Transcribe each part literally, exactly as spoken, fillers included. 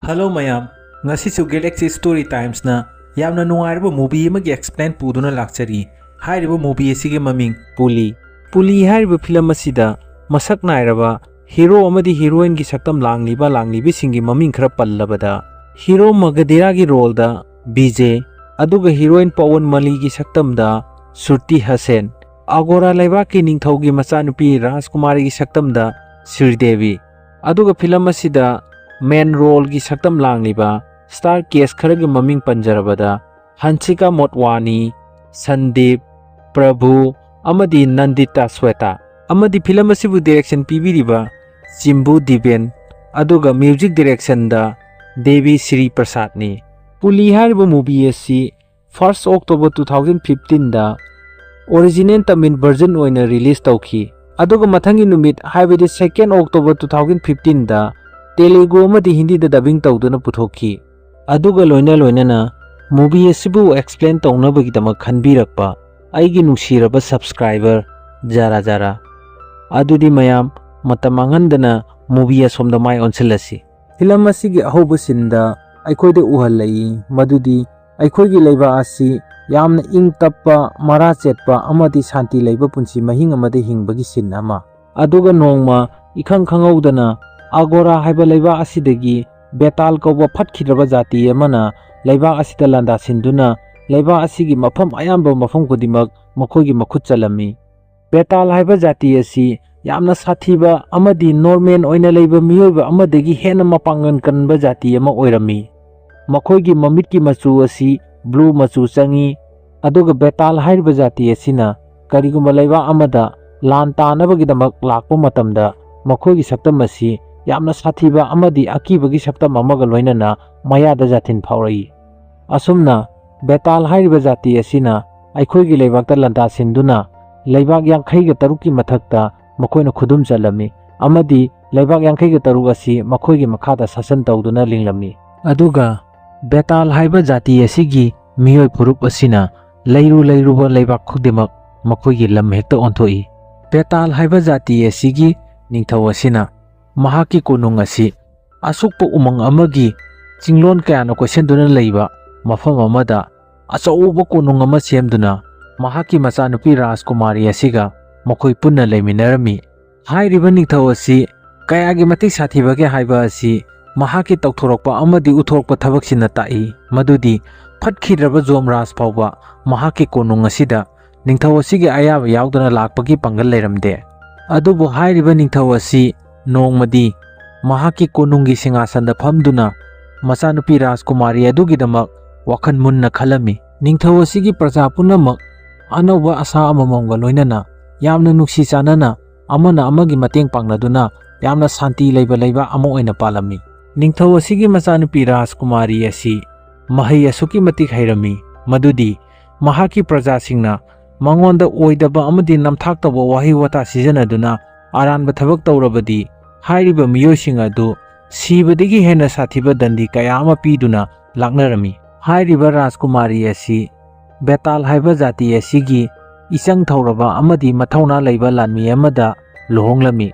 Hello ꯃꯌꯥꯝ, ꯉꯁꯤꯁꯨ Galaxy Story Timesꯅ ꯌꯥꯝꯅ ꯅꯨꯡꯉꯥꯏꯔꯕ movie ꯑꯃꯒꯤ explain ꯄꯨꯗꯨꯅ ꯂꯥꯛꯆꯔꯤ꯫ ꯍꯥꯏꯔꯤꯕ movie ꯑꯁꯤꯒꯤ ꯃꯃꯤꯡ ꯄꯨꯂꯤ꯫ ꯄꯨꯂꯤ ꯍꯥꯏꯔꯤꯕ film ꯑꯁꯤꯗ ꯃꯁꯛ ꯅꯥꯏꯔꯕ hero ꯑꯃꯗꯤ heroineꯒꯤ ꯁꯛꯇꯝ ꯂꯥꯡꯂꯤꯕ ꯂꯥꯡꯂꯤꯕꯤꯁꯤꯡꯒꯤ ꯃꯃꯤꯡ ꯈꯔ ꯄꯜꯂꯕꯗ, hero ꯃꯒꯙꯤꯔꯥꯒꯤ roleꯗ ꯕꯤꯖꯦ, ꯑꯗꯨꯒ heroine ꯄꯋꯟ ꯃꯂꯤꯒꯤ ꯁꯛꯇꯝꯗ ꯁ꯭ꯔꯨꯇꯤ ꯍꯁꯦꯟ, ꯑꯒꯣꯔꯥ ꯂꯩꯕꯥꯛꯀꯤ ꯅꯤꯡꯊꯧꯒꯤ ꯃꯆꯥꯅꯨꯄꯤ ꯔꯥꯖꯀꯨꯃꯥꯔꯤꯒꯤ ꯁꯛꯇꯝꯗ ꯁ꯭ꯔꯤꯗꯦꯕꯤ, ꯑꯗꯨꯒ film ꯑꯁꯤꯗ main roleꯒꯤ ꯁꯛꯇꯝ ꯂꯥꯡꯂꯤꯕ star cast ꯈꯔꯒꯤ ꯃꯃꯤꯡ ꯄꯟꯖꯔꯕꯗ ꯍꯟꯁꯤꯀꯥ ꯃꯣꯠꯋꯥꯅꯤ, ꯁꯟꯗꯤꯞ, ꯄ꯭ꯔꯚꯨ ꯑꯃꯗꯤ ꯅꯟꯗꯤꯇꯥ ꯁ꯭ꯋꯦꯇꯥ꯫ ꯑꯃꯗꯤ film ꯑꯁꯤꯕꯨ direction ꯄꯤꯕꯤꯔꯤꯕ ꯆꯤꯝꯕꯨ ꯗꯤꯕꯦꯟ, ꯑꯗꯨꯒ music directionꯗ ꯗꯦꯕꯤ ꯁ꯭ꯔꯤ ꯄ꯭ꯔꯁꯥꯗꯅꯤ꯫ ꯄꯨꯂꯤ ꯍꯥꯏꯔꯤꯕ movie ꯑꯁꯤ first October two thousand fifteenꯗ original Tamil version ꯑꯣꯏꯅ release ꯇꯧꯈꯤ꯫ ꯑꯗꯨꯒ ꯃꯊꯪꯒꯤ ꯅꯨꯃꯤꯠ, ꯍꯥꯏꯕꯗꯤ second October two thousand fifteenꯗ Telugu ꯑꯃꯗꯤ ꯍꯤꯟꯗꯤꯗ dubbing ꯇꯧꯗꯨꯅ ꯄꯨꯊꯣꯛꯈꯤ꯫ ꯑꯗꯨꯒ ꯂꯣꯏꯅ ꯂꯣꯏꯅꯅ movie ꯑꯁꯤꯕꯨ explain ꯇꯧꯅꯕꯒꯤꯗꯃꯛ ꯈꯟꯕꯤꯔꯛꯄ ꯑꯩꯒꯤ ꯅꯨꯡꯁꯤꯔꯕ subscriber ꯖꯥꯔꯥ ꯖꯥꯔꯥ꯫ ꯑꯗꯨꯗꯤ ꯃꯌꯥꯝ, ꯃꯇꯝ ꯃꯥꯡꯍꯟꯗꯅ movie ꯑꯁꯣꯝꯗ ꯃꯥꯏ ꯑꯣꯟꯁꯤꯜꯂꯁꯤ꯫ Film ꯑꯁꯤꯒꯤ ꯑꯍꯧꯕ sceneꯗ ꯑꯩꯈꯣꯏꯗ ꯎꯍꯜꯂꯛꯏ ꯃꯗꯨꯗꯤ ꯑꯩꯈꯣꯏꯒꯤ ꯂꯩꯕꯥꯛ ꯑꯁꯤ ꯌꯥꯝꯅ ꯏꯪ ꯇꯞꯄ, ꯃꯔꯥ ꯆꯦꯠꯄ ꯑꯃꯗꯤ ꯁꯥꯟꯇꯤ ꯂꯩꯕ ꯄꯨꯟꯁꯤ ꯃꯍꯤꯡ ꯑꯃꯗ ꯍꯤꯡꯕꯒꯤ scene ꯑꯃ꯫ ꯑꯗꯨꯒ ꯅꯣꯡꯃ ꯏꯈꯪ ꯈꯪꯍꯧꯗꯅ ꯑꯒꯣꯔꯥ ꯍꯥꯏꯕ ꯂꯩꯕꯥꯛ ꯑꯁꯤꯗꯒꯤ ꯕꯦꯇꯥꯜ ꯀꯧꯕ ꯐꯠꯈꯤꯗ꯭ꯔꯕ ꯖꯥꯇꯤ ꯑꯃꯅ ꯂꯩꯕꯥꯛ ꯑꯁꯤꯗ ꯂꯥꯟꯗꯥꯁꯤꯟꯗꯨꯅ ꯂꯩꯕꯥꯛ ꯑꯁꯤꯒꯤ ꯃꯐꯝ ꯑꯌꯥꯝꯕ ꯃꯐꯝ ꯈꯨꯗꯤꯡꯃꯛ ꯃꯈꯣꯏꯒꯤ ꯃꯈꯨꯠ ꯆꯜꯂꯝꯃꯤ꯫ ꯕꯦꯇꯥꯜ ꯍꯥꯏꯕ ꯖꯥꯇꯤ ꯑꯁꯤ ꯌꯥꯝꯅ ꯁꯥꯊꯤꯕ ꯑꯃꯗꯤ normal ꯑꯣꯏꯅ ꯂꯩꯕ ꯃꯤꯑꯣꯏꯕ ꯑꯃꯗꯒꯤ ꯍꯦꯟꯅ ꯃꯄꯥꯡꯒꯜ ꯀꯟꯕ ꯖꯥꯇꯤ ꯑꯃ ꯑꯣꯏꯔꯝꯃꯤ꯫ ꯃꯈꯣꯏꯒꯤ ꯃꯃꯤꯠꯀꯤ ꯃꯆꯨ ꯑꯁꯤ blue ꯃꯆꯨ ꯆꯪꯏ, ꯑꯗꯨꯒ ꯕꯦꯇꯥꯜ ꯍꯥꯏꯔꯤꯕ ꯖꯥꯇꯤ ꯑꯁꯤꯅ ꯀꯔꯤꯒꯨꯝꯕ ꯂꯩꯕꯥꯛ ꯑꯃꯗ ꯂꯥꯟ ꯇꯥꯅꯕꯒꯤꯗꯃꯛ ꯂꯥꯛꯄ ꯃꯇꯝꯗ ꯃꯈꯣꯏꯒꯤ ꯁꯛꯇꯝ ꯑꯁꯤ ꯌꯥꯝꯅ ꯁꯥꯊꯤꯕ ꯑꯃꯗꯤ ꯑꯀꯤꯕꯒꯤ ꯁꯛꯇꯝ ꯑꯃꯒ ꯂꯣꯏꯅꯅ ꯃꯌꯥꯗ ꯖꯥꯊꯤꯟ ꯐꯥꯎꯔꯛꯏ꯫ ꯑꯁꯨꯝꯅ ꯕꯦꯇꯥꯜ ꯍꯥꯏꯔꯤꯕ ꯖꯥꯇꯤ ꯑꯁꯤꯅ ꯑꯩꯈꯣꯏꯒꯤ ꯂꯩꯕꯥꯛꯇ ꯂꯥꯟꯗꯥꯁꯤꯟꯗꯨꯅ ꯂꯩꯕꯥꯛ ꯌꯥꯡꯈꯩꯒ ꯇꯔꯨꯛꯀꯤ ꯃꯊꯛꯇ ꯃꯈꯣꯏꯅ ꯈꯨꯗꯨꯝ ꯆꯜꯂꯝꯃꯤ ꯑꯃꯗꯤ ꯂꯩꯕꯥꯛ ꯌꯥꯡꯈꯩꯒ ꯇꯔꯨꯛ ꯑꯁꯤ ꯃꯈꯣꯏꯒꯤ ꯃꯈꯥꯗ ꯁꯥꯁꯟ ꯇꯧꯗꯨꯅ ꯂꯤꯡꯂꯝꯃꯤ꯫ ꯑꯗꯨꯒ ꯕꯦꯇꯥꯜ ꯍꯥꯏꯕ ꯖꯥꯇꯤ ꯑꯁꯤꯒꯤ ꯃꯤꯑꯣꯏ ꯐꯨꯔꯨꯞ ꯑꯁꯤꯅ ꯂꯩꯔꯨ ꯂꯩꯔꯨꯕ ꯂꯩꯕꯥꯛ ꯈꯨꯗꯤꯡꯃꯛ ꯃꯈꯣꯏꯒꯤ ꯂꯝ ꯍꯦꯛꯇ ꯑꯣꯟꯊꯣꯛꯏ꯫ ꯕꯦꯇꯥꯜ ꯍꯥꯏꯕ ꯖꯥꯇꯤ ꯑꯁꯤꯒꯤ ꯅꯤꯡꯊꯧ ꯑꯁꯤꯅ ꯃꯍꯥꯛꯀꯤ ꯀꯣꯅꯨꯡ ꯑꯁꯤ ꯑꯁꯨꯛꯄ ꯎꯃꯪ ꯑꯃꯒꯤ ꯆꯤꯡꯂꯣꯟ ꯀꯌꯥꯅ ꯀꯣꯏꯁꯤꯟꯗꯨꯅ ꯂꯩꯕ ꯃꯐꯝ ꯑꯃꯗ ꯑꯆꯧꯕ ꯀꯣꯅꯨꯡ ꯑꯃ ꯁꯦꯝꯗꯨꯅ ꯃꯍꯥꯛꯀꯤ ꯃꯆꯥꯅꯨꯄꯤ ꯔꯥꯖꯀꯨꯃꯥꯔꯤ ꯑꯁꯤꯒ ꯃꯈꯣꯏ ꯄꯨꯟꯅ ꯂꯩꯃꯤꯟꯅꯔꯝꯃꯤ꯫ ꯍꯥꯏꯔꯤꯕ ꯅꯤꯡꯊꯧ ꯑꯁꯤ ꯀꯌꯥꯒꯤ ꯃꯇꯤꯛ ꯁꯥꯊꯤꯕꯒꯦ ꯍꯥꯏꯕ ꯑꯁꯤ ꯃꯍꯥꯛꯀꯤ ꯇꯧꯊꯣꯔꯛꯄ ꯑꯃꯗꯤ ꯎꯊꯣꯔꯛꯄ ꯊꯕꯛꯁꯤꯅ ꯇꯥꯛꯏ꯫ ꯃꯗꯨꯗꯤ ꯐꯠꯈꯤꯗ꯭ꯔꯕ ꯖꯣꯝꯔꯥꯖ ꯐꯥꯎꯕ ꯃꯍꯥꯛꯀꯤ ꯀꯣꯅꯨꯡ ꯑꯁꯤꯗ ꯅꯤꯡꯊꯧ ꯑꯁꯤꯒꯤ ꯑꯌꯥꯕ ꯌꯥꯎꯗꯅ ꯂꯥꯛꯄꯒꯤ ꯄꯥꯡꯒꯜ ꯂꯩꯔꯝꯗꯦ꯫ ꯑꯗꯨꯕꯨ ꯍꯥꯏꯔꯤꯕ ꯅꯤꯡꯊꯧ ꯑꯁꯤ ꯅꯣꯡꯃꯗꯤ ꯃꯍꯥꯛꯀꯤ ꯀꯣꯅꯨꯡꯒꯤ ꯁꯤꯡꯍꯥꯁꯟꯗ ꯐꯝꯗꯨꯅ ꯃꯆꯥꯅꯨꯄꯤ ꯔꯥꯖꯀꯨꯃꯥꯔꯤ ꯑꯗꯨꯒꯤꯗꯃꯛ ꯋꯥꯈꯜ ꯃꯨꯟꯅ ꯈꯜꯂꯝꯃꯤ꯫ ꯅꯤꯡꯊꯧ ꯑꯁꯤꯒꯤ ꯄ꯭ꯔꯖꯥ ꯄꯨꯝꯅꯃꯛ ꯑꯅꯧꯕ ꯑꯁꯥ ꯑꯃꯃꯝꯒ ꯂꯣꯏꯅꯅ ꯌꯥꯝꯅ ꯅꯨꯡꯁꯤ ꯆꯥꯟꯅꯅ ꯑꯃꯅ ꯑꯃꯒꯤ ꯃꯇꯦꯡ ꯄꯥꯡꯅꯗꯨꯅ ꯌꯥꯝꯅ ꯁꯥꯟꯇꯤ ꯂꯩꯕ ꯂꯩꯕꯥꯛ ꯑꯃ ꯑꯣꯏꯅ ꯄꯥꯜꯂꯝꯃꯤ꯫ ꯅꯤꯡꯊꯧ ꯑꯁꯤꯒꯤ ꯃꯆꯥꯅꯨꯄꯤ ꯔꯥꯖꯀꯨꯃꯥꯔꯤ ꯑꯁꯤ ꯃꯍꯩ ꯑꯁꯨꯛꯀꯤ ꯃꯇꯤꯛ ꯍꯩꯔꯝꯃꯤ ꯃꯗꯨꯗꯤ ꯃꯍꯥꯛꯀꯤ ꯄ꯭ꯔꯖꯥꯁꯤꯡꯅ ꯃꯉꯣꯟꯗ ꯑꯣꯏꯗꯕ ꯑꯃꯗꯤ ꯅꯝꯊꯥꯛ ꯇꯧꯕ ꯋꯥꯍꯩ ꯋꯥꯇꯥ ꯁꯤꯖꯤꯟꯅꯗꯨꯅ ꯑꯔꯥꯟꯕ ꯊꯕꯛ ꯇꯧꯔꯕꯗꯤ ꯍꯥꯏꯔꯤꯕ ꯃꯤꯑꯣꯏꯁꯤꯡ ꯑꯗꯨ ꯁꯤꯕꯗꯒꯤ ꯍꯦꯟꯅ ꯁꯥꯊꯤꯕ ꯗꯟꯗꯤ ꯀꯌꯥ ꯑꯃ ꯄꯤꯗꯨꯅ ꯂꯥꯛꯅꯔꯝꯃꯤ꯫ ꯍꯥꯏꯔꯤꯕ ꯔꯥꯖꯀꯨꯃꯥꯔꯤ ꯑꯁꯤ ꯕꯦꯇꯥꯜ ꯍꯥꯏꯕ ꯖꯥꯇꯤ ꯑꯁꯤꯒꯤ ꯏꯆꯪ ꯊꯧꯔꯕ ꯑꯃꯗꯤ ꯃꯊꯧꯅꯥ ꯂꯩꯕ ꯂꯥꯟꯃꯤ ꯑꯃꯗ ꯂꯨꯍꯣꯡꯂꯝꯃꯤ꯫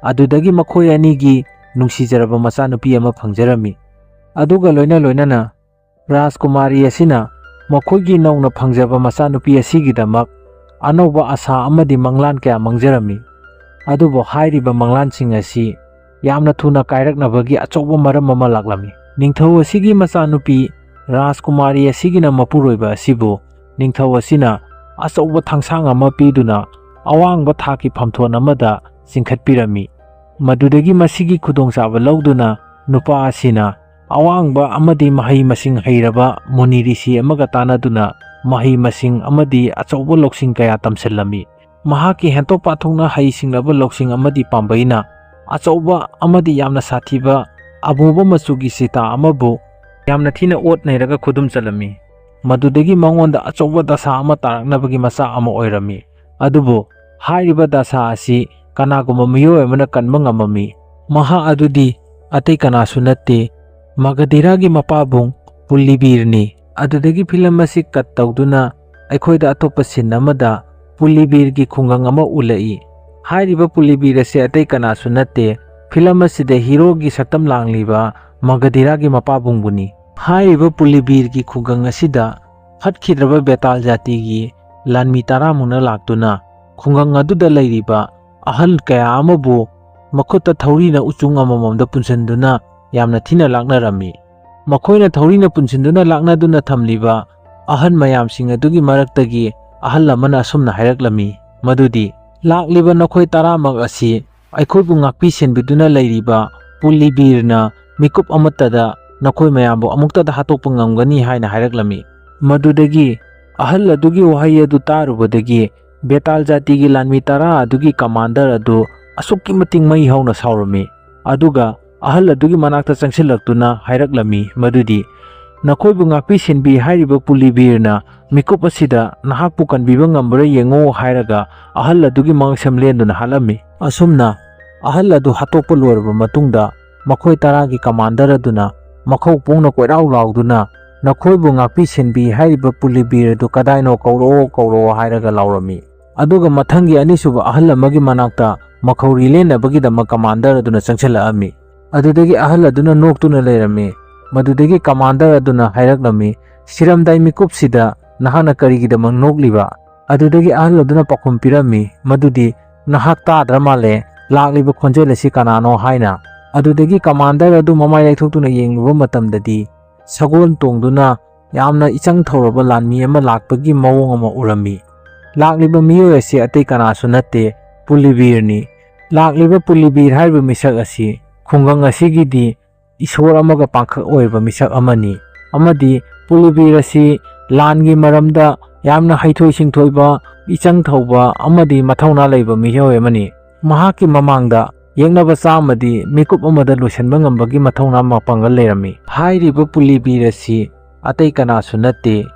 ꯑꯗꯨꯗꯒꯤ ꯃꯈꯣꯏ ꯑꯅꯤꯒꯤ ꯅꯨꯡꯁꯤꯖꯔꯕ ꯃꯆꯥꯅꯨꯄꯤ ꯑꯃ ꯐꯪꯖꯔꯝꯃꯤ꯫ ꯑꯗꯨꯒ ꯂꯣꯏꯅ ꯂꯣꯏꯅꯅ ꯔꯥꯖꯀꯨꯃꯥꯔꯤ ꯑꯁꯤꯅ ꯃꯈꯣꯏꯒꯤ ꯅꯧꯅ ꯐꯪꯖꯕ ꯃꯆꯥꯅꯨꯄꯤ ꯑꯁꯤꯒꯤꯗꯃꯛ ꯑꯅꯧꯕ ꯑꯁꯥ ꯑꯃꯗꯤ ꯃꯪꯂꯥꯟ ꯀꯌꯥ ꯃꯪꯖꯔꯝꯃꯤ꯫ ꯑꯗꯨꯕꯨ ꯍꯥꯏꯔꯤꯕ ꯃꯪꯂꯥꯟꯁꯤꯡ ꯑꯁꯤ ꯌꯥꯝꯅ ꯊꯨꯅ ꯀꯥꯏꯔꯛꯅꯕꯒꯤ ꯑꯆꯧꯕ ꯃꯔꯝ ꯑꯃ ꯂꯥꯛꯂꯝꯃꯤ꯫ ꯅꯤꯡꯊꯧ ꯑꯁꯤꯒꯤ ꯃꯆꯥꯅꯨꯄꯤ ꯔꯥꯖꯀꯨꯃꯥꯔꯤ ꯑꯁꯤꯒꯤꯅ ꯃꯄꯨꯔꯣꯏꯕ ꯑꯁꯤꯕꯨ ꯅꯤꯡꯊꯧ ꯑꯁꯤꯅ ꯑꯆꯧꯕ ꯊꯥꯡꯁꯥꯡ ꯑꯃ ꯄꯤꯗꯨꯅ ꯑꯋꯥꯡꯕ ꯊꯥꯛꯀꯤ ꯐꯝꯊꯣꯟ ꯑꯃꯗ ꯆꯤꯡꯈꯠꯄꯤꯔꯝꯃꯤ꯫ ꯃꯗꯨꯗꯒꯤ ꯃꯁꯤꯒꯤ ꯈꯨꯗꯣꯡꯆꯥꯕ ꯂꯧꯗꯨꯅ ꯅꯨꯄꯥ ꯑꯁꯤꯅ ꯑꯋꯥꯡꯕ ꯑꯃꯗꯤ ꯃꯍꯩ ꯃꯁꯤꯡ ꯍꯩꯔꯕ ꯃꯨꯅꯤ ꯔꯤꯁꯤ ꯑꯃꯒ ꯇꯥꯟꯅꯗꯨꯅ ꯃꯍꯩ ꯃꯁꯤꯡ ꯑꯃꯗꯤ ꯑꯆꯧꯕ ꯂꯧꯁꯤꯡ ꯀꯌꯥ ꯇꯝꯁꯤꯜꯂꯝꯃꯤ꯫ ꯃꯍꯥꯛꯀꯤ ꯍꯦꯟꯇꯣꯛ ꯄꯥꯊꯣꯛꯅ ꯍꯩ ꯁꯤꯡꯂꯕ ꯂꯧꯁꯤꯡ ꯑꯃꯗꯤ ꯄꯥꯝꯕꯩꯅ ꯑꯆꯧꯕ ꯑꯃꯗꯤ ꯌꯥꯝꯅ ꯁꯥꯊꯤꯕ ꯑꯃꯨꯕ ꯃꯆꯨꯒꯤ ꯁꯤꯇꯥ ꯑꯃꯕꯨ ꯌꯥꯝꯅ ꯊꯤꯅ ꯑꯣꯠ ꯅꯩꯔꯒ ꯈꯨꯗꯨꯝ ꯆꯜꯂꯝꯃꯤ꯫ ꯃꯗꯨꯗꯒꯤ ꯃꯉꯣꯟꯗ ꯑꯆꯧꯕ ꯗꯁꯥ ꯑꯃ ꯇꯥꯔꯛꯅꯕꯒꯤ ꯃꯆꯥꯛ ꯑꯃ ꯑꯣꯏꯔꯝꯃꯤ꯫ ꯑꯗꯨꯕꯨ ꯍꯥꯏꯔꯤꯕ ꯗꯁꯥ ꯑꯁꯤ ꯀꯅꯥꯒꯨꯝꯕ ꯃꯤꯑꯣꯏ ꯑꯃꯅ ꯀꯟꯕ ꯉꯝꯃꯝꯃꯤ꯫ ꯃꯍꯥꯛ ꯑꯗꯨꯗꯤ ꯑꯇꯩ ꯀꯅꯥꯁꯨ ꯅꯠꯇꯦ, ꯃꯒꯙꯤꯔꯥꯒꯤ ꯃꯄꯥꯕꯨꯡ ꯄꯨꯜꯂꯤꯕꯤꯔꯅꯤ꯫ ꯑꯗꯨꯗꯒꯤ ꯐꯤꯂꯝ ꯑꯁꯤ ꯀꯠ ꯇꯧꯗꯨꯅ ꯑꯩꯈꯣꯏꯗ ꯑꯇꯣꯞꯄ ꯁꯤꯟ ꯑꯃꯗ ꯄꯨꯜꯂꯤꯕꯤꯔꯒꯤ ꯈꯨꯡꯒꯪ ꯑꯃ ꯎꯠꯂꯛꯏ꯫ ꯍꯥꯏꯔꯤꯕ ꯄꯨꯜꯂꯤꯕꯤꯔ ꯑꯁꯤ ꯑꯇꯩ ꯀꯅꯥꯁꯨ ꯅꯠꯇꯦ, ꯐꯤꯂꯝ ꯑꯁꯤꯗ ꯍꯤꯔꯣꯒꯤ ꯁꯛꯇꯝ ꯂꯥꯡꯂꯤꯕ ꯃꯒꯙꯤꯔꯥꯒꯤ ꯃꯄꯥꯕꯨꯡꯕꯨꯅꯤ꯫ ꯍꯥꯏꯔꯤꯕ ꯄꯨꯂꯤꯕꯤꯔꯒꯤ ꯈꯨꯡꯒꯪ ꯑꯁꯤꯗ ꯍꯠꯈꯤꯗ꯭ꯔꯕ ꯕꯦꯇꯥꯜ ꯖꯥꯇꯤꯒꯤ ꯂꯥꯟꯃꯤ ꯇꯔꯥꯃꯨꯛꯅ ꯂꯥꯛꯇꯨꯅ ꯈꯨꯡꯒꯪ ꯑꯗꯨꯗ ꯂꯩꯔꯤꯕ ꯑꯍꯜ ꯀꯌꯥ ꯑꯃꯕꯨ ꯃꯈꯨꯠꯇ ꯊꯧꯔꯤꯅ ꯎꯆꯨꯡ ꯑꯃꯃꯝꯗ ꯄꯨꯟꯁꯤꯟꯗꯨꯅ ꯌꯥꯝꯅ ꯊꯤꯅ ꯂꯥꯛꯅꯔꯝꯃꯤ꯫ ꯃꯈꯣꯏꯅ ꯊꯧꯔꯤꯅ ꯄꯨꯟꯁꯤꯟꯗꯨꯅ ꯂꯥꯛꯅꯗꯨꯅ ꯊꯝꯂꯤꯕ ꯑꯍꯜ ꯃꯌꯥꯝꯁꯤꯡ ꯑꯗꯨꯒꯤ ꯃꯔꯛꯇꯒꯤ ꯑꯍꯜ ꯑꯃꯅ ꯑꯁꯨꯝꯅ ꯍꯥꯏꯔꯛꯂꯝꯃꯤ, ꯃꯗꯨꯗꯤ, "ꯂꯥꯛꯂꯤꯕ ꯅꯈꯣꯏ ꯇꯔꯥꯃꯛ ꯑꯁꯤ ꯑꯩꯈꯣꯏꯕꯨ ꯉꯥꯛꯄꯤ ꯁꯦꯟꯕꯤꯗꯨꯅ ꯂꯩꯔꯤꯕ ꯄꯨꯂꯤꯕꯤꯔꯅ ꯃꯤꯀꯨꯞ ꯑꯃꯠꯇꯗ ꯅꯈꯣꯏ ꯃꯌꯥꯝꯕꯨ ꯑꯃꯨꯛꯇꯗ ꯍꯥꯠꯇꯣꯛꯄ ꯉꯝꯒꯅꯤ" ꯍꯥꯏꯅ ꯍꯥꯏꯔꯛꯂꯝꯃꯤ꯫ ꯃꯗꯨꯗꯒꯤ ꯑꯍꯜ ꯑꯗꯨꯒꯤ ꯋꯥꯍꯩ ꯑꯗꯨ ꯇꯥꯔꯨꯕꯗꯒꯤ ꯕꯦꯇꯥꯜ ꯖꯥꯇꯤꯒꯤ ꯂꯥꯟꯃꯤ ꯇꯔꯥ ꯑꯗꯨꯒꯤ ꯀꯃꯥꯟꯗꯔ ꯑꯗꯨ ꯑꯁꯨꯛꯀꯤ ꯃꯇꯤꯛ ꯃꯩ ꯍꯧꯅ ꯁꯥꯎꯔꯝꯃꯤ꯫ ꯑꯗꯨꯒ ꯑꯍꯜ ꯑꯗꯨꯒꯤ ꯃꯅꯥꯛꯇ ꯆꯪꯁꯤꯜꯂꯛꯇꯨꯅ ꯍꯥꯏꯔꯛꯂꯝꯃꯤ ꯃꯗꯨꯗꯤ, "ꯅꯈꯣꯏꯕꯨ ꯉꯥꯛꯄꯤ ꯁꯦꯟꯕꯤ ꯍꯥꯏꯔꯤꯕ ꯄꯨꯂꯤꯕꯤꯔꯅ ꯃꯤꯀꯨꯞ ꯑꯁꯤꯗ ꯅꯍꯥꯛꯄꯨ ꯀꯟꯕꯤꯕ ꯉꯝꯕ꯭ꯔꯥ ꯌꯦꯡꯉꯨ" ꯍꯥꯏꯔꯒ ꯑꯍꯜ ꯑꯗꯨꯒꯤ ꯃꯉꯛꯁꯝ ꯂꯦꯟꯗꯨꯅ ꯍꯥꯠꯂꯝꯃꯤ꯫ ꯑꯁꯨꯝꯅ ꯑꯍꯜ ꯑꯗꯨ ꯍꯥꯠꯇꯣꯛꯄ ꯂꯣꯏꯔꯕ ꯃꯇꯨꯡꯗ ꯃꯈꯣꯏ ꯇꯔꯥꯒꯤ ꯀꯃꯥꯟꯗꯔ ꯑꯗꯨꯅ ꯃꯈꯧ ꯄꯣꯡꯅ ꯀꯣꯏꯔꯥꯎ ꯂꯥꯎꯗꯨꯅ, "ꯅꯈꯣꯏꯕꯨ ꯉꯥꯛꯄꯤ ꯁꯦꯟꯕꯤ ꯍꯥꯏꯔꯤꯕ ꯄꯨꯂꯤꯕꯤꯔ ꯑꯗꯨ ꯀꯗꯥꯏꯅꯣ? ꯀꯧꯔꯛꯑꯣ, ꯀꯧꯔꯛꯑꯣ" ꯍꯥꯏꯔꯒ ꯂꯥꯎꯔꯝꯃꯤ꯫ ꯑꯗꯨꯒ ꯃꯊꯪꯒꯤ ꯑꯅꯤꯁꯨꯕ ꯑꯍꯜ ꯑꯃꯒꯤ ꯃꯅꯥꯛꯇ ꯃꯈꯧꯔꯤ ꯂꯦꯟꯅꯕꯒꯤꯗꯃꯛ ꯀꯃꯥꯟꯗꯔ ꯑꯗꯨꯅ ꯆꯪꯁꯤꯜꯂꯛꯑꯝꯃꯤ꯫ ꯑꯗꯨꯗꯒꯤ ꯑꯍꯜ ꯑꯗꯨꯅ ꯅꯣꯛꯇꯨꯅ ꯂꯩꯔꯝꯃꯤ꯫ ꯃꯗꯨꯗꯒꯤ ꯀꯃꯥꯟꯗꯔ ꯑꯗꯨꯅ ꯍꯥꯏꯔꯛꯂꯝꯃꯤ, "ꯁꯤꯔꯝꯗꯥꯏ ꯃꯤꯀꯨꯞꯁꯤꯗ ꯅꯍꯥꯛꯅ ꯀꯔꯤꯒꯤꯗꯃꯛ ꯅꯣꯛꯂꯤꯕ?" ꯑꯗꯨꯗꯒꯤ ꯑꯍꯜ ꯑꯗꯨꯅ ꯄꯥꯎꯈꯨꯝ ꯄꯤꯔꯝꯃꯤ, ꯃꯗꯨꯗꯤ, "ꯅꯍꯥꯛ ꯇꯥꯗ꯭ꯔ ꯃꯥꯜꯂꯦ, ꯂꯥꯛꯂꯤꯕ ꯈꯣꯟꯖꯦꯜ ꯑꯁꯤ ꯀꯅꯥꯅꯣ?" ꯍꯥꯏꯅ꯫ ꯑꯗꯨꯗꯒꯤ ꯀꯃꯥꯟꯗꯔ ꯑꯗꯨ ꯃꯃꯥꯏ ꯂꯩꯊꯣꯛꯇꯨꯅ ꯌꯦꯡꯂꯨꯕ ꯃꯇꯝꯗꯗꯤ, ꯁꯒꯣꯜ ꯇꯣꯡꯗꯨꯅ ꯌꯥꯝꯅ ꯏꯆꯪ ꯊꯧꯔꯕ ꯂꯥꯟꯃꯤ ꯑꯃ ꯂꯥꯛꯄꯒꯤ ꯃꯑꯣꯡ ꯑꯃ ꯎꯔꯝꯃꯤ꯫ ꯂꯥꯛꯂꯤꯕ ꯃꯤꯑꯣꯏ ꯑꯁꯤ ꯑꯇꯩ ꯀꯅꯥꯁꯨ ꯅꯠꯇꯦ, ꯄꯨꯂꯤꯕꯤꯔꯅꯤ꯫ ꯂꯥꯛꯂꯤꯕ ꯄꯨꯂꯤꯕꯤꯔ ꯍꯥꯏꯔꯤꯕ ꯃꯤꯁꯛ ꯑꯁꯤ ꯈꯨꯡꯒꯪ ꯑꯁꯤꯒꯤꯗꯤ ꯏꯁꯣꯔ ꯑꯃꯒ ꯄꯥꯡꯈꯛ ꯑꯣꯏꯕ ꯃꯤꯁꯛ ꯑꯃꯅꯤ, ꯑꯃꯗꯤ ꯄꯨꯂꯤꯕꯤꯔ ꯑꯁꯤ ꯂꯥꯟꯒꯤ ꯃꯔꯝꯗ ꯌꯥꯝꯅ ꯍꯩꯊꯣꯏ ꯁꯤꯡꯊꯣꯏꯕ, ꯏꯆꯪ ꯊꯧꯕ ꯑꯃꯗꯤ ꯃꯊꯧꯅꯥ ꯂꯩꯕ ꯃꯤꯑꯣꯏ ꯑꯃꯅꯤ꯫ ꯃꯍꯥꯛꯀꯤ ꯃꯃꯥꯡꯗ ꯌꯦꯛꯅꯕ ꯆꯥꯝꯃꯗꯤ ꯃꯤꯀꯨꯞ ꯑꯃꯗ ꯂꯣꯏꯁꯤꯟꯕ ꯉꯝꯕꯒꯤ ꯃꯊꯧꯅꯥ ꯃꯄꯥꯡꯒꯜ ꯂꯩꯔꯝꯃꯤ꯫ ꯍꯥꯏꯔꯤꯕ ꯄꯨꯂꯤꯕꯤꯔ ꯑꯁꯤ ꯑꯇꯩ ꯀꯅꯥꯁꯨ ꯅꯠꯇꯦ,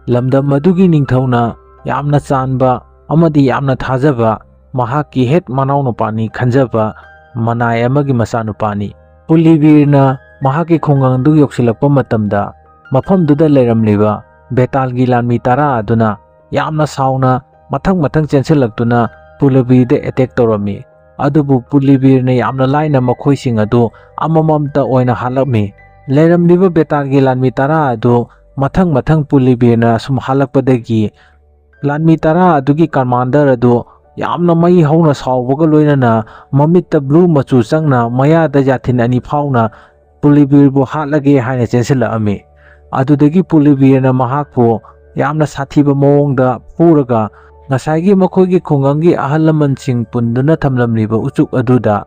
ꯂꯝꯗꯝ ꯑꯗꯨꯒꯤ ꯅꯤꯡꯊꯧꯅ ꯌꯥꯝꯅ ꯆꯥꯟꯕ ꯑꯃꯗꯤ ꯌꯥꯝꯅ ꯊꯥꯖꯕ ꯃꯍꯥꯛꯀꯤ ꯍꯦꯛ ꯃꯅꯥꯎꯅꯨꯄꯥꯅꯤ ꯈꯟꯖꯕ ꯃꯅꯥꯏ ꯑꯃꯒꯤ ꯃꯆꯥꯅꯨꯄꯥꯅꯤ꯫ ꯄꯨꯂꯤꯕꯤꯔꯅ ꯃꯍꯥꯛꯀꯤ ꯈꯨꯡꯒꯪꯗꯨ ꯌꯧꯁꯤꯜꯂꯛꯄ ꯃꯇꯝꯗ, ꯃꯐꯝꯗꯨꯗ ꯂꯩꯔꯝꯂꯤꯕ ꯕꯦꯇꯥꯜꯒꯤ ꯂꯥꯟꯃꯤ ꯇꯔꯥ ꯑꯗꯨꯅ ꯌꯥꯝꯅ ꯁꯥꯎꯅ ꯃꯊꯪ ꯃꯊꯪ ꯆꯦꯟꯁꯤꯜꯂꯛꯇꯨꯅ ꯄꯨꯂꯤꯕꯤꯔꯗ ꯑꯦꯇꯦꯛ ꯇꯧꯔꯝꯃꯤ꯫ ꯑꯗꯨꯕꯨ ꯄꯨꯂꯤꯕꯤꯔꯅ ꯌꯥꯝꯅ ꯂꯥꯏꯅ ꯃꯈꯣꯏꯁꯤꯡ ꯑꯗꯨ ꯑꯃꯃꯝꯇ ꯑꯣꯏꯅ ꯍꯥꯠꯂꯝꯃꯤ꯫ ꯂꯩꯔꯝꯂꯤꯕ ꯕꯦꯇꯥꯜꯒꯤ ꯂꯥꯟꯃꯤ ꯇꯔꯥ ꯑꯗꯨ ꯃꯊꯪ ꯃꯊꯪ ꯄꯨꯂꯤꯕꯤꯔꯅ ꯁꯨꯝ ꯍꯥꯠꯂꯛꯄꯗꯒꯤ ꯂꯥꯟꯃꯤ ꯇꯔꯥ ꯑꯗꯨꯒꯤ ꯀꯃꯥꯟꯗꯔ ꯑꯗꯨ ꯌꯥꯝꯅ ꯃꯩ ꯍꯧꯅ ꯁꯥꯎꯕꯒ ꯂꯣꯏꯅꯅ ꯃꯃꯤꯠꯇ ꯕ꯭ꯂꯨ ꯃꯆꯨ ꯆꯪꯅ ꯃꯌꯥꯗ ꯌꯥꯊꯤꯟ ꯑꯅꯤ ꯐꯥꯎꯅ ꯄꯨꯂꯤꯕꯤꯔꯕꯨ ꯍꯥꯠꯂꯒꯦ ꯍꯥꯏꯅ ꯆꯦꯟꯁꯤꯜꯂꯛꯑꯝꯃꯤ꯫ ꯑꯗꯨꯗꯒꯤ ꯄꯨꯂꯤꯕꯤꯔꯅ ꯃꯍꯥꯛꯄꯨ ꯌꯥꯝꯅ ꯁꯥꯊꯤꯕ ꯃꯑꯣꯡꯗ ꯐꯨꯔꯒ ꯉꯁꯥꯏꯒꯤ ꯃꯈꯣꯏꯒꯤ ꯈꯨꯡꯒꯪꯒꯤ ꯑꯍꯜ ꯂꯃꯟꯁꯤꯡ ꯄꯨꯟꯗꯨꯅ ꯊꯝꯂꯝꯂꯤꯕ ꯎꯆꯨꯛ ꯑꯗꯨꯗ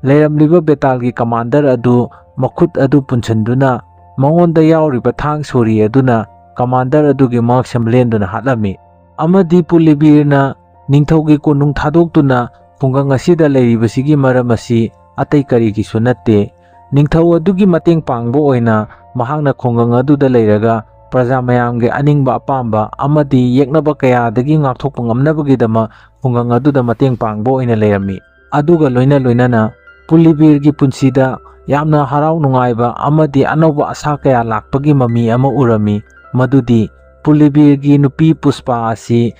ꯂꯩꯔꯝꯂꯤꯕ ꯕꯦꯇꯥꯜꯒꯤ ꯀꯃꯥꯟꯗꯔ ꯑꯗꯨ ꯃꯈꯨꯠ ꯑꯗꯨ ꯄꯨꯟꯁꯤꯟꯗꯨꯅ ꯃꯉꯣꯟꯗ ꯌꯥꯎꯔꯤꯕ ꯊꯥꯡ ꯁꯣꯔꯤ ꯑꯗꯨꯅ ꯀꯃꯥꯟꯗꯔ ꯑꯗꯨꯒꯤ ꯃꯉꯛꯁꯝ ꯂꯦꯟꯗꯨꯅ ꯍꯥꯠꯂꯝꯃꯤ꯫ ꯑꯃꯗꯤ ꯄꯨꯂꯤꯕꯤꯔꯅ ꯅꯤꯡꯊꯧꯒꯤ ꯀꯣꯅꯨꯡ ꯊꯥꯗꯣꯛꯇꯨꯅ ꯈꯨꯡꯒꯪ ꯑꯁꯤꯗ ꯂꯩꯔꯤꯕꯁꯤꯒꯤ ꯃꯔꯝ ꯑꯁꯤ ꯑꯇꯩ ꯀꯔꯤꯒꯤꯁꯨ ꯅꯠꯇꯦ꯫ ꯅꯤꯡꯊꯧ ꯑꯗꯨꯒꯤ ꯃꯇꯦꯡ ꯄꯥꯡꯕ ꯑꯣꯏꯅ ꯃꯍꯥꯛꯅ ꯈꯨꯡꯒꯪ ꯑꯗꯨꯗ ꯂꯩꯔꯒ ꯄ꯭ꯔꯖꯥ ꯃꯌꯥꯝꯒꯤ ꯑꯅꯤꯡꯕ ꯑꯄꯥꯝꯕ ꯑꯃꯗꯤ ꯌꯦꯛꯅꯕ ꯀꯌꯥꯗꯒꯤ ꯉꯥꯛꯊꯣꯛꯄ ꯉꯝꯅꯕꯒꯤꯗꯃꯛ ꯈꯨꯡꯒꯪ ꯑꯗꯨꯗ ꯃꯇꯦꯡ ꯄꯥꯡꯕ ꯑꯣꯏꯅ ꯂꯩꯔꯝꯃꯤ꯫ ꯑꯗꯨꯒ ꯂꯣꯏꯅ ꯂꯣꯏꯅꯅ ꯄꯨꯂꯤꯕꯤꯔꯒꯤ ꯄꯨꯟꯁꯤꯗ ꯌꯥꯝꯅ ꯍꯔꯥꯎ ꯅꯨꯡꯉꯥꯏꯕ ꯑꯃꯗꯤ ꯑꯅꯧꯕ ꯑꯁꯥ ꯀꯌꯥ ꯂꯥꯛꯄꯒꯤ ꯃꯃꯤ ꯑꯃ ꯎꯔꯝꯃꯤ, ꯃꯗꯨꯗꯤ ꯄꯨꯂꯤꯕꯤꯔꯒꯤ ꯅꯨꯄꯤ ꯄꯨꯁꯄꯥ ꯑꯁꯤ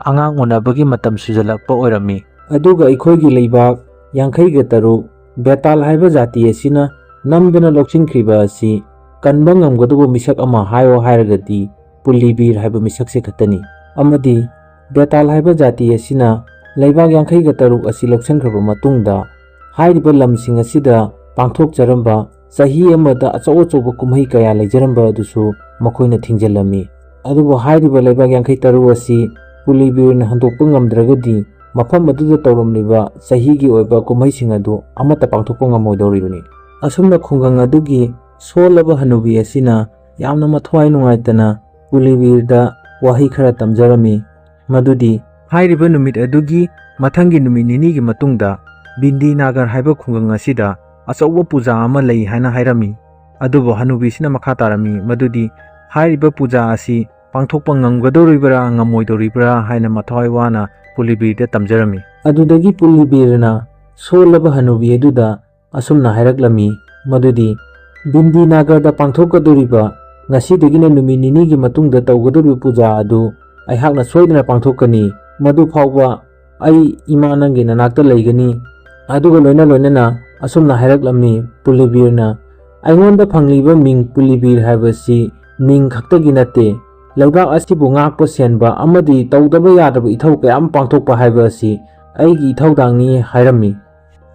ꯑꯉꯥꯡ ꯎꯅꯕꯒꯤ ꯃꯇꯝ ꯁꯨꯖꯜꯂꯛꯄ ꯑꯣꯏꯔꯝꯃꯤ꯫ ꯑꯗꯨꯒ ꯑꯩꯈꯣꯏꯒꯤ ꯂꯩꯕꯥꯛ ꯌꯥꯡꯈꯩꯒ ꯇꯔꯨꯛ ꯕꯦꯇꯥꯜ ꯍꯥꯏꯕ ꯖꯥꯇꯤ ꯑꯁꯤꯅ ꯅꯝꯗꯅ ꯂꯧꯁꯤꯟꯈ꯭ꯔꯤꯕ ꯑꯁꯤ ꯀꯟꯕ ꯉꯝꯒꯗꯧꯕ ꯃꯤꯁꯛ ꯑꯃ ꯍꯥꯏꯌꯣ ꯍꯥꯏꯔꯒꯗꯤ ꯄꯨꯂꯤꯕꯤꯔ ꯍꯥꯏꯕ ꯃꯤꯁꯛꯁꯦ ꯈꯛꯇꯅꯤ꯫ ꯑꯃꯗꯤ ꯕꯦꯇꯥꯜ ꯍꯥꯏꯕ ꯖꯥꯇꯤ ꯑꯁꯤꯅ ꯂꯩꯕꯥꯛ ꯌꯥꯡꯈꯩꯒ ꯇꯔꯨꯛ ꯑꯁꯤ ꯂꯧꯁꯤꯟꯈ꯭ꯔꯕ ꯃꯇꯨꯡꯗ ꯍꯥꯏꯔꯤꯕ ꯂꯝꯁꯤꯡ ꯑꯁꯤꯗ ꯄꯥꯡꯊꯣꯛꯆꯔꯝꯕ ꯆꯍꯤ ꯑꯃꯗ ꯑꯆꯧ ꯑꯆꯧꯕ ꯀꯨꯝꯍꯩ ꯀꯌꯥ ꯂꯩꯖꯔꯝꯕ ꯑꯗꯨꯁꯨ ꯃꯈꯣꯏꯅ ꯊꯤꯡꯖꯤꯜꯂꯝꯃꯤ꯫ ꯑꯗꯨꯕꯨ ꯍꯥꯏꯔꯤꯕ ꯂꯩꯕꯥꯛ ꯌꯥꯡꯈꯩ ꯇꯔꯨꯛ ꯑꯁꯤ ꯄꯨꯂꯤꯕꯤꯔꯅ ꯍꯟꯗꯣꯛꯄ ꯉꯝꯗ꯭ꯔꯒꯗꯤ ꯃꯐꯝ ꯑꯗꯨꯗ ꯇꯧꯔꯝꯂꯤꯕ ꯆꯍꯤꯒꯤ ꯑꯣꯏꯕ ꯀꯨꯝꯍꯩꯁꯤꯡ ꯑꯗꯨ ꯑꯃꯠꯇ ꯄꯥꯡꯊꯣꯛꯄ ꯉꯝꯃꯣꯏꯗꯧꯔꯤꯕꯅꯤ꯫ ꯑꯁꯨꯝꯅ ꯈꯨꯡꯒꯪ ꯑꯗꯨꯒꯤ ꯁꯣꯜꯂꯕ ꯍꯅꯨꯕꯤ ꯑꯁꯤꯅ ꯌꯥꯝꯅ ꯃꯊ꯭ꯋꯥꯏ ꯅꯨꯡꯉꯥꯏꯇꯅ ꯄꯨꯂꯤꯕꯤꯔꯗ ꯋꯥꯍꯩ ꯈꯔ ꯇꯝꯖꯔꯝꯃꯤ꯫ ꯃꯗꯨꯗꯤ ꯍꯥꯏꯔꯤꯕ ꯅꯨꯃꯤꯠ ꯑꯗꯨꯒꯤ ꯃꯊꯪꯒꯤ ꯅꯨꯃꯤꯠ ꯅꯤꯅꯤꯒꯤ ꯃꯇꯨꯡꯗ ꯕꯤꯟꯗꯤ ꯅꯥꯒꯔ ꯍꯥꯏꯕ ꯈꯨꯡꯒꯪ ꯑꯁꯤꯗ ꯑꯆꯧꯕ ꯄꯨꯖꯥ ꯑꯃ ꯂꯩ ꯍꯥꯏꯅ ꯍꯥꯏꯔꯝꯃꯤ꯫ ꯑꯗꯨꯕꯨ ꯍꯅꯨꯕꯤꯁꯤꯅ ꯃꯈꯥ ꯇꯥꯔꯝꯃꯤ ꯃꯗꯨꯗꯤ ꯍꯥꯏꯔꯤꯕ ꯄꯨꯖꯥ ꯑꯁꯤ ꯄꯥꯡꯊꯣꯛꯄ ꯉꯝꯒꯗꯧꯔꯤꯕ꯭ꯔꯥ ꯉꯝꯃꯣꯏꯗꯧꯔꯤꯕ꯭ꯔꯥ ꯍꯥꯏꯅ ꯃꯊ꯭ꯋꯥꯏ ꯋꯥꯅ ꯄꯨꯂꯤꯕꯤꯔꯗ ꯇꯝꯖꯔꯝꯃꯤ꯫ ꯑꯗꯨꯗꯒꯤ ꯄꯨꯂꯤꯕꯤꯔꯅ ꯁꯣꯜꯂꯕ ꯍꯅꯨꯕꯤ ꯑꯗꯨꯗ ꯑꯁꯨꯝꯅ ꯍꯥꯏꯔꯛꯂꯝꯃꯤ ꯃꯗꯨꯗꯤ ꯕꯤꯟꯗꯤ ꯅꯥꯒꯔꯗ ꯄꯥꯡꯊꯣꯛꯀꯗꯧꯔꯤꯕ ꯉꯁꯤꯗꯒꯤꯅ ꯅꯨꯃꯤꯠ ꯅꯤꯅꯤꯒꯤ ꯃꯇꯨꯡꯗ ꯇꯧꯒꯗꯧꯔꯤꯕ ꯄꯨꯖꯥ ꯑꯗꯨ ꯑꯩꯍꯥꯛꯅ ꯁꯣꯏꯗꯅ ꯄꯥꯡꯊꯣꯛꯀꯅꯤ꯫ ꯃꯗꯨ ꯐꯥꯎꯕ ꯑꯩ ꯏꯃꯥ ꯅꯪꯒꯤ ꯅꯅꯥꯛꯇ ꯂꯩꯒꯅꯤ꯫ ꯑꯗꯨꯒ ꯂꯣꯏꯅ ꯂꯣꯏꯅꯅ ꯑꯁꯨꯝꯅ ꯍꯥꯏꯔꯛꯂꯝꯃꯤ ꯄꯨꯂꯤꯕꯤꯔꯅ, ꯑꯩꯉꯣꯟꯗ ꯐꯪꯂꯤꯕ ꯃꯤꯡ ꯄꯨꯂꯤꯕꯤꯔ ꯍꯥꯏꯕꯁꯤ ꯃꯤꯡ ꯈꯛꯇꯒꯤ ꯅꯠꯇꯦ, ꯂꯩꯕꯥꯛ ꯑꯁꯤꯕꯨ ꯉꯥꯛꯄ ꯁꯦꯟꯕ ꯑꯃꯗꯤ ꯇꯧꯗꯕ ꯌꯥꯗꯕ ꯏꯊꯧ ꯀꯌꯥ ꯑꯃ ꯄꯥꯡꯊꯣꯛꯄ ꯍꯥꯏꯕ ꯑꯁꯤ ꯑꯩꯒꯤ ꯏꯊꯧꯗꯥꯡꯅꯤ ꯍꯥꯏꯔꯝꯃꯤ꯫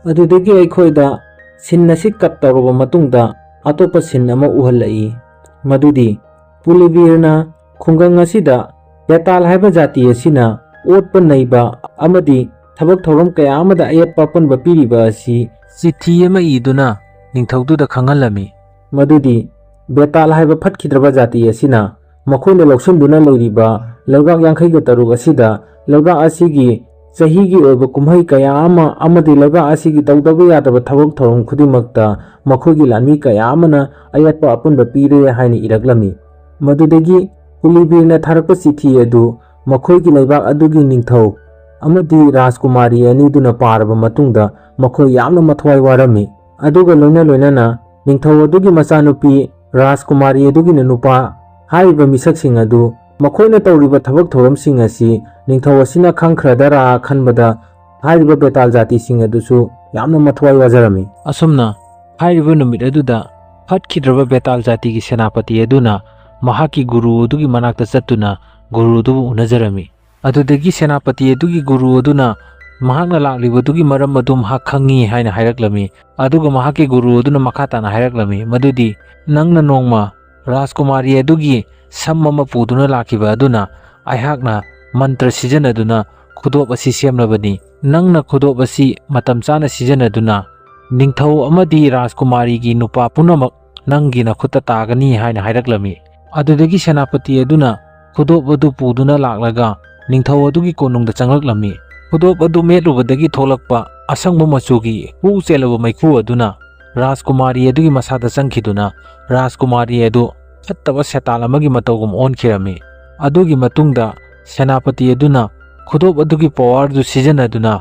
ꯑꯗꯨꯗꯒꯤ ꯑꯩꯈꯣꯏꯗ ꯁꯤꯟ ꯑꯁꯤ ꯀꯠ ꯇꯧꯔꯕ ꯃꯇꯨꯡꯗ ꯑꯇꯣꯞꯄ ꯁꯤꯟ ꯑꯃ ꯎꯍꯜꯂꯛꯏ, ꯃꯗꯨꯗꯤ ꯄꯨꯂꯤꯕꯤꯔꯅ ꯈꯨꯡꯒꯪ ꯑꯁꯤꯗ ꯕꯦꯇꯥꯜ ꯍꯥꯏꯕ ꯖꯥꯇꯤ ꯑꯁꯤꯅ ꯑꯣꯠꯄ ꯅꯩꯕ ꯑꯃꯗꯤ ꯊꯕꯛ ꯊꯧꯔꯝ ꯀꯌꯥ ꯑꯃꯗ ꯑꯌꯦꯠꯄ ꯑꯄꯟꯕ ꯄꯤꯔꯤꯕ ꯑꯁꯤ ꯆꯤꯊꯤ ꯑꯃ ꯏꯗꯨꯅ ꯅꯤꯡꯊꯧꯗꯨꯗ ꯈꯪꯍꯜꯂꯝꯃꯤ꯫ ꯃꯗꯨꯗꯤ ꯕꯦꯇꯥꯜ ꯍꯥꯏꯕ ꯐꯠꯈꯤꯗ꯭ꯔꯕ ꯖꯥꯇꯤ ꯑꯁꯤꯅ ꯃꯈꯣꯏꯅ ꯂꯧꯁꯤꯟꯗꯨꯅ ꯂꯩꯔꯤꯕ ꯂꯩꯕꯥꯛ ꯌꯥꯡꯈꯩꯒ ꯇꯔꯨꯛ ꯑꯁꯤꯗ ꯂꯩꯕꯥꯛ ꯑꯁꯤꯒꯤ ꯆꯍꯤꯒꯤ ꯑꯣꯏꯕ ꯀꯨꯝꯍꯩ ꯀꯌꯥ ꯑꯃ ꯑꯃꯗꯤ ꯂꯩꯕꯥꯛ ꯑꯁꯤꯒꯤ ꯇꯧꯗꯕ ꯌꯥꯗꯕ ꯊꯕꯛ ꯊꯧꯔꯝ ꯈꯨꯗꯤꯡꯃꯛꯇ ꯃꯈꯣꯏꯒꯤ ꯂꯥꯟꯃꯤ ꯀꯌꯥ ꯑꯃꯅ ꯑꯌꯦꯠꯄ ꯑꯄꯟꯕ ꯄꯤꯔꯦ ꯍꯥꯏꯅ ꯏꯔꯛꯂꯝꯃꯤ꯫ ꯃꯗꯨꯗꯒꯤ ꯄꯨꯂꯤꯕꯤꯔꯅ ꯊꯥꯔꯛꯄ ꯆꯤꯊꯤ ꯑꯗꯨ ꯃꯈꯣꯏꯒꯤ ꯂꯩꯕꯥꯛ ꯑꯗꯨꯒꯤ ꯅꯤꯡꯊꯧ ꯑꯃꯗꯤ ꯔꯥꯖꯀꯨꯃꯥꯔꯤ ꯑꯅꯤꯗꯨꯅ ꯄꯥꯔꯕ ꯃꯇꯨꯡꯗ ꯃꯈꯣꯏ ꯌꯥꯝꯅ ꯃꯊ꯭ꯋꯥꯏ ꯋꯥꯔꯝꯃꯤ꯫ ꯑꯗꯨꯒ ꯂꯣꯏꯅ ꯂꯣꯏꯅꯅ ꯅꯤꯡꯊꯧ ꯑꯗꯨꯒꯤ ꯃꯆꯥꯅꯨꯄꯤ ꯔꯥꯖꯀꯨꯃꯥꯔꯤ ꯑꯗꯨꯒꯤꯅ ꯅꯨꯄꯥ ꯍꯥꯏꯔꯤꯕ ꯃꯤꯁꯛꯁꯤꯡ ꯑꯗꯨ ꯃꯈꯣꯏꯅ ꯇꯧꯔꯤꯕ ꯊꯕꯛ ꯊꯧꯔꯝꯁꯤꯡ ꯑꯁꯤ ꯅꯤꯡꯊꯧ ꯑꯁꯤꯅ ꯈꯪꯈ꯭ꯔꯗꯔꯥ ꯈꯟꯕꯗ ꯍꯥꯏꯔꯤꯕ ꯕꯦꯇꯥꯜ ꯖꯥꯇꯤꯁꯤꯡ ꯑꯗꯨꯁꯨ ꯌꯥꯝꯅ ꯃꯊ꯭ꯋꯥꯏ ꯋꯥꯖꯔꯝꯃꯤ꯫ ꯑꯁꯨꯝꯅ ꯍꯥꯏꯔꯤꯕ ꯅꯨꯃꯤꯠ ꯑꯗꯨꯗ ꯐꯠꯈꯤꯗ꯭ꯔꯕ ꯕꯦꯇꯥꯜ ꯖꯥꯇꯤꯒꯤ ꯁꯦꯅꯥꯄꯇꯤ ꯑꯗꯨꯅ ꯃꯍꯥꯛꯀꯤ ꯒꯨꯔꯨ ꯑꯗꯨꯒꯤ ꯃꯅꯥꯛꯇ ꯆꯠꯇꯨꯅ ꯒꯨꯔꯨ ꯑꯗꯨꯕꯨ ꯎꯅꯖꯔꯝꯃꯤ꯫ ꯑꯗꯨꯗꯒꯤ ꯁꯦꯅꯥꯄꯇꯤ ꯑꯗꯨꯒꯤ ꯒꯨꯔꯨ ꯑꯗꯨꯅ ꯃꯍꯥꯛꯅ ꯂꯥꯛꯂꯤꯕꯗꯨꯒꯤ ꯃꯔꯝ ꯑꯗꯨ ꯃꯍꯥꯛ ꯈꯪꯉꯤ ꯍꯥꯏꯅ ꯍꯥꯏꯔꯛꯂꯝꯃꯤ꯫ ꯑꯗꯨꯒ ꯃꯍꯥꯛꯀꯤ ꯒꯨꯔꯨ ꯑꯗꯨꯅ ꯃꯈꯥ ꯇꯥꯅ ꯍꯥꯏꯔꯛꯂꯝꯃꯤ ꯃꯗꯨꯗꯤ, ꯅꯪꯅ ꯅꯣꯡꯃ ꯔꯥꯖꯀꯨꯃꯥꯔꯤ ꯑꯗꯨꯒꯤ ꯁꯝ ꯑꯃ ꯄꯨꯗꯨꯅ ꯂꯥꯛꯈꯤꯕ ꯑꯗꯨꯅ ꯑꯩꯍꯥꯛꯅ ꯃꯟꯇ꯭ꯔ ꯁꯤꯖꯤꯟꯅꯗꯨꯅ ꯈꯨꯗꯣꯞ ꯑꯁꯤ ꯁꯦꯝꯂꯕꯅꯤ꯫ ꯅꯪꯅ ꯈꯨꯗꯣꯞ ꯑꯁꯤ ꯃꯇꯝ ꯆꯥꯅ ꯁꯤꯖꯤꯟꯅꯗꯨꯅ ꯅꯤꯡꯊꯧ ꯑꯃꯗꯤ ꯔꯥꯖꯀꯨꯃꯥꯔꯤꯒꯤ ꯅꯨꯄꯥ ꯄꯨꯝꯅꯃꯛ ꯅꯪꯒꯤ ꯅꯈꯨꯠꯇ ꯇꯥꯒꯅꯤ ꯍꯥꯏꯅ ꯍꯥꯏꯔꯛꯂꯝꯃꯤ꯫ ꯑꯗꯨꯗꯒꯤ ꯁꯦꯅꯥꯄꯇꯤ ꯑꯗꯨꯅ ꯈꯨꯗꯣꯞ ꯑꯗꯨ ꯄꯨꯗꯨꯅ ꯂꯥꯛꯂꯒ ꯅꯤꯡꯊꯧ ꯑꯗꯨꯒꯤ ꯀꯣꯅꯨꯡꯗ ꯆꯪꯂꯛꯂꯝꯃꯤ꯫ ꯈꯨꯗꯣꯞ ꯑꯗꯨ ꯃꯦꯠꯂꯨꯕꯗꯒꯤ ꯊꯣꯛꯂꯛꯄ ꯑꯁꯪꯕ ꯃꯆꯨꯒꯤ ꯍꯨ ꯆꯦꯜꯂꯕ ꯃꯩꯈꯨ ꯑꯗꯨꯅ ꯔꯥꯖꯀꯨꯃꯥꯔꯤ ꯑꯗꯨꯒꯤ ꯃꯁꯥꯗ ꯆꯪꯈꯤꯗꯨꯅ ꯔꯥꯖꯀꯨꯃꯥꯔꯤ ꯑꯗꯨ ꯐꯠꯇꯕ ꯁꯦꯇꯥꯟ ꯑꯃꯒꯤ ꯃꯇꯧꯒꯨꯝ ꯑꯣꯟꯈꯤꯔꯝꯃꯤ꯫ ꯑꯗꯨꯒꯤ ꯃꯇꯨꯡꯗ ꯁꯦꯅꯥꯄꯇꯤ ꯑꯗꯨꯅ ꯈꯨꯗꯣꯞ ꯑꯗꯨꯒꯤ ꯄꯋꯥꯔꯗꯨ ꯁꯤꯖꯤꯟꯅꯗꯨꯅ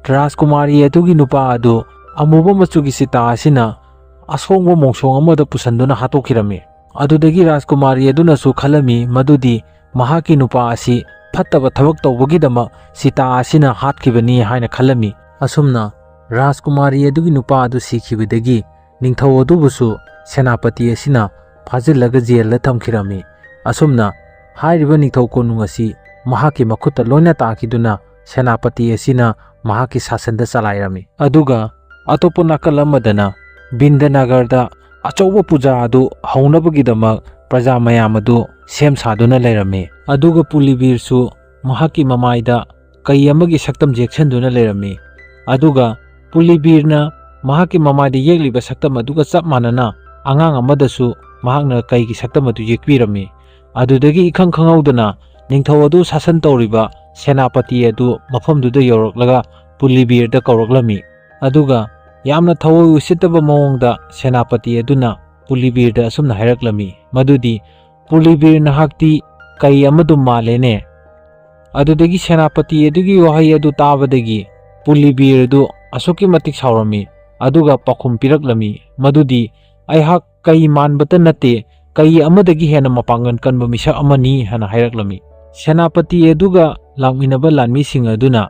ꯔꯥꯖꯀꯨꯃꯥꯔꯤ ꯑꯗꯨꯒꯤ ꯅꯨꯄꯥ ꯑꯗꯨ ꯑꯃꯨꯕ ꯃꯆꯨꯒꯤ ꯆꯤꯇꯥ ꯑꯁꯤꯅ ꯑꯁꯣꯡꯕ ꯃꯣꯡꯁꯣꯡ ꯑꯃꯗ ꯄꯨꯁꯟꯗꯨꯅ ꯍꯥꯠꯇꯣꯛꯈꯤꯔꯝꯃꯤ꯫ ꯑꯗꯨꯗꯒꯤ ꯔꯥꯖꯀꯨꯃꯥꯔꯤ ꯑꯗꯨꯅꯁꯨ ꯈꯜꯂꯝꯃꯤ ꯃꯗꯨꯗꯤ ꯃꯍꯥꯛꯀꯤ ꯅꯨꯄꯥ ꯑꯁꯤ ꯐꯠꯇꯕ ꯊꯕꯛ ꯇꯧꯕꯒꯤꯗꯃꯛ ꯁꯤꯇꯥ ꯑꯁꯤꯅ ꯍꯥꯠꯈꯤꯕꯅꯤ ꯍꯥꯏꯅ ꯈꯜꯂꯝꯃꯤ꯫ ꯑꯁꯨꯝꯅ ꯔꯥꯖꯀꯨꯃꯥꯔꯤ ꯑꯗꯨꯒꯤ ꯅꯨꯄꯥ ꯑꯗꯨ ꯁꯤꯈꯤꯕꯗꯒꯤ ꯅꯤꯡꯊꯧ ꯑꯗꯨꯕꯨꯁꯨ ꯁꯦꯅꯥꯄꯇꯤ ꯑꯁꯤꯅ ꯐꯥꯖꯤꯜꯂꯒ ꯖꯦꯜꯗ ꯊꯝꯈꯤꯔꯝꯃꯤ꯫ ꯑꯁꯨꯝꯅ ꯍꯥꯏꯔꯤꯕ ꯅꯤꯡꯊꯧ ꯀꯣꯅꯨꯡ ꯑꯁꯤ ꯃꯍꯥꯛꯀꯤ ꯃꯈꯨꯠꯇ ꯂꯣꯏꯅ ꯇꯥꯈꯤꯗꯨꯅ ꯁꯦꯅꯥꯄꯇꯤ ꯑꯁꯤꯅ ꯃꯍꯥꯛꯀꯤ ꯁꯥꯁꯟꯗ ꯆꯂꯥꯏꯔꯝꯃꯤ꯫ ꯑꯗꯨꯒ ꯑꯇꯣꯞꯄ ꯅꯥꯀꯜ ꯑꯃꯗꯅ ꯕꯤꯟꯗꯅꯥꯒꯔꯗ ꯑꯆꯧꯕ ꯄꯨꯖꯥ ꯑꯗꯨ ꯍꯧꯅꯕꯒꯤꯗꯃꯛ ꯄ꯭ꯔꯖꯥ ꯃꯌꯥꯝ ꯑꯗꯨ ꯁꯦꯝ ꯁꯥꯗꯨꯅ ꯂꯩꯔꯝꯃꯤ꯫ ꯑꯗꯨꯒ ꯄꯨꯂꯤꯕꯤꯔꯁꯨ ꯃꯍꯥꯛꯀꯤ ꯃꯃꯥꯏꯗ ꯀꯩ ꯑꯃꯒꯤ ꯁꯛꯇꯝ ꯌꯦꯛꯁꯟꯗꯨꯅ ꯂꯩꯔꯝꯃꯤ꯫ ꯑꯗꯨꯒ ꯄꯨꯂꯤꯕꯤꯔꯅ ꯃꯍꯥꯛꯀꯤ ꯃꯃꯥꯏꯗ ꯌꯦꯛꯂꯤꯕ ꯁꯛꯇꯝ ꯑꯗꯨꯒ ꯆꯞ ꯃꯥꯟꯅꯅ ꯑꯉꯥꯡ ꯑꯃꯗꯁꯨ ꯃꯍꯥꯛꯅ ꯀꯩꯒꯤ ꯁꯛꯇꯝ ꯑꯗꯨ ꯌꯦꯛꯄꯤꯔꯝꯃꯤ꯫ ꯑꯗꯨꯗꯒꯤ ꯏꯈꯪ ꯈꯪꯍꯧꯗꯅ ꯅꯤꯡꯊꯧ ꯑꯗꯨ ꯁꯥꯁꯟ ꯇꯧꯔꯤꯕ ꯁꯦꯅꯥꯄꯇꯤ ꯑꯗꯨ ꯃꯐꯝꯗꯨꯗ ꯌꯧꯔꯛꯂꯒ ꯄꯨꯂꯤꯕꯤꯔꯗ ꯀꯧꯔꯛꯂꯝꯃꯤ꯫ ꯑꯗꯨꯒ ꯌꯥꯝꯅ ꯊꯑꯣꯏ ꯎꯁꯤꯠꯇꯕ ꯃꯑꯣꯡꯗ ꯁꯦꯅꯥꯄꯇꯤ ꯑꯗꯨꯅ ꯄꯨꯂꯤꯕꯤꯔꯗ ꯑꯁꯨꯝꯅ ꯍꯥꯏꯔꯛꯂꯝꯃꯤ ꯃꯗꯨꯗꯤ, "ꯄꯨꯂꯤꯕꯤꯔ, ꯅꯍꯥꯛꯇꯤ ꯀꯩ ꯑꯃꯗꯨꯝ ꯃꯥꯜꯂꯦꯅꯦ"꯫ ꯑꯗꯨꯗꯒꯤ ꯁꯦꯅꯥꯄꯇꯤ ꯑꯗꯨꯒꯤ ꯋꯥꯍꯩ ꯑꯗꯨ ꯇꯥꯕꯗꯒꯤ ꯄꯨꯂꯤꯕꯤꯔ ꯑꯗꯨ ꯑꯁꯨꯛꯀꯤ ꯃꯇꯤꯛ ꯁꯥꯎꯔꯝꯃꯤ꯫ ꯑꯗꯨꯒ ꯄꯥꯎꯈꯨꯝ ꯄꯤꯔꯛꯂꯝꯃꯤ ꯃꯗꯨꯗꯤ, "ꯑꯩꯍꯥꯛ ꯀꯩ ꯃꯥꯟꯕꯇ ꯅꯠꯇꯦ, ꯀꯩ ꯑꯃꯗꯒꯤ ꯍꯦꯟꯅ ꯃꯄꯥꯡꯒꯜ ꯀꯟꯕ ꯃꯤꯁꯛ ꯑꯃꯅꯤ" ꯍꯥꯏꯅ ꯍꯥꯏꯔꯛꯂꯝꯃꯤ꯫ ꯁꯦꯅꯥꯄꯇꯤ ꯑꯗꯨꯒ ꯂꯥꯛꯃꯤꯟꯅꯕ ꯂꯥꯟꯃꯤꯁꯤꯡ ꯑꯗꯨꯅ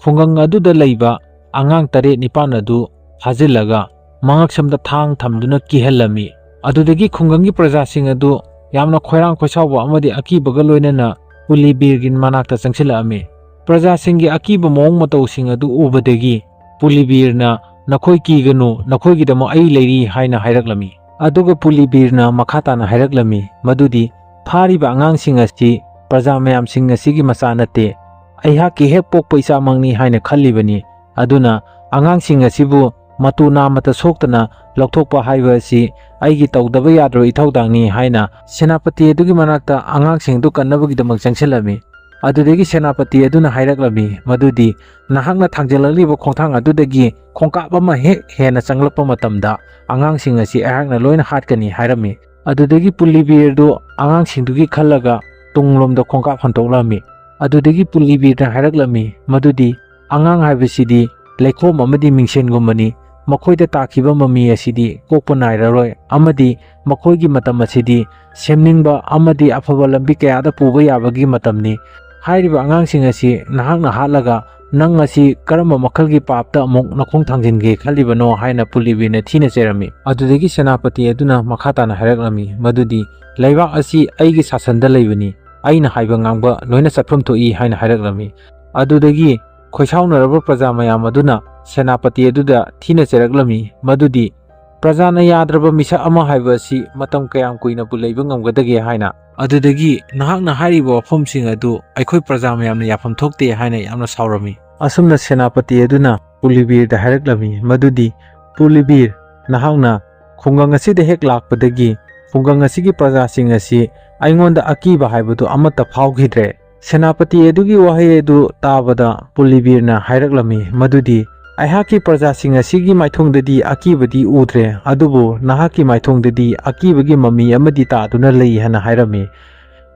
ꯈꯨꯡꯒꯪ ꯑꯗꯨꯗ ꯂꯩꯕ ꯑꯉꯥꯡ ꯇꯔꯦꯠ ꯅꯤꯄꯥꯟ ꯑꯗꯨ ꯐꯥꯖꯤꯜꯂꯒ ꯃꯉꯛꯁꯝꯗ ꯊꯥꯡ ꯊꯝꯗꯨꯅ ꯀꯤꯍꯜꯂꯝꯃꯤ꯫ ꯑꯗꯨꯗꯒꯤ ꯈꯨꯡꯒꯪꯒꯤ ꯄ꯭ꯔꯖꯥꯁꯤꯡ ꯑꯗꯨ ꯌꯥꯝꯅ ꯈꯣꯏꯔꯥꯡ ꯈꯣꯏꯁꯥꯎꯕ ꯑꯃꯗꯤ ꯑꯀꯤꯕꯒ ꯂꯣꯏꯅꯅ ꯄꯨꯂꯤꯕꯤꯔꯒꯤ ꯃꯅꯥꯛꯇ ꯆꯪꯁꯤꯜꯂꯛꯂꯝꯃꯤ꯫ ꯄ꯭ꯔꯖꯥꯁꯤꯡꯒꯤ ꯑꯀꯤꯕ ꯃꯑꯣꯡ ꯃꯇꯧꯁꯤꯡ ꯑꯗꯨ ꯎꯕꯗꯒꯤ ꯄꯨꯂꯤꯕꯤꯔꯅ, "ꯅꯈꯣꯏ ꯀꯤꯒꯅꯨ, ꯅꯈꯣꯏꯒꯤꯗꯃꯛ ꯑꯩ ꯂꯩꯔꯤ" ꯍꯥꯏꯅ ꯍꯥꯏꯔꯛꯂꯝꯃꯤ꯫ ꯑꯗꯨꯒ ꯄꯨꯂꯤꯕꯤꯔꯅ ꯃꯈꯥ ꯇꯥꯅ ꯍꯥꯏꯔꯛꯂꯝꯃꯤ ꯃꯗꯨꯗꯤ, "ꯐꯥꯔꯤꯕ ꯑꯉꯥꯡꯁꯤꯡ ꯑꯁꯤ ꯄ꯭ꯔꯖꯥ ꯃꯌꯥꯝꯁꯤꯡ ꯑꯁꯤꯒꯤ ꯃꯆꯥ ꯅꯠꯇꯦ, ꯑꯩꯍꯥꯛꯀꯤ ꯍꯦꯛ ꯄꯣꯛꯄ ꯏꯆꯥꯃꯛꯅꯤ ꯍꯥꯏꯅ ꯈꯜꯂꯤꯕꯅꯤ꯫ ꯑꯗꯨꯅ ꯑꯉꯥꯡꯁꯤꯡ ꯑꯁꯤꯕꯨ ꯃꯇꯨ ꯅꯥꯃꯠꯇ ꯁꯣꯛꯇꯅ ꯂꯧꯊꯣꯛꯄ ꯍꯥꯏꯕ ꯑꯁꯤ ꯑꯩꯒꯤ ꯇꯧꯗꯕ ꯌꯥꯗ꯭ꯔꯕ ꯏꯊꯧꯗꯥꯡꯅꯤ" ꯍꯥꯏꯅ ꯁꯦꯅꯥꯄꯇꯤ ꯑꯗꯨꯒꯤ ꯃꯅꯥꯛꯇ ꯑꯉꯥꯡꯁꯤꯡ ꯑꯗꯨ ꯀꯟꯅꯕꯒꯤꯗꯃꯛ ꯆꯪꯁꯤꯜꯂꯝꯃꯤ꯫ ꯑꯗꯨꯗꯒꯤ ꯁꯦꯅꯥꯄꯇꯤ ꯑꯗꯨꯅ ꯍꯥꯏꯔꯛꯂꯝꯃꯤ ꯃꯗꯨꯗꯤ, "ꯅꯍꯥꯛꯅ ꯊꯥꯡꯖꯜꯂꯛꯂꯤꯕ ꯈꯣꯡꯊꯥꯡ ꯑꯗꯨꯗꯒꯤ ꯈꯣꯡꯀꯥꯞ ꯑꯃ ꯍꯦꯛ ꯍꯦꯟꯅ ꯆꯪꯂꯛꯄ ꯃꯇꯝꯗ ꯑꯉꯥꯡꯁꯤꯡ ꯑꯁꯤ ꯑꯩꯍꯥꯛꯅ ꯂꯣꯏꯅ ꯍꯥꯠꯀꯅꯤ" ꯍꯥꯏꯔꯝꯃꯤ꯫ ꯑꯗꯨꯗꯒꯤ ꯄꯨꯂꯤꯕꯤꯔꯗꯨ ꯑꯉꯥꯡꯁꯤꯡꯗꯨꯒꯤ ꯈꯜꯂꯒ ꯇꯨꯡꯂꯣꯝꯗ ꯈꯣꯡꯀꯥꯞ ꯍꯟꯗꯣꯛꯂꯝꯃꯤ꯫ ꯑꯗꯨꯗꯒꯤ ꯄꯨꯂꯤꯕꯤꯔꯅ ꯍꯥꯏꯔꯛꯂꯝꯃꯤ ꯃꯗꯨꯗꯤ, "ꯑꯉꯥꯡ ꯍꯥꯏꯕꯁꯤꯗꯤ ꯂꯩꯈꯣꯝ ꯑꯃꯗꯤ ꯃꯤꯡꯁꯦꯟꯒꯨꯝꯕꯅꯤ꯫ ꯃꯈꯣꯏꯗ ꯇꯥꯈꯤꯕ ꯃꯃꯤ ꯑꯁꯤꯗꯤ ꯀꯣꯛꯄ ꯅꯥꯏꯔꯔꯣꯏ, ꯑꯃꯗꯤ ꯃꯈꯣꯏꯒꯤ ꯃꯇꯝ ꯑꯁꯤꯗꯤ ꯁꯦꯝꯅꯤꯡꯕ ꯑꯃꯗꯤ ꯑꯐꯕ ꯂꯝꯕꯤ ꯀꯌꯥꯗ ꯄꯨꯕ ꯌꯥꯕꯒꯤ ꯃꯇꯝꯅꯤ꯫ ꯍꯥꯏꯔꯤꯕ ꯑꯉꯥꯡꯁꯤꯡ ꯑꯁꯤ ꯅꯍꯥꯛꯅ ꯍꯥꯠꯂꯒ ꯅꯪ ꯑꯁꯤ ꯀꯔꯝꯕ ꯃꯈꯜꯒꯤ ꯄꯥꯞꯇ ꯑꯃꯨꯛ ꯅꯈꯣꯡ ꯊꯥꯡꯖꯤꯟꯒꯦ ꯈꯜꯂꯤꯕꯅꯣ ꯍꯥꯏꯅ ꯄꯨꯂꯤꯕꯤꯔꯅ ꯊꯤꯅ ꯆꯩꯔꯝꯃꯤ꯫ ꯑꯗꯨꯗꯒꯤ ꯁꯦꯅꯥꯄꯇꯤ ꯑꯗꯨꯅ ꯃꯈꯥ ꯇꯥꯅ ꯍꯥꯏꯔꯛꯂꯝꯃꯤ ꯃꯗꯨꯗꯤ, "ꯂꯩꯕꯥꯛ ꯑꯁꯤ ꯑꯩꯒꯤ ꯁꯥꯁꯟꯗ ꯂꯩꯕꯅꯤ, ꯑꯩꯅ ꯍꯥꯏꯕ ꯉꯥꯡꯕ ꯂꯣꯏꯅ ꯆꯠꯐꯝ ꯊꯣꯛꯏ" ꯍꯥꯏꯅ ꯍꯥꯏꯔꯛꯂꯝꯃꯤ꯫ ꯑꯗꯨꯗꯒꯤ ꯈꯣꯏꯁꯥꯎꯅꯔꯕ ꯄ꯭ꯔꯖꯥ ꯃꯌꯥꯝ ꯑꯗꯨꯅ ꯁꯦꯅꯥꯄꯇꯤ ꯑꯗꯨꯗ ꯊꯤꯅ ꯆꯩꯔꯛꯂꯝꯃꯤ ꯃꯗꯨꯗꯤ, "ꯄ꯭ꯔꯖꯥꯅ ꯌꯥꯗ꯭ꯔꯕ ꯃꯤꯁꯛ ꯑꯃ ꯍꯥꯏꯕ ꯑꯁꯤ ꯃꯇꯝ ꯀꯌꯥꯝ ꯀꯨꯏꯅꯕꯨ ꯂꯩꯕ ꯉꯝꯒꯗꯒꯦ?" ꯍꯥꯏꯅ꯫ ꯑꯗꯨꯗꯒꯤ, "ꯅꯍꯥꯛꯅ ꯍꯥꯏꯔꯤꯕ ꯋꯥꯐꯝꯁꯤꯡ ꯑꯗꯨ ꯑꯩꯈꯣꯏ ꯄ꯭ꯔꯖꯥ ꯃꯌꯥꯝꯅ ꯌꯥꯐꯝ ꯊꯣꯛꯇꯦ" ꯍꯥꯏꯅ ꯌꯥꯝꯅ ꯁꯥꯎꯔꯝꯃꯤ꯫ ꯑꯁꯨꯝꯅ ꯁꯦꯅꯥꯄꯇꯤ ꯑꯗꯨꯅ ꯄꯨꯂꯤꯕꯤꯔꯗ ꯍꯥꯏꯔꯛꯂꯝꯃꯤ ꯃꯗꯨꯗꯤ, "ꯄꯨꯂꯤꯕꯤꯔ, ꯅꯍꯥꯛꯅ ꯈꯨꯡꯒꯪ ꯑꯁꯤꯗ ꯍꯦꯛ ꯂꯥꯛꯄꯗꯒꯤ ꯈꯨꯡꯒꯪ ꯑꯁꯤꯒꯤ ꯄ꯭ꯔꯖꯥꯁꯤꯡ ꯑꯁꯤ ꯑꯩꯉꯣꯟꯗ ꯑꯀꯤꯕ ꯍꯥꯏꯕꯗꯨ ꯑꯃꯠꯇ ꯐꯥꯎꯈꯤꯗ꯭ꯔꯦ꯫" ꯁꯦꯅꯥꯄꯇꯤ ꯑꯗꯨꯒꯤ ꯋꯥꯍꯩ ꯑꯗꯨ ꯇꯥꯕꯗ ꯄꯨꯂꯤꯕꯤꯔꯅ ꯍꯥꯏꯔꯛꯂꯝꯃꯤ ꯃꯗꯨꯗꯤ, "ꯑꯩꯍꯥꯛꯀꯤ ꯄ꯭ꯔꯖꯥꯁꯤꯡ ꯑꯁꯤꯒꯤ ꯃꯥꯏꯊꯣꯡꯗꯗꯤ ꯑꯀꯤꯕꯗꯤ ꯎꯗ꯭ꯔꯦ, ꯑꯗꯨꯕꯨ ꯅꯍꯥꯛꯀꯤ ꯃꯥꯏꯊꯣꯡꯗꯗꯤ ꯑꯀꯤꯕꯒꯤ ꯃꯃꯤ ꯑꯃꯗꯤ ꯇꯥꯗꯨꯅ ꯂꯩ" ꯍꯥꯏꯅ ꯍꯥꯏꯔꯝꯃꯤ꯫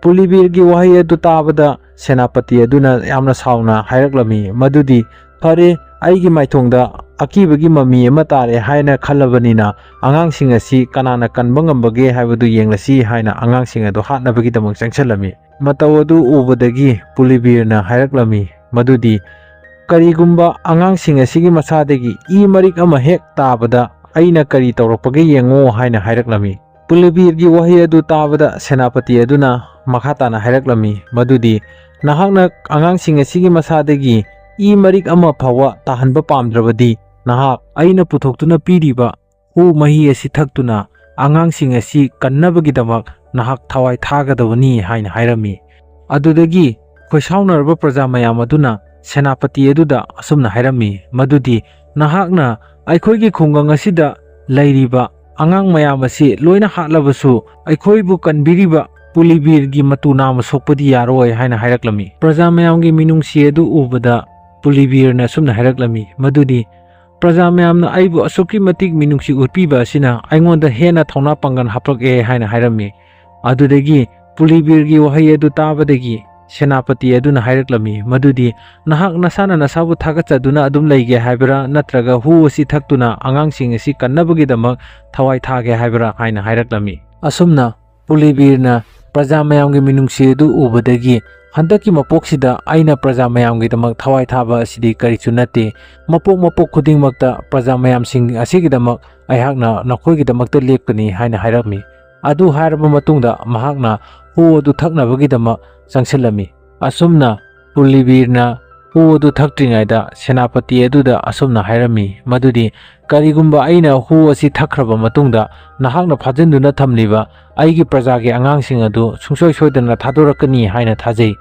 ꯄꯨꯂꯤꯕꯤꯔꯒꯤ ꯋꯥꯍꯩ ꯑꯗꯨ ꯇꯥꯕꯗ ꯁꯦꯅꯥꯄꯇꯤ ꯑꯗꯨꯅ ꯌꯥꯝꯅ ꯁꯥꯎꯅ ꯍꯥꯏꯔꯛꯂꯝꯃꯤ ꯃꯗꯨꯗꯤ, "ꯐꯔꯦ, ꯑꯩꯒꯤ ꯃꯥꯏꯊꯣꯡꯗ ꯑꯀꯤꯕꯒꯤ ꯃꯃꯤ ꯑꯃ ꯇꯥꯔꯦ ꯍꯥꯏꯅ ꯈꯜꯂꯕꯅꯤꯅ, ꯑꯉꯥꯡꯁꯤꯡ ꯑꯁꯤ ꯀꯅꯥꯅ ꯀꯟꯕ ꯉꯝꯕꯒꯦ ꯍꯥꯏꯕꯗꯨ ꯌꯦꯡꯂꯁꯤ" ꯍꯥꯏꯅ ꯑꯉꯥꯡꯁꯤꯡ ꯑꯗꯨ ꯍꯥꯠꯅꯕꯒꯤꯗꯃꯛ ꯆꯪꯁꯤꯜꯂꯝꯃꯤ꯫ ꯃꯇꯧ ꯑꯗꯨ ꯎꯕꯗꯒꯤ ꯄꯨꯂꯤꯕꯤꯔꯅ ꯍꯥꯏꯔꯛꯂꯝꯃꯤ ꯃꯗꯨꯗꯤ, "ꯀꯔꯤꯒꯨꯝꯕ ꯑꯉꯥꯡꯁꯤꯡ ꯑꯁꯤꯒꯤ ꯃꯁꯥꯗꯒꯤ ꯏ ꯃꯔꯤꯛ ꯑꯃ ꯍꯦꯛ ꯇꯥꯕꯗ ꯑꯩꯅ ꯀꯔꯤ ꯇꯧꯔꯛꯄꯒꯦ ꯌꯦꯡꯉꯣ" ꯍꯥꯏꯅ ꯍꯥꯏꯔꯛꯂꯝꯃꯤ꯫ ꯄꯨꯂꯤꯕꯤꯔꯒꯤ ꯋꯥꯍꯩ ꯑꯗꯨ ꯇꯥꯕꯗ ꯁꯦꯅꯥꯄꯇꯤ ꯑꯗꯨꯅ ꯃꯈꯥ ꯇꯥꯅ ꯍꯥꯏꯔꯛꯂꯝꯃꯤ ꯃꯗꯨꯗꯤ, "ꯅꯍꯥꯛꯅ ꯑꯉꯥꯡꯁꯤꯡ ꯑꯁꯤꯒꯤ ꯃꯁꯥꯗꯒꯤ ꯏ ꯃꯔꯤꯛ ꯑꯃ ꯐꯥꯎꯕ ꯇꯥꯍꯟꯕ ꯄꯥꯝꯗ꯭ꯔꯕꯗꯤ, ꯅꯍꯥꯛ ꯑꯩꯅ ꯄꯨꯊꯣꯛꯇꯨꯅ ꯄꯤꯔꯤꯕ ꯍꯨ ꯃꯍꯤ ꯑꯁꯤ ꯊꯛꯇꯨꯅ ꯑꯉꯥꯡꯁꯤꯡ ꯑꯁꯤ ꯀꯟꯅꯕꯒꯤꯗꯃꯛ ꯅꯍꯥꯛ ꯊꯋꯥꯏ ꯊꯥꯒꯗꯕꯅꯤ" ꯍꯥꯏꯅ ꯍꯥꯏꯔꯝꯃꯤ꯫ ꯑꯗꯨꯗꯒꯤ ꯈꯣꯏꯁꯥꯎꯅꯔꯕ ꯄ꯭ꯔꯖꯥ ꯃꯌꯥꯝ ꯑꯗꯨꯅ ꯁꯦꯅꯥꯄꯇꯤ ꯑꯗꯨꯗ ꯑꯁꯨꯝꯅ ꯍꯥꯏꯔꯝꯃꯤ ꯃꯗꯨꯗꯤ, "ꯅꯍꯥꯛꯅ ꯑꯩꯈꯣꯏꯒꯤ ꯈꯨꯡꯒꯪ ꯑꯁꯤꯗ ꯂꯩꯔꯤꯕ ꯑꯉꯥꯡ ꯃꯌꯥꯝ ꯑꯁꯤ ꯂꯣꯏꯅ ꯍꯥꯠꯂꯕꯁꯨ, ꯑꯩꯈꯣꯏꯕꯨ ꯀꯟꯕꯤꯔꯤꯕ ꯄꯨꯂꯤꯕꯤꯔꯒꯤ ꯃꯇꯨ ꯅꯥꯝꯃ ꯁꯣꯛꯄꯗꯤ ꯌꯥꯔꯣꯏ" ꯍꯥꯏꯅ ꯍꯥꯏꯔꯛꯂꯝꯃꯤ꯫ ꯄ꯭ꯔꯖꯥ ꯃꯌꯥꯝꯒꯤ ꯃꯤꯅꯨꯡꯁꯤ ꯑꯗꯨ ꯎꯕꯗ ꯄꯨꯂꯤꯕꯤꯔꯅ ꯑꯁꯨꯝꯅ ꯍꯥꯏꯔꯛꯂꯝꯃꯤ ꯃꯗꯨꯗꯤ, "ꯄ꯭ꯔꯖꯥ ꯃꯌꯥꯝꯅ ꯑꯩꯕꯨ ꯑꯁꯨꯛꯀꯤ ꯃꯇꯤꯛ ꯃꯤꯅꯨꯡꯁꯤ ꯎꯠꯄꯤꯕ ꯑꯁꯤꯅ ꯑꯩꯉꯣꯟꯗ ꯍꯦꯟꯅ ꯊꯧꯅꯥ ꯄꯥꯡꯒꯜ ꯍꯥꯞꯂꯛꯑꯦ" ꯍꯥꯏꯅ ꯍꯥꯏꯔꯝꯃꯤ꯫ ꯑꯗꯨꯗꯒꯤ ꯄꯨꯂꯤꯕꯤꯔꯒꯤ ꯋꯥꯍꯩ ꯑꯗꯨ ꯇꯥꯕꯗꯒꯤ ꯁꯦꯅꯥꯄꯇꯤ ꯑꯗꯨꯅ ꯍꯥꯏꯔꯛꯂꯝꯃꯤ ꯃꯗꯨꯗꯤ, "ꯅꯍꯥꯛ ꯅꯁꯥꯅ ꯅꯁꯥꯕꯨ ꯊꯥꯒꯠꯆꯗꯨꯅ ꯑꯗꯨꯝ ꯂꯩꯒꯦ ꯍꯥꯏꯕ꯭ꯔꯥ, ꯅꯠꯇ꯭ꯔꯒ ꯍꯨ ꯑꯁꯤ ꯊꯛꯇꯨꯅ ꯑꯉꯥꯡꯁꯤꯡ ꯑꯁꯤ ꯀꯟꯅꯕꯒꯤꯗꯃꯛ ꯊꯋꯥꯏ ꯊꯥꯒꯦ ꯍꯥꯏꯕ꯭ꯔꯥ?" ꯍꯥꯏꯅ ꯍꯥꯏꯔꯛꯂꯝꯃꯤ꯫ ꯑꯁꯨꯝꯅ ꯄꯨꯂꯤꯕꯤꯔꯅ ꯄ꯭ꯔꯖꯥ ꯃꯌꯥꯝꯒꯤ ꯃꯤꯅꯨꯡꯁꯤ ꯑꯗꯨ ꯎꯕꯗꯒꯤ ꯍꯟꯗꯛꯀꯤ ꯃꯄꯣꯛꯁꯤꯗ ꯑꯩꯅ ꯄ꯭ꯔꯖꯥ ꯃꯌꯥꯝꯒꯤꯗꯃꯛ ꯊꯋꯥꯏ ꯊꯥꯕ ꯑꯁꯤꯗꯤ ꯀꯔꯤꯁꯨ ꯅꯠꯇꯦ꯫ ꯃꯄꯣꯛ ꯃꯄꯣꯛ ꯈꯨꯗꯤꯡꯃꯛꯇ ꯄ꯭ꯔꯖꯥ ꯃꯌꯥꯝꯁꯤꯡ ꯑꯁꯤꯒꯤꯗꯃꯛ ꯑꯩꯍꯥꯛꯅ ꯅꯈꯣꯏꯒꯤꯗꯃꯛꯇ ꯂꯦꯞꯀꯅꯤ" ꯍꯥꯏꯅ ꯍꯥꯏꯔꯝꯃꯤ꯫ ꯑꯗꯨ ꯍꯥꯏꯔꯕ ꯃꯇꯨꯡꯗ ꯃꯍꯥꯛꯅ ꯍꯨ ꯑꯗꯨ ꯊꯛꯅꯕꯒꯤꯗꯃꯛ ꯆꯪꯁꯤꯜꯂꯝꯃꯤ꯫ ꯑꯁꯨꯝꯅ ꯄꯨꯂꯤꯕꯤꯔꯅ ꯍꯨ ꯑꯗꯨ ꯊꯛꯇ꯭ꯔꯤꯉꯩꯗ ꯁꯦꯅꯥꯄꯇꯤ ꯑꯗꯨꯗ ꯑꯁꯨꯝꯅ ꯍꯥꯏꯔꯝꯃꯤ ꯃꯗꯨꯗꯤ, "ꯀꯔꯤꯒꯨꯝꯕ ꯑꯩꯅ ꯍꯨ ꯑꯁꯤ ꯊꯛꯈ꯭ꯔꯕ ꯃꯇꯨꯡꯗ ꯅꯍꯥꯛꯅ ꯐꯥꯖꯤꯟꯗꯨꯅ ꯊꯝꯂꯤꯕ ꯑꯩꯒꯤ ꯄ꯭ꯔꯖꯥꯒꯤ ꯑꯉꯥꯡꯁꯤꯡ ꯑꯗꯨ ꯁꯨꯡꯁꯣꯏ ꯁꯣꯏꯗꯅ ꯊꯥꯗꯣꯔꯛꯀꯅꯤ ꯍꯥꯏꯅ ꯊꯥꯖꯩ"꯫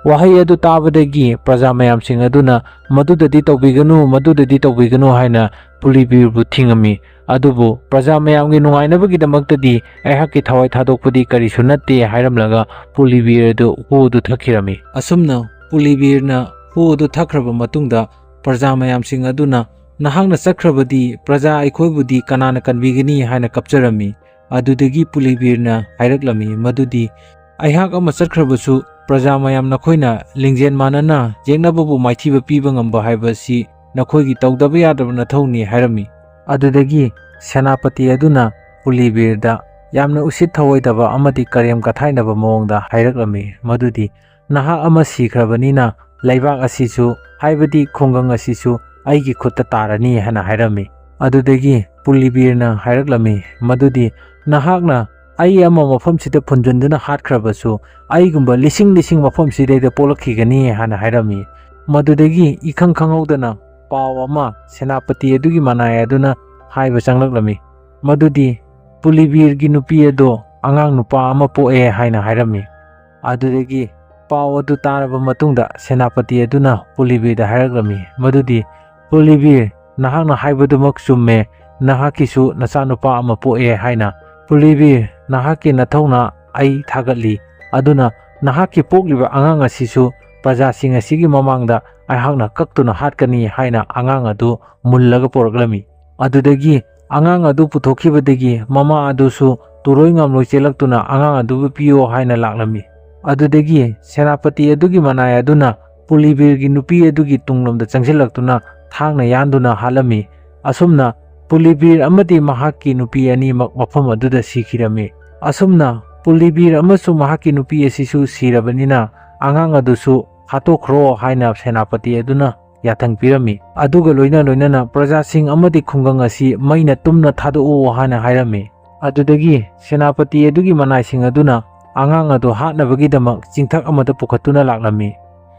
ꯋꯥꯍꯩ ꯑꯗꯨ ꯇꯥꯕꯗꯒꯤ ꯄ꯭ꯔꯖꯥ ꯃꯌꯥꯝꯁꯤꯡ ꯑꯗꯨꯅ "ꯃꯗꯨꯗꯗꯤ ꯇꯧꯕꯤꯒꯅꯨ, ꯃꯗꯨꯗꯗꯤ ꯇꯧꯕꯤꯒꯅꯨ" ꯍꯥꯏꯅ ꯄꯨꯂꯤꯕꯤꯔꯕꯨ ꯊꯤꯡꯉꯝꯃꯤ꯫ ꯑꯗꯨꯕꯨ ꯄ꯭ꯔꯖꯥ ꯃꯌꯥꯝꯒꯤ ꯅꯨꯡꯉꯥꯏꯅꯕꯒꯤꯗꯃꯛꯇꯗꯤ ꯑꯩꯍꯥꯛꯀꯤ ꯊꯋꯥꯏ ꯊꯥꯗꯣꯛꯄꯗꯤ ꯀꯔꯤꯁꯨ ꯅꯠꯇꯦ ꯍꯥꯏꯔꯝꯂꯒ ꯄꯨꯂꯤꯕꯤꯔ ꯑꯗꯨ ꯍꯨ ꯑꯗꯨ ꯊꯛꯈꯤꯔꯝꯃꯤ꯫ ꯑꯁꯨꯝꯅ ꯄꯨꯂꯤꯕꯤꯔꯅ ꯍꯨ ꯑꯗꯨ ꯊꯛꯈ꯭ꯔꯕ ꯃꯇꯨꯡꯗ ꯄ꯭ꯔꯖꯥ ꯃꯌꯥꯝꯁꯤꯡ ꯑꯗꯨꯅ "ꯅꯍꯥꯛꯅ ꯆꯠꯈ꯭ꯔꯕꯗꯤ ꯄ꯭ꯔꯖꯥ ꯑꯩꯈꯣꯏꯕꯨꯗꯤ ꯀꯅꯥꯅ ꯀꯟꯕꯤꯒꯅꯤ?" ꯍꯥꯏꯅ ꯀꯞꯆꯔꯝꯃꯤ꯫ ꯑꯗꯨꯗꯒꯤ ꯄꯨꯂꯤꯕꯤꯔꯅ ꯍꯥꯏꯔꯛꯂꯝꯃꯤ ꯃꯗꯨꯗꯤ, "ꯑꯩꯍꯥꯛ ꯑꯃ ꯆꯠꯈ꯭ꯔꯕꯁꯨ ꯄ꯭ꯔꯖꯥ ꯃꯌꯥꯝ ꯅꯈꯣꯏꯅ ꯂꯤꯡꯖꯦꯜ ꯃꯥꯟꯅꯅ ꯌꯦꯛꯅꯕꯕꯨ ꯃꯥꯏꯊꯤꯕ ꯄꯤꯕ ꯉꯝꯕ ꯍꯥꯏꯕꯁꯤ ꯅꯈꯣꯏꯒꯤ ꯇꯧꯗꯕ ꯌꯥꯗꯕ ꯅꯊꯧꯅꯤ" ꯍꯥꯏꯔꯝꯃꯤ꯫ ꯑꯗꯨꯗꯒꯤ ꯁꯦꯅꯥꯄꯇꯤ ꯑꯗꯨꯅ ꯄꯨꯂꯤꯕꯤꯔꯗ ꯌꯥꯝꯅ ꯎꯁꯤꯠ ꯊꯑꯣꯏꯗꯕ ꯑꯃꯗꯤ ꯀꯔꯦꯝ ꯀꯊꯥꯏꯅꯕ ꯃꯑꯣꯡꯗ ꯍꯥꯏꯔꯛꯂꯝꯃꯤ ꯃꯗꯨꯗꯤ, "ꯅꯍꯥꯛ ꯑꯃ ꯁꯤꯈ꯭ꯔꯕꯅꯤꯅ ꯂꯩꯕꯥꯛ ꯑꯁꯤꯁꯨ, ꯍꯥꯏꯕꯗꯤ ꯈꯨꯡꯒꯪ ꯑꯁꯤꯁꯨ ꯑꯩꯒꯤ ꯈꯨꯠꯇ ꯇꯥꯔꯅꯤ" ꯍꯥꯏꯅ ꯍꯥꯏꯔꯝꯃꯤ꯫ ꯑꯗꯨꯗꯒꯤ ꯄꯨꯂꯤꯕꯤꯔꯅ ꯍꯥꯏꯔꯛꯂꯝꯃꯤ ꯃꯗꯨꯗꯤ, "ꯅꯍꯥꯛꯅ ꯑꯩ ꯑꯃ ꯃꯐꯝꯁꯤꯗ ꯐꯨꯝꯖꯤꯟꯗꯨꯅ ꯍꯥꯠꯈ꯭ꯔꯕꯁꯨ ꯑꯩꯒꯨꯝꯕ ꯂꯤꯁꯤꯡ ꯂꯤꯁꯤꯡ ꯃꯐꯝꯁꯤꯗꯩꯗ ꯄꯣꯛꯂꯛꯈꯤꯒꯅꯤ" ꯍꯥꯏꯅ ꯍꯥꯏꯔꯝꯃꯤ꯫ ꯃꯗꯨꯗꯒꯤ ꯏꯈꯪ ꯈꯪꯍꯧꯗꯅ ꯄꯥꯎ ꯑꯃ ꯁꯦꯅꯥꯄꯇꯤ ꯑꯗꯨꯒꯤ ꯃꯅꯥꯏ ꯑꯗꯨꯅ ꯍꯥꯏꯕ ꯆꯪꯂꯛꯂꯝꯃꯤ ꯃꯗꯨꯗꯤ, "ꯄꯨꯂꯤꯕꯤꯔꯒꯤ ꯅꯨꯄꯤ ꯑꯗꯣ ꯑꯉꯥꯡ ꯅꯨꯄꯥ ꯑꯃ ꯄꯣꯛꯑꯦ" ꯍꯥꯏꯅ ꯍꯥꯏꯔꯝꯃꯤ꯫ ꯑꯗꯨꯗꯒꯤ ꯄꯥꯎ ꯑꯗꯨ ꯇꯥꯔꯕ ꯃꯇꯨꯡꯗ ꯁꯦꯅꯥꯄꯇꯤ ꯑꯗꯨꯅ ꯄꯨꯂꯤꯕꯤꯔꯗ ꯍꯥꯏꯔꯛꯂꯝꯃꯤ ꯃꯗꯨꯗꯤ, "ꯄꯨꯂꯤꯕꯤꯔ, ꯅꯍꯥꯛꯅ ꯍꯥꯏꯕꯗꯨꯃꯛ ꯆꯨꯝꯃꯦ, ꯅꯍꯥꯛꯀꯤꯁꯨ ꯅꯆꯥꯅꯨꯄꯥ ꯑꯃ ꯄꯣꯛꯑꯦ" ꯍꯥꯏꯅ꯫ "ꯄꯨꯂꯤꯕꯤꯔ, ꯅꯍꯥꯛꯀꯤ ꯅꯊꯧꯅ ꯑꯩ ꯊꯥꯒꯠꯂꯤ, ꯑꯗꯨꯅ ꯅꯍꯥꯛꯀꯤ ꯄꯣꯛꯂꯤꯕ ꯑꯉꯥꯡ ꯑꯁꯤꯁꯨ ꯄ꯭ꯔꯖꯥꯁꯤꯡ ꯑꯁꯤꯒꯤ ꯃꯃꯥꯡꯗ ꯑꯩꯍꯥꯛꯅ ꯀꯛꯇꯨꯅ ꯍꯥꯠꯀꯅꯤ" ꯍꯥꯏꯅ ꯑꯉꯥꯡ ꯑꯗꯨ ꯃꯨꯜꯂꯒ ꯄꯣꯔꯛꯂꯝꯃꯤ꯫ ꯑꯗꯨꯗꯒꯤ ꯑꯉꯥꯡ ꯑꯗꯨ ꯄꯨꯊꯣꯛꯈꯤꯕꯗꯒꯤ ꯃꯃꯥ ꯑꯗꯨꯁꯨ ꯇꯨꯔꯣꯏ ꯉꯥꯝꯂꯣꯏ ꯆꯦꯜꯂꯛꯇꯨꯅ ꯑꯉꯥꯡ ꯑꯗꯨꯕꯨ ꯄꯤꯌꯣ ꯍꯥꯏꯅ ꯂꯥꯛꯂꯝꯃꯤ꯫ ꯑꯗꯨꯗꯒꯤ ꯁꯦꯅꯥꯄꯇꯤ ꯑꯗꯨꯒꯤ ꯃꯅꯥꯏ ꯑꯗꯨꯅ ꯄꯨꯂꯤꯕꯤꯔꯒꯤ ꯅꯨꯄꯤ ꯑꯗꯨꯒꯤ ꯇꯨꯡꯂꯣꯝꯗ ꯆꯪꯁꯤꯜꯂꯛꯇꯨꯅ ꯊꯥꯡꯅ ꯌꯥꯟꯗꯨꯅ ꯍꯥꯠꯂꯝꯃꯤ꯫ ꯑꯁꯨꯝꯅ ꯄꯨꯂꯤꯕꯤꯔ ꯑꯃꯗꯤ ꯃꯍꯥꯛꯀꯤ ꯅꯨꯄꯤ ꯑꯅꯤꯃꯛ ꯃꯐꯝ ꯑꯗꯨꯗ ꯁꯤꯈꯤꯔꯝꯃꯤ꯫ ꯑꯁꯨꯝꯅ ꯄꯨꯂꯤꯕꯤꯔ ꯑꯃꯁꯨꯡ ꯃꯍꯥꯛꯀꯤ ꯅꯨꯄꯤ ꯑꯁꯤꯁꯨ ꯁꯤꯔꯕꯅꯤꯅ ꯑꯉꯥꯡ ꯑꯗꯨꯁꯨ ꯍꯥꯠꯇꯣꯛꯈ꯭ꯔꯣ ꯍꯥꯏꯅ ꯁꯦꯅꯥꯄꯇꯤ ꯑꯗꯨꯅ ꯌꯥꯊꯪ ꯄꯤꯔꯝꯃꯤ꯫ ꯑꯗꯨꯒ ꯂꯣꯏꯅ ꯂꯣꯏꯅꯅ ꯄ꯭ꯔꯖꯥꯁꯤꯡ ꯑꯃꯗꯤ ꯈꯨꯡꯒꯪ ꯑꯁꯤ ꯃꯩꯅ ꯇꯨꯝꯅ ꯊꯥꯗꯣꯛꯎ ꯍꯥꯏꯅ ꯍꯥꯏꯔꯝꯃꯤ꯫ ꯑꯗꯨꯗꯒꯤ ꯁꯦꯅꯥꯄꯇꯤ ꯑꯗꯨꯒꯤ ꯃꯅꯥꯏꯁꯤꯡ ꯑꯗꯨꯅ ꯑꯉꯥꯡ ꯑꯗꯨ ꯍꯥꯠꯅꯕꯒꯤꯗꯃꯛ ꯆꯤꯡꯊꯛ ꯑꯃꯗ ꯄꯨꯈꯠꯇꯨꯅ ꯂꯥꯛꯂꯝꯃꯤ꯫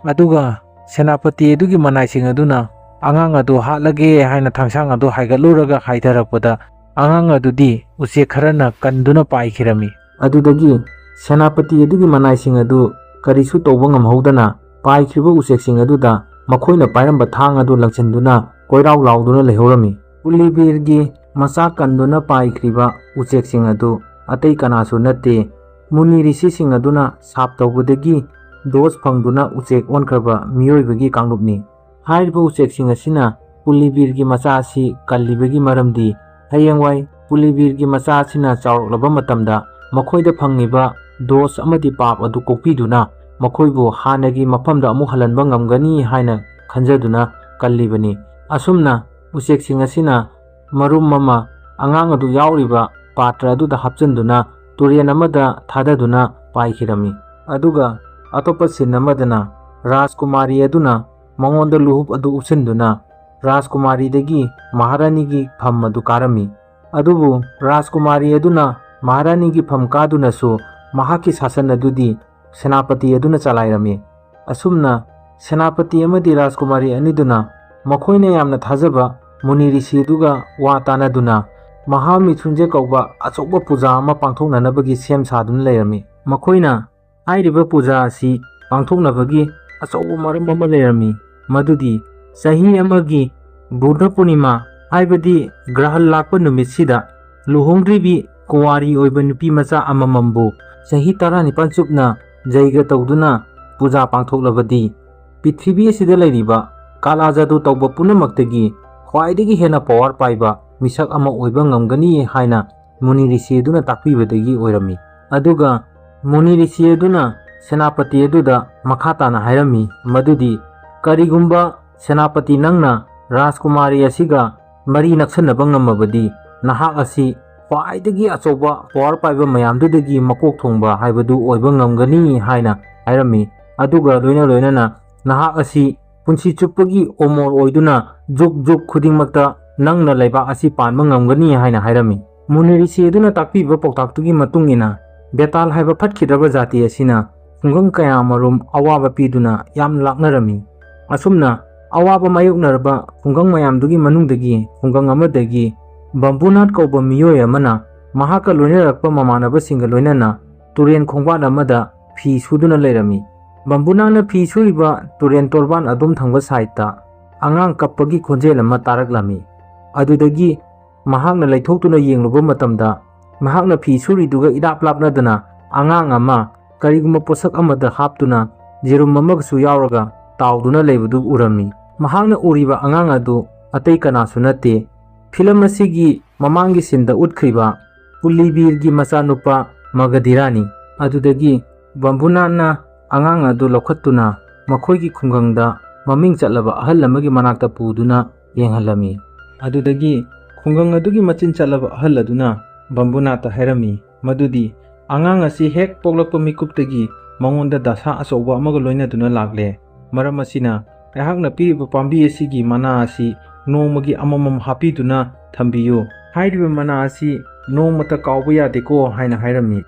ꯑꯗꯨꯒ ꯁꯦꯅꯥꯄꯇꯤ ꯑꯗꯨꯒꯤ ꯃꯅꯥꯏꯁꯤꯡ ꯑꯗꯨꯅ ꯑꯉꯥꯡ ꯑꯗꯨ ꯍꯥꯠꯂꯒꯦ ꯍꯥꯏꯅ ꯊꯥꯡꯁꯥꯡ ꯑꯗꯨ ꯍꯥꯏꯒꯠꯂꯨꯔꯒ ꯍꯥꯏꯊꯔꯛꯄꯗ, ꯑꯉꯥꯡ ꯑꯗꯨꯗꯤ ꯎꯆꯦꯛ ꯈꯔꯅ ꯀꯟꯗꯨꯅ ꯄꯥꯏꯈꯤꯔꯝꯃꯤ꯫ ꯑꯗꯨꯗꯒꯤ ꯁꯦꯅꯥꯄꯇꯤ ꯑꯗꯨꯒꯤ ꯃꯅꯥꯏꯁꯤꯡ ꯑꯗꯨ ꯀꯔꯤꯁꯨ ꯇꯧꯕ ꯉꯝꯍꯧꯗꯅ, ꯄꯥꯏꯈ꯭ꯔꯤꯕ ꯎꯆꯦꯛꯁꯤꯡ ꯑꯗꯨꯗ ꯃꯈꯣꯏꯅ ꯄꯥꯏꯔꯝꯕ ꯊꯥꯡ ꯑꯗꯨ ꯂꯪꯁꯤꯟꯗꯨꯅ ꯀꯣꯏꯔꯥꯎ ꯂꯥꯎꯗꯨꯅ ꯂꯩꯍꯧꯔꯝꯃꯤ꯫ ꯄꯨꯂꯤꯕꯤꯔꯒꯤ ꯃꯆꯥ ꯀꯟꯗꯨꯅ ꯄꯥꯏꯈ꯭ꯔꯤꯕ ꯎꯆꯦꯛꯁꯤꯡ ꯑꯗꯨ ꯑꯇꯩ ꯀꯅꯥꯁꯨ ꯅꯠꯇꯦ, ꯃꯨꯅꯤ ꯔꯤꯁꯤꯁꯤꯡ ꯑꯗꯨꯅ ꯁꯥꯞ ꯇꯧꯕꯗꯒꯤ ꯗꯣꯁ ꯐꯪꯗꯨꯅ ꯎꯆꯦꯛ ꯑꯣꯟꯈ꯭ꯔꯕ ꯃꯤꯑꯣꯏꯕꯒꯤ ꯀꯥꯡꯂꯨꯞꯅꯤ꯫ ꯍꯥꯏꯔꯤꯕ ꯎꯆꯦꯛꯁꯤꯡ ꯑꯁꯤꯅ ꯄꯨꯂꯤꯕꯤꯔꯒꯤ ꯃꯆꯥ ꯑꯁꯤ ꯀꯜꯂꯤꯕꯒꯤ ꯃꯔꯝꯗꯤ, ꯍꯌꯦꯡꯋꯥꯏ ꯄꯨꯂꯤꯕꯤꯔꯒꯤ ꯃꯆꯥ ꯑꯁꯤꯅ ꯆꯥꯎꯔꯛꯂꯕ ꯃꯇꯝꯗ ꯃꯈꯣꯏꯗ ꯐꯪꯂꯤꯕ ꯗꯣꯁ ꯑꯃꯗꯤ ꯄꯥꯞ ꯑꯗꯨ ꯀꯣꯛꯄꯤꯗꯨꯅ ꯃꯈꯣꯏꯕꯨ ꯍꯥꯟꯅꯒꯤ ꯃꯐꯝꯗ ꯑꯃꯨꯛ ꯍꯜꯍꯟꯕ ꯉꯝꯒꯅꯤ ꯍꯥꯏꯅ ꯈꯟꯖꯗꯨꯅ ꯀꯜꯂꯤꯕꯅꯤ꯫ ꯑꯁꯨꯝꯅ ꯎꯆꯦꯛꯁꯤꯡ ꯑꯁꯤꯅ ꯃꯔꯨꯝ ꯑꯃ ꯑꯉꯥꯡ ꯑꯗꯨ ꯌꯥꯎꯔꯤꯕ ꯄꯥꯇ꯭ꯔ ꯑꯗꯨꯗ ꯍꯥꯞꯆꯤꯟꯗꯨꯅ ꯇꯨꯔꯦꯜ ꯑꯃꯗ ꯊꯥꯗꯗꯨꯅ ꯄꯥꯏꯈꯤꯔꯝꯃꯤ꯫ ꯑꯗꯨꯒ ꯑꯇꯣꯞꯄ ꯁꯤꯟ ꯑꯃꯗꯅ ꯔꯥꯖꯀꯨꯃꯥꯔꯤ ꯑꯗꯨꯅ ꯃꯉꯣꯟꯗ ꯂꯨꯍꯨꯞ ꯑꯗꯨ ꯎꯞꯁꯤꯟꯗꯨꯅ ꯔꯥꯖꯀꯨꯃꯥꯔꯤꯗꯒꯤ ꯃꯍꯥꯔꯥꯅꯤꯒꯤ ꯐꯝ ꯑꯗꯨ ꯀꯥꯔꯝꯃꯤ꯫ ꯑꯗꯨꯕꯨ ꯔꯥꯖꯀꯨꯃꯥꯔꯤ ꯑꯗꯨꯅ ꯃꯍꯥꯔꯥꯅꯤꯒꯤ ꯐꯝ ꯀꯥꯗꯨꯅꯁꯨ ꯃꯍꯥꯛꯀꯤ ꯁꯥꯁꯟ ꯑꯗꯨꯗꯤ ꯁꯦꯅꯥꯄꯇꯤ ꯑꯗꯨꯅ ꯆꯂꯥꯏꯔꯝꯃꯤ꯫ ꯑꯁꯨꯝꯅ ꯁꯦꯅꯥꯄꯇꯤ ꯑꯃꯗꯤ ꯔꯥꯖꯀꯨꯃꯥꯔꯤ ꯑꯅꯤꯗꯨꯅ ꯃꯈꯣꯏꯅ ꯌꯥꯝꯅ ꯊꯥꯖꯕ ꯃꯨꯅꯤ ꯔꯤꯁꯤ ꯑꯗꯨꯒ ꯋꯥ ꯇꯥꯅꯗꯨꯅ ꯃꯍꯥꯃꯤꯊꯨꯟꯖꯦ ꯀꯧꯕ ꯑꯆꯧꯕ ꯄꯨꯖꯥ ꯑꯃ ꯄꯥꯡꯊꯣꯛꯅꯅꯕꯒꯤ ꯁꯦꯝ ꯁꯥꯗꯨꯅ ꯂꯩꯔꯝꯃꯤ꯫ ꯃꯈꯣꯏꯅ ꯍꯥꯏꯔꯤꯕ ꯄꯨꯖꯥ ꯑꯁꯤ ꯄꯥꯡꯊꯣꯛꯅꯕꯒꯤ ꯑꯆꯧꯕ ꯃꯔꯝ ꯑꯃ ꯂꯩꯔꯝꯃꯤ, ꯃꯗꯨꯗꯤ ꯆꯍꯤ ꯑꯃꯒꯤ ꯕꯨꯙ ꯄꯨꯔꯅꯤꯃꯥ, ꯍꯥꯏꯕꯗꯤ ꯒ꯭ꯔꯍꯟ ꯂꯥꯛꯄ ꯅꯨꯃꯤꯠꯁꯤꯗ ꯂꯨꯍꯣꯡꯗ꯭ꯔꯤꯕꯤ ꯀꯨꯋꯥꯔꯤ ꯑꯣꯏꯕ ꯅꯨꯄꯤ ꯃꯆꯥ ꯑꯃꯃꯝꯕꯨ ꯆꯍꯤ ꯇꯔꯥꯅꯤꯄꯥꯜ ꯆꯨꯞꯅ ꯖꯩꯒ ꯇꯧꯗꯨꯅ ꯄꯨꯖꯥ ꯄꯥꯡꯊꯣꯛꯂꯕꯗꯤ, ꯄ꯭ꯔꯤꯊꯤꯕꯤ ꯑꯁꯤꯗ ꯂꯩꯔꯤꯕ ꯀꯥꯂꯥ ꯖꯥꯗꯨ ꯇꯧꯕ ꯄꯨꯝꯅꯃꯛꯇꯒꯤ ꯈ꯭ꯋꯥꯏꯗꯒꯤ ꯍꯦꯟꯅ ꯄꯋꯥꯔ ꯄꯥꯏꯕ ꯃꯤꯁꯛ ꯑꯃ ꯑꯣꯏꯕ ꯉꯝꯒꯅꯤ ꯍꯥꯏꯅ ꯃꯨꯅꯤ ꯔꯤꯁꯤ ꯑꯗꯨꯅ ꯇꯥꯛꯄꯤꯕꯗꯒꯤ ꯑꯣꯏꯔꯝꯃꯤ꯫ ꯑꯗꯨꯒ ꯃꯨꯅꯤ ꯔꯤꯁꯤ ꯑꯗꯨꯅ ꯁꯦꯅꯥꯄꯇꯤ ꯑꯗꯨꯗ ꯃꯈꯥ ꯇꯥꯅ ꯍꯥꯏꯔꯝꯃꯤ ꯃꯗꯨꯗꯤ, ꯀꯔꯤꯒꯨꯝꯕ ꯁꯦꯅꯥꯄꯇꯤ ꯅꯪꯅ ꯔꯥꯖꯀꯨꯃꯥꯔꯤ ꯑꯁꯤꯒ ꯃꯔꯤ ꯅꯛꯁꯟꯅꯕ ꯉꯝꯃꯕꯗꯤ, ꯅꯍꯥꯛ ꯑꯁꯤ ꯈ꯭ꯋꯥꯏꯗꯒꯤ ꯑꯆꯧꯕ ꯄꯋꯥꯔ ꯄꯥꯏꯕ ꯃꯌꯥꯝꯗꯨꯗꯒꯤ ꯃꯀꯣꯛ ꯊꯣꯡꯕ ꯍꯥꯏꯕꯗꯨ ꯑꯣꯏꯕ ꯉꯝꯒꯅꯤ ꯍꯥꯏꯅ ꯍꯥꯏꯔꯝꯃꯤ꯫ ꯑꯗꯨꯒ ꯂꯣꯏꯅ ꯂꯣꯏꯅꯅ ꯅꯍꯥꯛ ꯑꯁꯤ ꯄꯨꯟꯁꯤ ꯆꯨꯞꯄꯒꯤ ꯑꯣꯃꯣꯔ ꯑꯣꯏꯗꯨꯅ ꯖꯨꯛ ꯖꯨꯛ ꯈꯨꯗꯤꯡꯃꯛꯇ ꯅꯪꯅ ꯂꯩꯕꯥꯛ ꯑꯁꯤ ꯄꯥꯟꯕ ꯉꯝꯒꯅꯤ ꯍꯥꯏꯅ ꯍꯥꯏꯔꯝꯃꯤ꯫ ꯃꯨꯅꯤꯔꯤꯁꯤ ꯑꯗꯨꯅ ꯇꯥꯛꯄꯤꯕ ꯄꯥꯎꯇꯥꯛꯇꯨꯒꯤ ꯃꯇꯨꯡ ꯏꯟꯅ ꯕꯦꯇꯥꯜ ꯍꯥꯏꯕ ꯐꯠꯈꯤꯗ꯭ꯔꯕ ꯖꯥꯇꯤ ꯑꯁꯤꯅ ꯈꯨꯡꯒꯪ ꯀꯌꯥꯃꯔꯨꯝ ꯑꯋꯥꯕ ꯄꯤꯗꯨꯅ ꯌꯥꯝꯅ ꯂꯥꯛꯅꯔꯝꯃꯤ꯫ ꯑꯁꯨꯝꯅ ꯑꯋꯥꯕ ꯃꯥꯌꯣꯛꯅꯔꯕ ꯈꯨꯡꯒꯪ ꯃꯌꯥꯝꯗꯨꯒꯤ ꯃꯅꯨꯡꯗꯒꯤ ꯈꯨꯡꯒꯪ ꯑꯃꯗꯒꯤ ꯕꯝꯕꯨꯅꯥꯠ ꯀꯧꯕ ꯃꯤꯑꯣꯏ ꯑꯃꯅ ꯃꯍꯥꯛꯀ ꯂꯣꯏꯅꯔꯛꯄ ꯃꯃꯥꯟꯅꯕꯁꯤꯡꯒ ꯂꯣꯏꯅꯅ ꯇꯨꯔꯦꯟ ꯈꯣꯡꯕꯥꯟ ꯑꯃꯗ ꯐꯤ ꯁꯨꯗꯨꯅ ꯂꯩꯔꯝꯃꯤ꯫ ꯕꯝꯕꯨꯅꯥꯠꯅ ꯐꯤ ꯁꯨꯔꯤꯕ ꯇꯨꯔꯦꯟ ꯇꯣꯔꯕꯥꯟ ꯑꯗꯣꯝ ꯊꯪꯕ ꯁꯥꯏꯠꯇ ꯑꯉꯥꯡ ꯀꯞꯄꯒꯤ ꯈꯣꯟꯖꯦꯜ ꯑꯃ ꯇꯥꯔꯛꯂꯝꯃꯤ꯫ ꯑꯗꯨꯗꯒꯤ ꯃꯍꯥꯛꯅ ꯂꯩꯊꯣꯛꯇꯨꯅ ꯌꯦꯡꯂꯨꯕ ꯃꯇꯝꯗ ꯃꯍꯥꯛꯅ ꯐꯤ ꯁꯨꯔꯤꯗꯨꯒ ꯏꯔꯥꯞ ꯂꯥꯞꯅꯗꯅ ꯑꯉꯥꯡ ꯑꯃ ꯀꯔꯤꯒꯨꯝꯕ ꯄꯣꯠꯁꯛ ꯑꯃꯗ ꯍꯥꯞꯇꯨꯅ ꯌꯦꯔꯨꯝ ꯑꯃꯒꯁꯨ ꯌꯥꯎꯔꯒ ꯇꯥꯎꯗꯨꯅ ꯂꯩꯕꯗꯨ ꯎꯔꯝꯃꯤ꯫ ꯃꯍꯥꯛꯅ ꯎꯔꯤꯕ ꯑꯉꯥꯡ ꯑꯗꯨ ꯑꯇꯩ ꯀꯅꯥꯁꯨ ꯅꯠꯇꯦ, ꯐꯤꯂꯝ ꯑꯁꯤꯒꯤ ꯃꯃꯥꯡꯒꯤ ꯁꯤꯟꯗ ꯎꯠꯈ꯭ꯔꯤꯕ ꯄꯨꯂꯤꯕꯤꯔꯒꯤ ꯃꯆꯥꯅꯨꯄꯥ ꯃꯒꯙꯤꯔꯥꯅꯤ꯫ ꯑꯗꯨꯗꯒꯤ ꯕꯝꯕꯨꯅꯥꯠꯅ ꯑꯉꯥꯡ ꯑꯗꯨ ꯂꯧꯈꯠꯇꯨꯅ ꯃꯈꯣꯏꯒꯤ ꯈꯨꯡꯒꯪꯗ ꯃꯃꯤꯡ ꯆꯠꯂꯕ ꯑꯍꯜ ꯑꯃꯒꯤ ꯃꯅꯥꯛꯇ ꯄꯨꯗꯨꯅ ꯌꯦꯡꯍꯜꯂꯝꯃꯤ꯫ ꯑꯗꯨꯗꯒꯤ ꯈꯨꯡꯒꯪ ꯑꯗꯨꯒꯤ ꯃꯆꯤꯟ ꯆꯠꯂꯕ ꯑꯍꯜ ꯑꯗꯨꯅ ꯕꯝꯕꯨꯅꯥꯠꯇ ꯍꯥꯏꯔꯝꯃꯤ ꯃꯗꯨꯗꯤ ꯑꯉꯥꯡ ꯑꯁꯤ ꯍꯦꯛ ꯄꯣꯛꯂꯛꯄ ꯃꯤꯀꯨꯞꯇꯒꯤ ꯃꯉꯣꯟꯗ ꯗꯁꯥ ꯑꯆꯧꯕ ꯑꯃꯒ ꯂꯣꯏꯅꯗꯨꯅ ꯂꯥꯛꯂꯦ꯫ ꯃꯔꯝ ꯑꯁꯤꯅ ꯑꯩꯍꯥꯛꯅ ꯄꯤꯔꯤꯕ ꯄꯥꯝꯕꯤ ꯑꯁꯤꯒꯤ ꯃꯅꯥ ꯑꯁꯤ ꯅꯣꯡꯃꯒꯤ ꯑꯃꯃꯝ ꯍꯥꯞꯄꯤꯗꯨꯅ ꯊꯝꯕꯤꯌꯨ꯫ ꯍꯥꯏꯔꯤꯕ ꯃꯅꯥ ꯑꯁꯤ ꯅꯣꯡꯃꯇ ꯀꯥꯎꯕ ꯌꯥꯗꯦꯀꯣ ꯍꯥꯏꯅ ꯍꯥꯏꯔꯝꯃꯤ꯫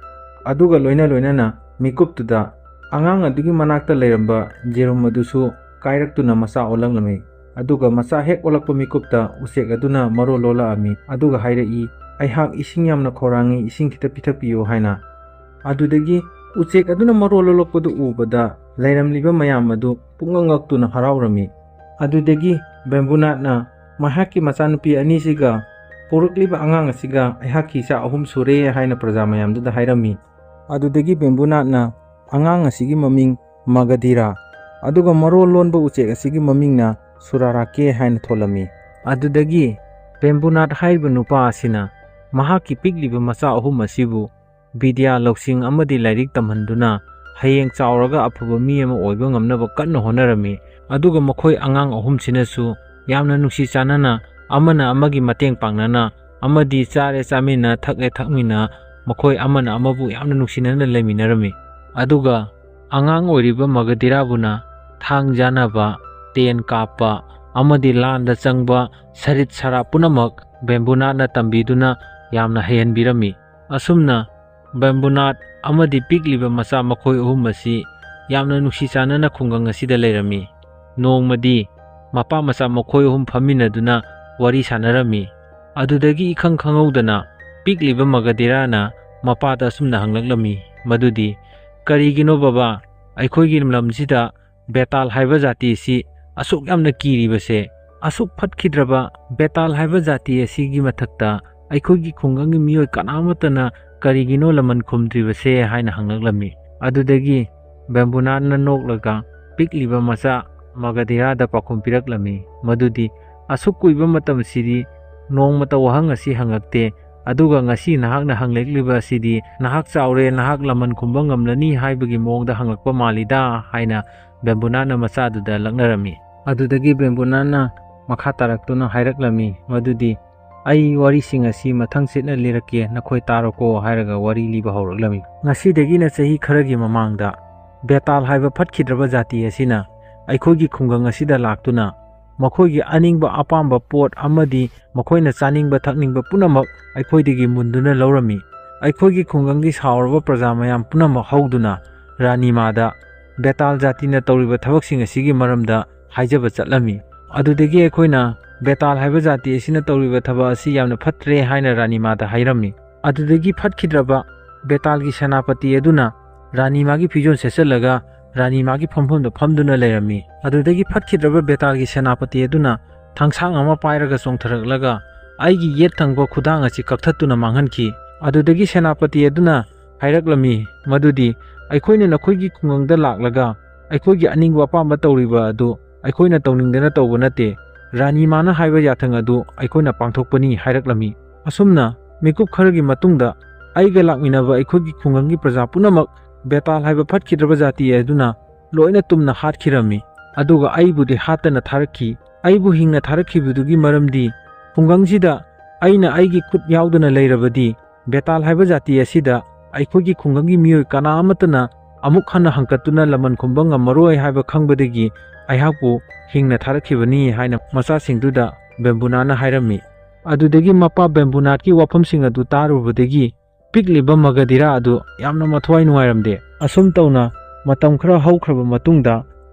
ꯑꯗꯨꯒ ꯂꯣꯏꯅ ꯂꯣꯏꯅꯅ ꯃꯤꯀꯨꯞꯇꯨꯗ ꯑꯉꯥꯡ ꯑꯗꯨꯒꯤ ꯃꯅꯥꯛꯇ ꯂꯩꯔꯝꯕ ꯌꯦꯔꯨꯝ ꯑꯗꯨꯁꯨ ꯀꯥꯏꯔꯛꯇꯨꯅ ꯃꯆꯥ ꯑꯣꯜꯂꯛꯂꯝꯃꯤ꯫ ꯑꯗꯨꯒ ꯃꯆꯥ ꯍꯦꯛ ꯑꯣꯜꯂꯛꯄ ꯃꯤꯀꯨꯞꯇ ꯎꯆꯦꯛ ꯑꯗꯨꯅ ꯃꯔꯣꯜ ꯂꯣꯜꯂꯛꯑꯝꯃꯤ꯫ ꯑꯗꯨꯒ ꯍꯥꯏꯔꯛꯏ, "ꯑꯩꯍꯥꯛ ꯏꯁꯤꯡ ꯌꯥꯝꯅ ꯈꯧꯔꯥꯡꯉꯤ, ꯏꯁꯤꯡ ꯈꯤꯇ ꯄꯤꯊꯛꯄꯤꯌꯨ" ꯍꯥꯏꯅ꯫ ꯑꯗꯨꯗꯒꯤ ꯎꯆꯦꯛ ꯑꯗꯨꯅ ꯃꯔꯣꯜ ꯂꯣꯜꯂꯛꯄꯗꯨ ꯎꯕꯗ ꯂꯩꯔꯝꯂꯤꯕ ꯃꯌꯥꯝ ꯑꯗꯨ ꯄꯨꯡꯉꯛ ꯉꯛꯇꯨꯅ ꯍꯔꯥꯎꯔꯝꯃꯤ꯫ ꯑꯗꯨꯗꯒꯤ ꯕꯦꯝꯕꯨꯅꯥꯠꯅ ꯃꯍꯥꯛꯀꯤ ꯃꯆꯥꯅꯨꯄꯤ ꯑꯅꯤꯁꯤꯒ ꯄꯣꯔꯛꯂꯤꯕ ꯑꯉꯥꯡ ꯑꯁꯤꯒ ꯑꯩꯍꯥꯛꯀꯤ ꯏꯆꯥ ꯑꯍꯨꯝ ꯁꯨꯔꯦ ꯍꯥꯏꯅ ꯄ꯭ꯔꯖꯥ ꯃꯌꯥꯝꯗꯨꯗ ꯍꯥꯏꯔꯝꯃꯤ꯫ ꯑꯗꯨꯗꯒꯤ ꯕꯦꯝꯕꯨꯅꯥꯠꯅ ꯑꯉꯥꯡ ꯑꯁꯤꯒꯤ ꯃꯃꯤꯡ ꯃꯒꯙꯤꯔꯥ, ꯑꯗꯨꯒ ꯃꯔꯣꯜ ꯂꯣꯟꯕ ꯎꯆꯦꯛ ꯑꯁꯤꯒꯤ ꯃꯃꯤꯡꯅ ꯁꯨꯔꯥꯔꯥꯀꯦ ꯍꯥꯏꯅ ꯊꯣꯜꯂꯝꯃꯤ꯫ ꯑꯗꯨꯗꯒꯤ ꯕꯦꯝꯕꯨꯅꯥꯠ ꯍꯥꯏꯔꯤꯕ ꯅꯨꯄꯥ ꯑꯁꯤꯅ ꯃꯍꯥꯛꯀꯤ ꯄꯤꯛꯂꯤꯕ ꯃꯆꯥ ꯑꯍꯨꯝ ꯑꯁꯤꯕꯨ ꯕꯤꯗ꯭ꯌꯥ, ꯂꯧꯁꯤꯡ ꯑꯃꯗꯤ ꯂꯥꯏꯔꯤꯛ ꯇꯝꯍꯟꯗꯨꯅ ꯍꯌꯦꯡ ꯆꯥꯎꯔꯒ ꯑꯐꯕ ꯃꯤ ꯑꯃ ꯑꯣꯏꯕ ꯉꯝꯅꯕ ꯀꯟꯅ ꯍꯣꯠꯅꯔꯝꯃꯤ꯫ ꯑꯗꯨꯒ ꯃꯈꯣꯏ ꯑꯉꯥꯡ ꯑꯍꯨꯝꯁꯤꯅꯁꯨ ꯌꯥꯝꯅ ꯅꯨꯡꯁꯤ ꯆꯥꯟꯅꯅ ꯑꯃꯅ ꯑꯃꯒꯤ ꯃꯇꯦꯡ ꯄꯥꯡꯅꯅ ꯑꯃꯗꯤ ꯆꯥꯔꯦ ꯆꯥꯃꯤꯟꯅ, ꯊꯛꯂꯦ ꯊꯛꯃꯤꯟꯅ, ꯃꯈꯣꯏ ꯑꯃꯅ ꯑꯃꯕꯨ ꯌꯥꯝꯅ ꯅꯨꯡꯁꯤꯅꯅ ꯂꯩꯃꯤꯟꯅꯔꯝꯃꯤ꯫ ꯑꯗꯨꯒ ꯑꯉꯥꯡ ꯑꯣꯏꯔꯤꯕ ꯃꯒꯙꯤꯔꯥꯕꯨꯅ ꯊꯥꯡ ꯆꯥꯅꯕ, ꯇꯦꯟ ꯀꯥꯞꯄ ꯑꯃꯗꯤ ꯂꯥꯟꯗ ꯆꯪꯕ ꯁꯔꯤꯠ ꯁꯔꯥ ꯄꯨꯝꯅꯃꯛ ꯕꯦꯝꯕꯨꯅꯥꯠꯅ ꯇꯝꯕꯤꯗꯨꯅ ꯌꯥꯝꯅ ꯍꯩꯍꯟꯕꯤꯔꯝꯃꯤ꯫ ꯑꯁꯨꯝꯅ ꯕꯦꯝꯕꯨꯅꯥꯠ ꯑꯃꯗꯤ ꯄꯤꯛꯂꯤꯕ ꯃꯆꯥ ꯃꯈꯣꯏ ꯑꯍꯨꯝ ꯑꯁꯤ ꯌꯥꯝꯅ ꯅꯨꯡꯁꯤ ꯆꯥꯟꯅꯅ ꯈꯨꯡꯒꯪ ꯑꯁꯤꯗ ꯂꯩꯔꯝꯃꯤ꯫ ꯅꯣꯡꯃꯗꯤ ꯃꯄꯥ ꯃꯆꯥ ꯃꯈꯣꯏ ꯑꯍꯨꯝ ꯐꯝꯃꯤꯟꯅꯗꯨꯅ ꯋꯥꯔꯤ ꯁꯥꯟꯅꯔꯝꯃꯤ꯫ ꯑꯗꯨꯗꯒꯤ ꯏꯈꯪ ꯈꯪꯍꯧꯗꯅ ꯄꯤꯛꯂꯤꯕ ꯃꯒꯙꯤꯔꯥꯅ ꯃꯄꯥꯗ ꯑꯁꯨꯝꯅ ꯍꯪꯂꯛꯂꯝꯃꯤ, ꯃꯗꯨꯗꯤ, "ꯀꯔꯤꯒꯤꯅꯣ ꯕꯕꯥ, ꯑꯩꯈꯣꯏꯒꯤ ꯂꯝꯁꯤꯗ ꯕꯦꯇꯥꯜ ꯍꯥꯏꯕ ꯖꯥꯇꯤ ꯑꯁꯤ ꯑꯁꯨꯛ ꯌꯥꯝꯅ ꯀꯤꯔꯤꯕꯁꯦ? ꯑꯁꯨꯛ ꯐꯠꯈꯤꯗ꯭ꯔꯕ ꯕꯦꯇꯥꯜ ꯍꯥꯏꯕ ꯖꯥꯇꯤ ꯑꯁꯤꯒꯤ ꯃꯊꯛꯇ ꯑꯩꯈꯣꯏꯒꯤ ꯈꯨꯡꯒꯪꯒꯤ ꯃꯤꯑꯣꯏ ꯀꯅꯥꯃꯠꯇꯅ ꯀꯔꯤꯒꯤꯅꯣ ꯂꯃꯟ ꯈꯨꯝꯗ꯭ꯔꯤꯕꯁꯦ?" ꯍꯥꯏꯅ ꯍꯪꯂꯛꯂꯝꯃꯤ꯫ ꯑꯗꯨꯗꯒꯤ ꯕꯦꯝꯕꯨꯅꯥꯠꯅ ꯅꯣꯛꯂꯒ ꯄꯤꯛꯂꯤꯕ ꯃꯆꯥ ꯃꯒꯙꯤꯔꯥꯗ ꯄꯥꯎꯈꯨꯝ ꯄꯤꯔꯛꯂꯝꯃꯤ, ꯃꯗꯨꯗꯤ, "ꯑꯁꯨꯛ ꯀꯨꯏꯕ ꯃꯇꯝꯁꯤꯗꯤ ꯅꯣꯡꯃꯇ ꯋꯥꯍꯪ ꯑꯁꯤ ꯍꯪꯉꯛꯇꯦ, ꯑꯗꯨꯒ ꯉꯁꯤ ꯅꯍꯥꯛꯅ ꯍꯪꯂꯛꯂꯤꯕ ꯑꯁꯤꯗꯤ ꯅꯍꯥꯛ ꯆꯥꯎꯔꯦ, ꯅꯍꯥꯛ ꯂꯃꯟ ꯈꯨꯝꯕ ꯉꯝꯂꯅꯤ ꯍꯥꯏꯕꯒꯤ ꯃꯑꯣꯡꯗ ꯍꯪꯂꯛꯄ ꯃꯥꯜꯂꯤꯗ" ꯍꯥꯏꯅ ꯕꯦꯝꯕꯨꯅꯥꯠꯅ ꯃꯆꯥꯗꯨꯗ ꯂꯛꯅꯔꯝꯃꯤ꯫ ꯑꯗꯨꯗꯒꯤ ꯕꯦꯝꯕꯨꯅꯥꯠꯅ ꯃꯈꯥ ꯇꯥꯔꯛꯇꯨꯅ ꯍꯥꯏꯔꯛꯂꯝꯃꯤ, ꯃꯗꯨꯗꯤ, "ꯑꯩ ꯋꯥꯔꯤꯁꯤꯡ ꯑꯁꯤ ꯃꯊꯪ ꯆꯦꯠꯅ ꯂꯤꯔꯛꯀꯦ, ꯅꯈꯣꯏ ꯇꯥꯔꯣꯀꯣ" ꯍꯥꯏꯔꯒ ꯋꯥꯔꯤ ꯂꯤꯕ ꯍꯧꯔꯛꯂꯝꯃꯤ꯫ ꯉꯁꯤꯗꯒꯤꯅ ꯆꯍꯤ ꯈꯔꯒꯤ ꯃꯃꯥꯡꯗ ꯕꯦꯇꯥꯜ ꯍꯥꯏꯕ ꯐꯠꯈꯤꯗ꯭ꯔꯕ ꯖꯥꯇꯤ ꯑꯁꯤꯅ ꯑꯩꯈꯣꯏꯒꯤ ꯈꯨꯡꯒꯪ ꯑꯁꯤꯗ ꯂꯥꯛꯇꯨꯅ ꯃꯈꯣꯏꯒꯤ ꯑꯅꯤꯡꯕ ꯑꯄꯥꯝꯕ ꯄꯣꯠ ꯑꯃꯗꯤ ꯃꯈꯣꯏꯅ ꯆꯥꯅꯤꯡꯕ ꯊꯛꯅꯤꯡꯕ ꯄꯨꯝꯅꯃꯛ ꯑꯩꯈꯣꯏꯗꯒꯤ ꯃꯨꯟꯗꯨꯅ ꯂꯧꯔꯝꯃꯤ꯫ ꯑꯩꯈꯣꯏꯒꯤ ꯈꯨꯡꯒꯪꯒꯤ ꯁꯥꯎꯔꯕ ꯄ꯭ꯔꯖꯥ ꯃꯌꯥꯝ ꯄꯨꯝꯅꯃꯛ ꯍꯧꯗꯨꯅ ꯔꯥꯅꯤꯃꯥꯗ ꯕꯦꯇꯥꯜ ꯖꯥꯇꯤꯅ ꯇꯧꯔꯤꯕ ꯊꯕꯛꯁꯤꯡ ꯑꯁꯤꯒꯤ ꯃꯔꯝꯗ ꯍꯥꯏꯖꯕ ꯆꯠꯂꯝꯃꯤ꯫ ꯑꯗꯨꯗꯒꯤ ꯑꯩꯈꯣꯏꯅ ꯕꯦꯇꯥꯜ ꯍꯥꯏꯕ ꯖꯥꯇꯤ ꯑꯁꯤꯅ ꯇꯧꯔꯤꯕ ꯊꯕꯛ ꯑꯁꯤ ꯌꯥꯝꯅ ꯐꯠꯇ꯭ꯔꯦ ꯍꯥꯏꯅ ꯔꯥꯅꯤꯃꯥꯗ ꯍꯥꯏꯔꯝꯃꯤ꯫ ꯑꯗꯨꯗꯒꯤ ꯐꯠꯈꯤꯗ꯭ꯔꯕ ꯕꯦꯇꯥꯜꯒꯤ ꯁꯦꯅꯥꯄꯇꯤ ꯑꯗꯨꯅ ꯔꯥꯅꯤꯃꯥꯒꯤ ꯐꯤꯖꯣꯜ ꯁꯦꯠꯆꯜꯂꯒ ꯔꯥꯅꯤꯃꯥꯒꯤ ꯐꯝꯐꯝꯗ ꯐꯝꯗꯨꯅ ꯂꯩꯔꯝꯃꯤ꯫ ꯑꯗꯨꯗꯒꯤ ꯐꯠꯈꯤꯗ꯭ꯔꯕ ꯕꯦꯇꯥꯜꯒꯤ ꯁꯦꯅꯥꯄꯇꯤ ꯑꯗꯨꯅ ꯊꯥꯡꯁꯥꯡ ꯑꯃ ꯄꯥꯏꯔꯒ ꯆꯣꯡꯊꯔꯛꯂꯒ ꯑꯩꯒꯤ ꯌꯦꯠ ꯊꯪꯕ ꯈꯨꯗꯥꯡ ꯑꯁꯤ ꯀꯛꯊꯠꯇꯨꯅ ꯃꯥꯡꯍꯟꯈꯤ꯫ ꯑꯗꯨꯗꯒꯤ ꯁꯦꯅꯥꯄꯇꯤ ꯑꯗꯨꯅ ꯍꯥꯏꯔꯛꯂꯝꯃꯤ, ꯃꯗꯨꯗꯤ, "ꯑꯩꯈꯣꯏꯅ ꯅꯈꯣꯏꯒꯤ ꯈꯨꯡꯒꯪꯗ ꯂꯥꯛꯂꯒ ꯑꯩꯈꯣꯏꯒꯤ ꯑꯅꯤꯡꯕ ꯑꯄꯥꯝꯕ ꯇꯧꯔꯤꯕ ꯑꯗꯨ ꯑꯩꯈꯣꯏꯅ ꯇꯧꯅꯤꯡꯗꯅ ꯇꯧꯕ ꯅꯠꯇꯦ, ꯔꯥꯅꯤꯃꯥꯅ ꯍꯥꯏꯕ ꯌꯥꯊꯪ ꯑꯗꯨ ꯑꯩꯈꯣꯏꯅ ꯄꯥꯡꯊꯣꯛꯄꯅꯤ" ꯍꯥꯏꯔꯛꯂꯝꯃꯤ꯫ ꯑꯁꯨꯝꯅ ꯃꯤꯀꯨꯞ ꯈꯔꯒꯤ ꯃꯇꯨꯡꯗ ꯑꯩꯒ ꯂꯥꯛꯃꯤꯟꯅꯕ ꯑꯩꯈꯣꯏꯒꯤ ꯈꯨꯡꯒꯪꯒꯤ ꯄ꯭ꯔꯖꯥ ꯄꯨꯝꯅꯃꯛ ꯕꯦꯇꯥꯜ ꯍꯥꯏꯕ ꯐꯠꯈꯤꯗ꯭ꯔꯕ ꯖꯥꯇꯤ ꯑꯗꯨꯅ ꯂꯣꯏꯅ ꯇꯨꯝꯅ ꯍꯥꯠꯈꯤꯔꯝꯃꯤ꯫ ꯑꯗꯨꯒ ꯑꯩꯕꯨꯗꯤ ꯍꯥꯠꯇꯅ ꯊꯥꯔꯛꯈꯤ꯫ ꯑꯩꯕꯨ ꯍꯤꯡꯅ ꯊꯥꯔꯛꯈꯤꯕꯗꯨꯒꯤ ꯃꯔꯝꯗꯤ ꯈꯨꯡꯒꯪꯁꯤꯗ ꯑꯩꯅ ꯑꯩꯒꯤ ꯈꯨꯠ ꯌꯥꯎꯗꯅ ꯂꯩꯔꯕꯗꯤ ꯕꯦꯇꯥꯜ ꯍꯥꯏꯕ ꯖꯥꯇꯤ ꯑꯁꯤꯗ ꯑꯩꯈꯣꯏꯒꯤ ꯈꯨꯡꯒꯪꯒꯤ ꯃꯤꯑꯣꯏ ꯀꯅꯥ ꯑꯃꯠꯇꯅ ꯑꯃꯨꯛ ꯍꯟꯅ ꯍꯪꯀꯠꯇꯨꯅ ꯂꯃꯟ ꯈꯨꯝꯕ ꯉꯝꯃꯔꯣꯏ ꯍꯥꯏꯕ ꯈꯪꯕꯗꯒꯤ ꯑꯩꯍꯥꯛꯄꯨ ꯍꯤꯡꯅ ꯊꯥꯔꯛꯈꯤꯕꯅꯤ ꯍꯥꯏꯅ ꯃꯆꯥꯁꯤꯡꯗꯨꯗ ꯕꯦꯝꯕꯨꯅꯥꯠꯅ ꯍꯥꯏꯔꯝꯃꯤ꯫ ꯑꯗꯨꯗꯒꯤ ꯃꯄꯥ ꯕꯦꯝꯕꯨꯅꯥꯠꯀꯤ ꯋꯥꯐꯝꯁꯤꯡ ꯑꯗꯨ ꯇꯥꯔꯨꯕꯗꯒꯤ ꯄꯤꯛꯂꯤꯕ ꯃꯒꯙꯤꯔꯥ ꯑꯗꯨ ꯌꯥꯝꯅ ꯃꯊ꯭ꯋꯥꯏ ꯅꯨꯡꯉꯥꯏꯔꯝꯗꯦ꯫ ꯑꯁꯨꯝ ꯇꯧꯅ ꯃꯇꯝ ꯈꯔ ꯍꯧꯈ꯭ꯔꯕ ꯃꯇꯨꯡꯗ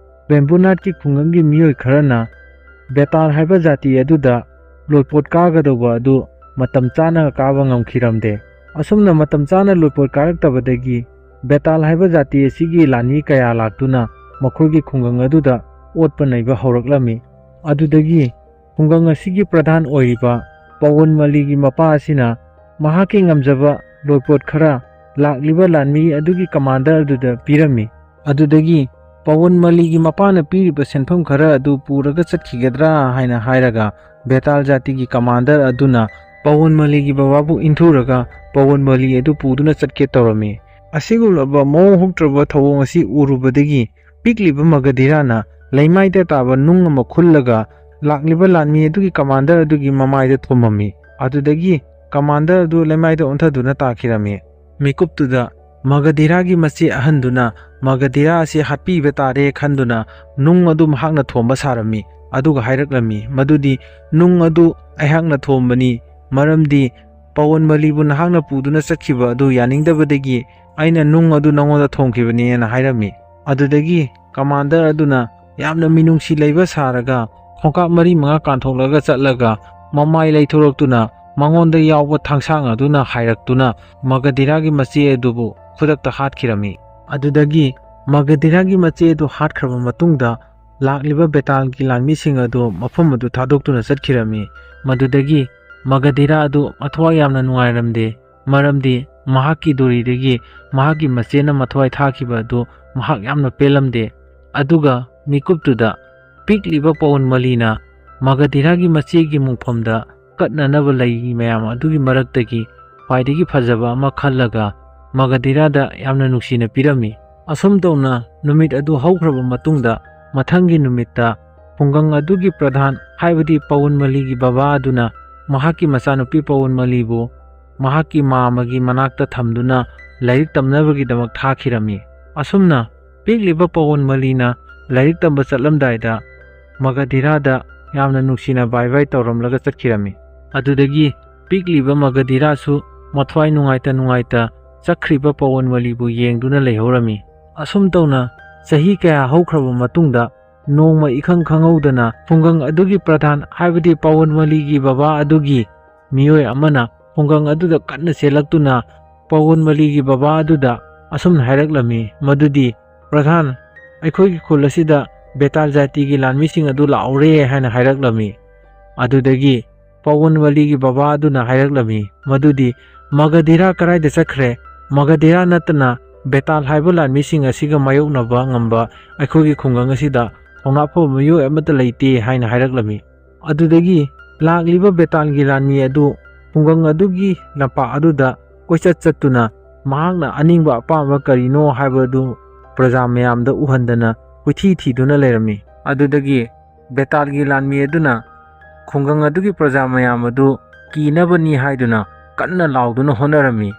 ꯕꯦꯝꯕꯨꯅꯥꯠꯀꯤ ꯈꯨꯡꯒꯪꯒꯤ ꯃꯤꯑꯣꯏ ꯈꯔꯅ ꯕꯦꯇꯥꯜ ꯍꯥꯏꯕ ꯖꯥꯇꯤ ꯑꯗꯨꯗ ꯂꯣꯏꯄꯣꯠ ꯀꯥꯒꯗꯧꯕ ꯑꯗꯨ ꯃꯇꯝ ꯆꯥꯅ ꯀꯥꯕ ꯉꯝꯈꯤꯔꯝꯗꯦ꯫ ꯑꯁꯨꯝꯅ ꯃꯇꯝ ꯆꯥꯅ ꯂꯣꯏꯄꯣꯠ ꯀꯥꯔꯛꯇꯕꯗꯒꯤ ꯕꯦꯇꯥꯜ ꯍꯥꯏꯕ ꯖꯥꯇꯤ ꯑꯁꯤꯒꯤ ꯂꯥꯟꯃꯤ ꯀꯌꯥ ꯂꯥꯛꯇꯨꯅ ꯃꯈꯣꯏꯒꯤ ꯈꯨꯡꯒꯪ ꯑꯗꯨꯗ ꯑꯣꯠꯄ ꯅꯩꯕ ꯍꯧꯔꯛꯂꯝꯃꯤ꯫ ꯑꯗꯨꯗꯒꯤ ꯈꯨꯡꯒꯪ ꯑꯁꯤꯒꯤ ꯄ꯭ꯔꯙꯥꯟ ꯑꯣꯏꯔꯤꯕ ꯄꯋꯟ ꯃꯂꯤꯒꯤ ꯃꯄꯥ ꯑꯁꯤꯅ ꯃꯍꯥꯛꯀꯤ ꯉꯝꯖꯕ ꯂꯣꯏꯄꯣꯠ ꯈꯔ ꯂꯥꯛꯂꯤꯕ ꯂꯥꯟꯃꯤ ꯑꯗꯨꯒꯤ ꯀꯃꯥꯟꯗꯔ ꯑꯗꯨꯗ ꯄꯤꯔꯝꯃꯤ꯫ ꯑꯗꯨꯗꯒꯤ ꯄꯋꯟ ꯃꯂꯤꯒꯤ ꯃꯄꯥꯅ ꯄꯤꯔꯤꯕ ꯁꯦꯟꯐꯝ ꯈꯔ ꯑꯗꯨ ꯄꯨꯔꯒ ꯆꯠꯈꯤꯒꯗ꯭ꯔꯥ ꯍꯥꯏꯅ ꯍꯥꯏꯔꯒ ꯕꯦꯇꯥꯜ ꯖꯥꯇꯤꯒꯤ ꯀꯃꯥꯟꯗꯔ ꯑꯗꯨꯅ ꯄꯋꯟ ꯃꯂꯤꯒꯤ ꯕꯕꯥꯕꯨ ꯏꯟꯊꯨꯔꯒ ꯄꯋꯟ ꯃꯂꯤ ꯑꯗꯨ ꯄꯨꯗꯨꯅ ꯆꯠꯀꯦ ꯇꯧꯔꯝꯃꯤ꯫ ꯑꯁꯤꯒꯨꯝꯂꯕ ꯃꯑꯣꯡ ꯍꯣꯡꯗ꯭ꯔꯕ ꯊꯧꯑꯣꯡ ꯑꯁꯤ ꯎꯔꯨꯕꯗꯒꯤ ꯄꯤꯛꯂꯤꯕ ꯃꯒꯙꯤꯔꯥꯅ ꯂꯩꯃꯥꯏꯗ ꯇꯥꯕ ꯅꯨꯡ ꯑꯃ ꯈꯨꯜꯂꯒ ꯂꯥꯛꯂꯤꯕ ꯂꯥꯟꯃꯤ ꯑꯗꯨꯒꯤ ꯀꯃꯥꯟꯗꯔ ꯑꯗꯨꯒꯤ ꯃꯃꯥꯏꯗ ꯊꯣꯝꯃꯝꯃꯤ꯫ ꯑꯗꯨꯗꯒꯤ ꯀꯃꯥꯟꯗꯔ ꯑꯗꯨ ꯂꯩꯃꯥꯏꯗ ꯑꯣꯟꯊꯗꯨꯅ ꯇꯥꯈꯤꯔꯝꯃꯤ꯫ ꯃꯤꯀꯨꯞꯇꯨꯗ ꯃꯒꯙꯤꯔꯥꯒꯤ ꯃꯆꯦ ꯑꯍꯟꯗꯨꯅ ꯃꯒꯙꯤꯔꯥ ꯑꯁꯤ ꯍꯥꯠꯄꯤꯕ ꯇꯥꯔꯦ ꯈꯟꯗꯨꯅ ꯅꯨꯡ ꯑꯗꯨ ꯃꯍꯥꯛꯅ ꯊꯣꯝꯕ ꯁꯥꯔꯝꯃꯤ꯫ ꯑꯗꯨꯒ ꯍꯥꯏꯔꯛꯂꯝꯃꯤ ꯃꯗꯨꯗꯤ, "ꯅꯨꯡ ꯑꯗꯨ ꯑꯩꯍꯥꯛꯅ ꯊꯣꯝꯕꯅꯤ, ꯃꯔꯝꯗꯤ ꯄꯋꯟ ꯃꯂꯤꯕꯨ ꯅꯍꯥꯛꯅ ꯄꯨꯗꯨꯅ ꯆꯠꯈꯤꯕ ꯑꯗꯨ ꯌꯥꯅꯤꯡꯗꯕꯗꯒꯤ ꯑꯩꯅ ꯅꯨꯡ ꯑꯗꯨ ꯅꯉꯣꯟꯗ ꯊꯣꯝꯈꯤꯕꯅꯤ" ꯍꯥꯏꯅ ꯍꯥꯏꯔꯝꯃꯤ꯫ ꯑꯗꯨꯗꯒꯤ ꯀꯃꯥꯟꯗꯔ ꯑꯗꯨꯅ ꯌꯥꯝꯅ ꯃꯤꯅꯨꯡꯁꯤ ꯂꯩꯕ ꯁꯥꯔꯒ ꯈꯣꯡꯀꯥꯞ ꯃꯔꯤ ꯃꯉꯥ ꯀꯥꯟꯊꯣꯛꯂꯒ ꯆꯠꯂꯒ ꯃꯃꯥꯏ ꯂꯩꯊꯣꯔꯛꯇꯨꯅ ꯃꯉꯣꯟꯗ ꯌꯥꯎꯕ ꯊꯥꯡꯁꯥꯡ ꯑꯗꯨꯅ ꯍꯥꯏꯔꯛꯇꯨꯅ ꯃꯒꯙꯤꯔꯥꯒꯤ ꯃꯆꯦ ꯑꯗꯨꯕꯨ ꯈꯨꯗꯛꯇ ꯍꯥꯠꯈꯤꯔꯝꯃꯤ꯫ ꯑꯗꯨꯗꯒꯤ ꯃꯒꯙꯤꯔꯥꯒꯤ ꯃꯆꯦ ꯑꯗꯨ ꯍꯥꯠꯈ꯭ꯔꯕ ꯃꯇꯨꯡꯗ ꯂꯥꯛꯂꯤꯕ ꯕꯦꯇꯥꯜꯒꯤ ꯂꯥꯟꯃꯤꯁꯤꯡ ꯑꯗꯨ ꯃꯐꯝ ꯑꯗꯨ ꯊꯥꯗꯣꯛꯇꯨꯅ ꯆꯠꯈꯤꯔꯝꯃꯤ꯫ ꯃꯗꯨꯗꯒꯤ ꯃꯒꯙꯤꯔꯥ ꯑꯗꯨ ꯃꯊ꯭ꯋꯥꯏ ꯌꯥꯝꯅ ꯅꯨꯡꯉꯥꯏꯔꯝꯗꯦ, ꯃꯔꯝꯗꯤ ꯃꯍꯥꯛꯀꯤ ꯗꯣꯔꯤꯗꯒꯤ ꯃꯍꯥꯛꯀꯤ ꯃꯆꯦꯅ ꯃꯊ꯭ꯋꯥꯏ ꯊꯥꯈꯤꯕ ꯑꯗꯨ ꯃꯍꯥꯛ ꯌꯥꯝꯅ ꯄꯦꯜꯂꯝꯗꯦ꯫ ꯑꯗꯨꯒ ꯃꯤꯀꯨꯞꯇꯨꯗ ꯄꯤꯛꯂꯤꯕ ꯄꯋꯟ ꯃꯂꯤꯅ ꯃꯒꯙꯤꯔꯥꯒꯤ ꯃꯆꯦꯒꯤ ꯃꯨꯡꯐꯝꯗ ꯀꯠꯅꯅꯕ ꯂꯩ ꯃꯌꯥꯝ ꯑꯗꯨꯒꯤ ꯃꯔꯛꯇꯒꯤ ꯈ꯭ꯋꯥꯏꯗꯒꯤ ꯐꯖꯕ ꯑꯃ ꯈꯜꯂꯒ ꯃꯒꯙꯤꯔꯥꯗ ꯌꯥꯝꯅ ꯅꯨꯡꯁꯤꯅ ꯄꯤꯔꯝꯃꯤ꯫ ꯑꯁꯨꯝ ꯇꯧꯅ ꯅꯨꯃꯤꯠ ꯑꯗꯨ ꯍꯧꯈ꯭ꯔꯕ ꯃꯇꯨꯡꯗ ꯃꯊꯪꯒꯤ ꯅꯨꯃꯤꯠꯇ ꯈꯨꯡꯒꯪ ꯑꯗꯨꯒꯤ ꯄ꯭ꯔꯙꯥꯟ ꯍꯥꯏꯕꯗꯤ ꯄꯋꯟ ꯃꯂꯤꯒꯤ ꯕꯕꯥ ꯑꯗꯨꯅ ꯃꯍꯥꯛꯀꯤ ꯃꯆꯥꯅꯨꯄꯤ ꯄꯋꯟ ꯃꯂꯤꯕꯨ ꯃꯍꯥꯛꯀꯤ ꯃꯥꯃꯒꯤ ꯃꯅꯥꯛꯇ ꯊꯝꯗꯨꯅ ꯂꯥꯏꯔꯤꯛ ꯇꯝꯅꯕꯒꯤꯗꯃꯛ ꯊꯥꯈꯤꯔꯝꯃꯤ꯫ ꯑꯁꯨꯝꯅ ꯄꯤꯛꯂꯤꯕ ꯄꯋꯟꯃꯂꯤꯅ ꯂꯥꯏꯔꯤꯛ ꯇꯝꯕ ꯆꯠꯂꯝꯗꯥꯏꯗ ꯃꯒꯙꯤꯔꯥꯗ ꯌꯥꯝꯅ ꯅꯨꯡꯁꯤꯅ ꯕꯥꯏ ꯕꯥꯏ ꯇꯧꯔꯝꯂꯒ ꯆꯠꯈꯤꯔꯝꯃꯤ꯫ ꯑꯗꯨꯗꯒꯤ ꯄꯤꯛꯂꯤꯕ ꯃꯒꯙꯤꯔꯥꯁꯨ ꯃꯊ꯭ꯋꯥꯏ ꯅꯨꯡꯉꯥꯏꯇ ꯅꯨꯡꯉꯥꯏꯇ ꯆꯠꯈ꯭ꯔꯤꯕ ꯄꯋꯟꯃꯂꯤꯕꯨ ꯌꯦꯡꯗꯨꯅ ꯂꯩꯍꯧꯔꯝꯃꯤ꯫ ꯑꯁꯨꯝ ꯇꯧꯅ ꯆꯍꯤ ꯀꯌꯥ ꯍꯧꯈ꯭ꯔꯕ ꯃꯇꯨꯡꯗ ꯅꯣꯡꯃ ꯏꯈꯪ ꯈꯪꯍꯧꯗꯅ ꯈꯨꯡꯒꯪ ꯑꯗꯨꯒꯤ ꯄ꯭ꯔꯙꯥꯟ, ꯍꯥꯏꯕꯗꯤ ꯄꯋꯟꯃꯂꯤꯒꯤ ꯕꯕꯥ ꯑꯗꯨꯒꯤ ꯃꯤꯑꯣꯏ ꯑꯃꯅ ꯈꯨꯡꯒꯪ ꯑꯗꯨꯗ ꯀꯟꯅ ꯆꯦꯜꯂꯛꯇꯨꯅ ꯄꯋꯟꯃꯂꯤꯒꯤ ꯕꯕꯥ ꯑꯗꯨꯗ ꯑꯁꯨꯝꯅ ꯍꯥꯏꯔꯛꯂꯝꯃꯤ ꯃꯗꯨꯗꯤ, "ꯄ꯭ꯔꯙꯥꯟ, ꯑꯩꯈꯣꯏꯒꯤ ꯈꯨꯜ ꯑꯁꯤꯗ ꯕꯦꯇꯥꯜ ꯖꯥꯇꯤꯒꯤ ꯂꯥꯟꯃꯤꯁꯤꯡ ꯑꯗꯨ ꯂꯥꯛꯍꯧꯔꯦ" ꯍꯥꯏꯅ ꯍꯥꯏꯔꯛꯂꯝꯃꯤ꯫ ꯑꯗꯨꯗꯒꯤ ꯄꯋꯟꯃꯂꯤꯒꯤ ꯕꯕꯥ ꯑꯗꯨꯅ ꯍꯥꯏꯔꯛꯂꯝꯃꯤ ꯃꯗꯨꯗꯤ, "ꯃꯒꯙꯤꯔꯥ ꯀꯗꯥꯏꯗ ꯆꯠꯈ꯭ꯔꯦ? ꯃꯒꯙꯤꯔꯥ ꯅꯠꯇꯅ ꯕꯦꯇꯥꯜ ꯍꯥꯏꯕ ꯂꯥꯟꯃꯤꯁꯤꯡ ꯑꯁꯤꯒ ꯃꯥꯌꯣꯛꯅꯕ ꯉꯝꯕ ꯑꯩꯈꯣꯏꯒꯤ ꯈꯨꯡꯒꯪ ꯑꯁꯤꯗ ꯊꯧꯅꯥ ꯐꯕ ꯃꯤꯑꯣꯏ ꯑꯃꯠꯇ ꯂꯩꯇꯦ" ꯍꯥꯏꯅ ꯍꯥꯏꯔꯛꯂꯝꯃꯤ꯫ ꯑꯗꯨꯗꯒꯤ ꯂꯥꯛꯂꯤꯕ ꯕꯦꯇꯥꯜꯒꯤ ꯂꯥꯟꯃꯤ ꯑꯗꯨ ꯈꯨꯡꯒꯪ ꯑꯗꯨꯒꯤ ꯂꯝꯄꯥꯛ ꯑꯗꯨꯗ ꯀꯣꯏꯆꯠ ꯆꯠꯇꯨꯅ ꯃꯍꯥꯛꯅ ꯑꯅꯤꯡꯕ ꯑꯄꯥꯝꯕ ꯀꯔꯤꯅꯣ ꯍꯥꯏꯕꯗꯨ ꯄ꯭ꯔꯖꯥ ꯃꯌꯥꯝꯗ ꯎꯍꯟꯗꯅ ꯀꯣꯏꯊꯤ ꯊꯤꯗꯨꯅ ꯂꯩꯔꯝꯃꯤ꯫ ꯑꯗꯨꯗꯒꯤ ꯕꯦꯇꯥꯜꯒꯤ ꯂꯥꯟꯃꯤ ꯑꯗꯨꯅ ꯈꯨꯡꯒꯪ ꯑꯗꯨꯒꯤ ꯄ꯭ꯔꯖꯥ ꯃꯌꯥꯝ ꯑꯗꯨ ꯀꯤꯅꯕꯅꯤ ꯍꯥꯏꯗꯨꯅ ꯀꯟꯅ ꯂꯥꯎꯗꯨꯅ ꯍꯣꯠꯅꯔꯝꯃꯤ꯫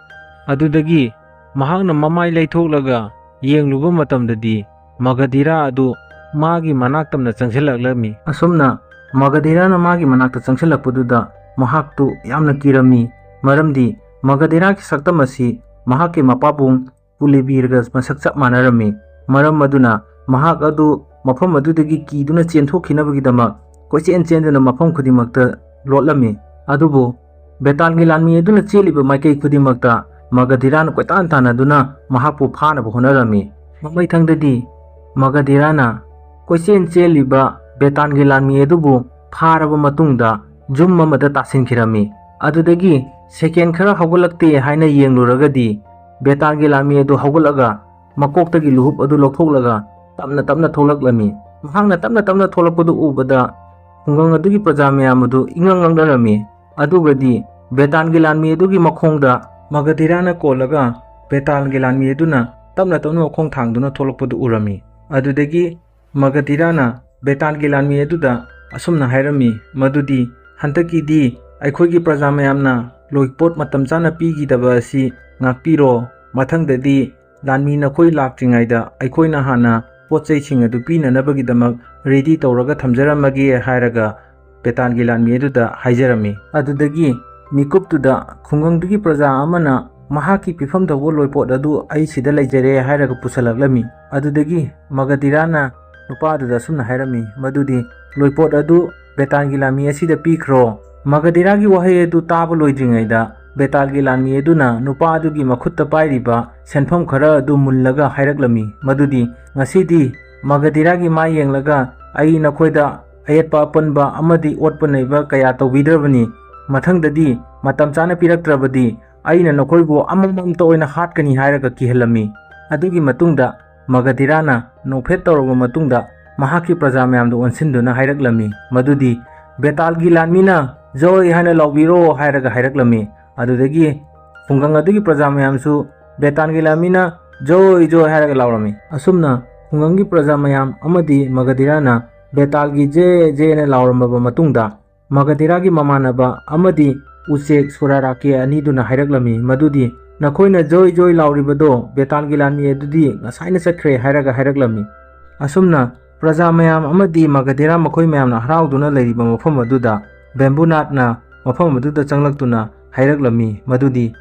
ꯑꯗꯨꯗꯒꯤ ꯃꯍꯥꯛꯅ ꯃꯃꯥꯏ ꯂꯩꯊꯣꯛꯂꯒ ꯌꯦꯡꯂꯨꯕ ꯃꯇꯝꯗꯗꯤ ꯃꯒꯙꯤꯔꯥ ꯑꯗꯨ ꯃꯥꯒꯤ ꯃꯅꯥꯛ ꯇꯝꯅ ꯆꯪꯁꯤꯜꯂꯛꯂꯝꯃꯤ꯫ ꯑꯁꯨꯝꯅ ꯃꯒꯙꯤꯔꯥꯅ ꯃꯥꯒꯤ ꯃꯅꯥꯛꯇ ꯆꯪꯁꯤꯜꯂꯛꯄꯗꯨꯗ ꯃꯍꯥꯛꯇꯨ ꯌꯥꯝꯅ ꯀꯤꯔꯝꯃꯤ, ꯃꯔꯝꯗꯤ ꯃꯒꯙꯤꯔꯥꯒꯤ ꯁꯛꯇꯝ ꯑꯁꯤ ꯃꯍꯥꯛꯀꯤ ꯃꯄꯥꯕꯨꯡ ꯄꯨꯂꯤꯕꯤꯔꯒ ꯃꯁꯛ ꯆꯞ ꯃꯥꯟꯅꯔꯝꯃꯤ꯫ ꯃꯔꯝ ꯑꯗꯨꯅ ꯃꯍꯥꯛ ꯑꯗꯨ ꯃꯐꯝ ꯑꯗꯨꯗꯒꯤ ꯀꯤꯗꯨꯅ ꯆꯦꯟꯊꯣꯛꯈꯤꯅꯕꯒꯤꯗꯃꯛ ꯀꯣꯏꯆꯦꯟ ꯆꯦꯟꯗꯨꯅ ꯃꯐꯝ ꯈꯨꯗꯤꯡꯃꯛꯇ ꯂꯣꯠꯂꯝꯃꯤ꯫ ꯑꯗꯨꯕꯨ ꯕꯦꯇꯥꯜꯒꯤ ꯂꯥꯟꯃꯤ ꯑꯗꯨꯅ ꯆꯦꯜꯂꯤꯕ ꯃꯥꯏꯀꯩ ꯈꯨꯗꯤꯡꯃꯛꯇ ꯃꯒꯙꯤꯔꯥꯅ ꯀꯣꯏꯇꯥꯟ ꯇꯥꯟꯅꯗꯨꯅ ꯃꯍꯥꯛꯄꯨ ꯐꯥꯅꯕ ꯍꯣꯠꯅꯔꯝꯃꯤ꯫ ꯃꯃꯩꯊꯪꯗꯗꯤ ꯃꯒꯙꯤꯔꯥꯅ ꯀꯣꯏꯆꯦꯟ ꯆꯦꯜꯂꯤꯕ ꯕꯦꯇꯥꯜꯒꯤ ꯂꯥꯟꯃꯤ ꯑꯗꯨꯕꯨ ꯐꯥꯔꯕ ꯃꯇꯨꯡꯗ ꯌꯨꯝ ꯑꯃꯗ ꯇꯥꯁꯤꯟꯈꯤꯔꯝꯃꯤ꯫ ꯑꯗꯨꯗꯒꯤ ꯁꯦꯀꯦꯟ ꯈꯔ ꯍꯧꯒꯠꯂꯛꯇꯦ ꯍꯥꯏꯅ ꯌꯦꯡꯂꯨꯔꯒꯗꯤ ꯕꯦꯇꯥꯜꯒꯤ ꯂꯥꯟꯃꯤ ꯑꯗꯨ ꯍꯧꯒꯠꯂꯒ ꯃꯀꯣꯛꯇꯒꯤ ꯂꯨꯍꯨꯞ ꯑꯗꯨ ꯂꯧꯊꯣꯛꯂꯒ ꯇꯞꯅ ꯇꯞꯅ ꯊꯣꯛꯂꯛꯂꯝꯃꯤ꯫ ꯃꯍꯥꯛꯅ ꯇꯞꯅ ꯇꯞꯅ ꯊꯣꯛꯂꯛꯄꯗꯨ ꯎꯕꯗ ꯈꯨꯡꯒꯪ ꯑꯗꯨꯒꯤ ꯄ꯭ꯔꯖꯥ ꯃꯌꯥꯝ ꯑꯗꯨ ꯏꯉꯛ ꯉꯛꯅꯔꯝꯃꯤ꯫ ꯑꯗꯨꯒꯗꯤ ꯕꯦꯇꯥꯜꯒꯤ ꯂꯥꯟꯃꯤ ꯑꯗꯨꯒꯤ ꯃꯈꯣꯡꯗ ꯃꯒꯙꯤꯔꯥꯅ ꯀꯣꯜꯂꯒ ꯕꯦꯇꯥꯜꯒꯤ ꯂꯥꯟꯃꯤ ꯑꯗꯨꯅ ꯇꯞꯅ ꯇꯞꯅ ꯃꯈꯣꯡ ꯊꯥꯡꯗꯨꯅ ꯊꯣꯛꯂꯛꯄꯗꯨ ꯎꯔꯝꯃꯤ꯫ ꯑꯗꯨꯗꯒꯤ ꯃꯒꯙꯤꯔꯥꯅ ꯕꯦꯇꯥꯜꯒꯤ ꯂꯥꯟꯃꯤ ꯑꯗꯨꯗ ꯑꯁꯨꯝꯅ ꯍꯥꯏꯔꯝꯃꯤ ꯃꯗꯨꯗꯤ, "ꯍꯟꯗꯛꯀꯤꯗꯤ ꯑꯩꯈꯣꯏꯒꯤ ꯄ꯭ꯔꯖꯥ ꯃꯌꯥꯝꯅ ꯂꯣꯏꯄꯣꯠ ꯃꯇꯝ ꯆꯥꯅ ꯄꯤꯈꯤꯗꯕ ꯑꯁꯤ ꯉꯥꯛꯄꯤꯔꯣ, ꯃꯊꯪꯗꯗꯤ "ꯂꯥꯟꯃꯤ ꯅꯈꯣꯏ ꯂꯥꯛꯇ꯭ꯔꯤꯉꯩꯗ ꯑꯩꯈꯣꯏꯅ ꯍꯥꯟꯅ ꯄꯣꯠ ꯆꯩꯁꯤꯡ ꯑꯗꯨ ꯄꯤꯅꯅꯕꯒꯤꯗꯃꯛ ready ꯇꯧꯔꯒ ꯊꯝꯖꯔꯝꯃꯒꯦ" ꯍꯥꯏꯔꯒ ꯕꯦꯇꯥꯜꯒꯤ ꯂꯥꯟꯃꯤ ꯑꯗꯨꯗ ꯍꯥꯏꯖꯔꯝꯃꯤ꯫ ꯑꯗꯨꯗꯒꯤ ꯃꯤꯀꯨꯞꯇꯨꯗ ꯈꯨꯡꯒꯪꯗꯨꯒꯤ ꯄ꯭ꯔꯖꯥ ꯑꯃꯅ ꯃꯍꯥꯛꯀꯤ ꯄꯤꯐꯝ ꯊꯧꯕ ꯂꯣꯏꯄꯣꯠ ꯑꯗꯨ ꯑꯩ ꯁꯤꯗ ꯂꯩꯖꯔꯦ ꯍꯥꯏꯔꯒ ꯄꯨꯁꯜꯂꯛꯂꯝꯃꯤ꯫ ꯑꯗꯨꯗꯒꯤ ꯃꯒꯙꯤꯔꯥꯅ ꯅꯨꯄꯥꯗꯨꯗ ꯑꯁꯨꯝꯅ ꯍꯥꯏꯔꯝꯃꯤ, ꯃꯗꯨꯗꯤ, "ꯂꯣꯏꯄꯣꯠ ꯑꯗꯨ ꯕꯦꯇꯥꯜꯒꯤ ꯂꯥꯟꯃꯤ ꯑꯁꯤꯗ ꯄꯤꯈ꯭ꯔꯣ"꯫ ꯃꯒꯙꯤꯔꯥꯒꯤ ꯋꯥꯍꯩ ꯑꯗꯨ ꯇꯥꯕ ꯂꯣꯏꯗ꯭ꯔꯤꯉꯩꯗ ꯕꯦꯇꯥꯜꯒꯤ ꯂꯥꯟꯃꯤ ꯑꯗꯨꯅ ꯅꯨꯄꯥ ꯑꯗꯨꯒꯤ ꯃꯈꯨꯠꯇ ꯄꯥꯏꯔꯤꯕ ꯁꯦꯟꯐꯝ ꯈꯔ ꯑꯗꯨ ꯃꯨꯜꯂꯒ ꯍꯥꯏꯔꯛꯂꯝꯃꯤ, ꯃꯗꯨꯗꯤ, "ꯉꯁꯤꯗꯤ ꯃꯒꯙꯤꯔꯥꯒꯤ ꯃꯥꯏ ꯌꯦꯡꯂꯒ ꯑꯩ ꯅꯈꯣꯏꯗ ꯑꯌꯦꯠꯄ ꯑꯄꯟꯕ ꯑꯃꯗꯤ ꯑꯣꯠꯄ ꯅꯩꯕ ꯀꯌꯥ ꯇꯧꯕꯤꯗ꯭ꯔꯕꯅꯤ꯫ ꯃꯊꯪꯗꯗꯤ ꯃꯇꯝ ꯆꯥꯅ ꯄꯤꯔꯛꯇ꯭ꯔꯕꯗꯤ ꯑꯩꯅ ꯅꯈꯣꯏꯕꯨ ꯑꯃꯃꯝꯇ ꯑꯣꯏꯅ ꯍꯥꯠꯀꯅꯤ" ꯍꯥꯏꯔꯒ ꯀꯤꯍꯜꯂꯝꯃꯤ꯫ ꯑꯗꯨꯒꯤ ꯃꯇꯨꯡꯗ ꯃꯒꯙꯤꯔꯥꯅ ꯅꯣꯛꯐꯦꯠ ꯇꯧꯔꯕ ꯃꯇꯨꯡꯗ ꯃꯍꯥꯛꯀꯤ ꯄ꯭ꯔꯖꯥ ꯃꯌꯥꯝꯗ ꯑꯣꯟꯁꯤꯟꯗꯨꯅ ꯍꯥꯏꯔꯛꯂꯝꯃꯤ, ꯃꯗꯨꯗꯤ, "ꯕꯦꯇꯥꯜꯒꯤ ꯂꯥꯟꯃꯤꯅ ꯖꯣꯏ ꯍꯥꯏꯅ ꯂꯥꯎꯕꯤꯔꯣ" ꯍꯥꯏꯔꯒ ꯍꯥꯏꯔꯛꯂꯝꯃꯤ꯫ ꯑꯗꯨꯗꯒꯤ ꯈꯨꯡꯒꯪ ꯑꯗꯨꯒꯤ ꯄ꯭ꯔꯖꯥ ꯃꯌꯥꯝꯁꯨ ꯕꯦꯇꯥꯜꯒꯤ ꯂꯥꯟꯃꯤꯅ "ꯖꯣꯏ ꯖꯣꯏ" ꯍꯥꯏꯔꯒ ꯂꯥꯎꯔꯝꯃꯤ꯫ ꯑꯁꯨꯝꯅ ꯈꯨꯡꯒꯪꯒꯤ ꯄ꯭ꯔꯖꯥ ꯃꯌꯥꯝ ꯑꯃꯗꯤ ꯃꯒꯙꯤꯔꯥꯅ ꯕꯦꯇꯥꯜꯒꯤ "ꯖꯦ ꯖꯦ" ꯍꯥꯏꯅ ꯂꯥꯎꯔꯝꯃꯕ ꯃꯇꯨꯡꯗ, ꯃꯒꯙꯤꯔꯥꯒꯤ ꯃꯃꯥꯟꯅꯕ ꯑꯃꯗꯤ ꯎꯆꯦꯛ ꯁꯨꯔꯥꯔꯥꯀꯦ ꯑꯅꯤꯗꯨꯅ ꯍꯥꯏꯔꯛꯂꯝꯃꯤ, ꯃꯗꯨꯗꯤ, "ꯅꯈꯣꯏꯅ ꯖꯣꯏ ꯖꯣꯏ ꯂꯥꯎꯔꯤꯕꯗꯣ ꯕꯦꯇꯥꯜꯒꯤ ꯂꯥꯟꯃꯤ ꯑꯗꯨꯗꯤ ꯉꯁꯥꯏꯅ ꯆꯠꯈ꯭ꯔꯦ" ꯍꯥꯏꯔꯒ ꯍꯥꯏꯔꯛꯂꯝꯃꯤ꯫ ꯑꯁꯨꯝꯅ ꯄ꯭ꯔꯖꯥ ꯃꯌꯥꯝ ꯑꯃꯗꯤ ꯃꯒꯙꯤꯔꯥ ꯃꯈꯣꯏ ꯃꯌꯥꯝꯅ ꯍꯔꯥꯎꯗꯨꯅ ꯂꯩꯔꯤꯕ ꯃꯐꯝ ꯑꯗꯨꯗ ꯕꯦꯝꯕꯨꯅꯥꯠꯅ ꯃꯐꯝ ꯑꯗꯨꯗ ꯆꯪꯂꯛꯇꯨꯅ ꯍꯥꯏꯔꯛꯂꯝꯃꯤ, ꯃꯗꯨꯗꯤ,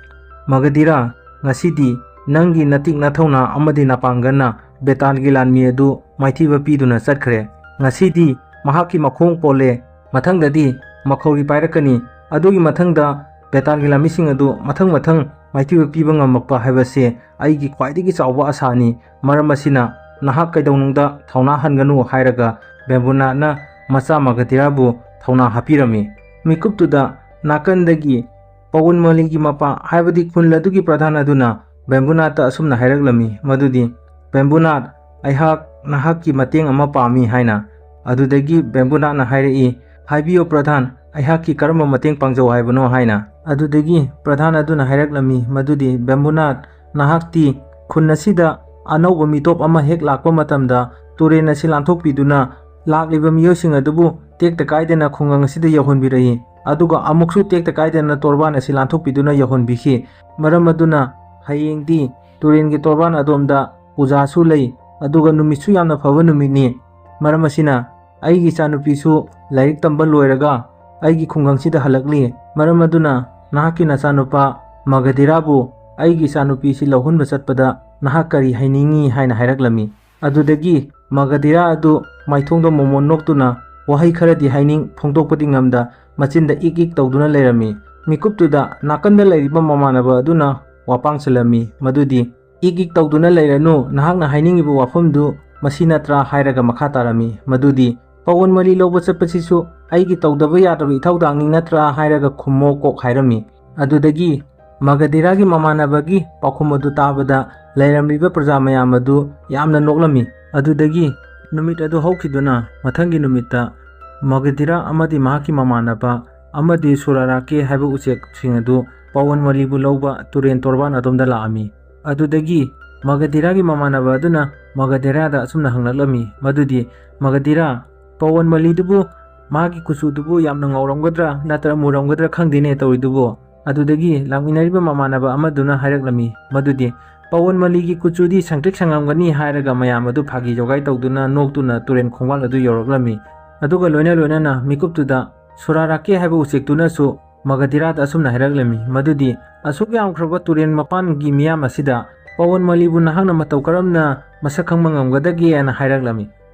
"ꯃꯒꯙꯤꯔꯥ, ꯉꯁꯤꯗꯤ ꯅꯪꯒꯤ ꯅꯇꯤꯛ ꯅꯊꯧꯅꯥ ꯑꯃꯗꯤ ꯅꯄꯥꯡꯒꯜꯅ ꯕꯦꯇꯥꯜꯒꯤ ꯂꯥꯟꯃꯤ ꯑꯗꯨ ꯃꯥꯏꯊꯤꯕ ꯄꯤꯗꯨꯅ ꯆꯠꯈ꯭ꯔꯦ꯫ ꯉꯁꯤꯗꯤ ꯃꯍꯥꯛꯀꯤ ꯃꯈꯣꯡ ꯄꯣꯜꯂꯦ, ꯃꯊꯪꯗꯗꯤ ꯃꯈꯧꯔꯤ ꯄꯥꯏꯔꯛꯀꯅꯤ, ꯑꯗꯨꯒꯤ ꯃꯊꯪꯗ ꯕꯦꯇꯥꯜꯒꯤ ꯂꯥꯟꯃꯤꯁꯤꯡ ꯑꯗꯨ ꯃꯊꯪ ꯃꯊꯪ ꯃꯥꯏꯊꯤꯕ ꯄꯤꯕ ꯉꯝꯃꯛꯄ ꯍꯥꯏꯕꯁꯦ ꯑꯩꯒꯤ ꯈ꯭ꯋꯥꯏꯗꯒꯤ ꯆꯥꯎꯕ ꯑꯥꯁꯥꯅꯤ꯫ ꯃꯔꯝ ꯑꯁꯤꯅ ꯅꯍꯥꯛ ꯀꯩꯗꯧꯅꯨꯡꯗ ꯊꯧꯅꯥ ꯍꯟꯒꯅꯨ" ꯍꯥꯏꯔꯒ ꯕꯦꯝꯕꯨꯅꯥꯠꯅ ꯃꯆꯥ ꯃꯒꯙꯤꯔꯥꯕꯨ ꯊꯧꯅꯥ ꯍꯥꯞꯄꯤꯔꯝꯃꯤ꯫ ꯃꯤꯀꯨꯞꯇꯨꯗ ꯅꯥꯀꯟꯗꯒꯤ ꯄꯋꯟꯃꯂꯤꯒꯤ ꯃꯄꯥ, ꯍꯥꯏꯕꯗꯤ ꯈꯨꯜ ꯑꯗꯨꯒꯤ ꯄ꯭ꯔꯙꯥꯟ ꯑꯗꯨꯅ ꯕꯦꯝꯕꯨꯅꯥꯠꯇ ꯑꯁꯨꯝꯅ ꯍꯥꯏꯔꯛꯂꯝꯃꯤ, ꯃꯗꯨꯗꯤ, "ꯕꯦꯝꯕꯨꯅꯥꯠ, ꯑꯩꯍꯥꯛ ꯅꯍꯥꯛꯀꯤ ꯃꯇꯦꯡ ꯑꯃ ꯄꯥꯝꯃꯤ" ꯍꯥꯏꯅ꯫ ꯑꯗꯨꯗꯒꯤ ꯕꯦꯝꯕꯨꯅꯥꯠꯅ ꯍꯥꯏꯔꯛꯏ, "ꯍꯥꯏꯕꯤꯌꯨ ꯄ꯭ꯔꯙꯥꯟ, ꯑꯩꯍꯥꯛꯀꯤ ꯀꯔꯝꯕ ꯃꯇꯦꯡ ꯄꯥꯡꯖꯧ ꯍꯥꯏꯕꯅꯣ?" ꯍꯥꯏꯅ꯫ ꯑꯗꯨꯗꯒꯤ ꯄ꯭ꯔꯙꯥꯟ ꯑꯗꯨꯅ ꯍꯥꯏꯔꯛꯂꯝꯃꯤ, ꯃꯗꯨꯗꯤ, "ꯕꯦꯝꯕꯨꯅꯥꯠ, ꯅꯍꯥꯛꯇꯤ ꯈꯨꯟ ꯑꯁꯤꯗ ꯑꯅꯧꯕ ꯃꯤꯇꯣꯞ ꯑꯃ ꯍꯦꯛ ꯂꯥꯛꯄ ꯃꯇꯝꯗ ꯇꯨꯔꯦꯜ ꯑꯁꯤ ꯂꯥꯟꯊꯣꯛꯄꯤꯗꯨꯅ ꯂꯥꯛꯂꯤꯕ ꯃꯤꯑꯣꯏꯁꯤꯡ ꯑꯗꯨꯕꯨ ꯇꯦꯛꯇ ꯀꯥꯏꯗꯅ ꯈꯨꯡꯒꯪ ꯑꯁꯤꯗ ꯌꯧꯍꯟꯕꯤꯔꯛꯏ꯫ ꯑꯗꯨꯒ ꯑꯃꯨꯛꯁꯨ ꯇꯦꯛꯇ ꯀꯥꯏꯗꯅ ꯇꯣꯔꯕꯥꯟ ꯑꯁꯤ ꯂꯥꯟꯊꯣꯛꯄꯤꯗꯨꯅ ꯌꯧꯍꯟꯕꯤꯈꯤ꯫ ꯃꯔꯝ ꯑꯗꯨꯅ ꯍꯌꯦꯡꯗꯤ ꯇꯨꯔꯦꯟꯒꯤ ꯇꯣꯔꯕꯥꯟ ꯑꯗꯣꯝꯗ ꯄꯨꯖꯥꯁꯨ ꯂꯩ, ꯑꯗꯨꯒ ꯅꯨꯃꯤꯠꯁꯨ ꯌꯥꯝꯅ ꯐꯕ ꯅꯨꯃꯤꯠꯅꯤ꯫ ꯃꯔꯝ ꯑꯁꯤꯅ ꯑꯩꯒꯤ ꯏꯆꯥꯅꯨꯄꯤꯁꯨ ꯂꯥꯏꯔꯤꯛ ꯇꯝꯕ ꯂꯣꯏꯔꯒ ꯑꯩꯒꯤ ꯈꯨꯡꯒꯪꯁꯤꯗ ꯍꯜꯂꯛꯂꯤ꯫ ꯃꯔꯝ ꯑꯗꯨꯅ ꯅꯍꯥꯛꯀꯤ ꯅꯆꯥꯅꯨꯄꯥ ꯃꯒꯙꯤꯔꯥꯕꯨ ꯑꯩꯒꯤ ꯏꯆꯥꯅꯨꯄꯤꯁꯤ ꯂꯧꯍꯟꯕ ꯆꯠꯄꯗ ꯅꯍꯥꯛ ꯀꯔꯤ ꯍꯥꯏꯅꯤꯡꯏ?" ꯍꯥꯏꯅ ꯍꯥꯏꯔꯛꯂꯝꯃꯤ꯫ ꯑꯗꯨꯗꯒꯤ ꯃꯒꯙꯤꯔꯥ ꯑꯗꯨ ꯃꯥꯏꯊꯣꯡꯗ ꯃꯣꯃꯣꯟ ꯅꯣꯛꯇꯨꯅ ꯋꯥꯍꯩ ꯈꯔꯗꯤ ꯍꯥꯏꯅꯤꯡ ꯐꯣꯡꯗꯣꯛꯄꯗꯤ ꯉꯝꯗ ꯃꯆꯤꯟꯗ ꯏꯛ ꯏꯛ ꯇꯧꯗꯨꯅ ꯂꯩꯔꯝꯃꯤ꯫ ꯃꯤꯀꯨꯞꯇꯨꯗ ꯅꯥꯀꯟꯗ ꯂꯩꯔꯤꯕ ꯃꯃꯥꯟꯅꯕ ꯑꯗꯨꯅ ꯋꯥꯄꯥꯡꯁꯤꯜꯂꯝꯃꯤ, ꯃꯗꯨꯗꯤ, "ꯏꯛ ꯏꯛ ꯇꯧꯗꯨꯅ ꯂꯩꯔꯅꯨ, ꯅꯍꯥꯛꯅ ꯍꯥꯏꯅꯤꯡꯉꯤꯕ ꯋꯥꯐꯝꯗꯨ ꯃꯁꯤ ꯅꯠꯇ꯭ꯔꯥ?" ꯍꯥꯏꯔꯒ ꯃꯈꯥ ꯇꯥꯔꯝꯃꯤ, ꯃꯗꯨꯗꯤ, "ꯄꯋꯟ ꯃꯂꯤ ꯂꯧꯕ ꯆꯠꯄꯁꯤꯁꯨ ꯑꯩꯒꯤ ꯇꯧꯗꯕ ꯌꯥꯗ꯭ꯔꯕ ꯏꯊꯧꯗꯥꯡꯅꯤ ꯅꯠꯇ꯭ꯔꯥ?" ꯍꯥꯏꯔꯒ ꯈꯨꯝꯃꯣ ꯀꯣꯛ ꯍꯥꯏꯔꯝꯃꯤ꯫ ꯑꯗꯨꯗꯒꯤ ꯃꯒꯙꯤꯔꯥꯒꯤ ꯃꯃꯥꯟꯅꯕꯒꯤ ꯄꯥꯎꯈꯨꯝ ꯑꯗꯨ ꯇꯥꯕꯗ ꯂꯩꯔꯝꯂꯤꯕ ꯄ꯭ꯔꯖꯥ ꯃꯌꯥꯝ ꯑꯗꯨ ꯌꯥꯝꯅ ꯅꯣꯛꯂꯝꯃꯤ꯫ ꯑꯗꯨꯗꯒꯤ ꯅꯨꯃꯤꯠ ꯑꯗꯨ ꯍꯧꯈꯤꯗꯨꯅ ꯃꯊꯪꯒꯤ ꯅꯨꯃꯤꯠꯇ ꯃꯒꯙꯤꯔꯥ ꯑꯃꯗꯤ ꯃꯍꯥꯛꯀꯤ ꯃꯃꯥꯟꯅꯕ ꯑꯃꯗꯤ ꯁꯨꯔꯥꯔꯥꯀꯦ ꯍꯥꯏꯕ ꯎꯆꯦꯛꯁꯤꯡ ꯑꯗꯨ ꯄꯋꯟ ꯃꯂꯤꯕꯨ ꯂꯧꯕ ꯇꯨꯔꯦꯟ ꯇꯣꯔꯕꯥꯟ ꯑꯗꯣꯝꯗ ꯂꯥꯛꯑꯝꯃꯤ꯫ ꯑꯗꯨꯗꯒꯤ ꯃꯒꯙꯤꯔꯥꯒꯤ ꯃꯃꯥꯟꯅꯕ ꯑꯗꯨꯅ ꯃꯒꯙꯤꯔꯥꯗ ꯑꯁꯨꯝꯅ ꯍꯪꯂꯛꯂꯝꯃꯤ, ꯃꯗꯨꯗꯤ, "ꯃꯒꯙꯤꯔꯥ, ꯄꯋꯟ ꯃꯂꯤꯗꯨꯕꯨ ꯃꯥꯒꯤ ꯀꯨꯆꯨꯗꯨꯕꯨ ꯌꯥꯝꯅ ꯉꯧꯔꯝꯒꯗ꯭ꯔꯥ ꯅꯠꯇ꯭ꯔꯒ ꯃꯨꯔꯝꯒꯗ꯭ꯔꯥ ꯈꯪꯗꯦꯅꯦ ꯇꯧꯔꯤꯗꯨꯕꯨ?" ꯑꯗꯨꯗꯒꯤ ꯂꯥꯛꯃꯤꯟꯅꯔꯤꯕ ꯃꯃꯥꯟꯅꯕ ꯑꯃꯗꯨꯅ ꯍꯥꯏꯔꯛꯂꯝꯃꯤ, ꯃꯗꯨꯗꯤ, "ꯄꯋꯟ ꯃꯂꯤꯒꯤ ꯀꯨꯆꯨꯗꯤ ꯁꯪꯇ꯭ꯔꯤꯛ ꯁꯪꯉꯝꯒꯅꯤ" ꯍꯥꯏꯔꯒ ꯃꯌꯥꯝ ꯑꯗꯨ ꯐꯥꯒꯤ ꯖꯣꯒꯥꯏ ꯇꯧꯗꯨꯅ ꯅꯣꯛꯇꯨꯅ ꯇꯨꯔꯦꯟ ꯈꯣꯡꯕꯥꯜ ꯑꯗꯨ ꯌꯧꯔꯛꯂꯝꯃꯤ꯫ ꯑꯗꯨꯒ ꯂꯣꯏꯅ ꯂꯣꯏꯅꯅ ꯃꯤꯀꯨꯞꯇꯨꯗ ꯁꯨꯔꯥꯔꯥꯀꯦ ꯍꯥꯏꯕ ꯎꯆꯦꯛꯇꯨꯅꯁꯨ ꯃꯒꯙꯤꯔꯥꯗ ꯑꯁꯨꯝꯅ ꯍꯥꯏꯔꯛꯂꯝꯃꯤ, ꯃꯗꯨꯗꯤ, "ꯑꯁꯨꯛ ꯌꯥꯝꯈ꯭ꯔꯕ ꯇꯨꯔꯦꯟ ꯃꯄꯥꯟꯒꯤ ꯃꯤꯌꯥꯝ ꯑꯁꯤꯗ ꯄꯋꯟ ꯃꯂꯤꯕꯨ ꯅꯍꯥꯛꯅ ꯃꯇꯧ ꯀꯔꯝꯅ ꯃꯁꯛ ꯈꯪꯕ ꯉꯝꯒꯗꯒꯦ?" ꯍꯥꯏꯅ ꯍꯥꯏꯔꯛꯂꯝꯃꯤ꯫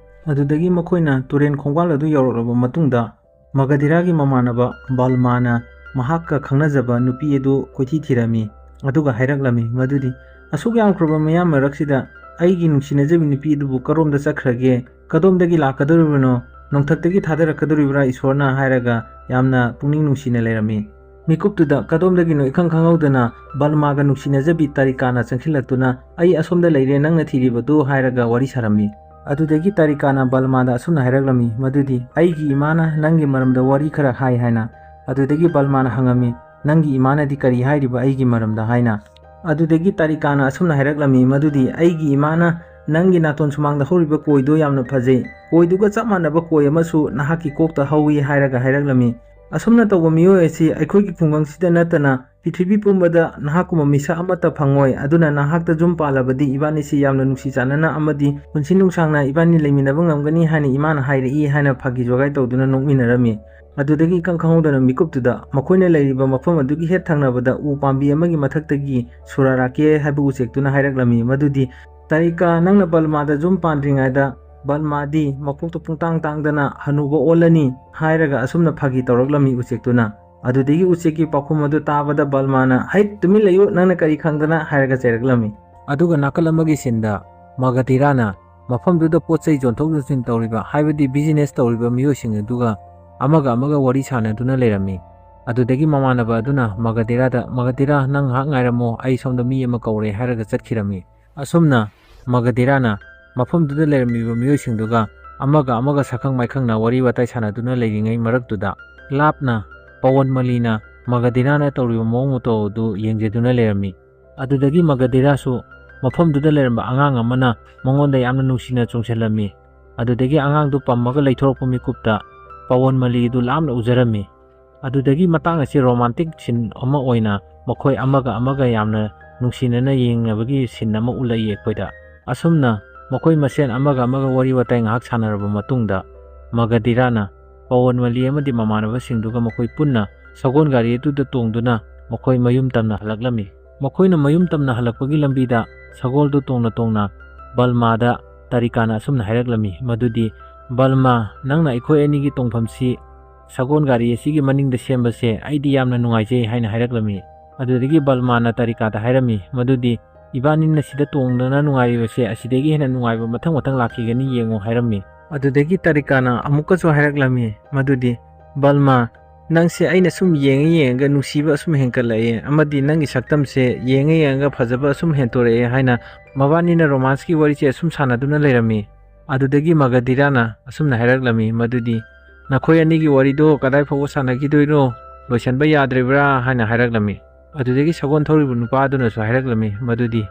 ꯑꯗꯨꯗꯒꯤ ꯃꯈꯣꯏꯅ ꯇꯨꯔꯦꯟ ꯈꯣꯡꯕꯥꯜ ꯑꯗꯨ ꯌꯧꯔꯛꯂꯕ ꯃꯇꯨꯡꯗ, ꯃꯒꯙꯤꯔꯥꯒꯤ ꯃꯃꯥꯟꯅꯕ ꯕꯜꯃꯥꯅ ꯃꯍꯥꯛꯀ ꯈꯪꯅꯖꯕ ꯅꯨꯄꯤ ꯑꯗꯨ ꯀꯣꯏꯊꯤ ꯊꯤꯔꯝꯃꯤ, ꯑꯗꯨꯒ ꯍꯥꯏꯔꯛꯂꯝꯃꯤ, ꯃꯗꯨꯗꯤ, "ꯑꯁꯨꯛ ꯌꯥꯝꯈ꯭ꯔꯕ ꯃꯤꯌꯥꯝ ꯃꯔꯛꯁꯤꯗ ꯑꯩꯒꯤ ꯅꯨꯡꯁꯤꯅꯖꯕꯤ ꯅꯨꯄꯤ ꯑꯗꯨꯕꯨ ꯀꯔꯣꯝꯗ ꯆꯠꯈ꯭ꯔꯒꯦ? ꯀꯗꯣꯝꯗꯒꯤ ꯂꯥꯛꯀꯗꯧꯔꯤꯕꯅꯣ? ꯅꯣꯡꯊꯛꯇꯒꯤ ꯊꯥꯗꯔꯛꯀꯗꯧꯔꯤꯕ꯭ꯔꯥ ꯏꯁꯣꯔꯅ?" ꯍꯥꯏꯔꯒ ꯌꯥꯝꯅ ꯄꯨꯛꯅꯤꯡ ꯅꯨꯡꯁꯤꯅ ꯂꯩꯔꯝꯃꯤ꯫ ꯃꯤꯀꯨꯞꯇꯨꯗ ꯀꯗꯣꯝꯗꯒꯤꯅꯣ ꯏꯈꯪ ꯈꯪꯍꯧꯗꯅ ꯕꯜꯃꯥꯒ ꯅꯨꯡꯁꯤꯅꯖꯕꯤ ꯇꯥꯔꯤꯀꯥꯅ ꯆꯪꯁꯤꯜꯂꯛꯇꯨꯅ, "ꯑꯩ ꯑꯁꯣꯝꯗ ꯂꯩꯔꯦ, ꯅꯪꯅ ꯊꯤꯔꯤꯕꯗꯨ" ꯍꯥꯏꯔꯒ ꯋꯥꯔꯤ ꯁꯥꯔꯝꯃꯤ꯫ ꯑꯗꯨꯗꯒꯤ ꯇꯥꯔꯤꯀꯥꯅ ꯕꯜꯃꯥꯗ ꯑꯁꯨꯝꯅ ꯍꯥꯏꯔꯛꯂꯝꯃꯤ, ꯃꯗꯨꯗꯤ, "ꯑꯩꯒꯤ ꯏꯃꯥꯅ ꯅꯪꯒꯤ ꯃꯔꯝꯗ ꯋꯥꯔꯤ ꯈꯔ ꯍꯥꯏ" ꯍꯥꯏꯅ꯫ ꯑꯗꯨꯗꯒꯤ ꯕꯜꯃꯥꯅ ꯍꯪꯉꯝꯃꯤ, "ꯅꯪꯒꯤ ꯏꯃꯥꯅꯗꯤ ꯀꯔꯤ ꯍꯥꯏꯔꯤꯕ ꯑꯩꯒꯤ ꯃꯔꯝꯗ?" ꯍꯥꯏꯅ꯫ ꯑꯗꯨꯗꯒꯤ ꯇꯥꯔꯤꯀꯥꯅ ꯑꯁꯨꯝꯅ ꯍꯥꯏꯔꯛꯂꯝꯃꯤ, ꯃꯗꯨꯗꯤ, "ꯑꯩꯒꯤ ꯏꯃꯥꯅ ꯅꯪꯒꯤ ꯅꯥꯇꯣꯟ ꯁꯨꯃꯥꯡꯗ ꯍꯧꯔꯤꯕ ꯀꯣꯏꯗꯣ ꯌꯥꯝꯅ ꯐꯖꯩ, ꯀꯣꯏꯗꯨꯒ ꯆꯞ ꯃꯥꯟꯅꯕ ꯀꯣꯏ ꯑꯃꯁꯨ ꯅꯍꯥꯛꯀꯤ ꯀꯣꯛꯇ ꯍꯧꯏ" ꯍꯥꯏꯔꯒ ꯍꯥꯏꯔꯛꯂꯝꯃꯤ꯫ ꯑꯁꯨꯝꯅ ꯇꯧꯕ ꯃꯤꯑꯣꯏ ꯑꯁꯤ ꯑꯩꯈꯣꯏꯒꯤ ꯈꯨꯡꯒꯪꯁꯤꯗ ꯅꯠꯇꯅ ꯄ꯭ꯔꯤꯊꯤꯕꯤ ꯄꯨꯝꯕꯗ ꯅꯍꯥꯛꯀꯨꯝꯕ ꯃꯤꯁꯛ ꯑꯃꯠꯇ ꯐꯪꯉꯣꯏ꯫ ꯑꯗꯨꯅ ꯅꯍꯥꯛꯇ ꯌꯨꯝ ꯄꯥꯜꯂꯕꯗꯤ ꯏꯕꯥꯅꯤꯁꯤ ꯌꯥꯝꯅ ꯅꯨꯡꯁꯤ ꯆꯥꯟꯅꯅ ꯑꯃꯗꯤ ꯄꯨꯟꯁꯤ ꯅꯨꯡꯁꯥꯡꯅ ꯏꯕꯥꯅꯤ ꯂꯩꯃꯤꯟꯅꯕ ꯉꯝꯒꯅꯤ ꯍꯥꯏꯅ ꯏꯃꯥꯅ ꯍꯥꯏꯔꯛꯏ ꯍꯥꯏꯅ ꯐꯥꯒꯤ ꯖꯣꯒꯥꯏ ꯇꯧꯗꯨꯅ ꯅꯣꯛꯃꯤꯟꯅꯔꯝꯃꯤ꯫ ꯑꯗꯨꯗꯒꯤ ꯏꯈꯪ ꯈꯪꯍꯧꯗꯅ ꯃꯤꯀꯨꯞꯇꯨꯗ ꯃꯈꯣꯏꯅ ꯂꯩꯔꯤꯕ ꯃꯐꯝ ꯑꯗꯨꯒꯤ ꯍꯦꯛ ꯊꯪꯅꯕꯗ ꯎ ꯄꯥꯝꯕꯤ ꯑꯃꯒꯤ ꯃꯊꯛꯇꯒꯤ ꯁꯨꯔꯥꯔꯥꯀꯦ ꯍꯥꯏꯕ ꯎꯆꯦꯛꯇꯨꯅ ꯍꯥꯏꯔꯛꯂꯝꯃꯤ ꯃꯗꯨꯗꯤ, "ꯇꯥꯔꯤꯀꯥ, ꯅꯪꯅ ꯕꯜꯃꯥꯗ ꯌꯨꯝ ꯄꯥꯟꯗ꯭ꯔꯤꯉꯩꯗ ꯕꯜꯃꯥꯗꯤ ꯃꯀꯣꯛꯇ ꯄꯨꯡꯇꯥꯡ ꯇꯥꯡꯗꯅ ꯍꯅꯨꯕ ꯑꯣꯜꯂꯅꯤ" ꯍꯥꯏꯔꯒ ꯑꯁꯨꯝꯅ ꯐꯥꯒꯤ ꯇꯧꯔꯛꯂꯝꯃꯤ ꯎꯆꯦꯛꯇꯨꯅ꯫ ꯑꯗꯨꯗꯒꯤ ꯎꯆꯦꯛꯀꯤ ꯄꯥꯎꯈꯨꯝ ꯑꯗꯨ ꯇꯥꯕꯗ ꯕꯜꯃꯥꯅ, "ꯍꯩꯠ, ꯇꯨꯃꯤꯟ ꯂꯩꯌꯨ, ꯅꯪꯅ ꯀꯔꯤ ꯈꯪꯗꯅ?" ꯍꯥꯏꯔꯒ ꯆꯩꯔꯛꯂꯝꯃꯤ꯫ ꯑꯗꯨꯒ ꯅꯥꯀꯜ ꯑꯃꯒꯤ ꯁꯤꯟꯗ ꯃꯒꯙꯤꯔꯥꯅ ꯃꯐꯝꯗꯨꯗ ꯄꯣꯠ ꯆꯩ ꯌꯣꯟꯊꯣꯛ ꯌꯣꯟꯁꯤꯟ ꯇꯧꯔꯤꯕ, ꯍꯥꯏꯕꯗꯤ business ꯇꯧꯔꯤꯕ ꯃꯤꯑꯣꯏꯁꯤꯡ ꯑꯗꯨꯒ ꯑꯃꯒ ꯑꯃꯒ ꯋꯥꯔꯤ ꯁꯥꯟꯅꯗꯨꯅ ꯂꯩꯔꯝꯃꯤ꯫ ꯑꯗꯨꯗꯒꯤ ꯃꯃꯥꯟꯅꯕ ꯑꯗꯨꯅ ꯃꯒꯙꯤꯔꯥꯗ, "ꯃꯒꯙꯤꯔꯥ, ꯅꯪ ꯉꯥꯏꯍꯥꯛ ꯉꯥꯏꯔꯝꯃꯣ, ꯑꯩ ꯁꯣꯝꯗ ꯃꯤ ꯑꯃ ꯀꯧꯔꯦ" ꯍꯥꯏꯔꯒ ꯆꯠꯈꯤꯔꯝꯃꯤ꯫ ꯑꯁꯨꯝꯅ ꯃꯒꯙꯤꯔꯥꯅ ꯃꯐꯝꯗꯨꯗ ꯂꯩꯔꯝꯃꯤꯕ ꯃꯤꯑꯣꯏꯁꯤꯡꯗꯨꯒ ꯑꯃꯒ ꯑꯃꯒ ꯁꯛꯈꯪ ꯃꯥꯏꯈꯪꯅ ꯋꯥꯔꯤ ꯋꯥꯇꯥꯏ ꯁꯥꯟꯅꯗꯨꯅ ꯂꯩꯔꯤꯉꯩ ꯃꯔꯛꯇꯨꯗ, ꯂꯥꯞꯅ ꯄꯋꯟꯃꯂꯤꯅ ꯃꯒꯙꯤꯔꯥꯅ ꯇꯧꯔꯤꯕ ꯃꯑꯣꯡ ꯃꯇꯧ ꯑꯗꯨ ꯌꯦꯡꯖꯗꯨꯅ ꯂꯩꯔꯝꯃꯤ꯫ ꯑꯗꯨꯗꯒꯤ ꯃꯒꯙꯤꯔꯥꯁꯨ ꯃꯐꯝꯗꯨꯗ ꯂꯩꯔꯝꯕ ꯑꯉꯥꯡ ꯑꯃꯅ ꯃꯉꯣꯟꯗ ꯌꯥꯝꯅ ꯅꯨꯡꯁꯤꯅ ꯆꯣꯡꯁꯤꯜꯂꯝꯃꯤ꯫ ꯑꯗꯨꯗꯒꯤ ꯑꯉꯥꯡꯗꯨ ꯄꯝꯃꯒ ꯂꯩꯊꯣꯔꯛꯄ ꯃꯤꯀꯨꯞꯇ ꯄꯋꯟꯃꯂꯤ ꯑꯗꯨ ꯂꯥꯞꯅ ꯎꯖꯔꯝꯃꯤ꯫ ꯑꯗꯨꯗꯒꯤ ꯃꯇꯥꯡ ꯑꯁꯤ romantic scene ꯑꯃ ꯑꯣꯏꯅ ꯃꯈꯣꯏ ꯑꯃꯒ ꯑꯃꯒ ꯌꯥꯝꯅ ꯅꯨꯡꯁꯤꯅꯅ ꯌꯦꯡꯅꯕꯒꯤ scene ꯑꯃ ꯎꯠꯂꯛꯏ ꯑꯩꯈꯣꯏꯗ꯫ ꯑꯁꯨꯝꯅ ꯃꯈꯣꯏ ꯃꯁꯦꯟ ꯑꯃꯒ ꯑꯃꯒ ꯋꯥꯔꯤ ꯋꯥꯇꯥꯏ ꯉꯥꯏꯍꯥꯛ ꯁꯥꯟꯅꯔꯕ ꯃꯇꯨꯡꯗ, ꯃꯒꯙꯤꯔꯥꯅ ꯄꯋꯟꯃꯂꯤ ꯑꯃꯗꯤ ꯃꯃꯥꯟꯅꯕꯁꯤꯡꯗꯨꯒ ꯃꯈꯣꯏ ꯄꯨꯟꯅ ꯁꯒꯣꯜ ꯒꯥꯔꯤ ꯑꯗꯨꯗ ꯇꯣꯡꯗꯨꯅ ꯃꯈꯣꯏ ꯃꯌꯨꯝ ꯇꯝꯅ ꯍꯜꯂꯛꯂꯝꯃꯤ꯫ ꯃꯈꯣꯏꯅ ꯃꯌꯨꯝ ꯇꯝꯅ ꯍꯜꯂꯛꯄꯒꯤ ꯂꯝꯕꯤꯗ ꯁꯒꯣꯜꯗꯨ ꯇꯣꯡꯅ ꯇꯣꯡꯅ ꯕꯜꯃꯥꯗ ꯇꯥꯔꯤꯀꯥꯅ ꯑꯁꯨꯝꯅ ꯍꯥꯏꯔꯛꯂꯝꯃꯤ ꯃꯗꯨꯗꯤ, "ꯕꯜꯃꯥ, ꯅꯪꯅ ꯑꯩꯈꯣꯏ ꯑꯅꯤꯒꯤ ꯇꯣꯡꯐꯝꯁꯤ ꯁꯒꯣꯜ ꯒꯥꯔꯤ ꯑꯁꯤꯒꯤ ꯃꯅꯤꯡꯗ ꯁꯦꯝꯕꯁꯦ ꯑꯩꯗꯤ ꯌꯥꯝꯅ ꯅꯨꯡꯉꯥꯏꯖꯩ" ꯍꯥꯏꯅ ꯍꯥꯏꯔꯛꯂꯝꯃꯤ꯫ ꯑꯗꯨꯗꯒꯤ ꯕꯜꯃꯥꯅ ꯇꯥꯔꯤꯀꯥꯗ ꯍꯥꯏꯔꯝꯃꯤ ꯃꯗꯨꯗꯤ, "ꯏꯕꯥꯅꯤꯅ ꯁꯤꯗ ꯇꯣꯡꯗꯅ ꯅꯨꯡꯉꯥꯏꯔꯤꯕꯁꯦ ꯑꯁꯤꯗꯒꯤ ꯍꯦꯟꯅ ꯅꯨꯡꯉꯥꯏꯕ ꯃꯊꯪ ꯃꯊꯪ ꯂꯥꯛꯈꯤꯒꯅꯤ, ꯌꯦꯡꯉꯨ" ꯍꯥꯏꯔꯝꯃꯤ꯫ ꯑꯗꯨꯗꯒꯤ ꯇꯥꯔꯤꯀꯥꯅ ꯑꯃꯨꯛꯀꯁꯨ ꯍꯥꯏꯔꯛꯂꯝꯃꯤ ꯃꯗꯨꯗꯤ, "ꯕꯜꯃꯥ, ꯅꯪꯁꯦ ꯑꯩꯅ ꯁꯨꯝ ꯌꯦꯡꯉ ꯌꯦꯡꯉꯒ ꯅꯨꯡꯁꯤꯕ ꯑꯁꯨꯝ ꯍꯦꯟꯒꯠꯂꯛꯑꯦ ꯑꯃꯗꯤ ꯅꯪꯒꯤ ꯁꯛꯇꯝꯁꯦ ꯌꯦꯡꯉ ꯌꯦꯡꯉꯒ ꯐꯖꯕ ꯑꯁꯨꯝ ꯍꯦꯟꯇꯣꯔꯛꯑꯦ" ꯍꯥꯏꯅ ꯃꯕꯥꯅꯤꯅ romanceꯀꯤ ꯋꯥꯔꯤꯁꯦ ꯑꯁꯨꯝ ꯁꯥꯟꯅꯗꯨꯅ ꯂꯩꯔꯝꯃꯤ꯫ ꯑꯗꯨꯗꯒꯤ ꯃꯒꯙꯤꯔꯥꯅ ꯑꯁꯨꯝꯅ ꯍꯥꯏꯔꯛꯂꯝꯃꯤ ꯃꯗꯨꯗꯤ, "ꯅꯈꯣꯏ ꯑꯅꯤꯒꯤ ꯋꯥꯔꯤꯗꯣ ꯀꯗꯥꯏ ꯐꯥꯎꯕ ꯁꯥꯟꯅꯈꯤꯗꯣꯏꯅꯣ? ꯂꯣꯏꯁꯤꯟꯕ ꯌꯥꯗ꯭ꯔꯤꯕ꯭ꯔꯥ?" ꯍꯥꯏꯅ ꯍꯥꯏꯔꯛꯂꯝꯃꯤ꯫ ꯑꯗꯨꯗꯒꯤ ꯁꯒꯣꯜ ꯊꯧꯔꯤꯕ ꯅꯨꯄꯥ ꯑꯗꯨꯅꯁꯨ ꯍꯥꯏꯔꯛꯂꯝꯃꯤ ꯃꯗꯨꯗꯤ,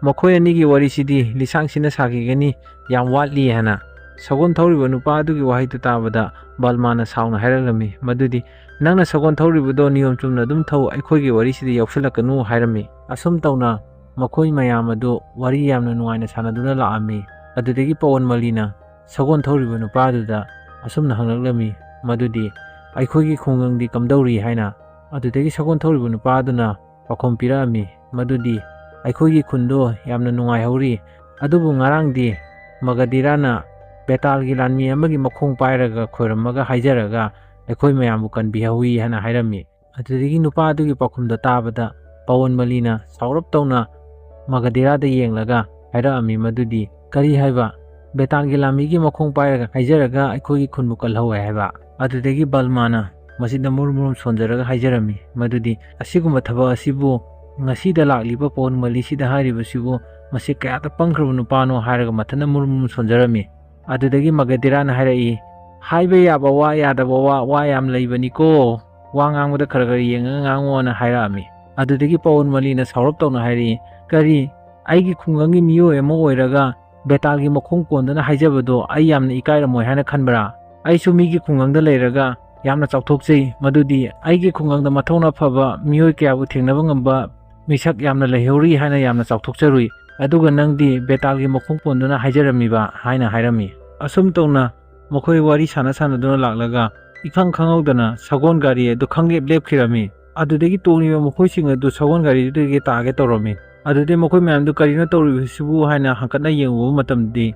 "ꯃꯈꯣꯏ ꯑꯅꯤꯒꯤ ꯋꯥꯔꯤꯁꯤꯗꯤ ꯂꯤꯁꯥꯡ ꯁꯤꯠꯅ ꯁꯥꯈꯤꯒꯅꯤ, ꯌꯥꯝ ꯋꯥꯠꯂꯤ" ꯍꯥꯏꯅ꯫ ꯁꯒꯣꯜ ꯊꯧꯔꯤꯕ ꯅꯨꯄꯥ ꯑꯗꯨꯒꯤ ꯋꯥꯍꯩꯗꯨ ꯇꯥꯕꯗ ꯕꯜꯃꯥꯅ ꯁꯥꯎꯅ ꯍꯥꯏꯔꯛꯂꯝꯃꯤ ꯃꯗꯨꯗꯤ, "ꯅꯪꯅ ꯁꯒꯣꯜ ꯊꯧꯔꯤꯕꯗꯣ ꯅꯤꯌꯣꯝ ꯆꯨꯝꯅ ꯑꯗꯨꯝ ꯊꯧ, ꯑꯩꯈꯣꯏꯒꯤ ꯋꯥꯔꯤꯁꯤꯗ ꯌꯥꯎꯁꯤꯜꯂꯛꯀꯅꯨ" ꯍꯥꯏꯔꯝꯃꯤ꯫ ꯑꯁꯨꯝ ꯇꯧꯅ ꯃꯈꯣꯏ ꯃꯌꯥꯝ ꯑꯗꯨ ꯋꯥꯔꯤ ꯌꯥꯝꯅ ꯅꯨꯡꯉꯥꯏꯅ ꯁꯥꯟꯅꯗꯨꯅ ꯂꯥꯛꯑꯝꯃꯤ꯫ ꯑꯗꯨꯗꯒꯤ ꯄꯋꯟ ꯃꯂꯤꯅ ꯁꯒꯣꯜ ꯊꯧꯔꯤꯕ ꯅꯨꯄꯥ ꯑꯗꯨꯗ ꯑꯁꯨꯝꯅ ꯍꯪꯂꯛꯂꯝꯃꯤ ꯃꯗꯨꯗꯤ, "ꯑꯩꯈꯣꯏꯒꯤ ꯈꯨꯡꯒꯪꯗꯤ ꯀꯝꯗꯧꯔꯤ?" ꯍꯥꯏꯅ꯫ ꯑꯗꯨꯗꯒꯤ ꯁꯒꯣꯜ ꯊꯧꯔꯤꯕ ꯅꯨꯄꯥ ꯑꯗꯨꯅ ꯄꯥꯎꯈꯨꯝ ꯄꯤꯔꯛꯑꯝꯃꯤ ꯃꯗꯨꯗꯤ, "ꯑꯩꯈꯣꯏꯒꯤ ꯈꯨꯟꯗꯣ ꯌꯥꯝꯅ ꯅꯨꯡꯉꯥꯏꯍꯧꯔꯤ, ꯑꯗꯨꯕꯨ ꯉꯔꯥꯡꯗꯤ ꯃꯒꯙꯤꯔꯥꯅ ꯕꯦꯇꯥꯜꯒꯤ ꯂꯥꯟꯃꯤ ꯑꯃꯒꯤ ꯃꯈꯣꯡ ꯄꯥꯏꯔꯒ ꯈꯣꯏꯔꯝꯃꯒ ꯍꯥꯏꯖꯔꯒ ꯑꯩꯈꯣꯏ ꯃꯌꯥꯝꯕꯨ ꯀꯟꯕꯤꯍꯧꯋꯤ" ꯍꯥꯏꯅ ꯍꯥꯏꯔꯝꯃꯤ꯫ ꯑꯗꯨꯗꯒꯤ ꯅꯨꯄꯥ ꯑꯗꯨꯒꯤ ꯄꯥꯎꯈꯨꯝꯗꯣ ꯇꯥꯕꯗ ꯄꯋꯟ ꯃꯂꯤꯅ ꯁꯥꯎꯔꯞ ꯇꯧꯅ ꯃꯒꯙꯤꯔꯥꯗ ꯌꯦꯡꯂꯒ ꯍꯥꯏꯔꯛꯑꯝꯃꯤ ꯃꯗꯨꯗꯤ, "ꯀꯔꯤ ꯍꯥꯏꯕ? ꯕꯦꯇꯥꯜꯒꯤ ꯂꯥꯟꯃꯤꯒꯤ ꯃꯈꯣꯡ ꯄꯥꯏꯔꯒ ꯍꯥꯏꯖꯔꯒ ꯑꯩꯈꯣꯏꯒꯤ ꯈꯨꯟꯕꯨ ꯀꯜꯍꯧꯋꯦ ꯍꯥꯏꯕ?" ꯑꯗꯨꯗꯒꯤ ꯕꯜꯃꯥꯅ ꯃꯁꯤꯗ ꯃꯨꯔꯨꯝ ꯃꯨꯔꯨꯝ ꯁꯣꯟꯖꯔꯒ ꯍꯥꯏꯖꯔꯝꯃꯤ ꯃꯗꯨꯗꯤ, "ꯑꯁꯤꯒꯨꯝꯕ ꯊꯕꯛ ꯑꯁꯤꯕꯨ ꯉꯁꯤꯗ ꯂꯥꯛꯂꯤꯕ ꯄꯋꯟ ꯃꯂꯤꯁꯤꯗ ꯍꯥꯏꯔꯤꯕꯁꯤꯕꯨ ꯃꯁꯤ ꯀꯌꯥꯗ ꯄꯪꯈ꯭ꯔꯕ ꯅꯨꯄꯥꯅꯣ?" ꯍꯥꯏꯔꯒ ꯃꯊꯟꯇ ꯃꯨꯔꯨꯝ ꯃꯨꯔꯨꯝ ꯁꯣꯟꯖꯔꯝꯃꯤ꯫ ꯑꯗꯨꯗꯒꯤ ꯃꯒꯙꯤꯔꯥꯅ ꯍꯥꯏꯔꯛꯏ, "ꯍꯥꯏꯕ ꯌꯥꯕ ꯋꯥ, ꯌꯥꯗꯕ ꯋꯥ, ꯋꯥ ꯌꯥꯝ ꯂꯩꯕꯅꯤꯀꯣ꯫ ꯋꯥ ꯉꯥꯡꯕꯗ ꯈꯔ ꯈꯔ ꯌꯦꯡꯉꯒ ꯉꯥꯡꯉꯣꯅ" ꯍꯥꯏꯔꯛꯑꯝꯃꯤ꯫ ꯑꯗꯨꯗꯒꯤ ꯄꯋꯟ ꯃꯂꯤꯅ ꯁꯥꯎꯔꯞ ꯇꯧꯅ ꯍꯥꯏꯔꯛꯏ, "ꯀꯔꯤ? ꯑꯩꯒꯤ ꯈꯨꯡꯒꯪꯒꯤ ꯃꯤꯑꯣꯏ ꯑꯃ ꯑꯣꯏꯔꯒ ꯕꯦꯇꯥꯜꯒꯤ ꯃꯈꯣꯡ ꯀꯣꯟꯗꯨꯅ ꯍꯥꯏꯖꯕꯗꯣ ꯑꯩ ꯌꯥꯝꯅ ꯏꯀꯥꯏꯔꯝꯃꯣꯏ ꯍꯥꯏꯅ ꯈꯟꯕ꯭ꯔꯥ? ꯑꯩꯁꯨ ꯃꯤꯒꯤ ꯈꯨꯡꯒꯪꯗ ꯂꯩꯔꯒ ꯌꯥꯝꯅ ꯆꯥꯎꯊꯣꯛꯆꯩ, ꯃꯗꯨꯗꯤ ꯑꯩꯒꯤ ꯈꯨꯡꯒꯪꯗ ꯃꯊꯧꯅꯥ ꯐꯕ ꯃꯤꯑꯣꯏ ꯀꯌꯥꯕꯨ ꯊꯦꯡꯅꯕ ꯉꯝꯕ ꯃꯤꯁꯛ ꯌꯥꯝꯅ ꯂꯩꯍꯧꯔꯤ ꯍꯥꯏꯅ ꯌꯥꯝꯅ ꯆꯥꯎꯊꯣꯛꯆꯔꯨꯏ꯫ ꯑꯗꯨꯒ ꯅꯪꯗꯤ ꯕꯦꯇꯥꯜꯒꯤ ꯃꯈꯣꯡ ꯄꯣꯟꯗꯨꯅ ꯍꯥꯏꯖꯔꯝꯃꯤꯕ" ꯍꯥꯏꯅ ꯍꯥꯏꯔꯝꯃꯤ꯫ ꯑꯁꯨꯝ ꯇꯧꯅ ꯃꯈꯣꯏ ꯋꯥꯔꯤ ꯁꯥꯟꯅ ꯁꯥꯟꯅꯗꯨꯅ ꯂꯥꯛꯂꯒ ꯏꯈꯪ ꯈꯪꯍꯧꯗꯅ ꯁꯒꯣꯜ ꯒꯥꯔꯤ ꯑꯗꯨ ꯈꯪꯂꯦꯞ ꯂꯦꯞꯈꯤꯔꯝꯃꯤ꯫ ꯑꯗꯨꯗꯒꯤ ꯇꯣꯡꯂꯤꯕ ꯃꯈꯣꯏꯁꯤꯡ ꯑꯗꯨ ꯁꯒꯣꯜ ꯒꯥꯔꯤꯗꯨꯗꯒꯤ ꯇꯥꯒꯦ ꯇꯧꯔꯝꯃꯤ꯫ ꯑꯗꯨꯗꯩ ꯃꯈꯣꯏ ꯃꯌꯥꯝꯗꯨ "ꯀꯔꯤꯅꯣ ꯇꯧꯔꯤꯕꯁꯤꯕꯨ?" ꯍꯥꯏꯅ ꯍꯪꯀꯠꯅ ꯌꯦꯡꯉꯨꯕ ꯃꯇꯝꯗꯗꯤ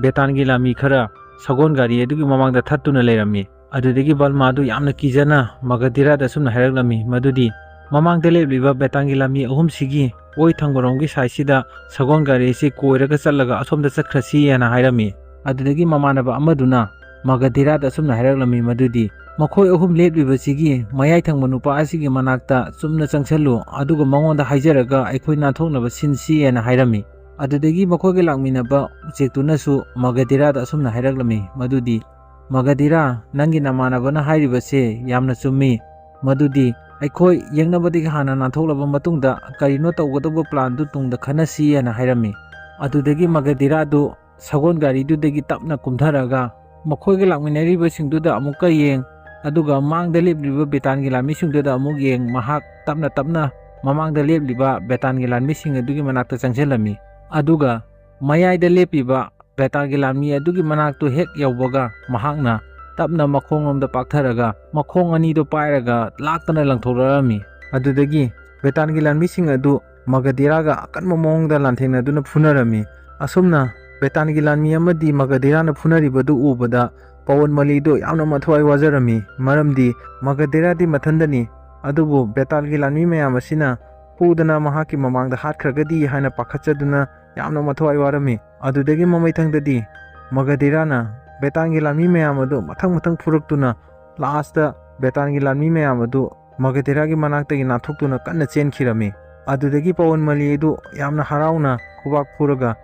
ꯕꯦꯇꯥꯜꯒꯤ ꯂꯥꯟꯃꯤ ꯈꯔ ꯁꯒꯣꯜ ꯒꯥꯔꯤ ꯑꯗꯨꯒꯤ ꯃꯃꯥꯡꯗ ꯊꯠꯇꯨꯅ ꯂꯩꯔꯝꯃꯤ꯫ ꯑꯗꯨꯗꯒꯤ ꯕꯜꯃꯥꯗꯨ ꯌꯥꯝꯅ ꯀꯤꯖꯅ ꯃꯒꯙꯤꯔꯥꯗ ꯑꯁꯨꯝꯅ ꯍꯥꯏꯔꯛꯂꯝꯃꯤ ꯃꯗꯨꯗꯤ, "ꯃꯃꯥꯡꯗ ꯂꯦꯞꯂꯤꯕ ꯕꯦꯇꯥꯜꯒꯤ ꯂꯥꯟꯃꯤ ꯑꯍꯨꯝꯁꯤꯒꯤ ꯑꯣꯏ ꯊꯪꯕꯔꯣꯝꯒꯤ ꯁꯥꯏꯠꯁꯤꯗ ꯁꯒꯣꯜ ꯒꯥꯔꯤ ꯑꯁꯤ ꯀꯣꯏꯔꯒ ꯆꯠꯂꯒ ꯑꯁꯣꯝꯗ ꯆꯠꯈ꯭ꯔꯁꯤ" ꯍꯥꯏꯅ ꯍꯥꯏꯔꯝꯃꯤ꯫ ꯑꯗꯨꯗꯒꯤ ꯃꯃꯥꯟꯅꯕ ꯑꯃꯗꯨꯅ ꯃꯒꯙꯤꯔꯥꯗ ꯑꯁꯨꯝꯅ ꯍꯥꯏꯔꯛꯂꯝꯃꯤ ꯃꯗꯨꯗꯤ, "ꯃꯈꯣꯏ ꯑꯍꯨꯝ ꯂꯦꯞꯂꯤꯕꯁꯤꯒꯤ ꯃꯌꯥꯏ ꯊꯪꯕ ꯅꯨꯄꯥ ꯑꯁꯤꯒꯤ ꯃꯅꯥꯛꯇ ꯆꯨꯝꯅ ꯆꯪꯁꯤꯜꯂꯨ, ꯑꯗꯨꯒ ꯃꯉꯣꯟꯗ ꯍꯥꯏꯖꯔꯒ ꯑꯩꯈꯣꯏ ꯅꯥꯟꯊꯣꯛꯅꯕ ꯁꯤꯟꯁꯤ" ꯍꯥꯏꯅ ꯍꯥꯏꯔꯝꯃꯤ꯫ ꯑꯗꯨꯗꯒꯤ ꯃꯈꯣꯏꯒ ꯂꯥꯛꯃꯤꯟꯅꯕ ꯎꯆꯦꯛꯇꯨꯅꯁꯨ ꯃꯒꯙꯤꯔꯥꯗ ꯑꯁꯨꯝꯅ ꯍꯥꯏꯔꯛꯂꯝꯃꯤ ꯃꯗꯨꯗꯤ, "ꯃꯒꯙꯤꯔꯥ, ꯅꯪꯒꯤ ꯅꯃꯥꯟꯅꯕꯅ ꯍꯥꯏꯔꯤꯕꯁꯦ ꯌꯥꯝꯅ ꯆꯨꯝꯃꯤ, ꯃꯗꯨꯗꯤ ꯑꯩꯈꯣꯏ ꯌꯦꯡꯅꯕꯗꯒꯤ ꯍꯥꯟꯅ ꯅꯥꯟꯊꯣꯛꯂꯕ ꯃꯇꯨꯡꯗ ꯀꯔꯤꯅꯣ ꯇꯧꯒꯗꯧꯕ ꯄ꯭ꯂꯥꯟꯗꯨ ꯇꯨꯡꯗ ꯈꯟꯅꯁꯤ" ꯍꯥꯏꯅ ꯍꯥꯏꯔꯝꯃꯤ꯫ ꯑꯗꯨꯗꯒꯤ ꯃꯒꯙꯤꯔꯥꯗꯨ ꯁꯒꯣꯜ ꯒꯥꯔꯤꯗꯨꯗꯒꯤ ꯇꯞꯅ ꯀꯨꯝꯊꯔꯒ ꯃꯈꯣꯏꯒ ꯂꯥꯛꯃꯤꯟꯅꯔꯤꯕꯁꯤꯡꯗꯨꯗ ꯑꯃꯨꯛꯀ ꯌꯦꯡ, ꯑꯗꯨꯒ ꯃꯥꯡꯗ ꯂꯦꯞꯂꯤꯕ ꯕꯦꯇꯥꯟꯒꯤ ꯂꯥꯟꯃꯤꯁꯤꯡꯗꯨꯗ ꯑꯃꯨꯛ ꯌꯦꯡ꯫ ꯃꯍꯥꯛ ꯇꯞꯅ ꯇꯞꯅ ꯃꯃꯥꯡꯗ ꯂꯦꯞꯂꯤꯕ ꯕꯦꯇꯥꯟꯒꯤ ꯂꯥꯟꯃꯤꯁꯤꯡ ꯑꯗꯨꯒꯤ ꯃꯅꯥꯛꯇ ꯆꯪꯁꯤꯜꯂꯝꯃꯤ꯫ ꯑꯗꯨꯒ ꯃꯌꯥꯏꯗ ꯂꯦꯞꯄꯤꯕ ꯕꯦꯇꯥꯟꯒꯤ ꯂꯥꯟꯃꯤ ꯑꯗꯨꯒꯤ ꯃꯅꯥꯛꯇꯨ ꯍꯦꯛ ꯌꯧꯕꯒ, ꯃꯍꯥꯛꯅ ꯇꯞꯅ ꯃꯈꯣꯡꯂꯣꯝꯗ ꯄꯥꯛꯊꯔꯒ ꯃꯈꯣꯡ ꯑꯅꯤꯗꯨ ꯄꯥꯏꯔꯒ ꯂꯥꯛꯇꯅ ꯂꯪꯊꯣꯛꯂꯛꯂꯝꯃꯤ꯫ ꯑꯗꯨꯗꯒꯤ ꯕꯦꯇꯥꯟꯒꯤ ꯂꯥꯟꯃꯤꯁꯤꯡ ꯑꯗꯨ ꯃꯒꯙꯤꯔꯥꯒ ꯑꯀꯟꯕ ꯃꯑꯣꯡꯗ ꯂꯥꯟꯊꯦꯡꯅꯗꯨꯅ ꯐꯨꯅꯔꯝꯃꯤ꯫ ꯑꯁꯨꯝꯅ ꯕꯦꯇꯥꯟꯒꯤ ꯂꯥꯟꯃꯤ ꯑꯃꯗꯤ ꯃꯒꯙꯤꯔꯥꯅ ꯐꯨꯅꯔꯤꯕꯗꯨ ꯎꯕꯗ ꯄꯋꯟ ꯃꯂꯤꯗꯨ ꯌꯥꯝꯅ ꯃꯊ꯭ꯋꯥꯏ ꯋꯥꯖꯔꯝꯃꯤ꯫ ꯃꯔꯝꯗꯤ ꯃꯒꯙꯤꯔꯥꯗꯤ ꯃꯊꯟꯗꯅꯤ, ꯑꯗꯨꯕꯨ ꯕꯦꯇꯥꯜꯒꯤ ꯂꯥꯟꯃꯤ ꯃꯌꯥꯝ ꯑꯁꯤꯅ ꯐꯨꯗꯅ ꯃꯍꯥꯛꯀꯤ ꯃꯃꯥꯡꯗ ꯍꯥꯠꯈ꯭ꯔꯒꯗꯤ ꯍꯥꯏꯅ ꯄꯥꯈꯠꯆꯗꯨꯅ ꯌꯥꯝꯅ ꯃꯊ꯭ꯋꯥꯏ ꯋꯥꯔꯝꯃꯤ꯫ ꯑꯗꯨꯗꯒꯤ ꯃꯃꯩꯊꯪꯗꯗꯤ ꯃꯒꯙꯤꯔꯥꯅ ꯕꯦꯇꯥꯟꯒꯤ ꯂꯥꯟꯃꯤ ꯃꯌꯥꯝ ꯑꯗꯨ ꯃꯊꯪ ꯃꯊꯪ ꯐꯨꯔꯛꯇꯨꯅ ꯂꯥꯁꯇ ꯕꯦꯇꯥꯟꯒꯤ ꯂꯥꯟꯃꯤ ꯃꯌꯥꯝ ꯑꯗꯨ ꯃꯒꯙꯤꯔꯥꯒꯤ ꯃꯅꯥꯛꯇꯒꯤ ꯅꯥꯟꯊꯣꯛꯇꯨꯅ ꯀꯟꯅ ꯆꯦꯟꯈꯤꯔꯝꯃꯤ꯫ ꯑꯗꯨꯗꯒꯤ ꯄꯋꯟ ꯃꯂꯤ ꯑꯗꯨ ꯌꯥꯝꯅ ꯍꯔꯥꯎꯅ ꯈꯨꯕꯥꯛ ꯈꯨꯔꯒ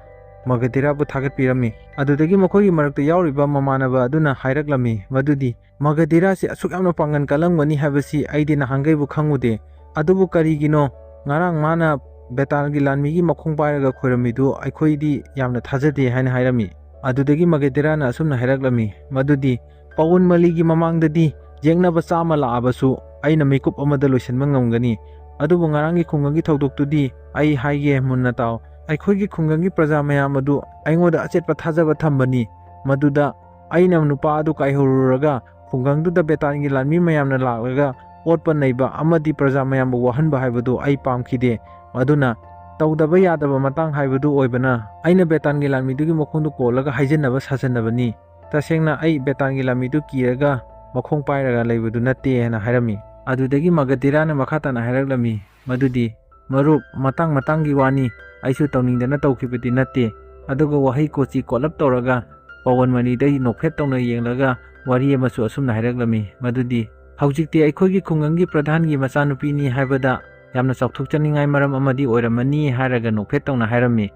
ꯃꯒꯙꯤꯔꯥꯕꯨ ꯊꯥꯒꯠꯄꯤꯔꯝꯃꯤ꯫ ꯑꯗꯨꯗꯒꯤ ꯃꯈꯣꯏꯒꯤ ꯃꯔꯛꯇ ꯌꯥꯎꯔꯤꯕ ꯃꯃꯥꯟꯅꯕ ꯑꯗꯨꯅ ꯍꯥꯏꯔꯛꯂꯝꯃꯤ ꯃꯗꯨꯗꯤ, "ꯃꯒꯙꯤꯔꯥꯁꯤ ꯑꯁꯨꯛ ꯌꯥꯝꯅ ꯄꯥꯡꯒꯜ ꯀꯜꯂꯝꯒꯅꯤ ꯍꯥꯏꯕꯁꯤ ꯑꯩꯗꯤ ꯅꯍꯥꯟꯈꯩꯕꯨ ꯈꯪꯉꯨꯗꯦ꯫ ꯑꯗꯨꯕꯨ ꯀꯔꯤꯒꯤꯅꯣ ꯉꯔꯥꯡ ꯃꯥꯅ ꯕꯦꯇꯥꯜꯒꯤ ꯂꯥꯟꯃꯤꯒꯤ ꯃꯈꯣꯡ ꯄꯥꯏꯔꯒ ꯈꯣꯏꯔꯝꯃꯤꯗꯨ ꯑꯩꯈꯣꯏꯗꯤ ꯌꯥꯝꯅ ꯊꯥꯖꯗꯦ" ꯍꯥꯏꯅ ꯍꯥꯏꯔꯝꯃꯤ꯫ ꯑꯗꯨꯗꯒꯤ ꯃꯒꯙꯤꯔꯥꯅ ꯑꯁꯨꯝꯅ ꯍꯥꯏꯔꯛꯂꯝꯃꯤ ꯃꯗꯨꯗꯤ, "ꯄꯋꯟ ꯃꯂꯤꯒꯤ ꯃꯃꯥꯡꯗꯗꯤ ꯌꯦꯛꯅꯕ ꯆꯥꯝꯃ ꯂꯥꯛꯑꯕꯁꯨ ꯑꯩꯅ ꯃꯤꯀꯨꯞ ꯑꯃꯗ ꯂꯣꯏꯁꯤꯟꯕ ꯉꯝꯒꯅꯤ꯫ ꯑꯗꯨꯕꯨ ꯉꯔꯥꯡꯒꯤ ꯈꯨꯡꯒꯪꯒꯤ ꯊꯧꯗꯣꯛꯇꯨꯗꯤ ꯑꯩ ꯍꯥꯏꯒꯦ ꯃꯨꯟꯅ ꯇꯥꯎ꯫ ꯑꯩꯈꯣꯏꯒꯤ ꯈꯨꯡꯒꯪꯒꯤ ꯄ꯭ꯔꯖꯥ ꯃꯌꯥꯝ ꯑꯗꯨ ꯑꯩꯉꯣꯟꯗ ꯑꯆꯦꯠꯄ ꯊꯥꯖꯕ ꯊꯝꯕꯅꯤ꯫ ꯃꯗꯨꯗ ꯑꯩꯅ ꯅꯨꯄꯥ ꯑꯗꯨ ꯀꯥꯏꯍꯧꯔꯨꯔꯒ ꯈꯨꯡꯒꯪꯗꯨꯗ ꯕꯦꯇꯥꯟꯒꯤ ꯂꯥꯟꯃꯤ ꯃꯌꯥꯝꯅ ꯂꯥꯛꯂꯒ ꯑꯣꯠꯄ ꯅꯩꯕ ꯑꯃꯗꯤ ꯄ꯭ꯔꯖꯥ ꯃꯌꯥꯝꯕꯨ ꯋꯥꯍꯟꯕ ꯍꯥꯏꯕꯗꯨ ꯑꯩ ꯄꯥꯝꯈꯤꯗꯦ꯫ ꯑꯗꯨꯅ ꯇꯧꯗꯕ ꯌꯥꯗꯕ ꯃꯇꯥꯡ ꯍꯥꯏꯕꯗꯨ ꯑꯣꯏꯕꯅ ꯑꯩꯅ ꯕꯦꯇꯥꯟꯒꯤ ꯂꯥꯟꯃꯤꯗꯨꯒꯤ ꯃꯈꯣꯡꯗ ꯀꯣꯜꯂꯒ ꯍꯥꯏꯖꯤꯟꯅꯕ ꯁꯥꯖꯟꯅꯕꯅꯤ꯫ ꯇꯁꯦꯡꯅ ꯑꯩ ꯕꯦꯇꯥꯟꯒꯤ ꯂꯥꯟꯃꯤꯗꯨ ꯀꯤꯔꯒ ꯃꯈꯣꯡ ꯄꯥꯏꯔꯒ ꯂꯩꯕꯗꯨ ꯅꯠꯇꯦ" ꯍꯥꯏꯅ ꯍꯥꯏꯔꯝꯃꯤ꯫ ꯑꯗꯨꯗꯒꯤ ꯃꯒꯙꯤꯔꯥꯅ ꯃꯈꯥ ꯇꯥꯅ ꯍꯥꯏꯔꯛꯂꯝꯃꯤ ꯃꯗꯨꯗꯤ, "ꯃꯔꯨꯞ, ꯃꯇꯥꯡ ꯃꯇꯥꯡꯒꯤ ꯋꯥꯅꯤ, ꯑꯩꯁꯨ ꯇꯧꯅꯤꯡꯗꯅ ꯇꯧꯈꯤꯕꯗꯤ ꯅꯠꯇꯦ"꯫ ꯑꯗꯨꯒ ꯋꯥꯍꯩ ꯀꯣꯆꯤ ꯀꯣꯠꯂꯞ ꯇꯧꯔꯒ ꯄꯋꯟ ꯃꯂꯤꯗ ꯅꯣꯛꯐꯦꯠ ꯇꯧꯅ ꯌꯦꯡꯂꯒ ꯋꯥꯔꯤ ꯑꯃꯁꯨ ꯑꯁꯨꯝꯅ ꯍꯥꯏꯔꯛꯂꯝꯃꯤ ꯃꯗꯨꯗꯤ, "ꯍꯧꯖꯤꯛꯇꯤ ꯑꯩꯈꯣꯏꯒꯤ ꯈꯨꯡꯒꯪꯒꯤ ꯄ꯭ꯔꯙꯥꯟꯒꯤ ꯃꯆꯥꯅꯨꯄꯤꯅꯤ ꯍꯥꯏꯕꯗ ꯌꯥꯝꯅ ꯆꯥꯎꯊꯣꯛꯆꯅꯤꯡꯉꯥꯏ ꯃꯔꯝ ꯑꯃꯗꯤ ꯑꯣꯏꯔꯝꯃꯅꯤ" ꯍꯥꯏꯔꯒ ꯅꯣꯛꯐꯦꯠ ꯇꯧꯅ ꯍꯥꯏꯔꯝꯃꯤ꯫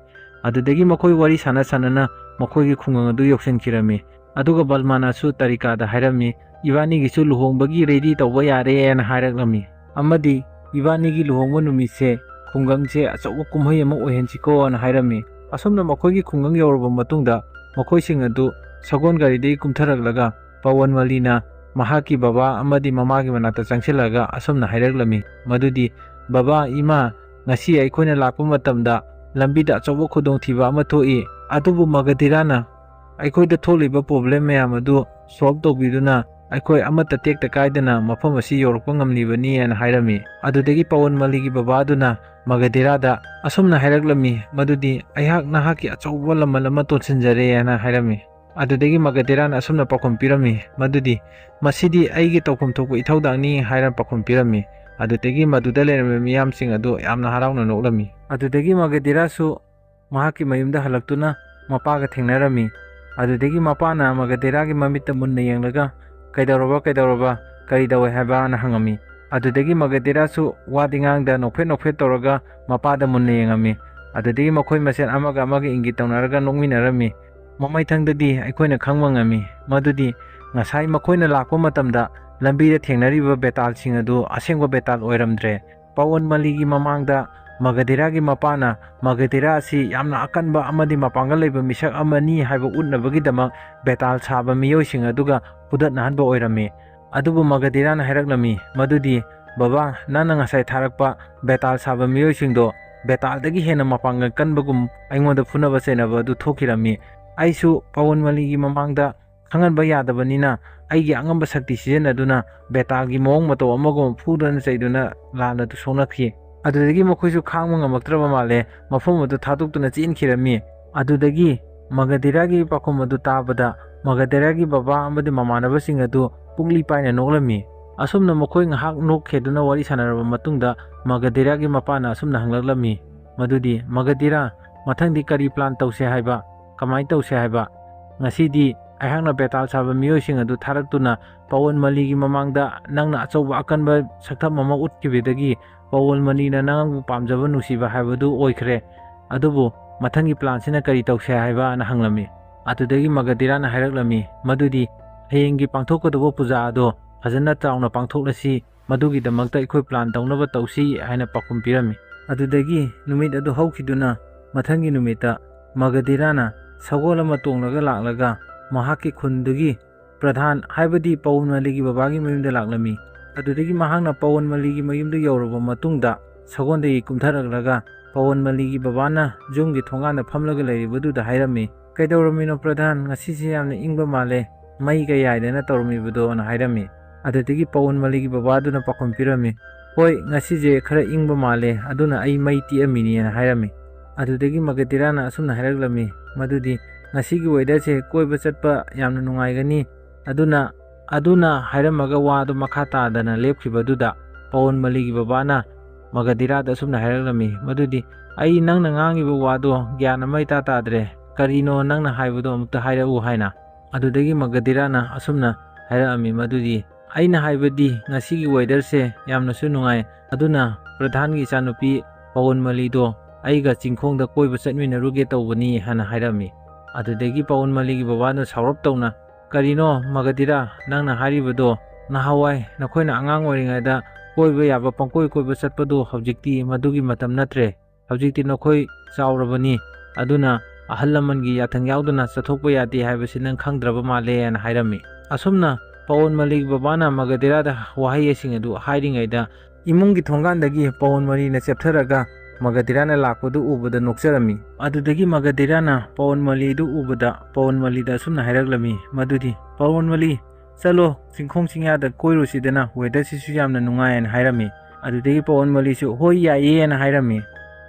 ꯑꯗꯨꯗꯒꯤ ꯃꯈꯣꯏ ꯋꯥꯔꯤ ꯁꯥꯟꯅ ꯁꯥꯟꯅꯅ ꯃꯈꯣꯏꯒꯤ ꯈꯨꯡꯒꯪ ꯑꯗꯨ ꯌꯧꯁꯤꯟꯈꯤꯔꯝꯃꯤ꯫ ꯑꯗꯨꯒ ꯕꯜꯃꯥꯅꯁꯨ ꯇꯔꯤꯀꯥꯗ ꯍꯥꯏꯔꯝꯃꯤ, "ꯏꯕꯥꯅꯤꯒꯤꯁꯨ ꯂꯨꯍꯣꯡꯕꯒꯤ ꯔꯦꯗꯤ ꯇꯧꯕ ꯌꯥꯔꯦꯅ" ꯍꯥꯏꯔꯛꯂꯝꯃꯤ꯫ ꯑꯃꯗꯤ, "ꯏꯕꯥꯅꯤꯒꯤ ꯂꯨꯍꯣꯡꯕ ꯅꯨꯃꯤꯠꯁꯦ ꯈꯨꯡꯒꯪꯁꯦ ꯑꯆꯧꯕ ꯀꯨꯝꯍꯩ ꯑꯃ ꯑꯣꯏꯍꯟꯁꯤꯀꯣꯅ" ꯍꯥꯏꯔꯝꯃꯤ꯫ ꯑꯁꯨꯝꯅ ꯃꯈꯣꯏꯒꯤ ꯈꯨꯡꯒꯪ ꯌꯧꯔꯕ ꯃꯇꯨꯡꯗ ꯃꯈꯣꯏꯁꯤꯡ ꯑꯗꯨ ꯁꯒꯣꯜ ꯒꯥꯔꯤꯗꯒꯤ ꯀꯨꯝꯊꯔꯛꯂꯒ ꯄꯋꯟ ꯃꯂꯤꯅ ꯃꯍꯥꯛꯀꯤ ꯕꯕꯥ ꯑꯃꯗꯤ ꯃꯃꯥꯒꯤ ꯃꯅꯥꯛꯇ ꯆꯪꯁꯤꯜꯂꯒ ꯑꯁꯨꯝꯅ ꯍꯥꯏꯔꯛꯂꯝꯃꯤ, ꯃꯗꯨꯗꯤ, "ꯕꯕꯥ, ꯏꯃꯥ, ꯉꯁꯤ ꯑꯩꯈꯣꯏꯅ ꯂꯥꯛꯄ ꯃꯇꯝꯗ ꯂꯝꯕꯤꯗ ꯑꯆꯧꯕ ꯈꯨꯗꯣꯡꯊꯤꯕ ꯑꯃ ꯊꯣꯛꯏ, ꯑꯗꯨꯕꯨ ꯃꯒꯙꯤꯔꯥꯅ ꯑꯩꯈꯣꯏꯗ ꯊꯣꯛꯂꯤꯕ ꯄ꯭ꯔꯣꯕ꯭ꯂꯦꯝ ꯃꯌꯥꯝ ꯑꯗꯨ ꯁꯣꯜꯕ ꯇꯧꯕꯤꯗꯨꯅ ꯑꯩꯈꯣꯏ ꯑꯃꯠꯇ ꯇꯦꯛꯇ ꯀꯥꯏꯗꯅ ꯃꯐꯝ ꯑꯁꯤ ꯌꯧꯔꯛꯄ ꯉꯝꯂꯤꯕꯅꯤ" ꯍꯥꯏꯅ ꯍꯥꯏꯔꯝꯃꯤ꯫ ꯑꯗꯨꯗꯒꯤ ꯄꯋꯟ ꯃꯂꯤꯒꯤ ꯕꯕꯥꯗꯨꯅ ꯃꯒꯙꯤꯔꯥꯗ ꯑꯁꯨꯝꯅ ꯍꯥꯏꯔꯛꯂꯝꯃꯤ, ꯃꯗꯨꯗꯤ, "ꯑꯩꯍꯥꯛ ꯅꯍꯥꯛꯀꯤ ꯑꯆꯧꯕ ꯂꯃꯟ ꯑꯃ ꯇꯣꯟꯁꯤꯟꯖꯔꯦ" ꯍꯥꯏꯅ ꯍꯥꯏꯔꯝꯃꯤ꯫ ꯑꯗꯨꯗꯒꯤ ꯃꯒꯙꯤꯔꯥꯅ ꯑꯁꯨꯝꯅ ꯄꯥꯎꯈꯨꯝ ꯄꯤꯔꯝꯃꯤ, ꯃꯗꯨꯗꯤ, "ꯃꯁꯤꯗꯤ ꯑꯩꯒꯤ ꯇꯧꯐꯝ ꯊꯣꯛꯄ ꯏꯊꯧꯗꯥꯡꯅꯤ" ꯍꯥꯏꯅ ꯄꯥꯎꯈꯨꯝ ꯄꯤꯔꯝꯃꯤ꯫ ꯑꯗꯨꯗꯒꯤ ꯃꯗꯨꯗ ꯂꯩꯔꯝꯕ ꯃꯤꯌꯥꯝꯁꯤꯡ ꯑꯗꯨ ꯌꯥꯝꯅ ꯍꯔꯥꯎꯅ ꯅꯣꯛꯂꯝꯃꯤ꯫ ꯑꯗꯨꯗꯒꯤ ꯃꯒꯙꯤꯔꯥꯁꯨ ꯃꯍꯥꯛꯀꯤ ꯃꯌꯨꯝꯗ ꯍꯜꯂꯛꯇꯨꯅ ꯃꯄꯥꯒ ꯊꯦꯡꯅꯔꯝꯃꯤ꯫ ꯑꯗꯨꯗꯒꯤ ꯃꯄꯥꯅ ꯃꯒꯙꯤꯔꯥꯒꯤ ꯃꯃꯤꯠꯇ ꯃꯨꯟꯅ ꯌꯦꯡꯂꯒ, "ꯀꯩꯗꯧꯔꯕ, ꯀꯩꯗꯧꯔꯕ, ꯀꯔꯤ ꯇꯧꯋꯦ ꯍꯥꯏꯕꯅ?" ꯍꯪꯉꯝꯃꯤ꯫ ꯑꯗꯨꯗꯒꯤ ꯃꯒꯙꯤꯔꯥꯁꯨ ꯋꯥꯗꯤ ꯉꯥꯡꯗ ꯅꯣꯛꯐꯦꯠ ꯅꯣꯛꯐꯦꯠ ꯇꯧꯔꯒ ꯃꯄꯥꯗ ꯃꯨꯟꯅ ꯌꯦꯡꯉꯝꯃꯤ꯫ ꯑꯗꯨꯗꯒꯤ ꯃꯈꯣꯏ ꯃꯁꯦꯟ ꯑꯃꯒ ꯑꯃꯒ ꯏꯪꯒꯤꯠ ꯇꯧꯅꯔꯒ ꯅꯣꯛꯃꯤꯟꯅꯔꯝꯃꯤ꯫ ꯃꯃꯩꯊꯪꯗꯗꯤ ꯑꯩꯈꯣꯏꯅ ꯈꯪꯕ ꯉꯝꯃꯤ ꯃꯗꯨꯗꯤ ꯉꯁꯥꯏ ꯃꯈꯣꯏꯅ ꯂꯥꯛꯄ ꯃꯇꯝꯗ ꯂꯝꯕꯤꯗ ꯊꯦꯡꯅꯔꯤꯕ ꯕꯦꯇꯥꯜꯁꯤꯡ ꯑꯗꯨ ꯑꯁꯦꯡꯕ ꯕꯦꯇꯥꯜ ꯑꯣꯏꯔꯝꯗ꯭ꯔꯦ꯫ ꯄꯋꯟ ꯃꯂꯤꯒꯤ ꯃꯃꯥꯡꯗ ꯃꯒꯙꯤꯔꯥꯒꯤ ꯃꯄꯥꯅ ꯃꯒꯙꯤꯔꯥ ꯑꯁꯤ ꯌꯥꯝꯅ ꯑꯀꯟꯕ ꯑꯃꯗꯤ ꯃꯄꯥꯡꯒꯜ ꯂꯩꯕ ꯃꯤꯁꯛ ꯑꯃꯅꯤ ꯍꯥꯏꯕ ꯎꯠꯅꯕꯒꯤꯗꯃꯛ ꯕꯦꯇꯥꯜ ꯁꯥꯕ ꯃꯤꯑꯣꯏꯁꯤꯡ ꯑꯗꯨꯒ ꯐꯨꯗꯠꯅꯍꯟꯕ ꯑꯣꯏꯔꯝꯃꯤ꯫ ꯑꯗꯨꯕꯨ ꯃꯒꯙꯤꯔꯥꯅ ꯍꯥꯏꯔꯛꯂꯝꯃꯤ ꯃꯗꯨꯗꯤ, "ꯕꯕꯥ, ꯅꯪꯅ ꯉꯁꯥꯏ ꯊꯥꯔꯛꯄ ꯕꯦꯇꯥꯜ ꯁꯥꯕ ꯃꯤꯑꯣꯏꯁꯤꯡꯗꯣ ꯕꯦꯇꯥꯜꯗꯒꯤ ꯍꯦꯟꯅ ꯃꯄꯥꯡꯒꯜ ꯀꯟꯕꯒꯨꯝ ꯑꯩꯉꯣꯟꯗ ꯐꯨꯅꯕ ꯆꯩꯅꯕ ꯑꯗꯨ ꯊꯣꯛꯈꯤꯔꯝꯃꯤ꯫ ꯑꯩꯁꯨ ꯄꯋꯟ ꯃꯂꯤꯒꯤ ꯃꯃꯥꯡꯗ ꯈꯪꯍꯟꯕ ꯌꯥꯗꯕꯅꯤꯅ ꯑꯩꯒꯤ ꯑꯉꯝꯕ ꯁꯛꯇꯤ ꯁꯤꯖꯤꯟꯅꯗꯨꯅ ꯕꯦꯇꯥꯜꯒꯤ ꯃꯑꯣꯡ ꯃꯇꯧ ꯑꯃꯒꯨꯝ ꯐꯨꯗꯨꯅ ꯆꯩꯗꯨꯅ ꯂꯥꯟ ꯑꯗꯨ ꯁꯣꯛꯅꯈꯤ꯫ ꯑꯗꯨꯗꯒꯤ ꯃꯈꯣꯏꯁꯨ ꯈꯥꯡꯕ ꯉꯝꯃꯛꯇ꯭ꯔꯕ ꯃꯥꯜꯂꯦ, ꯃꯐꯝ ꯑꯗꯨ ꯊꯥꯗꯣꯛꯇꯨꯅ ꯆꯦꯟꯈꯤꯔꯝꯃꯤ"꯫ ꯑꯗꯨꯗꯒꯤ ꯃꯒꯙꯤꯔꯥꯒꯤ ꯄꯥꯎꯈꯨꯝ ꯑꯗꯨ ꯇꯥꯕꯗ ꯃꯒꯙꯤꯔꯥꯒꯤ ꯕꯕꯥ ꯑꯃꯗꯤ ꯃꯃꯥꯟꯅꯕꯁꯤꯡ ꯑꯗꯨ ꯄꯨꯛꯂꯤ ꯄꯥꯏꯅ ꯅꯣꯛꯂꯝꯃꯤ꯫ ꯑꯁꯨꯝꯅ ꯃꯈꯣꯏ ꯉꯥꯏꯍꯥꯛ ꯅꯣꯛꯈꯤꯗꯨꯅ ꯋꯥꯔꯤ ꯁꯥꯟꯅꯔꯕ ꯃꯇꯨꯡꯗ ꯃꯒꯙꯤꯔꯥꯒꯤ ꯃꯄꯥꯅ ꯑꯁꯨꯝꯅ ꯍꯪꯂꯛꯂꯝꯃꯤ ꯃꯗꯨꯗꯤ, "ꯃꯒꯙꯤꯔꯥ, ꯃꯊꯪꯗꯤ ꯀꯔꯤ ꯄ꯭ꯂꯥꯟ ꯇꯧꯁꯦ ꯍꯥꯏꯕ? ꯀꯃꯥꯏꯅ ꯇꯧꯁꯦ ꯍꯥꯏꯕ? ꯉꯁꯤꯗꯤ ꯑꯩꯍꯥꯛꯅ ꯕꯦꯇꯥꯜ ꯁꯥꯕ ꯃꯤꯑꯣꯏꯁꯤꯡ ꯑꯗꯨ ꯊꯥꯔꯛꯇꯨꯅ ꯄꯋꯟ ꯃꯂꯤꯒꯤ ꯃꯃꯥꯡꯗ ꯅꯪꯅ ꯑꯆꯧꯕ ꯑꯀꯟꯕ ꯁꯛꯇꯝ ꯑꯃ ꯎꯠꯈꯤꯕꯗꯒꯤ ꯄꯋꯟ ꯃꯂꯤꯅ ꯅꯪꯕꯨ ꯄꯥꯝꯖꯕ ꯅꯨꯡꯁꯤꯕ ꯍꯥꯏꯕꯗꯨ ꯑꯣꯏꯈ꯭ꯔꯦ꯫ ꯑꯗꯨꯕꯨ ꯃꯊꯪꯒꯤ ꯄ꯭ꯂꯥꯟꯁꯤꯅ ꯀꯔꯤ ꯇꯧꯁꯦ ꯍꯥꯏꯕꯅ ꯍꯪꯂꯝꯃꯤ꯫ ꯑꯗꯨꯗꯒꯤ ꯃꯒꯙꯤꯔꯥꯅ ꯍꯥꯏꯔꯛꯂꯝꯃꯤ ꯃꯗꯨꯗꯤ ꯍꯌꯦꯡꯒꯤ ꯄꯥꯡꯊꯣꯛꯀꯗꯧꯕ ꯄꯨꯖꯥ ꯑꯗꯣ ꯐꯖꯅ ꯆꯥꯎꯅ ꯄꯥꯡꯊꯣꯛꯂꯁꯤ, ꯃꯗꯨꯒꯤꯗꯃꯛꯇ ꯑꯩꯈꯣꯏ ꯄ꯭ꯂꯥꯟ ꯇꯧꯅꯕ ꯇꯧꯁꯤ ꯍꯥꯏꯅ ꯄꯥꯎꯈꯨꯝ ꯄꯤꯔꯝꯃꯤ꯫ ꯑꯗꯨꯗꯒꯤ ꯅꯨꯃꯤꯠ ꯑꯗꯨ ꯍꯧꯈꯤꯗꯨꯅ ꯃꯊꯪꯒꯤ ꯅꯨꯃꯤꯠꯇ ꯃꯒꯙꯤꯔꯥꯅ ꯁꯒꯣꯜ ꯑꯃ ꯇꯣꯡꯂꯒ ꯂꯥꯛꯂꯒ ꯃꯍꯥꯛꯀꯤ ꯈꯨꯟꯗꯨꯒꯤ ꯄ꯭ꯔꯙꯥꯟ, ꯍꯥꯏꯕꯗꯤ ꯄꯋꯟꯃꯂꯤꯒꯤ ꯕꯕꯥꯒꯤ ꯃꯌꯨꯝꯗ ꯂꯥꯛꯂꯝꯃꯤ꯫ ꯑꯗꯨꯗꯒꯤ ꯃꯍꯥꯛꯅ ꯄꯋꯟꯃꯂꯤꯒꯤ ꯃꯌꯨꯝꯗ ꯌꯧꯔꯕ ꯃꯇꯨꯡꯗ ꯁꯒꯣꯜꯗꯒꯤ ꯀꯨꯝꯊꯔꯛꯂꯒ ꯄꯋꯟꯃꯂꯤꯒꯤ ꯕꯕꯥꯅ ꯌꯨꯝꯒꯤ ꯊꯣꯡꯒꯥꯟꯗ ꯐꯝꯂꯒ ꯂꯩꯔꯤꯕꯗꯨꯗ ꯍꯥꯏꯔꯝꯃꯤ, "ꯀꯩꯗꯧꯔꯝꯃꯤꯅꯣ ꯄ꯭ꯔꯙꯥꯟ? ꯉꯁꯤꯁꯦ ꯌꯥꯝꯅ ꯏꯪꯕ ꯃꯥꯜꯂꯦ, ꯃꯩꯒ ꯌꯥꯏꯗꯅ ꯇꯧꯔꯝꯃꯤꯕꯗꯣꯅ" ꯍꯥꯏꯔꯝꯃꯤ꯫ ꯑꯗꯨꯗꯒꯤ ꯄꯋꯟꯃꯂꯤꯒꯤ ꯕꯕꯥꯗꯨꯅ ꯄꯥꯎꯈꯨꯝ ꯄꯤꯔꯝꯃꯤ, "ꯍꯣꯏ, ꯉꯁꯤꯁꯦ ꯈꯔ ꯏꯪꯕ ꯃꯥꯜꯂꯦ, ꯑꯗꯨꯅ ꯑꯩ ꯃꯩ ꯇꯤꯛꯑꯝꯃꯤꯅꯦꯅ" ꯍꯥꯏꯔꯝꯃꯤ꯫ ꯑꯗꯨꯗꯒꯤ ꯃꯒꯙꯤꯔꯥꯅ ꯑꯁꯨꯝꯅ ꯍꯥꯏꯔꯛꯂꯝꯃꯤ, ꯃꯗꯨꯗꯤ, "ꯉꯁꯤꯒꯤ ꯋꯦꯗꯔꯁꯦ ꯀꯣꯏꯕ ꯆꯠꯄ ꯌꯥꯝꯅ ꯅꯨꯡꯉꯥꯏꯒꯅꯤ, ꯑꯗꯨꯅ, ꯑꯗꯨꯅ" ꯍꯥꯏꯔꯝꯃꯒ ꯋꯥꯗꯨ ꯃꯈꯥ ꯇꯥꯗꯅ ꯂꯦꯞꯈꯤꯕꯗꯨꯗ ꯄꯋꯟꯃꯂꯤꯒꯤ ꯕꯕꯥꯅ ꯃꯒꯙꯤꯔꯥꯗ ꯑꯁꯨꯝꯅ ꯍꯥꯏꯔꯛꯂꯝꯃꯤ, ꯃꯗꯨꯗꯤ, "ꯑꯩ ꯅꯪꯅ ꯉꯥꯡꯉꯤꯕ ꯋꯥꯗꯣ ꯒ꯭ꯌꯥꯟ ꯑꯃ ꯏꯇꯥ ꯇꯥꯗ꯭ꯔꯦ, ꯀꯔꯤꯅꯣ ꯅꯪꯅ ꯍꯥꯏꯕꯗꯣ ꯑꯃꯨꯛꯇ ꯍꯥꯏꯔꯛꯎ" ꯍꯥꯏꯅ꯫ ꯑꯗꯨꯗꯒꯤ ꯃꯒꯙꯤꯔꯥꯅ ꯑꯁꯨꯝꯅ ꯍꯥꯏꯔꯛꯑꯝꯃꯤ, ꯃꯗꯨꯗꯤ, "ꯑꯩꯅ ꯍꯥꯏꯕꯗꯤ ꯉꯁꯤꯒꯤ ꯋꯦꯗꯔꯁꯦ ꯌꯥꯝꯅꯁꯨ ꯅꯨꯡꯉꯥꯏ, ꯑꯗꯨꯅ ꯄ꯭ꯔꯙꯥꯟꯒꯤ ꯏꯆꯥꯅꯨꯄꯤ ꯄꯋꯟꯃꯂꯤꯗꯣ ꯑꯩꯒ ꯆꯤꯡꯈꯣꯡꯗ ꯀꯣꯏꯕ ꯆꯠꯃꯤꯟꯅꯔꯨꯒꯦ ꯇꯧꯕꯅꯤ" ꯍꯥꯏꯅ ꯍꯥꯏꯔꯝꯃꯤ꯫ ꯑꯗꯨꯗꯒꯤ ꯄꯋꯟꯃꯂꯤꯒꯤ ꯕꯕꯥꯅ ꯁꯥꯎꯔꯞ ꯇꯧꯅ, "ꯀꯔꯤꯅꯣ ꯃꯒꯙꯤꯔꯥ, ꯅꯪꯅ ꯍꯥꯏꯔꯤꯕꯗꯣ? ꯅꯍꯥꯟꯋꯥꯏ ꯅꯈꯣꯏꯅ ꯑꯉꯥꯡ ꯑꯣꯏꯔꯤꯉꯩꯗ ꯀꯣꯏꯕ ꯌꯥꯕ ꯄꯪꯀꯣꯏ ꯀꯣꯏꯕ ꯆꯠꯄꯗꯣ ꯍꯧꯖꯤꯛꯇꯤ ꯃꯗꯨꯒꯤ ꯃꯇꯝ ꯅꯠꯇ꯭ꯔꯦ꯫ ꯍꯧꯖꯤꯛꯇꯤ ꯅꯈꯣꯏ ꯆꯥꯎꯔꯕꯅꯤ, ꯑꯗꯨꯅ ꯑꯍꯜ ꯂꯃꯟꯒꯤ ꯌꯥꯊꯪ ꯌꯥꯎꯗꯅ ꯆꯠꯊꯣꯛꯄ ꯌꯥꯗꯦ ꯍꯥꯏꯕꯁꯤ ꯅꯪ ꯈꯪꯗ꯭ꯔꯕ ꯃꯥꯜꯂꯦ" ꯍꯥꯏꯅ ꯍꯥꯏꯔꯝꯃꯤ꯫ ꯑꯁꯨꯝꯅ ꯄꯋꯟꯃꯂꯤꯒꯤ ꯕꯕꯥꯅ ꯃꯒꯙꯤꯔꯥꯗ ꯋꯥꯍꯩꯁꯤꯡ ꯑꯗꯨ ꯍꯥꯏꯔꯤꯉꯩꯗ ꯏꯃꯨꯡꯒꯤ ꯊꯣꯡꯒꯥꯟꯗꯒꯤ ꯄꯋꯟꯃꯂꯤꯅ ꯆꯦꯞꯊꯔꯒ ꯃꯒꯙꯤꯔꯥꯅ ꯂꯥꯛꯄꯗꯨ ꯎꯕꯗ ꯅꯣꯛꯆꯔꯝꯃꯤ꯫ ꯑꯗꯨꯗꯒꯤ ꯃꯒꯙꯤꯔꯥꯅ ꯄꯋꯟꯃꯂꯤꯗꯨ ꯎꯕꯗ ꯄꯋꯟꯃꯂꯤꯗ ꯑꯁꯨꯝꯅ ꯍꯥꯏꯔꯛꯂꯝꯃꯤ, ꯃꯗꯨꯗꯤ, "ꯄꯋꯟꯃꯂꯤ, ꯆꯠꯂꯣ, ꯆꯤꯡꯈꯣꯡ ꯆꯤꯡꯌꯥꯗ ꯀꯣꯏꯔꯨꯁꯤꯗꯅ, ꯋꯦꯗꯔꯁꯤꯁꯨ ꯌꯥꯝꯅ ꯅꯨꯡꯉꯥꯏ" ꯍꯥꯏꯅ ꯍꯥꯏꯔꯝꯃꯤ꯫ ꯑꯗꯨꯗꯒꯤ ꯄꯋꯟꯃꯂꯤꯁꯨ "ꯍꯣꯏ, ꯌꯥꯏꯌꯦ" ꯍꯥꯏꯅ ꯍꯥꯏꯔꯝꯃꯤ꯫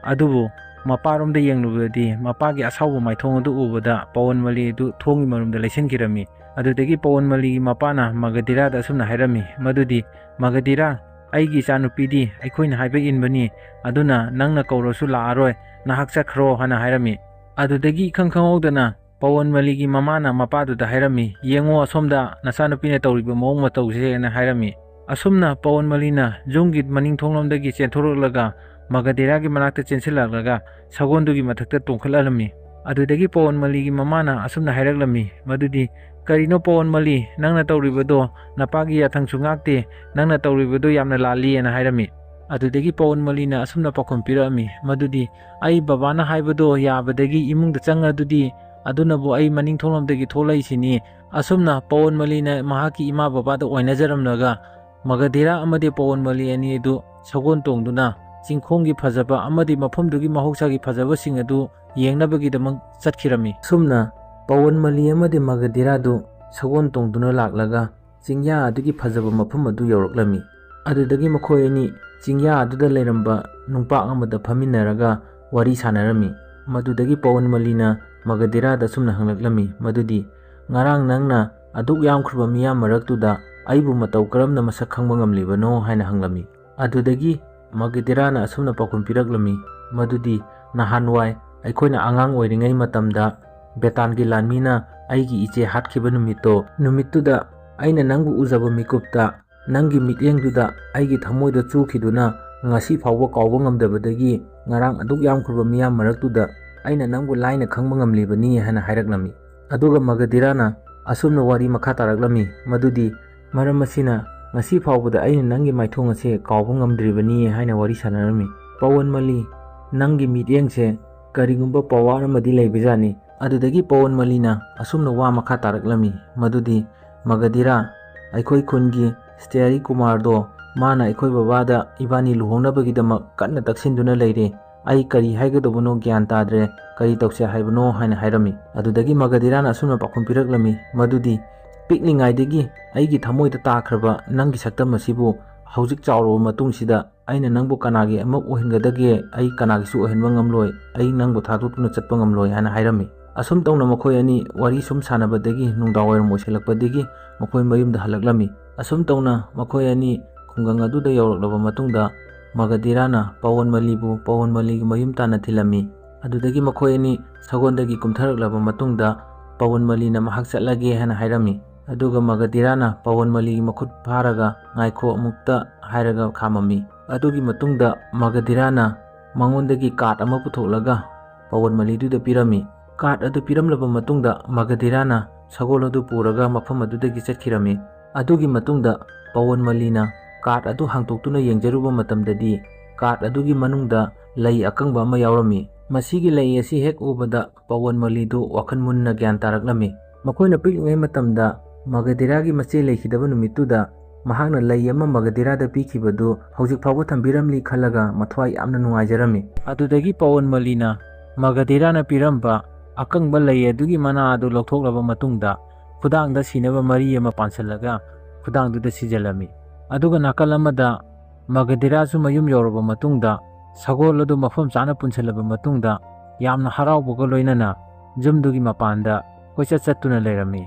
ꯑꯗꯨꯕꯨ ꯃꯄꯥꯔꯣꯝꯗ ꯌꯦꯡꯂꯨꯕꯗꯗꯤ ꯃꯄꯥꯒꯤ ꯑꯁꯥꯎꯕ ꯃꯥꯏꯊꯣꯡ ꯑꯗꯨ ꯎꯕꯗ ꯄꯋꯟꯃꯂꯤ ꯑꯗꯨ ꯊꯣꯡꯒꯤ ꯃꯔꯨꯝꯗ ꯂꯩꯁꯤꯟꯈꯤꯔꯝꯃꯤ꯫ ꯑꯗꯨꯗꯒꯤ ꯄꯋꯟꯃꯂꯤꯒꯤ ꯃꯄꯥꯅ ꯃꯒꯙꯤꯔꯥꯗ ꯑꯁꯨꯝꯅ ꯍꯥꯏꯔꯝꯃꯤ, ꯃꯗꯨꯗꯤ, "ꯃꯒꯙꯤꯔꯥ, ꯑꯩꯒꯤ ꯏꯆꯥꯅꯨꯄꯤꯗꯤ ꯑꯩꯈꯣꯏꯅ ꯍꯥꯏꯕ ꯏꯟꯕꯅꯤ, ꯑꯗꯨꯅ ꯅꯪꯅ ꯀꯧꯔꯁꯨ ꯂꯥꯛꯑꯔꯣꯏ, ꯅꯍꯥꯛ ꯆꯠꯈ꯭ꯔꯣ" ꯍꯥꯏꯅ ꯍꯥꯏꯔꯝꯃꯤ꯫ ꯑꯗꯨꯗꯒꯤ ꯏꯈꯪ ꯈꯪꯍꯧꯗꯅ ꯄꯋꯟꯃꯂꯤꯒꯤ ꯃꯃꯥꯅ ꯃꯄꯥꯗꯨꯗ ꯍꯥꯏꯔꯝꯃꯤ, "ꯌꯦꯡꯉꯣ, ꯑꯁꯣꯝꯗ ꯅꯆꯥꯅꯨꯄꯤꯅ ꯇꯧꯔꯤꯕ ꯃꯑꯣꯡ ꯃꯇꯧꯁꯦꯅ" ꯍꯥꯏꯔꯝꯃꯤ꯫ ꯑꯁꯨꯝꯅ ꯄꯋꯟꯃꯂꯤꯅ ꯌꯨꯝꯒꯤ ꯃꯅꯤꯡ ꯊꯣꯡꯂꯣꯝꯗꯒꯤ ꯆꯦꯟꯊꯣꯔꯛꯂꯒ ꯃꯒꯙꯤꯔꯥꯒꯤ ꯃꯅꯥꯛꯇ ꯆꯦꯟꯁꯤꯜꯂꯛꯂꯒ ꯁꯒꯣꯜꯗꯨꯒꯤ ꯃꯊꯛꯇ ꯇꯣꯡꯈꯠꯍꯜꯂꯝꯃꯤ꯫ ꯑꯗꯨꯗꯒꯤ ꯄꯋꯟꯃꯂꯤꯒꯤ ꯃꯃꯥꯅ ꯑꯁꯨꯝꯅ ꯍꯥꯏꯔꯛꯂꯝꯃꯤ, ꯃꯗꯨꯗꯤ, "ꯀꯔꯤꯅꯣ ꯄꯋꯟꯃꯂꯤ, ꯅꯪꯅ ꯇꯧꯔꯤꯕꯗꯣ? ꯅꯄꯥꯒꯤ ꯌꯥꯊꯪꯁꯨ ꯉꯥꯛꯇꯦ, ꯅꯪꯅ ꯇꯧꯔꯤꯕꯗꯣ ꯌꯥꯝꯅ ꯂꯥꯜꯂꯤ" ꯍꯥꯏꯅ ꯍꯥꯏꯔꯝꯃꯤ꯫ ꯑꯗꯨꯗꯒꯤ ꯄꯋꯟꯃꯂꯤꯅ ꯑꯁꯨꯝꯅ ꯄꯥꯎꯈꯨꯝ ꯄꯤꯔꯛꯑꯝꯃꯤ, ꯃꯗꯨꯗꯤ, "ꯑꯩ ꯕꯕꯥꯅ ꯍꯥꯏꯕꯗꯣ ꯌꯥꯕꯗꯒꯤ ꯏꯃꯨꯡꯗ ꯆꯪꯉꯗꯨꯗꯤ ꯑꯗꯨꯅꯕꯨ ꯑꯩ ꯃꯅꯤꯡ ꯊꯣꯡꯂꯣꯝꯗꯒꯤ ꯊꯣꯛꯂꯛꯏꯁꯤꯅꯤ꯫ ꯑꯁꯨꯝꯅ ꯄꯋꯟꯃꯂꯤꯅ ꯃꯍꯥꯛꯀꯤ ꯏꯃꯥ ꯕꯕꯥꯗ ꯑꯣꯏꯅꯖꯔꯝꯂꯒ ꯃꯒꯙꯤꯔꯥ ꯑꯃꯗꯤ ꯄꯋꯟꯃꯂꯤ ꯑꯅꯤ ꯑꯗꯨ ꯁꯒꯣꯜ ꯇꯣꯡꯗꯨꯅ ꯆꯤꯡꯈꯣꯡꯒꯤ ꯐꯖꯕ ꯑꯃꯗꯤ ꯃꯐꯝꯗꯨꯒꯤ ꯃꯍꯧꯁꯥꯒꯤ ꯐꯖꯕꯁꯤꯡ ꯑꯗꯨ ꯌꯦꯡꯅꯕꯒꯤꯗꯃꯛ ꯆꯠꯈꯤꯔꯝꯃꯤ꯫ ꯑꯁꯨꯝꯅ ꯄꯋꯟꯃꯂꯤ ꯑꯃꯗꯤ ꯃꯒꯙꯤꯔꯥꯗꯨ ꯁꯒꯣꯜ ꯇꯣꯡꯗꯨꯅ ꯂꯥꯛꯂꯒ ꯆꯤꯡꯌꯥ ꯑꯗꯨꯒꯤ ꯐꯖꯕ ꯃꯐꯝ ꯑꯗꯨ ꯌꯧꯔꯛꯂꯝꯃꯤ꯫ ꯑꯗꯨꯗꯒꯤ ꯃꯈꯣꯏ ꯑꯅꯤ ꯆꯤꯡꯌꯥ ꯑꯗꯨꯗ ꯂꯩꯔꯝꯕ ꯅꯨꯡꯄꯥꯛ ꯑꯃꯗ ꯐꯝꯃꯤꯟꯅꯔꯒ ꯋꯥꯔꯤ ꯁꯥꯟꯅꯔꯝꯃꯤ꯫ ꯃꯗꯨꯗꯒꯤ ꯄꯋꯟꯃꯂꯤꯅ ꯃꯒꯙꯤꯔꯥꯗ ꯑꯁꯨꯝꯅ ꯍꯪꯂꯛꯂꯝꯃꯤ, ꯃꯗꯨꯗꯤ, "ꯉꯔꯥꯡ ꯅꯪꯅ ꯑꯗꯨꯛ ꯌꯥꯝꯈ꯭ꯔꯕ ꯃꯤꯌꯥꯝ ꯃꯔꯛꯇꯨꯗ ꯑꯩꯕꯨ ꯃꯇꯧ ꯀꯔꯝꯅ ꯃꯁꯛ ꯈꯪꯕ ꯉꯝꯂꯤꯕꯅꯣ?" ꯍꯥꯏꯅ ꯍꯪꯂꯝꯃꯤ꯫ ꯑꯗꯨꯗꯒꯤ ꯃꯒꯙꯤꯔꯥꯅ ꯑꯁꯨꯝꯅ ꯄꯥꯎꯈꯨꯝ ꯄꯤꯔꯛꯂꯝꯃꯤ, ꯃꯗꯨꯗꯤ, "ꯅꯍꯥꯟꯋꯥꯏ ꯑꯩꯈꯣꯏꯅ ꯑꯉꯥꯡ ꯑꯣꯏꯔꯤꯉꯩ ꯃꯇꯝꯗ ꯕꯦꯇꯥꯟꯒꯤ ꯂꯥꯟꯃꯤꯅ ꯑꯩꯒꯤ ꯏꯆꯦ ꯍꯥꯠꯈꯤꯕ ꯅꯨꯃꯤꯠꯇꯣ, ꯅꯨꯃꯤꯠꯇꯨꯗ ꯑꯩꯅ ꯅꯪꯕꯨ ꯎꯖꯕ ꯃꯤꯀꯨꯞꯇ ꯅꯪꯒꯤ ꯃꯤꯠꯌꯦꯡꯗꯨꯗ ꯑꯩꯒꯤ ꯊꯃꯣꯏꯗ ꯆꯨꯈꯤꯗꯨꯅ ꯉꯁꯤ ꯐꯥꯎꯕ ꯀꯥꯎꯕ ꯉꯝꯗꯕꯗꯒꯤ ꯉꯔꯥꯡ ꯑꯗꯨꯛ ꯌꯥꯝꯈ꯭ꯔꯕ ꯃꯤꯌꯥꯝ ꯃꯔꯛꯇꯨꯗ ꯑꯩꯅ ꯅꯪꯕꯨ ꯂꯥꯏꯅ ꯈꯪꯕ ꯉꯝꯂꯤꯕꯅꯤ" ꯍꯥꯏꯅ ꯍꯥꯏꯔꯛꯂꯝꯃꯤ꯫ ꯑꯗꯨꯒ ꯃꯒꯙꯤꯔꯥꯅ ꯑꯁꯨꯝꯅ ꯋꯥꯔꯤ ꯃꯈꯥ ꯇꯥꯔꯛꯂꯝꯃꯤ, ꯃꯗꯨꯗꯤ, "ꯃꯔꯝ ꯑꯁꯤꯅ ꯉꯁꯤ ꯐꯥꯎꯕꯗ ꯑꯩꯅ ꯅꯪꯒꯤ ꯃꯥꯏꯊꯣꯡ ꯑꯁꯦ ꯀꯥꯎꯕ ꯉꯝꯗ꯭ꯔꯤꯕꯅꯤ" ꯍꯥꯏꯅ ꯋꯥꯔꯤ ꯁꯥꯟꯅꯔꯝꯃꯤ꯫ "ꯄꯋꯟꯃꯂꯤ, ꯅꯪꯒꯤ ꯃꯤꯠꯌꯦꯡꯁꯦ ꯀꯔꯤꯒꯨꯝꯕ ꯄꯋꯥꯔ ꯑꯃꯗꯤ ꯂꯩꯕꯖꯥꯠꯅꯤ"꯫ ꯑꯗꯨꯗꯒꯤ ꯄꯋꯟꯃꯂꯤꯅ ꯑꯁꯨꯝꯅ ꯋꯥ ꯃꯈꯥ ꯇꯥꯔꯛꯂꯝꯃꯤ, ꯃꯗꯨꯗꯤ, "ꯃꯒꯙꯤꯔꯥ, ꯑꯩꯈꯣꯏ ꯈꯨꯟꯒꯤ ꯁ꯭ꯇꯦꯔꯤ ꯀꯨꯃꯥꯔꯗꯣ, ꯃꯥꯅ ꯑꯩꯈꯣꯏ ꯕꯕꯥꯗ ꯏꯕꯥꯅꯤ ꯂꯨꯍꯣꯡꯅꯕꯒꯤꯗꯃꯛ ꯀꯟꯅ ꯇꯛꯁꯤꯟꯗꯨꯅ ꯂꯩꯔꯦ꯫ ꯑꯩ ꯀꯔꯤ ꯍꯥꯏꯒꯗꯧꯕꯅꯣ ꯒ꯭ꯌꯥꯟ ꯇꯥꯗ꯭ꯔꯦ, ꯀꯔꯤ ꯇꯧꯁꯦ ꯍꯥꯏꯕꯅꯣ?" ꯍꯥꯏꯅ ꯍꯥꯏꯔꯝꯃꯤ꯫ ꯑꯗꯨꯗꯒꯤ ꯃꯒꯙꯤꯔꯥꯅ ꯑꯁꯨꯝꯅ ꯄꯥꯎꯈꯨꯝ ꯄꯤꯔꯛꯂꯝꯃꯤ, ꯃꯗꯨꯗꯤ, "ꯄꯤꯛꯂꯤꯉꯩꯗꯒꯤ ꯑꯩꯒꯤ ꯊꯃꯣꯏꯗ ꯇꯥꯈ꯭ꯔꯕ ꯅꯪꯒꯤ ꯁꯛꯇꯝ ꯑꯁꯤꯕꯨ ꯍꯧꯖꯤꯛ ꯆꯥꯎꯔꯕ ꯃꯇꯨꯡꯁꯤꯗ ꯑꯩꯅ ꯅꯪꯕꯨ ꯀꯅꯥꯒꯤ ꯑꯃꯨꯛ ꯑꯣꯏꯍꯟꯒꯗꯒꯦ? ꯑꯩ ꯀꯅꯥꯒꯤꯁꯨ ꯑꯣꯏꯍꯟꯕ ꯉꯝꯂꯣꯏ꯫ ꯑꯩ ꯅꯪꯕꯨ ꯊꯥꯗꯣꯛꯇꯨꯅ ꯆꯠꯄ ꯉꯝꯂꯣꯏ" ꯍꯥꯏꯅ ꯍꯥꯏꯔꯝꯃꯤ꯫ ꯑꯁꯨꯝ ꯇꯧꯅ ꯃꯈꯣꯏ ꯑꯅꯤ ꯋꯥꯔꯤ ꯁꯨꯝ ꯁꯥꯟꯅꯕꯗꯒꯤ ꯅꯨꯡꯗꯥꯡꯋꯥꯏꯔꯝ ꯑꯣꯏꯁꯤꯜꯂꯛꯄꯗꯒꯤ ꯃꯈꯣꯏ ꯃꯌꯨꯝꯗ ꯍꯜꯂꯛꯂꯝꯃꯤ꯫ ꯑꯁꯨꯝ ꯇꯧꯅ ꯃꯈꯣꯏ ꯑꯅꯤ ꯈꯨꯡꯒꯪ ꯑꯗꯨꯗ ꯌꯧꯔꯛꯂꯕ ꯃꯇꯨꯡꯗ ꯃꯒꯙꯤꯔꯥꯅ ꯄꯋꯟꯃꯂꯤꯕꯨ ꯄꯋꯟꯃꯂꯤꯒꯤ ꯃꯌꯨꯝ ꯇꯥꯟꯅ ꯊꯤꯜꯂꯝꯃꯤ꯫ ꯑꯗꯨꯗꯒꯤ ꯃꯈꯣꯏ ꯑꯅꯤ ꯁꯒꯣꯜꯗꯒꯤ ꯀꯨꯝꯊꯔꯛꯂꯕ ꯃꯇꯨꯡꯗ ꯄꯋꯟꯃꯂꯤꯅ ꯃꯍꯥꯛ ꯆꯠꯂꯒꯦ ꯍꯥꯏꯅ ꯍꯥꯏꯔꯝꯃꯤ꯫ ꯑꯗꯨꯒ ꯃꯒꯙꯤꯔꯥꯅ ꯄꯋꯟꯃꯂꯤꯒꯤ ꯃꯈꯨꯠ ꯐꯥꯔꯒ "ꯉꯥꯏꯈꯣ" ꯑꯃꯨꯛꯇ ꯍꯥꯏꯔꯒ ꯈꯥꯝꯃꯝꯃꯤ꯫ ꯑꯗꯨꯒꯤ ꯃꯇꯨꯡꯗ ꯃꯒꯙꯤꯔꯥꯅ ꯃꯉꯣꯟꯗꯒꯤ ꯀꯥꯔꯗ ꯑꯃ ꯄꯨꯊꯣꯛꯂꯒ ꯄꯋꯟꯃꯂꯤꯗꯨꯗ ꯄꯤꯔꯝꯃꯤ꯫ ꯀꯥꯔꯗ ꯑꯗꯨ ꯄꯤꯔꯝꯂꯕ ꯃꯇꯨꯡꯗ ꯃꯒꯙꯤꯔꯥꯅ ꯁꯒꯣꯜ ꯑꯗꯨ ꯄꯨꯔꯒ ꯃꯐꯝ ꯑꯗꯨꯗꯒꯤ ꯆꯠꯈꯤꯔꯝꯃꯤ꯫ ꯑꯗꯨꯒꯤ ꯃꯇꯨꯡꯗ ꯄꯋꯟꯃꯂꯤꯅ ꯀꯥꯔꯗ ꯑꯗꯨ ꯍꯥꯡꯇꯣꯛꯇꯨꯅ ꯌꯦꯡꯖꯔꯨꯕ ꯃꯇꯝꯗꯗꯤ ꯀꯥꯔꯗ ꯑꯗꯨꯒꯤ ꯃꯅꯨꯡꯗ ꯂꯩ ꯑꯀꯪꯕ ꯑꯃ ꯌꯥꯎꯔꯝꯃꯤ꯫ ꯃꯁꯤꯒꯤ ꯂꯩ ꯑꯁꯤ ꯍꯦꯛ ꯎꯕꯗ ꯄꯋꯟꯃꯂꯤꯗꯨ ꯋꯥꯈꯜ ꯃꯨꯟꯅ ꯒ꯭ꯌꯥꯟ ꯇꯥꯔꯛꯂꯝꯃꯤ꯫ ꯃꯈꯣꯏꯅ ꯄꯤꯛꯂꯤꯉꯩ ꯃꯇꯝꯗ ꯃꯒꯙꯤꯔꯥꯒꯤ ꯃꯆꯦ ꯂꯩꯈꯤꯗꯕ ꯅꯨꯃꯤꯠꯇꯨꯗ ꯃꯍꯥꯛꯅ ꯂꯩ ꯑꯃ ꯃꯒꯙꯤꯔꯥꯗ ꯄꯤꯈꯤꯕꯗꯨ ꯍꯧꯖꯤꯛ ꯐꯥꯎꯕ ꯊꯝꯕꯤꯔꯝꯂꯤ ꯈꯜꯂꯒ ꯃꯊ꯭ꯋꯥꯏ ꯌꯥꯝꯅ ꯅꯨꯡꯉꯥꯏꯖꯔꯝꯃꯤ꯫ ꯑꯗꯨꯗꯒꯤ ꯄꯋꯟꯃꯂꯤꯅ ꯃꯒꯙꯤꯔꯥꯅ ꯄꯤꯔꯝꯕ ꯑꯀꯪꯕ ꯂꯩ ꯑꯗꯨꯒꯤ ꯃꯅꯥ ꯑꯗꯨ ꯂꯧꯊꯣꯛꯂꯕ ꯃꯇꯨꯡꯗ ꯈꯨꯗꯥꯡꯗ ꯁꯤꯅꯕ ꯃꯔꯤ ꯑꯃ ꯄꯥꯟꯁꯤꯜꯂꯒ ꯈꯨꯗꯥꯡꯗꯨꯗ ꯁꯤꯖꯤꯜꯂꯝꯃꯤ꯫ ꯑꯗꯨꯒ ꯅꯥꯀꯜ ꯑꯃꯗ ꯃꯒꯙꯤꯔꯥꯁꯨ ꯃꯌꯨꯝ ꯌꯧꯔꯕ ꯃꯇꯨꯡꯗ ꯁꯒꯣꯜ ꯑꯗꯨ ꯃꯐꯝ ꯆꯥꯅ ꯄꯨꯟꯁꯤꯜꯂꯕ ꯃꯇꯨꯡꯗ ꯌꯥꯝꯅ ꯍꯔꯥꯎꯕꯒ ꯂꯣꯏꯅꯅ ꯌꯨꯝꯗꯨꯒꯤ ꯃꯄꯥꯟꯗ ꯀꯣꯏꯆꯠ ꯆꯠꯇꯨꯅ ꯂꯩꯔꯝꯃꯤ꯫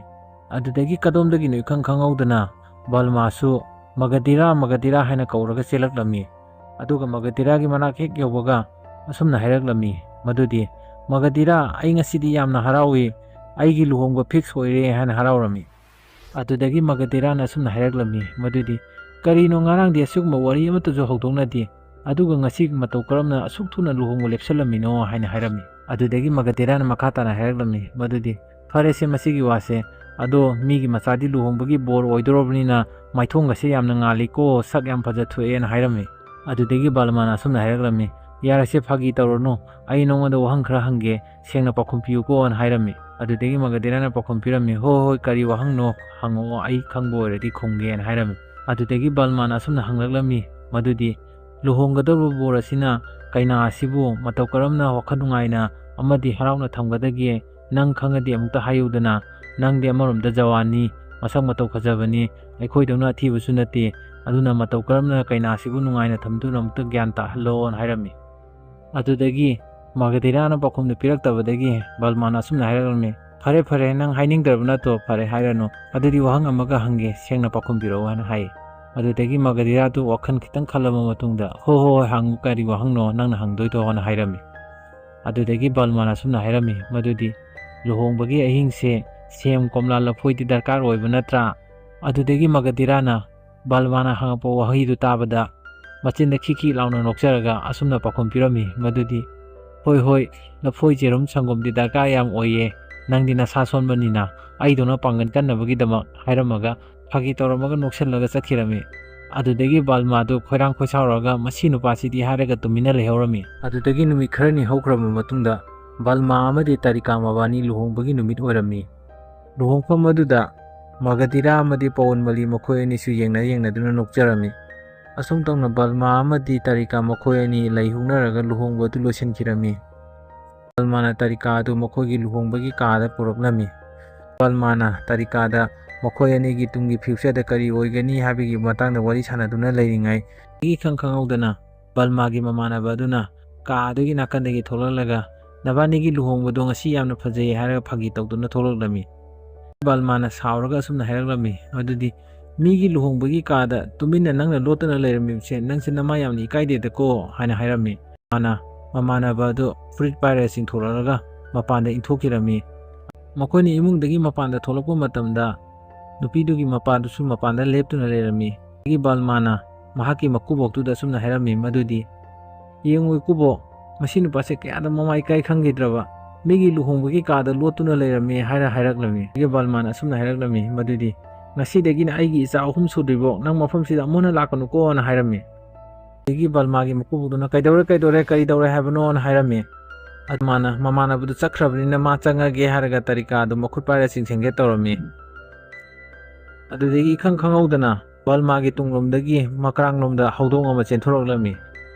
ꯑꯗꯨꯗꯒꯤ ꯀꯗꯣꯝꯗꯒꯤꯅꯣ ꯏꯈꯪ ꯈꯪꯍꯧꯗꯅ ꯕꯜꯃꯥꯁꯨ ꯃꯒꯙꯤꯔꯥ ꯃꯒꯙꯤꯔꯥ ꯍꯥꯏꯅ ꯀꯧꯔꯒ ꯆꯦꯜꯂꯛꯂꯝꯃꯤ꯫ ꯑꯗꯨꯒ ꯃꯒꯙꯤꯔꯥꯒꯤ ꯃꯅꯥꯛ ꯍꯦꯛ ꯌꯧꯕꯒ ꯑꯁꯨꯝꯅ ꯍꯥꯏꯔꯛꯂꯝꯃꯤ ꯃꯗꯨꯗꯤ, "ꯃꯒꯙꯤꯔꯥ, ꯑꯩ ꯉꯁꯤꯗꯤ ꯌꯥꯝꯅ ꯍꯔꯥꯎꯏ, ꯑꯩꯒꯤ ꯂꯨꯍꯣꯡꯕ ꯐꯤꯛꯁ ꯑꯣꯏꯔꯦ" ꯍꯥꯏꯅ ꯍꯔꯥꯎꯔꯝꯃꯤ꯫ ꯑꯗꯨꯗꯒꯤ ꯃꯒꯙꯤꯔꯥꯅ ꯑꯁꯨꯝꯅ ꯍꯥꯏꯔꯛꯂꯝꯃꯤ ꯃꯗꯨꯗꯤ, "ꯀꯔꯤꯅꯣ, ꯉꯔꯥꯡꯗꯤ ꯑꯁꯤꯒꯨꯝꯕ ꯋꯥꯔꯤ ꯑꯃꯠꯇꯁꯨ ꯍꯧꯗꯣꯛꯅꯗꯦ, ꯑꯗꯨꯒ ꯉꯁꯤ ꯃꯇꯧ ꯀꯔꯝꯅ ꯑꯁꯨꯛ ꯊꯨꯅ ꯂꯨꯍꯣꯡꯕ ꯂꯦꯞꯁꯜꯂꯝꯃꯤꯅꯣ?" ꯍꯥꯏꯅ ꯍꯥꯏꯔꯝꯃꯤ꯫ ꯑꯗꯨꯗꯒꯤ ꯃꯒꯙꯤꯔꯥꯅ ꯃꯈꯥ ꯇꯥꯅ ꯍꯥꯏꯔꯛꯂꯝꯃꯤ ꯃꯗꯨꯗꯤ, "ꯐꯔꯦꯁꯦ ꯃꯁꯤꯒꯤ ꯋꯥꯁꯦ, ꯑꯗꯣ ꯃꯤꯒꯤ ꯃꯆꯥꯗꯤ ꯂꯨꯍꯣꯡꯕꯒꯤ ꯕꯣꯔ ꯑꯣꯏꯗꯣꯔꯕꯅꯤꯅ ꯃꯥꯏꯊꯣꯡꯒꯁꯦ ꯌꯥꯝꯅ ꯉꯥꯜꯂꯤꯀꯣ, ꯁꯛ ꯌꯥꯝ ꯐꯖ ꯊꯣꯛꯑꯦꯅ" ꯍꯥꯏꯔꯝꯃꯤ꯫ ꯑꯗꯨꯗꯒꯤ ꯕꯜꯃꯥꯅ ꯑꯁꯨꯝꯅ ꯍꯥꯏꯔꯛꯂꯝꯃꯤ, "ꯌꯥꯔꯦꯁꯦ, ꯐꯥꯒꯤ ꯇꯧꯔꯅꯨ, ꯑꯩ ꯅꯉꯣꯟꯗ ꯋꯥꯍꯪ ꯈꯔ ꯍꯪꯒꯦ, ꯁꯦꯡꯅ ꯄꯥꯎꯈꯨꯝ ꯄꯤꯌꯨꯀꯣꯅ" ꯍꯥꯏꯔꯝꯃꯤ꯫ ꯑꯗꯨꯗꯒꯤ ꯃꯒꯙꯤꯔꯥꯅ ꯄꯥꯎꯈꯨꯝ ꯄꯤꯔꯝꯃꯤ, "ꯍꯣꯏ ꯍꯣꯏ, ꯀꯔꯤ ꯋꯥꯍꯪꯅꯣ ꯍꯪꯉꯛꯑꯣ, ꯑꯩ ꯈꯪꯕ ꯑꯣꯏꯔꯗꯤ ꯈꯨꯝꯒꯦꯅ" ꯍꯥꯏꯔꯝꯃꯤ꯫ ꯑꯗꯨꯗꯒꯤ ꯕꯜꯃꯥꯅ ꯑꯁꯨꯝꯅ ꯍꯪꯂꯛꯂꯝꯃꯤ ꯃꯗꯨꯗꯤ, "ꯂꯨꯍꯣꯡꯒꯗꯧꯔꯤꯕ ꯕꯣꯔ ꯑꯁꯤꯅ ꯀꯩꯅꯥ ꯑꯁꯤꯕꯨ ꯃꯇꯧ ꯀꯔꯝꯅ ꯋꯥꯈꯜ ꯅꯨꯡꯉꯥꯏꯅ ꯑꯃꯗꯤ ꯍꯔꯥꯎꯅ ꯊꯝꯒꯗꯒꯦ? ꯅꯪ ꯈꯪꯉꯗꯤ ꯑꯃꯨꯛꯇ ꯍꯥꯏꯌꯨꯗꯅ, ꯅꯪꯗꯤ ꯑꯃꯔꯣꯝꯗ ꯖꯋꯥꯟꯅꯤ, ꯃꯁꯛ ꯃꯇꯧ ꯐꯖꯕꯅꯤ, ꯑꯩꯈꯣꯏꯗꯧꯅ ꯑꯊꯤꯕꯁꯨ ꯅꯠꯇꯦ, ꯑꯗꯨꯅ ꯃꯇꯧ ꯀꯔꯝꯅ ꯀꯩꯅꯥ ꯑꯁꯤꯕꯨ ꯅꯨꯡꯉꯥꯏꯅ ꯊꯝꯗꯣꯏꯅꯣ ꯑꯃꯨꯛꯇ ꯒ꯭ꯌꯥꯟ ꯇꯥꯍꯜꯂꯣꯅ" ꯍꯥꯏꯔꯝꯃꯤ꯫ ꯑꯗꯨꯗꯒꯤ ꯃꯒꯙꯤꯔꯥꯅ ꯄꯥꯎꯈꯨꯝꯗꯨ ꯄꯤꯔꯛꯇꯕꯗꯒꯤ ꯕꯜꯃꯥꯅ ꯑꯁꯨꯝꯅ ꯍꯥꯏꯔꯛꯂꯝꯃꯤ, "ꯐꯔꯦ ꯐꯔꯦ, ꯅꯪ ꯍꯥꯏꯅꯤꯡꯗ꯭ꯔꯕ ꯅꯠꯇ꯭ꯔꯣ? ꯐꯔꯦ, ꯍꯥꯏꯔꯅꯨ꯫ ꯑꯗꯨꯗꯤ ꯋꯥꯍꯪ ꯑꯃꯒ ꯍꯪꯒꯦ, ꯁꯦꯡꯅ ꯄꯥꯎꯈꯨꯝ ꯄꯤꯔꯛꯎ" ꯍꯥꯏꯅ ꯍꯥꯏ꯫ ꯑꯗꯨꯗꯒꯤ ꯃꯒꯙꯤꯔꯥꯗꯨ ꯋꯥꯈꯜ ꯈꯤꯇꯪ ꯈꯜꯂꯕ ꯃꯇꯨꯡꯗ, "ꯍꯣ ꯍꯣ ꯍꯣꯏ, ꯍꯪꯉꯨ, ꯀꯔꯤ ꯋꯥꯍꯪꯅꯣ ꯅꯪꯅ ꯍꯪꯗꯣꯏꯗꯣ?" ꯍꯥꯏꯅ ꯍꯥꯏꯔꯝꯃꯤ꯫ ꯑꯗꯨꯗꯒꯤ ꯕꯜꯃꯥꯅ ꯑꯁꯨꯝꯅ ꯍꯥꯏꯔꯝꯃꯤ ꯃꯗꯨꯗꯤ, "ꯂꯨꯍꯣꯡꯕꯒꯤ ꯑꯍꯤꯡꯁꯦ ꯁꯦꯝ, ꯀꯣꯝꯂꯥ, ꯂꯐꯣꯏꯗꯤ ꯗꯔꯀꯥꯔ ꯑꯣꯏꯕ ꯅꯠꯇ꯭ꯔꯥ?" ꯑꯗꯨꯗꯒꯤ ꯃꯒꯙꯤꯔꯥꯅ ꯕꯜꯃꯥꯅ ꯍꯪꯉꯛꯄ ꯋꯥꯍꯩꯗꯨ ꯇꯥꯕꯗ ꯃꯆꯤꯟꯗ ꯈꯤꯛ ꯈꯤꯛ ꯂꯥꯎꯅ ꯅꯣꯛꯆꯔꯒ ꯑꯁꯨꯝꯅ ꯄꯥꯎꯈꯨꯝ ꯄꯤꯔꯝꯃꯤ ꯃꯗꯨꯗꯤ, "ꯍꯣꯏ ꯍꯣꯏ, ꯂꯐꯣꯏ, ꯌꯦꯔꯨꯝ, ꯁꯪꯒꯣꯝꯗꯤ ꯗꯔꯀꯥꯔ ꯌꯥꯝ ꯑꯣꯏꯌꯦ, ꯅꯪꯗꯤ ꯅꯁꯥ ꯁꯣꯟꯕꯅꯤꯅ ꯑꯩꯗꯧꯅ ꯄꯥꯡꯒꯜ ꯀꯟꯅꯕꯒꯤꯗꯃꯛ" ꯍꯥꯏꯔꯝꯃꯒ ꯐꯥꯒꯤ ꯇꯧꯔꯝꯃꯒ ꯅꯣꯛꯁꯜꯂꯒ ꯆꯠꯈꯤꯔꯝꯃꯤ꯫ ꯑꯗꯨꯗꯒꯤ ꯕꯜꯃꯥꯗꯨ ꯈꯣꯏꯔꯥꯡ ꯈꯣꯏꯁꯥꯎꯔꯒ "ꯃꯁꯤ ꯅꯨꯄꯥꯁꯤꯗꯤ" ꯍꯥꯏꯔꯒ ꯇꯨꯃꯤꯟꯅ ꯂꯩꯍꯧꯔꯝꯃꯤ꯫ ꯑꯗꯨꯗꯒꯤ ꯅꯨꯃꯤꯠ ꯈꯔꯅꯤ ꯍꯧꯈ꯭ꯔꯕ ꯃꯇꯨꯡꯗ ꯕꯜꯃꯥ ꯑꯃꯗꯤ ꯇꯥꯔꯤꯀꯥ ꯃꯕꯥꯅꯤ ꯂꯨꯍꯣꯡꯕꯒꯤ ꯅꯨꯃꯤꯠ ꯑꯣꯏꯔꯝꯃꯤ꯫ ꯂꯨꯍꯣꯡꯐꯝ ꯑꯗꯨꯗ ꯃꯒꯙꯤꯔꯥ ꯑꯃꯗꯤ ꯄꯋꯟꯃꯂꯤ ꯃꯈꯣꯏ ꯑꯅꯤꯁꯨ ꯌꯦꯡꯅ ꯌꯦꯡꯅꯗꯨꯅ ꯅꯣꯛꯆꯔꯝꯃꯤ꯫ ꯑꯁꯨꯝ ꯇꯧꯅ ꯕꯜꯃꯥ ꯑꯃꯗꯤ ꯇꯥꯔꯤꯀꯥ ꯃꯈꯣꯏ ꯑꯅꯤ ꯂꯩ ꯍꯨꯛꯅꯔꯒ ꯂꯨꯍꯣꯡꯕ ꯑꯗꯨ ꯂꯣꯏꯁꯤꯟꯈꯤꯔꯝꯃꯤ꯫ ꯕꯜꯃꯥꯅ ꯇꯥꯔꯤꯀꯥ ꯑꯗꯨ ꯃꯈꯣꯏꯒꯤ ꯂꯨꯍꯣꯡꯕꯒꯤ ꯀꯥꯗ ꯄꯨꯔꯛꯂꯝꯃꯤ꯫ ꯕꯜꯃꯥꯅ ꯇꯥꯔꯤꯀꯥꯗ ꯃꯈꯣꯏ ꯑꯅꯤꯒꯤ ꯇꯨꯡꯒꯤ future ꯗ ꯀꯔꯤ ꯑꯣꯏꯒꯅꯤ ꯍꯥꯏꯕꯒꯤ ꯃꯇꯥꯡꯗ ꯋꯥꯔꯤ ꯁꯥꯟꯅꯗꯨꯅ ꯂꯩꯔꯤꯉꯩ, ꯏꯈꯪ ꯈꯪꯍꯧꯗꯅ ꯕꯜꯃꯥꯒꯤ ꯃꯃꯥꯟꯅꯕ ꯑꯗꯨꯅ ꯀꯥ ꯑꯗꯨꯒꯤ ꯅꯥꯀꯟꯗꯒꯤ ꯊꯣꯛꯂꯛꯂꯒ "ꯅꯕꯥꯅꯤꯒꯤ ꯂꯨꯍꯣꯡꯕꯗꯣ ꯉꯁꯤ ꯌꯥꯝꯅ ꯐꯖꯩ" ꯍꯥꯏꯔꯒ ꯐꯥꯒꯤ ꯇꯧꯗꯨꯅ ꯊꯣꯛꯂꯛꯂꯝꯃꯤ꯫ ꯕꯜꯃꯥꯅ ꯁꯥꯎꯔꯒ ꯑꯁꯨꯝꯅ ꯍꯥꯏꯔꯛꯂꯝꯃꯤ, ꯃꯗꯨꯗꯤ "ꯃꯤꯒꯤ ꯂꯨꯍꯣꯡꯕꯒꯤ ꯀꯥꯗ ꯇꯨꯃꯤꯟꯅ ꯅꯪꯅ ꯂꯣꯠꯇꯨꯅ ꯂꯩꯔꯝꯃꯤꯕꯁꯦ ꯅꯪꯁꯦ ꯅꯃꯥ ꯌꯥꯝꯅ ꯏꯀꯥꯏꯗꯦꯗꯀꯣ" ꯍꯥꯏꯅ ꯍꯥꯏꯔꯝꯃꯤ꯫ ꯃꯥꯅ ꯃꯃꯥꯟꯅꯕ ꯑꯗꯨ ꯐꯨꯔꯤꯠ ꯄꯥꯏꯔꯒ ꯆꯤꯡꯊꯣꯔꯛꯂꯒ ꯃꯄꯥꯟꯗ ꯏꯟꯊꯣꯛꯈꯤꯔꯝꯃꯤ꯫ ꯃꯈꯣꯏꯅ ꯏꯃꯨꯡꯗꯒꯤ ꯃꯄꯥꯟꯗ ꯊꯣꯛꯂꯛꯄ ꯃꯇꯝꯗ ꯅꯨꯄꯤꯗꯨꯒꯤ ꯃꯄꯥꯗꯨꯁꯨ ꯃꯄꯥꯟꯗ ꯂꯦꯞꯇꯨꯅ ꯂꯩꯔꯝꯃꯤ꯫ ꯑꯗꯒꯤ ꯕꯜꯃꯥꯅ ꯃꯍꯥꯛꯀꯤ ꯃꯀꯨꯕꯣꯛꯇꯨꯗ ꯑꯁꯨꯝꯅ ꯍꯥꯏꯔꯝꯃꯤ, ꯃꯗꯨꯗꯤ "ꯌꯦꯡꯉꯨ ꯏꯀꯨꯕꯣꯛ, ꯃꯁꯤ ꯅꯨꯄꯥꯁꯦ ꯀꯌꯥꯗ ꯃꯃꯥ ꯏꯀꯥꯏ ꯈꯪꯈꯤꯗ꯭ꯔꯕ, ꯃꯤꯒꯤ ꯂꯨꯍꯣꯡꯕꯒꯤ ꯀꯥꯗ ꯂꯣꯠꯇꯨꯅ ꯂꯩꯔꯝꯃꯤ" ꯍꯥꯏꯅ ꯍꯥꯏꯔꯛꯂꯝꯃꯤ꯫ ꯑꯗꯒꯤ ꯕꯜꯃꯥꯅ ꯑꯁꯨꯝꯅ ꯍꯥꯏꯔꯛꯂꯝꯃꯤ, ꯃꯗꯨꯗꯤ "ꯉꯁꯤꯗꯒꯤꯅ ꯑꯩꯒꯤ ꯏꯆꯥ ꯑꯍꯨꯝ ꯁꯨꯗ꯭ꯔꯤꯕꯣ ꯅꯪ ꯃꯐꯝꯁꯤꯗ ꯑꯃꯨꯛ ꯍꯟꯅ ꯂꯥꯛꯀꯅꯨꯀꯣꯅ" ꯍꯥꯏꯔꯝꯃꯤ꯫ ꯑꯗꯒꯤ ꯕꯜꯃꯥꯒꯤ ꯃꯀꯨꯕꯣꯛꯇꯨꯅ "ꯀꯩꯗꯧꯔꯦ, ꯀꯩꯗꯧꯔꯦ, ꯀꯔꯤ ꯇꯧꯔꯦ ꯍꯥꯏꯕꯅꯣꯅ" ꯍꯥꯏꯔꯝꯃꯤ꯫ ꯑꯗꯨ ꯃꯥꯅ ꯃꯃꯥꯟꯅꯕꯗꯨ ꯆꯠꯈ꯭ꯔꯕꯅꯤꯅ ꯃꯥ ꯆꯪꯉꯒꯦ ꯍꯥꯏꯔꯒ ꯇꯥꯔꯤꯀꯥꯗꯨ ꯃꯈꯨꯠ ꯄꯥꯏꯔ ꯆꯤꯡꯁꯤꯟꯒꯦ ꯇꯧꯔꯝꯃꯤ꯫ ꯑꯗꯨꯗꯒꯤ ꯏꯈꯪ ꯈꯪꯍꯧꯗꯅ ꯕꯜꯃꯥꯒꯤ ꯇꯨꯡꯂꯣꯝꯗꯒꯤ ꯃꯀ꯭ꯔꯥꯡꯂꯣꯝꯗ ꯍꯧꯗꯣꯡ ꯑꯃ ꯆꯦꯟꯊꯣꯔꯛꯂꯝꯃꯤ꯫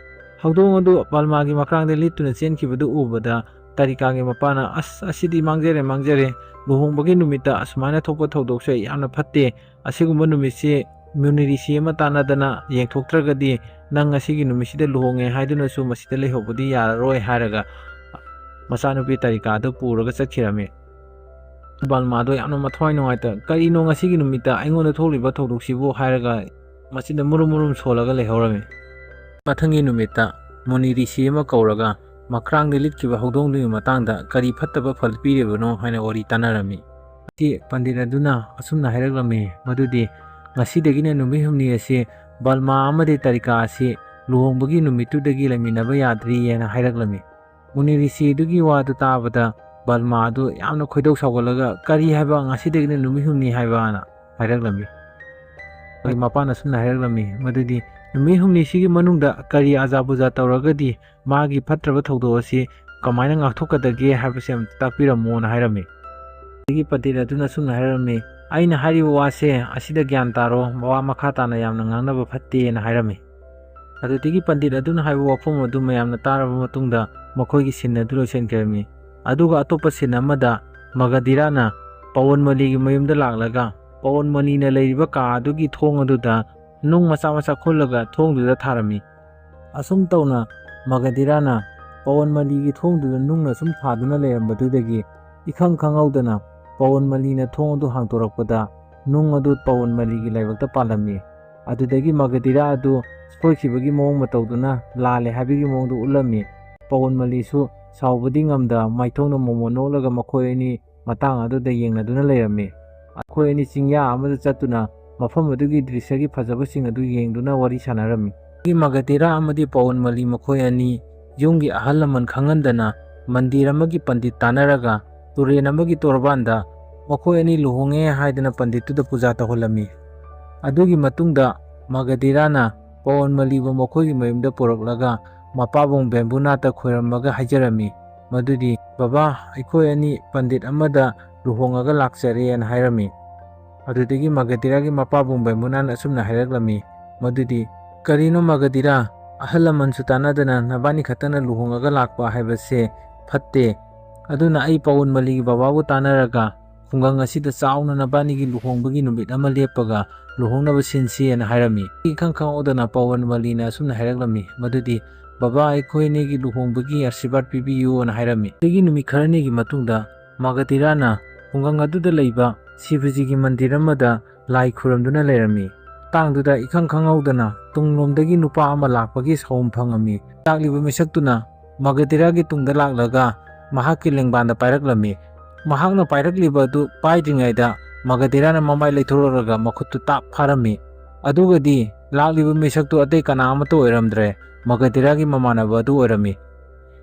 ꯍꯧꯗꯣꯡ ꯑꯗꯨ ꯕꯜꯃꯥꯒꯤ ꯃꯀ꯭ꯔꯥꯡꯗ ꯂꯤꯠꯇꯨꯅ ꯆꯦꯟꯈꯤꯕꯗꯨ ꯎꯕꯗ ꯇꯥꯔꯤꯀꯥꯒꯤ ꯃꯄꯥꯅ, "ꯑꯁ, ꯑꯁꯤꯗꯤ ꯃꯥꯡꯖꯔꯦ, ꯃꯥꯡꯖꯔꯦ꯫ ꯂꯨꯍꯣꯡꯕꯒꯤ ꯅꯨꯃꯤꯠꯇ ꯑꯁꯨꯃꯥꯏꯅ ꯊꯣꯛꯄ ꯊꯧꯗꯣꯛꯁꯦ ꯌꯥꯝꯅ ꯐꯠꯇꯦ꯫ ꯑꯁꯤꯒꯨꯝꯕ ꯅꯨꯃꯤꯠꯁꯤ ꯃꯨꯅꯤ ꯔꯤꯁꯤ ꯑꯃ ꯇꯥꯟꯅꯗꯅ ꯌꯦꯡꯊꯣꯛꯇ꯭ꯔꯒꯗꯤ ꯅꯪ ꯉꯁꯤꯒꯤ ꯅꯨꯃꯤꯠꯁꯤꯗ ꯂꯨꯍꯣꯡꯉꯦ ꯍꯥꯏꯗꯨꯅꯁꯨ ꯃꯁꯤꯗ ꯂꯩꯍꯧꯕꯗꯤ ꯌꯥꯔꯔꯣꯏ" ꯍꯥꯏꯔꯒ ꯃꯆꯥꯅꯨꯄꯤ ꯇꯥꯔꯤꯀꯥꯗꯨ ꯄꯨꯔꯒ ꯆꯠꯈꯤꯔꯝꯃꯤ꯫ ꯕꯜꯃꯥꯗꯣ ꯌꯥꯝꯅ ꯃꯊ꯭ꯋꯥꯏ ꯅꯨꯡꯉꯥꯏꯇ, "ꯀꯔꯤꯅꯣ ꯉꯁꯤꯒꯤ ꯅꯨꯃꯤꯠꯇ ꯑꯩꯉꯣꯟꯗ ꯊꯣꯛꯂꯤꯕ ꯊꯧꯗꯣꯛꯁꯤꯕꯨ?" ꯍꯥꯏꯔꯒ ꯃꯆꯤꯟꯗ ꯃꯨꯔꯨꯝ ꯃꯨꯔꯨꯝ ꯁꯣꯜꯂꯒ ꯂꯩꯍꯧꯔꯝꯃꯤ꯫ ꯃꯊꯪꯒꯤ ꯅꯨꯃꯤꯠꯇ ꯃꯨꯅꯤ ꯔꯤꯁꯤ ꯑꯃ ꯀꯧꯔꯒ ꯃꯈ꯭ꯔꯥꯡꯗ ꯂꯤꯠꯈꯤꯕ ꯍꯧꯗꯣꯡꯗꯨꯒꯤ ꯃꯇꯥꯡꯗ ꯀꯔꯤ ꯐꯠꯇꯕ ꯐꯜ ꯄꯤꯔꯤꯕꯅꯣ ꯍꯥꯏꯅ ꯋꯥꯔꯤ ꯇꯥꯅꯔꯝꯃꯤ꯫ ꯁꯤ ꯄꯟꯗꯤꯠ ꯑꯗꯨꯅ ꯑꯁꯨꯝꯅ ꯍꯥꯏꯔꯛꯂꯝꯃꯤ, ꯃꯗꯨꯗꯤ ꯉꯁꯤꯗꯒꯤꯅ ꯅꯨꯃꯤꯠ ꯍꯨꯝꯅꯤ ꯑꯁꯤ ꯕꯜꯃꯥ ꯑꯃꯗꯤ ꯇꯥꯔꯤꯀꯥ ꯑꯁꯤ ꯂꯨꯍꯣꯡꯕꯒꯤ ꯅꯨꯃꯤꯠꯇꯨꯗꯒꯤ ꯂꯩꯃꯤꯟꯅꯕ ꯌꯥꯗ꯭ꯔꯤ ꯍꯥꯏꯅ ꯍꯥꯏꯔꯛꯂꯝꯃꯤ꯫ ꯃꯨꯅꯤ ꯔꯤꯁꯤ ꯑꯗꯨꯒꯤ ꯋꯥꯗꯨ ꯇꯥꯕꯗ ꯕꯜꯃꯥ ꯑꯗꯨ ꯌꯥꯝꯅ ꯈꯣꯏꯗꯧ ꯁꯥꯎꯒꯠꯂꯒ, "ꯀꯔꯤ ꯍꯥꯏꯕ, ꯉꯁꯤꯗꯒꯤꯅ ꯅꯨꯃꯤꯠ ꯍꯨꯝꯅꯤ ꯍꯥꯏꯕꯅ?" ꯍꯥꯏꯔꯛꯂꯝꯃꯤ꯫ ꯃꯄꯥꯅ ꯑꯁꯨꯝꯅ ꯍꯥꯏꯔꯛꯂꯝꯃꯤ, ꯃꯗꯨꯗꯤ ꯅꯨꯃꯤꯠ ꯍꯨꯝꯅꯤꯁꯤꯒꯤ ꯃꯅꯨꯡꯗ ꯀꯔꯤ ꯑꯖꯥ ꯄꯨꯖꯥ ꯇꯧꯔꯒꯗꯤ ꯃꯥꯒꯤ ꯐꯠꯇ꯭ꯔꯕ ꯊꯧꯗꯣꯛ ꯑꯁꯤ ꯀꯃꯥꯏꯅ ꯉꯥꯛꯊꯣꯛꯀꯗꯒꯦ ꯍꯥꯏꯕꯁꯤ ꯑꯃꯇ ꯇꯥꯛꯄꯤꯔꯝꯃꯣꯅ ꯍꯥꯏꯔꯝꯃꯤ꯫ ꯑꯗꯒꯤ ꯄꯟꯗꯤꯠ ꯑꯗꯨꯅ ꯑꯁꯨꯝꯅ ꯍꯥꯏꯔꯝꯃꯤ, "ꯑꯩꯅ ꯍꯥꯏꯔꯤꯕ ꯋꯥꯁꯦ ꯑꯁꯤꯗ ꯒ꯭ꯌꯥꯟ ꯇꯥꯔꯣ, ꯋꯥ ꯃꯈꯥ ꯇꯥꯅ ꯌꯥꯝꯅ ꯉꯥꯡꯅꯕ ꯐꯠꯇꯦꯅ" ꯍꯥꯏꯔꯝꯃꯤ꯫ ꯑꯗꯨꯗꯒꯤ ꯄꯟꯗꯤꯠ ꯑꯗꯨꯅ ꯍꯥꯏꯕ ꯋꯥꯐꯝ ꯑꯗꯨ ꯃꯌꯥꯝꯅ ꯇꯥꯔꯕ ꯃꯇꯨꯡꯗ ꯃꯈꯣꯏꯒꯤ ꯁꯤꯟ ꯑꯗꯨ ꯂꯣꯏꯁꯤꯟꯈ꯭ꯔꯝꯃꯤ꯫ ꯑꯗꯨꯒ ꯑꯇꯣꯞꯄ ꯁꯤꯟ ꯑꯃꯗ ꯃꯒꯙꯤꯔꯥꯅ ꯄꯋꯟꯃꯂꯤꯒꯤ ꯃꯌꯨꯝꯗ ꯂꯥꯛꯂꯒ ꯄꯋꯟꯃꯂꯤꯅ ꯂꯩꯔꯤꯕ ꯀꯥ ꯑꯗꯨꯒꯤ ꯊꯣꯡ ꯑꯗꯨꯗ ꯅꯨꯡ ꯃꯆꯥ ꯃꯆꯥ ꯈꯨꯜꯂꯒ ꯊꯣꯡꯗꯨꯗ ꯊꯥꯔꯝꯃꯤ꯫ ꯑꯁꯨꯝ ꯇꯧꯅ ꯃꯒꯙꯤꯔꯥꯅ ꯄꯋꯟꯃꯂꯤꯒꯤ ꯊꯣꯡꯗꯨꯗ ꯅꯨꯡꯅ ꯁꯨꯝ ꯊꯥꯗꯨꯅ ꯂꯩꯔꯝꯕꯗꯨꯗꯒꯤ ꯏꯈꯪ ꯈꯪꯍꯧꯗꯅ ꯄꯋꯟꯃꯂꯤꯅ ꯊꯣꯡ ꯑꯗꯨ ꯍꯥꯡꯗꯣꯔꯛꯄꯗ ꯅꯨꯡ ꯑꯗꯨ ꯄꯋꯟꯃꯂꯤꯒꯤ ꯂꯥꯏꯕꯛꯇ ꯄꯥꯜꯂꯝꯃꯤ꯫ ꯑꯗꯨꯗꯒꯤ ꯃꯒꯙꯤꯔꯥ ꯑꯗꯨ ꯁꯣꯏꯈꯤꯕꯒꯤ ꯃꯑꯣꯡ ꯃꯇꯧꯗꯨꯅ ꯂꯥꯜꯂꯦ ꯍꯥꯏꯕꯒꯤ ꯃꯑꯣꯡꯗ ꯎꯠꯂꯝꯃꯤ꯫ ꯄꯋꯟꯃꯂꯤꯁꯨ ꯁꯥꯎꯕꯗꯤ ꯉꯝꯗ ꯃꯥꯏꯊꯣꯡꯅ ꯃꯣꯃꯣꯟ ꯅꯣꯛꯂꯒ ꯃꯈꯣꯏ ꯑꯅꯤ ꯃꯇꯥꯡ ꯑꯗꯨꯗ ꯌꯦꯡꯅꯗꯨꯅ ꯂꯩꯔꯝꯃꯤ꯫ ꯃꯈꯣꯏ ꯑꯅꯤ ꯆꯤꯡꯌꯥ ꯑꯃꯗ ꯆꯠꯇꯨꯅ ꯃꯐꯝ ꯑꯗꯨꯒꯤ ꯗ꯭ꯔꯤꯁ꯭ꯌꯒꯤ ꯐꯖꯕꯁꯤꯡ ꯑꯗꯨ ꯌꯦꯡꯗꯨꯅ ꯋꯥꯔꯤ ꯁꯥꯟꯅꯔꯝꯃꯤ꯫ ꯃꯒꯙꯤꯔꯥ ꯑꯃꯗꯤ ꯄꯋꯟꯃꯂꯤ ꯃꯈꯣꯏ ꯑꯅꯤ ꯌꯨꯝꯒꯤ ꯑꯍꯜ ꯂꯃꯟ ꯈꯪꯍꯟꯗꯅ ꯃꯟꯗꯤꯔ ꯑꯃꯒꯤ ꯄꯟꯗꯤꯠ ꯇꯥꯟꯅꯔꯒ ꯇꯨꯔꯦꯜ ꯑꯃꯒꯤ ꯇꯣꯔꯕꯥꯟꯗ ꯃꯈꯣꯏ ꯑꯅꯤ ꯂꯨꯍꯣꯡꯉꯦ ꯍꯥꯏꯗꯅ ꯄꯟꯗꯤꯠꯇꯨꯗ ꯄꯨꯖꯥ ꯇꯧꯍꯜꯂꯝꯃꯤ꯫ ꯑꯗꯨꯒꯤ ꯃꯇꯨꯡꯗ ꯃꯒꯙꯤꯔꯥꯅ ꯄꯋꯟꯃꯂꯤꯕꯨ ꯃꯈꯣꯏꯒꯤ ꯃꯌꯨꯝꯗ ꯄꯨꯔꯛꯂꯒ ꯃꯄꯥꯕꯨꯡ ꯕꯦꯝꯕꯨꯅꯥꯊꯇ ꯈꯣꯏꯔꯝꯃꯒ ꯍꯥꯏꯖꯔꯝꯃꯤ, ꯃꯗꯨꯗꯤ, "ꯕꯕꯥ, ꯑꯩꯈꯣꯏ ꯑꯅꯤ ꯄꯟꯗꯤꯠ ꯑꯃꯗ ꯂꯨꯍꯣꯡꯉꯒ ꯂꯥꯛꯆꯔꯦꯅ" ꯍꯥꯏꯔꯝꯃꯤ꯫ ꯑꯗꯨꯗꯒꯤ ꯃꯒꯙꯤꯔꯥꯒꯤ ꯃꯄꯥꯕꯨꯡ ꯕꯦꯝꯕꯨꯅꯥꯊꯅ ꯑꯁꯨꯝꯅ ꯍꯥꯏꯔꯛꯂꯝꯃꯤ, ꯃꯗꯨꯗꯤ, "ꯀꯔꯤꯅꯣ ꯃꯒꯙꯤꯔꯥ, ꯑꯍꯜ ꯂꯃꯟꯁꯨ ꯇꯥꯟꯅꯗꯅ ꯅꯕꯥꯅꯤ ꯈꯛꯇꯅ ꯂꯨꯍꯣꯡꯉꯒ ꯂꯥꯛꯄ ꯍꯥꯏꯕꯁꯦ ꯐꯠꯇꯦ꯫ ꯑꯗꯨꯅ ꯑꯩ ꯄꯋꯟꯃꯂꯤꯒꯤ ꯕꯕꯥꯕꯨ ꯇꯥꯟꯅꯔꯒ ꯈꯨꯡꯒꯪ ꯑꯁꯤꯗ ꯆꯥꯎꯅ ꯅꯕꯥꯅꯤꯒꯤ ꯂꯨꯍꯣꯡꯕꯒꯤ ꯅꯨꯃꯤꯠ ꯑꯃ ꯂꯦꯞꯄꯒ ꯂꯨꯍꯣꯡꯅꯕ ꯁꯤꯟꯁꯤꯅ" ꯍꯥꯏꯔꯝꯃꯤ꯫ ꯏꯈꯪ ꯈꯪꯍꯧꯗꯅ ꯄꯋꯟꯃꯂꯤꯅ ꯑꯁꯨꯝꯅ ꯍꯥꯏꯔꯛꯂꯝꯃꯤ, ꯃꯗꯨꯗꯤ, "ꯕꯕꯥ, ꯑꯩꯈꯣꯏ ꯑꯅꯤꯒꯤ ꯂꯨꯍꯣꯡꯕꯒꯤ ꯑꯥꯁꯤꯔꯕꯥꯗ ꯄꯤꯕꯤꯌꯨꯅ" ꯍꯥꯏꯔꯝꯃꯤ꯫ ꯑꯗꯒꯤ ꯅꯨꯃꯤꯠ ꯈꯔꯅꯤꯒꯤ ꯃꯇꯨꯡꯗ ꯃꯒꯙꯤꯔꯥꯅ ꯈꯨꯡꯒꯪ ꯑꯗꯨꯗ ꯂꯩꯕ ꯁꯤꯕꯖꯤꯒꯤ ꯃꯟꯗꯤꯔ ꯑꯃꯗ ꯂꯥꯏ ꯈꯨꯔꯨꯝꯗꯨꯅ ꯂꯩꯔꯝꯃꯤ꯫ ꯃꯇꯥꯡꯗꯨꯗ ꯏꯈꯪ ꯈꯪꯍꯧꯗꯅ ꯇꯨꯡꯂꯣꯝꯗꯒꯤ ꯅꯨꯄꯥ ꯑꯃ ꯂꯥꯛꯄꯒꯤ ꯁꯥꯎꯝ ꯐꯪꯉꯝꯃꯤ꯫ ꯂꯥꯛꯂꯤꯕ ꯃꯤꯁꯛꯇꯨꯅ ꯃꯒꯙꯤꯔꯥꯒꯤ ꯇꯨꯡꯗ ꯂꯥꯛꯂꯒ ꯃꯍꯥꯛꯀꯤ ꯂꯦꯡꯕꯥꯟꯗ ꯄꯥꯏꯔꯛꯂꯝꯃꯤ꯫ ꯃꯍꯥꯛꯅ ꯄꯥꯏꯔꯛꯂꯤꯕ ꯑꯗꯨ ꯄꯥꯏꯗ꯭ꯔꯤꯉꯩꯗ ꯃꯒꯙꯤꯔꯥꯅ ꯃꯃꯥꯏ ꯂꯩꯊꯣꯔꯛꯂꯒ ꯃꯈꯨꯠꯇꯨ ꯇꯥꯞ ꯐꯥꯔꯝꯃꯤ꯫ ꯑꯗꯨꯒꯗꯤ ꯂꯥꯛꯂꯤꯕ ꯃꯤꯁꯛꯇꯨ ꯑꯇꯩ ꯀꯅꯥ ꯑꯃꯠꯇ ꯑꯣꯏꯔꯝꯗ꯭ꯔꯦ, ꯃꯒꯙꯤꯔꯥꯒꯤ ꯃꯃꯥꯟꯅꯕ ꯑꯗꯨ ꯑꯣꯏꯔꯝꯃꯤ꯫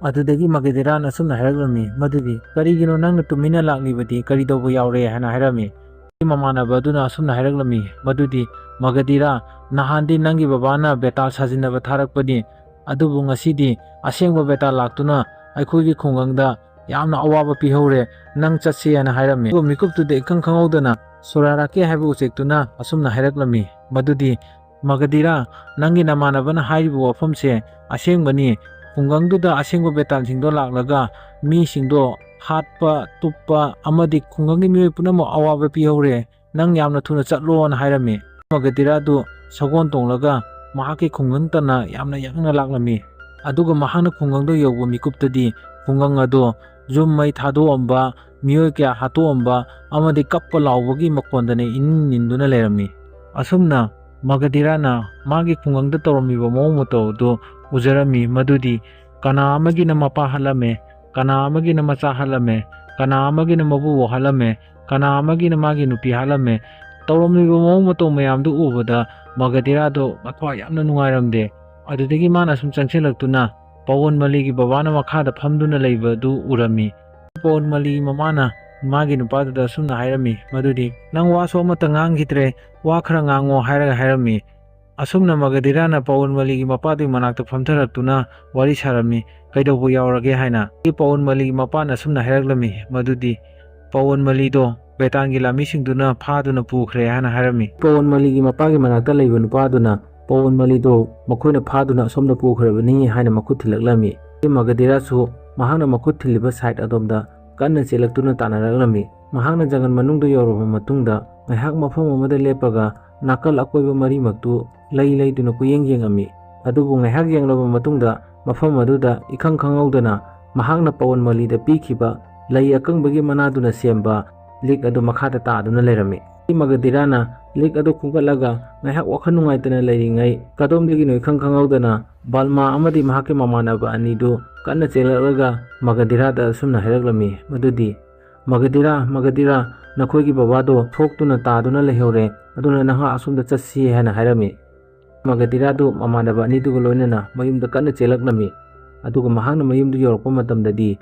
ꯑꯗꯨꯗꯒꯤ ꯃꯒꯙꯤꯔꯥꯅ ꯑꯁꯨꯝꯅ ꯍꯥꯏꯔꯛꯂꯝꯃꯤ, ꯃꯗꯨꯗꯤ, "ꯀꯔꯤꯒꯤꯅꯣ ꯅꯪꯅ ꯇꯨꯃꯤꯟꯅ ꯂꯥꯛꯂꯤꯕꯗꯤ? ꯀꯔꯤ ꯇꯧꯕ ꯌꯥꯎꯔꯦ?" ꯍꯥꯏꯅ ꯍꯥꯏꯔꯝꯃꯤ꯫ ꯃꯃꯥꯟꯅꯕ ꯑꯗꯨꯅ ꯑꯁꯨꯝꯅ ꯍꯥꯏꯔꯛꯂꯝꯃꯤ ꯃꯗꯨꯗꯤ, "ꯃꯒꯙꯤꯔꯥ, ꯅꯍꯥꯟꯗꯤ ꯅꯪꯒꯤ ꯕꯕꯥꯅ ꯕꯦꯇꯥꯜ ꯁꯥꯖꯤꯟꯅꯕ ꯊꯥꯔꯛꯄꯅꯤ, ꯑꯗꯨꯕꯨ ꯉꯁꯤꯗꯤ ꯑꯁꯦꯡꯕ ꯕꯦꯇꯥꯜ ꯂꯥꯛꯇꯨꯅ ꯑꯩꯈꯣꯏꯒꯤ ꯈꯨꯡꯒꯪꯗ ꯌꯥꯝꯅ ꯑꯋꯥꯕ ꯄꯤꯍꯧꯔꯦ, ꯅꯪ ꯆꯠꯁꯤ" ꯍꯥꯏꯅ ꯍꯥꯏꯔꯝꯃꯤ꯫ ꯑꯗꯨꯒ ꯃꯤꯀꯨꯞꯇꯨꯗ ꯏꯈꯪ ꯈꯪꯍꯧꯗꯅ ꯁꯨꯔꯥꯔꯥꯀꯦ ꯍꯥꯏꯕ ꯎꯆꯦꯛꯇꯨꯅ ꯑꯁꯨꯝꯅ ꯍꯥꯏꯔꯛꯂꯝꯃꯤ ꯃꯗꯨꯗꯤ, "ꯃꯒꯙꯤꯔꯥ, ꯅꯪꯒꯤ ꯅꯃꯥꯟꯅꯕꯅ ꯍꯥꯏꯔꯤꯕ ꯋꯥꯐꯝꯁꯦ ꯑꯁꯦꯡꯕꯅꯤ꯫ ꯈꯨꯡꯒꯪꯗꯨꯗ ꯑꯁꯦꯡꯕ ꯕꯦꯇꯥꯜꯁꯤꯡꯗꯣ ꯂꯥꯛꯂꯒ ꯃꯤꯁꯤꯡꯗꯣ ꯍꯥꯠꯄ, ꯇꯨꯞꯄ ꯑꯃꯗꯤ ꯈꯨꯡꯒꯪꯒꯤ ꯃꯤꯑꯣꯏ ꯄꯨꯝꯅꯃꯛ ꯑꯋꯥꯕ ꯄꯤꯍꯧꯔꯦ꯫ ꯅꯪ ꯌꯥꯝꯅ ꯊꯨꯅ ꯆꯠꯂꯣꯅ" ꯍꯥꯏꯔꯝꯃꯤ꯫ ꯃꯒꯙꯤꯔꯥꯗꯨ ꯁꯒꯣꯜ ꯇꯣꯡꯂꯒ ꯃꯍꯥꯛꯀꯤ ꯈꯨꯡꯒꯪ ꯇꯝꯅ ꯌꯥꯝꯅ ꯌꯥꯡꯅ ꯂꯥꯛꯂꯝꯃꯤ꯫ ꯑꯗꯨꯒ ꯃꯍꯥꯛꯅ ꯈꯨꯡꯒꯪꯗ ꯌꯧꯕ ꯃꯤꯀꯨꯞꯇꯗꯤ ꯈꯨꯡꯒꯪ ꯑꯗꯣ ꯌꯨꯝ ꯃꯩ ꯊꯥꯗꯣꯛꯑꯝꯕ, ꯃꯤꯑꯣꯏ ꯀꯌꯥ ꯍꯥꯠꯇꯣꯛꯑꯝꯕ ꯑꯃꯗꯤ ꯀꯞꯄ ꯂꯥꯎꯕꯒꯤ ꯃꯈꯣꯟꯗꯅ ꯏꯅꯤꯟ ꯅꯤꯟꯗꯨꯅ ꯂꯩꯔꯝꯃꯤ꯫ ꯑꯁꯨꯝꯅ ꯃꯒꯙꯤꯔꯥꯅ ꯃꯥꯒꯤ ꯈꯨꯡꯒꯪꯗ ꯇꯧꯔꯝꯃꯤꯕ ꯃꯑꯣꯡ ꯃꯇꯧ ꯑꯗꯨ ꯎꯖꯔꯝꯃꯤ, ꯃꯗꯨꯗꯤ ꯀꯅꯥ ꯑꯃꯒꯤꯅ ꯃꯄꯥ ꯍꯥꯠꯂꯝꯃꯦ, ꯀꯅꯥ ꯑꯃꯒꯤꯅ ꯃꯆꯥ ꯍꯥꯠꯂꯝꯃꯦ, ꯀꯅꯥ ꯑꯃꯒꯤꯅ ꯃꯄꯨꯕꯣꯛ ꯍꯥꯠꯂꯝꯃꯦ, ꯀꯅꯥ ꯑꯃꯒꯤꯅ ꯃꯥꯒꯤ ꯅꯨꯄꯤ ꯍꯥꯠꯂꯝꯃꯦ꯫ ꯇꯧꯔꯝꯂꯤꯕ ꯃꯑꯣꯡ ꯃꯇꯧ ꯃꯌꯥꯝꯗꯨ ꯎꯕꯗ ꯃꯒꯙꯤꯔꯥꯗꯣ ꯃꯊ꯭ꯋꯥꯏ ꯌꯥꯝꯅ ꯅꯨꯡꯉꯥꯏꯔꯝꯗꯦ꯫ ꯑꯗꯨꯗꯒꯤ ꯃꯥꯅ ꯁꯨꯝ ꯆꯪꯁꯤꯜꯂꯛꯇꯨꯅ ꯄꯋꯟ ꯃꯂꯤꯒꯤ ꯕꯕꯥꯅ ꯃꯈꯥꯗ ꯐꯝꯗꯨꯅ ꯂꯩꯕꯗꯨ ꯎꯔꯝꯃꯤ꯫ ꯄꯋꯟ ꯃꯂꯤꯒꯤ ꯃꯃꯥꯅ ꯃꯥꯒꯤ ꯅꯨꯄꯥꯗꯨꯗ ꯑꯁꯨꯝꯅ ꯍꯥꯏꯔꯝꯃꯤ ꯃꯗꯨꯗꯤ, "ꯅꯪ ꯋꯥꯁꯨ ꯑꯃꯠꯇ ꯉꯥꯡꯈꯤꯗ꯭ꯔꯦ, ꯋꯥ ꯈꯔ ꯉꯥꯡꯉꯣ" ꯍꯥꯏꯔꯒ ꯍꯥꯏꯔꯝꯃꯤ꯫ ꯑꯁꯨꯝꯅ ꯃꯒꯙꯤꯔꯥꯅ ꯄꯋꯟ ꯃꯂꯤꯒꯤ ꯃꯄꯥꯗꯨꯒꯤ ꯃꯅꯥꯛꯇ ꯐꯝꯊꯔꯛꯇꯨꯅ ꯋꯥꯔꯤ ꯁꯥꯔꯝꯃꯤ, "ꯀꯩꯗꯧꯕ ꯌꯥꯎꯔꯒꯦ?" ꯍꯥꯏꯅ꯫ ꯄꯋꯟ ꯃꯂꯤꯒꯤ ꯃꯄꯥꯅ ꯑꯁꯨꯝꯅ ꯍꯥꯏꯔꯛꯂꯝꯃꯤ ꯃꯗꯨꯗꯤ, ꯄꯋꯟ ꯃꯂꯤꯗꯣ ꯕꯦꯇꯥꯟꯒꯤ ꯂꯥꯟꯃꯤꯁꯤꯡꯗꯨꯅ ꯐꯥꯗꯨꯅ ꯄꯨꯈ꯭ꯔꯦ ꯍꯥꯏꯅ ꯍꯥꯏꯔꯝꯃꯤ꯫ ꯄꯋꯟ ꯃꯂꯤꯒꯤ ꯃꯄꯥꯒꯤ ꯃꯅꯥꯛꯇ ꯂꯩꯕ ꯅꯨꯄꯥꯗꯨꯅ ꯄꯋꯟ ꯃꯂꯤꯗꯣ ꯃꯈꯣꯏꯅ ꯐꯥꯗꯨꯅ ꯑꯁꯣꯝꯗ ꯄꯨꯈ꯭ꯔꯕꯅꯤ ꯍꯥꯏꯅ ꯃꯈꯨꯠ ꯊꯤꯜꯂꯛꯂꯝꯃꯤ꯫ ꯃꯒꯙꯤꯔꯥꯁꯨ ꯃꯍꯥꯛꯅ ꯃꯈꯨꯠ ꯊꯤꯜꯂꯤꯕ ꯁꯥꯏꯠ ꯑꯗꯣꯝꯗ ꯀꯟꯅ ꯆꯦꯜꯂꯛꯇꯨꯅ ꯇꯥꯟꯅꯔꯛꯂꯝꯃꯤ꯫ ꯃꯍꯥꯛꯅ ꯖꯪꯒꯜ ꯃꯅꯨꯡꯗ ꯌꯧꯔꯕ ꯃꯇꯨꯡꯗ ꯉꯥꯏꯍꯥꯛ ꯃꯐꯝ ꯑꯃꯗ ꯂꯦꯞꯄꯒ ꯅꯥꯀꯜ ꯑꯀꯣꯏꯕ ꯃꯔꯤꯃꯛꯇꯨ ꯂꯩ ꯂꯩꯗꯨꯅ ꯀꯨꯌꯦꯡ ꯌꯦꯡꯉꯝꯃꯤ꯫ ꯑꯗꯨꯕꯨ ꯉꯥꯏꯍꯥꯛ ꯌꯦꯡꯂꯕ ꯃꯇꯨꯡꯗ ꯃꯐꯝ ꯑꯗꯨꯗ ꯏꯈꯪ ꯈꯪꯍꯧꯗꯅ ꯃꯍꯥꯛꯅ ꯄꯋꯟ ꯃꯂꯤꯗ ꯄꯤꯈꯤꯕ ꯂꯩ ꯑꯀꯪꯕꯒꯤ ꯃꯅꯥꯗꯨꯅ ꯁꯦꯝꯕ ꯂꯤꯛ ꯑꯗꯨ ꯃꯈꯥꯗ ꯇꯥꯗꯨꯅ ꯂꯩꯔꯝꯃꯤ꯫ ꯃꯒꯙꯤꯔꯥꯅ ꯂꯤꯛ ꯑꯗꯨ ꯈꯨꯝꯒꯠꯂꯒ ꯉꯥꯏꯍꯥꯛ ꯋꯥꯈꯜ ꯅꯨꯡꯉꯥꯏꯇꯅ ꯂꯩꯔꯤꯉꯩ, ꯀꯗꯣꯝꯗꯒꯤꯅꯣ ꯏꯈꯪ ꯈꯪꯍꯧꯗꯅ ꯕꯜꯃꯥ ꯑꯃꯗꯤ ꯃꯍꯥꯛꯀꯤ ꯃꯃꯥꯟꯅꯕ ꯑꯅꯤꯗꯨ ꯀꯟꯅ ꯆꯦꯜꯂꯛꯂꯒ ꯃꯒꯙꯤꯔꯥꯗ ꯑꯁꯨꯝꯅ ꯍꯥꯏꯔꯛꯂꯝꯃꯤ ꯃꯗꯨꯗꯤ, "ꯃꯒꯙꯤꯔꯥ, ꯃꯒꯙꯤꯔꯥ, ꯅꯈꯣꯏꯒꯤ ꯕꯕꯥꯗꯣ ꯁꯣꯛꯇꯨꯅ ꯇꯥꯗꯨꯅ ꯂꯩꯍꯧꯔꯦ, ꯑꯗꯨꯅ ꯅꯍꯥꯛ ꯑꯁꯣꯝꯗ ꯆꯠꯁꯤ" ꯍꯥꯏꯅ ꯍꯥꯏꯔꯝꯃꯤ꯫ ꯃꯒꯙꯤꯔꯥꯗꯨ ꯃꯃꯥꯟꯅꯕ ꯑꯅꯤꯗꯨꯒ ꯂꯣꯏꯅꯅ ꯃꯌꯨꯝꯗ ꯀꯟꯅ ꯆꯦꯜꯂꯛꯂꯝꯃꯤ꯫ ꯑꯗꯨꯒ ꯃꯍꯥꯛꯅ ꯃꯌꯨꯝꯗ ꯌꯧꯔꯛꯄ ꯃꯇꯝꯗꯗꯤ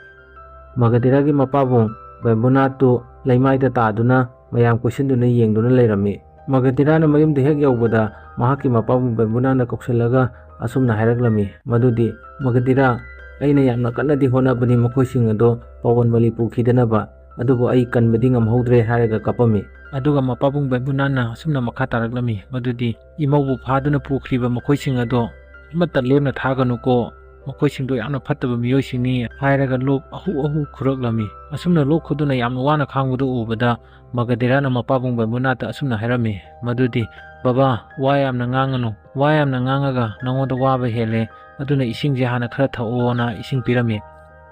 ꯃꯒꯙꯤꯔꯥꯒꯤ ꯃꯄꯥꯕꯨꯡ ꯕꯦꯝꯕꯨꯅꯥꯠꯇꯨ ꯂꯩꯃꯥꯏꯗ ꯇꯥꯗꯨꯅ ꯃꯌꯥꯝ ꯀꯣꯏꯁꯤꯟꯗꯨꯅ ꯌꯦꯡꯗꯨꯅ ꯂꯩꯔꯝꯃꯤ꯫ ꯃꯒꯙꯤꯔꯥꯅ ꯃꯌꯨꯝꯗ ꯍꯦꯛ ꯌꯧꯕꯗ ꯃꯍꯥꯛꯀꯤ ꯃꯄꯥꯕꯨꯡ ꯕꯦꯝꯕꯨꯅꯥꯅ ꯀꯧꯁꯤꯜꯂꯒ ꯑꯁꯨꯝꯅ ꯍꯥꯏꯔꯛꯂꯝꯃꯤ, ꯃꯗꯨꯗꯤ, "ꯃꯒꯙꯤꯔꯥ, ꯑꯩꯅ ꯌꯥꯝꯅ ꯀꯟꯅꯗꯤ ꯍꯣꯠꯅꯕꯅꯤ ꯃꯈꯣꯏꯁꯤꯡ ꯑꯗꯣ ꯄꯥꯋꯟ ꯃꯂꯤ ꯄꯨꯈꯤꯗꯅꯕ, ꯑꯗꯨꯕꯨ ꯑꯩ ꯀꯟꯕꯗꯤ ꯉꯝꯍꯧꯗ꯭ꯔꯦ" ꯍꯥꯏꯔꯒ ꯀꯞꯄꯝꯃꯤ꯫ ꯑꯗꯨꯒ ꯃꯄꯥꯕꯨꯡ ꯕꯦꯝꯕꯨꯅꯥꯅ ꯑꯁꯨꯝꯅ ꯃꯈꯥ ꯇꯥꯔꯛꯂꯝꯃꯤ, ꯃꯗꯨꯗꯤ, "ꯏꯃꯧꯕꯨ ꯐꯥꯗꯨꯅ ꯄꯨꯈ꯭ꯔꯤꯕ ꯃꯈꯣꯏꯁꯤꯡ ꯑꯗꯣ ꯑꯃꯠꯇ ꯂꯦꯝꯅ ꯊꯥꯒꯅꯨꯀꯣ, ꯃꯈꯣꯏꯁꯤꯡꯗꯣ ꯌꯥꯝꯅ ꯐꯠꯇꯕ ꯃꯤꯑꯣꯏꯁꯤꯡꯅꯤ" ꯍꯥꯏꯔꯒ ꯂꯣꯛ ꯑꯍꯨ ꯑꯍꯨ ꯈꯨꯔꯛꯂꯝꯃꯤ꯫ ꯑꯁꯨꯝꯅ ꯂꯣꯛ ꯈꯨꯗꯨꯅ ꯌꯥꯝꯅ ꯋꯥꯅ ꯈꯥꯡꯕꯗꯨ ꯎꯕꯗ ꯃꯒꯙꯤꯔꯥꯅ ꯃꯄꯥꯕꯨꯡ ꯕꯦꯝꯕꯨꯅꯥꯠꯇ ꯑꯁꯨꯝꯅ ꯍꯥꯏꯔꯝꯃꯤ, ꯃꯗꯨꯗꯤ, "ꯕꯕꯥ, ꯋꯥ ꯌꯥꯝꯅ ꯉꯥꯡꯒꯅꯨ, ꯋꯥ ꯌꯥꯝꯅ ꯉꯥꯡꯉꯒ ꯅꯉꯣꯟꯗ ꯋꯥꯕ ꯍꯦꯜꯂꯦ, ꯑꯗꯨꯅ ꯏꯁꯤꯡꯁꯦ ꯍꯥꯟꯅ ꯈꯔ ꯊꯛꯑꯣꯅ" ꯏꯁꯤꯡ ꯄꯤꯔꯝꯃꯤ꯫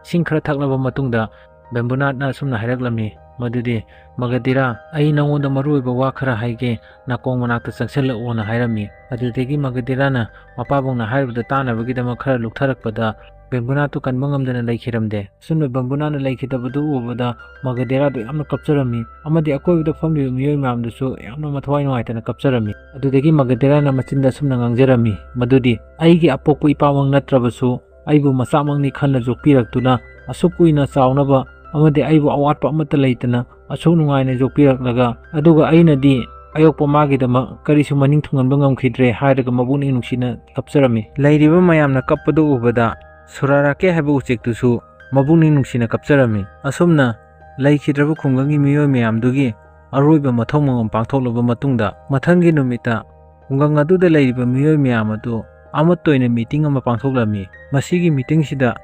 ꯏꯁꯤꯡ ꯈꯔ ꯊꯛꯂꯕ ꯃꯇꯨꯡꯗ ꯕꯦꯝꯕꯨꯅꯥꯠꯅ ꯑꯁꯨꯝꯅ ꯍꯥꯏꯔꯛꯂꯝꯃꯤ, ꯃꯗꯨꯗꯤ, "ꯃꯒꯙꯤꯔꯥ, ꯑꯩ ꯅꯉꯣꯟꯗ ꯃꯔꯨ ꯑꯣꯏꯕ ꯋꯥ ꯈꯔ ꯍꯥꯏꯒꯦ, ꯅꯥꯀꯣꯡ ꯃꯅꯥꯛꯇ ꯆꯪꯁꯤꯜꯂꯛꯑꯣꯅ" ꯍꯥꯏꯔꯝꯃꯤ꯫ ꯑꯗꯨꯗꯒꯤ ꯃꯒꯙꯤꯔꯥꯅ ꯃꯄꯥꯕꯨꯡꯅ ꯍꯥꯏꯔꯤꯕꯗꯨ ꯇꯥꯅꯕꯒꯤꯗꯃꯛ ꯈꯔ ꯂꯨꯞꯊꯔꯛꯄꯗ ꯕꯦꯝꯕꯨꯅꯥꯠꯇꯨ ꯀꯟꯕ ꯉꯝꯗꯅ ꯂꯩꯈꯤꯔꯝꯗꯦ꯫ ꯑꯁꯨꯝꯅ ꯕꯦꯝꯕꯨꯅꯥꯠꯅ ꯂꯩꯈꯤꯗꯕꯗꯨ ꯎꯕꯗ ꯃꯒꯙꯤꯔꯥꯗꯨ ꯌꯥꯝꯅ ꯀꯞꯆꯔꯝꯃꯤ ꯑꯃꯗꯤ ꯑꯀꯣꯏꯕꯗ ꯐꯝꯂꯤꯕ ꯃꯤꯑꯣꯏ ꯃꯌꯥꯝꯗꯨꯁꯨ ꯌꯥꯝꯅ ꯃꯊꯋꯥꯏ ꯅꯨꯡꯉꯥꯏꯇꯅ ꯀꯞꯆꯔꯝꯃꯤ꯫ ꯑꯗꯨꯗꯒꯤ ꯃꯒꯙꯤꯔꯥꯅ ꯃꯆꯤꯟꯗ ꯑꯁꯨꯝꯅ ꯉꯥꯡꯖꯔꯝꯃꯤ, ꯃꯗꯨꯗꯤ, "ꯑꯩꯒꯤ ꯑꯄꯣꯛꯄ ꯏꯄꯥꯃꯛ ꯅꯠꯇ꯭ꯔꯕꯁꯨ ꯑꯩꯕꯨ ꯃꯆꯥꯃꯛꯅꯤ ꯈꯟꯅ ꯌꯣꯛꯄꯤꯔꯛꯇꯨꯅ ꯑꯁꯨꯛ ꯀꯨꯏꯅ ꯆꯥꯎꯅꯕ ꯑꯃꯗꯤ ꯑꯩꯕꯨ ꯑꯋꯥꯠꯄ ꯑꯃꯠꯇ ꯂꯩꯇꯅ ꯑꯁꯨꯛ ꯅꯨꯡꯉꯥꯏꯅ ꯌꯣꯛꯄꯤꯔꯛꯂꯒ, ꯑꯗꯨꯒ ꯑꯩꯅꯗꯤ ꯑꯌꯣꯛꯄ ꯃꯥꯒꯤꯗꯃꯛ ꯀꯔꯤꯁꯨ ꯃꯅꯤꯡ ꯊꯨꯡꯍꯟꯕ ꯉꯝꯈꯤꯗ꯭ꯔꯦ" ꯍꯥꯏꯔꯒ ꯃꯕꯨꯛꯅꯤꯡ ꯅꯨꯡꯁꯤꯅ ꯀꯞꯆꯔꯝꯃꯤ꯫ ꯂꯩꯔꯤꯕ ꯃꯌꯥꯝꯅ ꯀꯞꯄꯗꯨ ꯎꯕꯗ ꯁꯨꯔꯥꯔꯥꯀꯦ ꯍꯥꯏꯕ ꯎꯆꯦꯛꯇꯨꯁꯨ ꯃꯕꯨꯛꯅꯤꯡ ꯅꯨꯡꯁꯤꯅ ꯀꯞꯆꯔꯝꯃꯤ꯫ ꯑꯁꯨꯝꯅ ꯂꯩꯈꯤꯗ꯭ꯔꯕ ꯈꯨꯡꯒꯪꯒꯤ ꯃꯤꯑꯣꯏ ꯃꯌꯥꯝꯗꯨꯒꯤ ꯑꯔꯣꯏꯕ ꯃꯊꯧ ꯃꯉꯝ ꯄꯥꯡꯊꯣꯛꯂꯕ ꯃꯇꯨꯡꯗ, ꯃꯊꯪꯒꯤ ꯅꯨꯃꯤꯠꯇ ꯈꯨꯡꯒꯪ ꯑꯗꯨꯗ ꯂꯩꯔꯤꯕ ꯃꯤꯑꯣꯏ ꯃꯌꯥꯝ ꯑꯗꯨ ꯑꯃꯠꯇ ꯑꯣꯏꯅ ꯃꯤꯇꯤꯡ ꯑꯃ ꯄꯥꯡꯊꯣꯛꯂꯝꯃꯤ꯫ ꯃꯁꯤꯒꯤ ꯃꯤꯇꯤꯡꯁꯤꯗ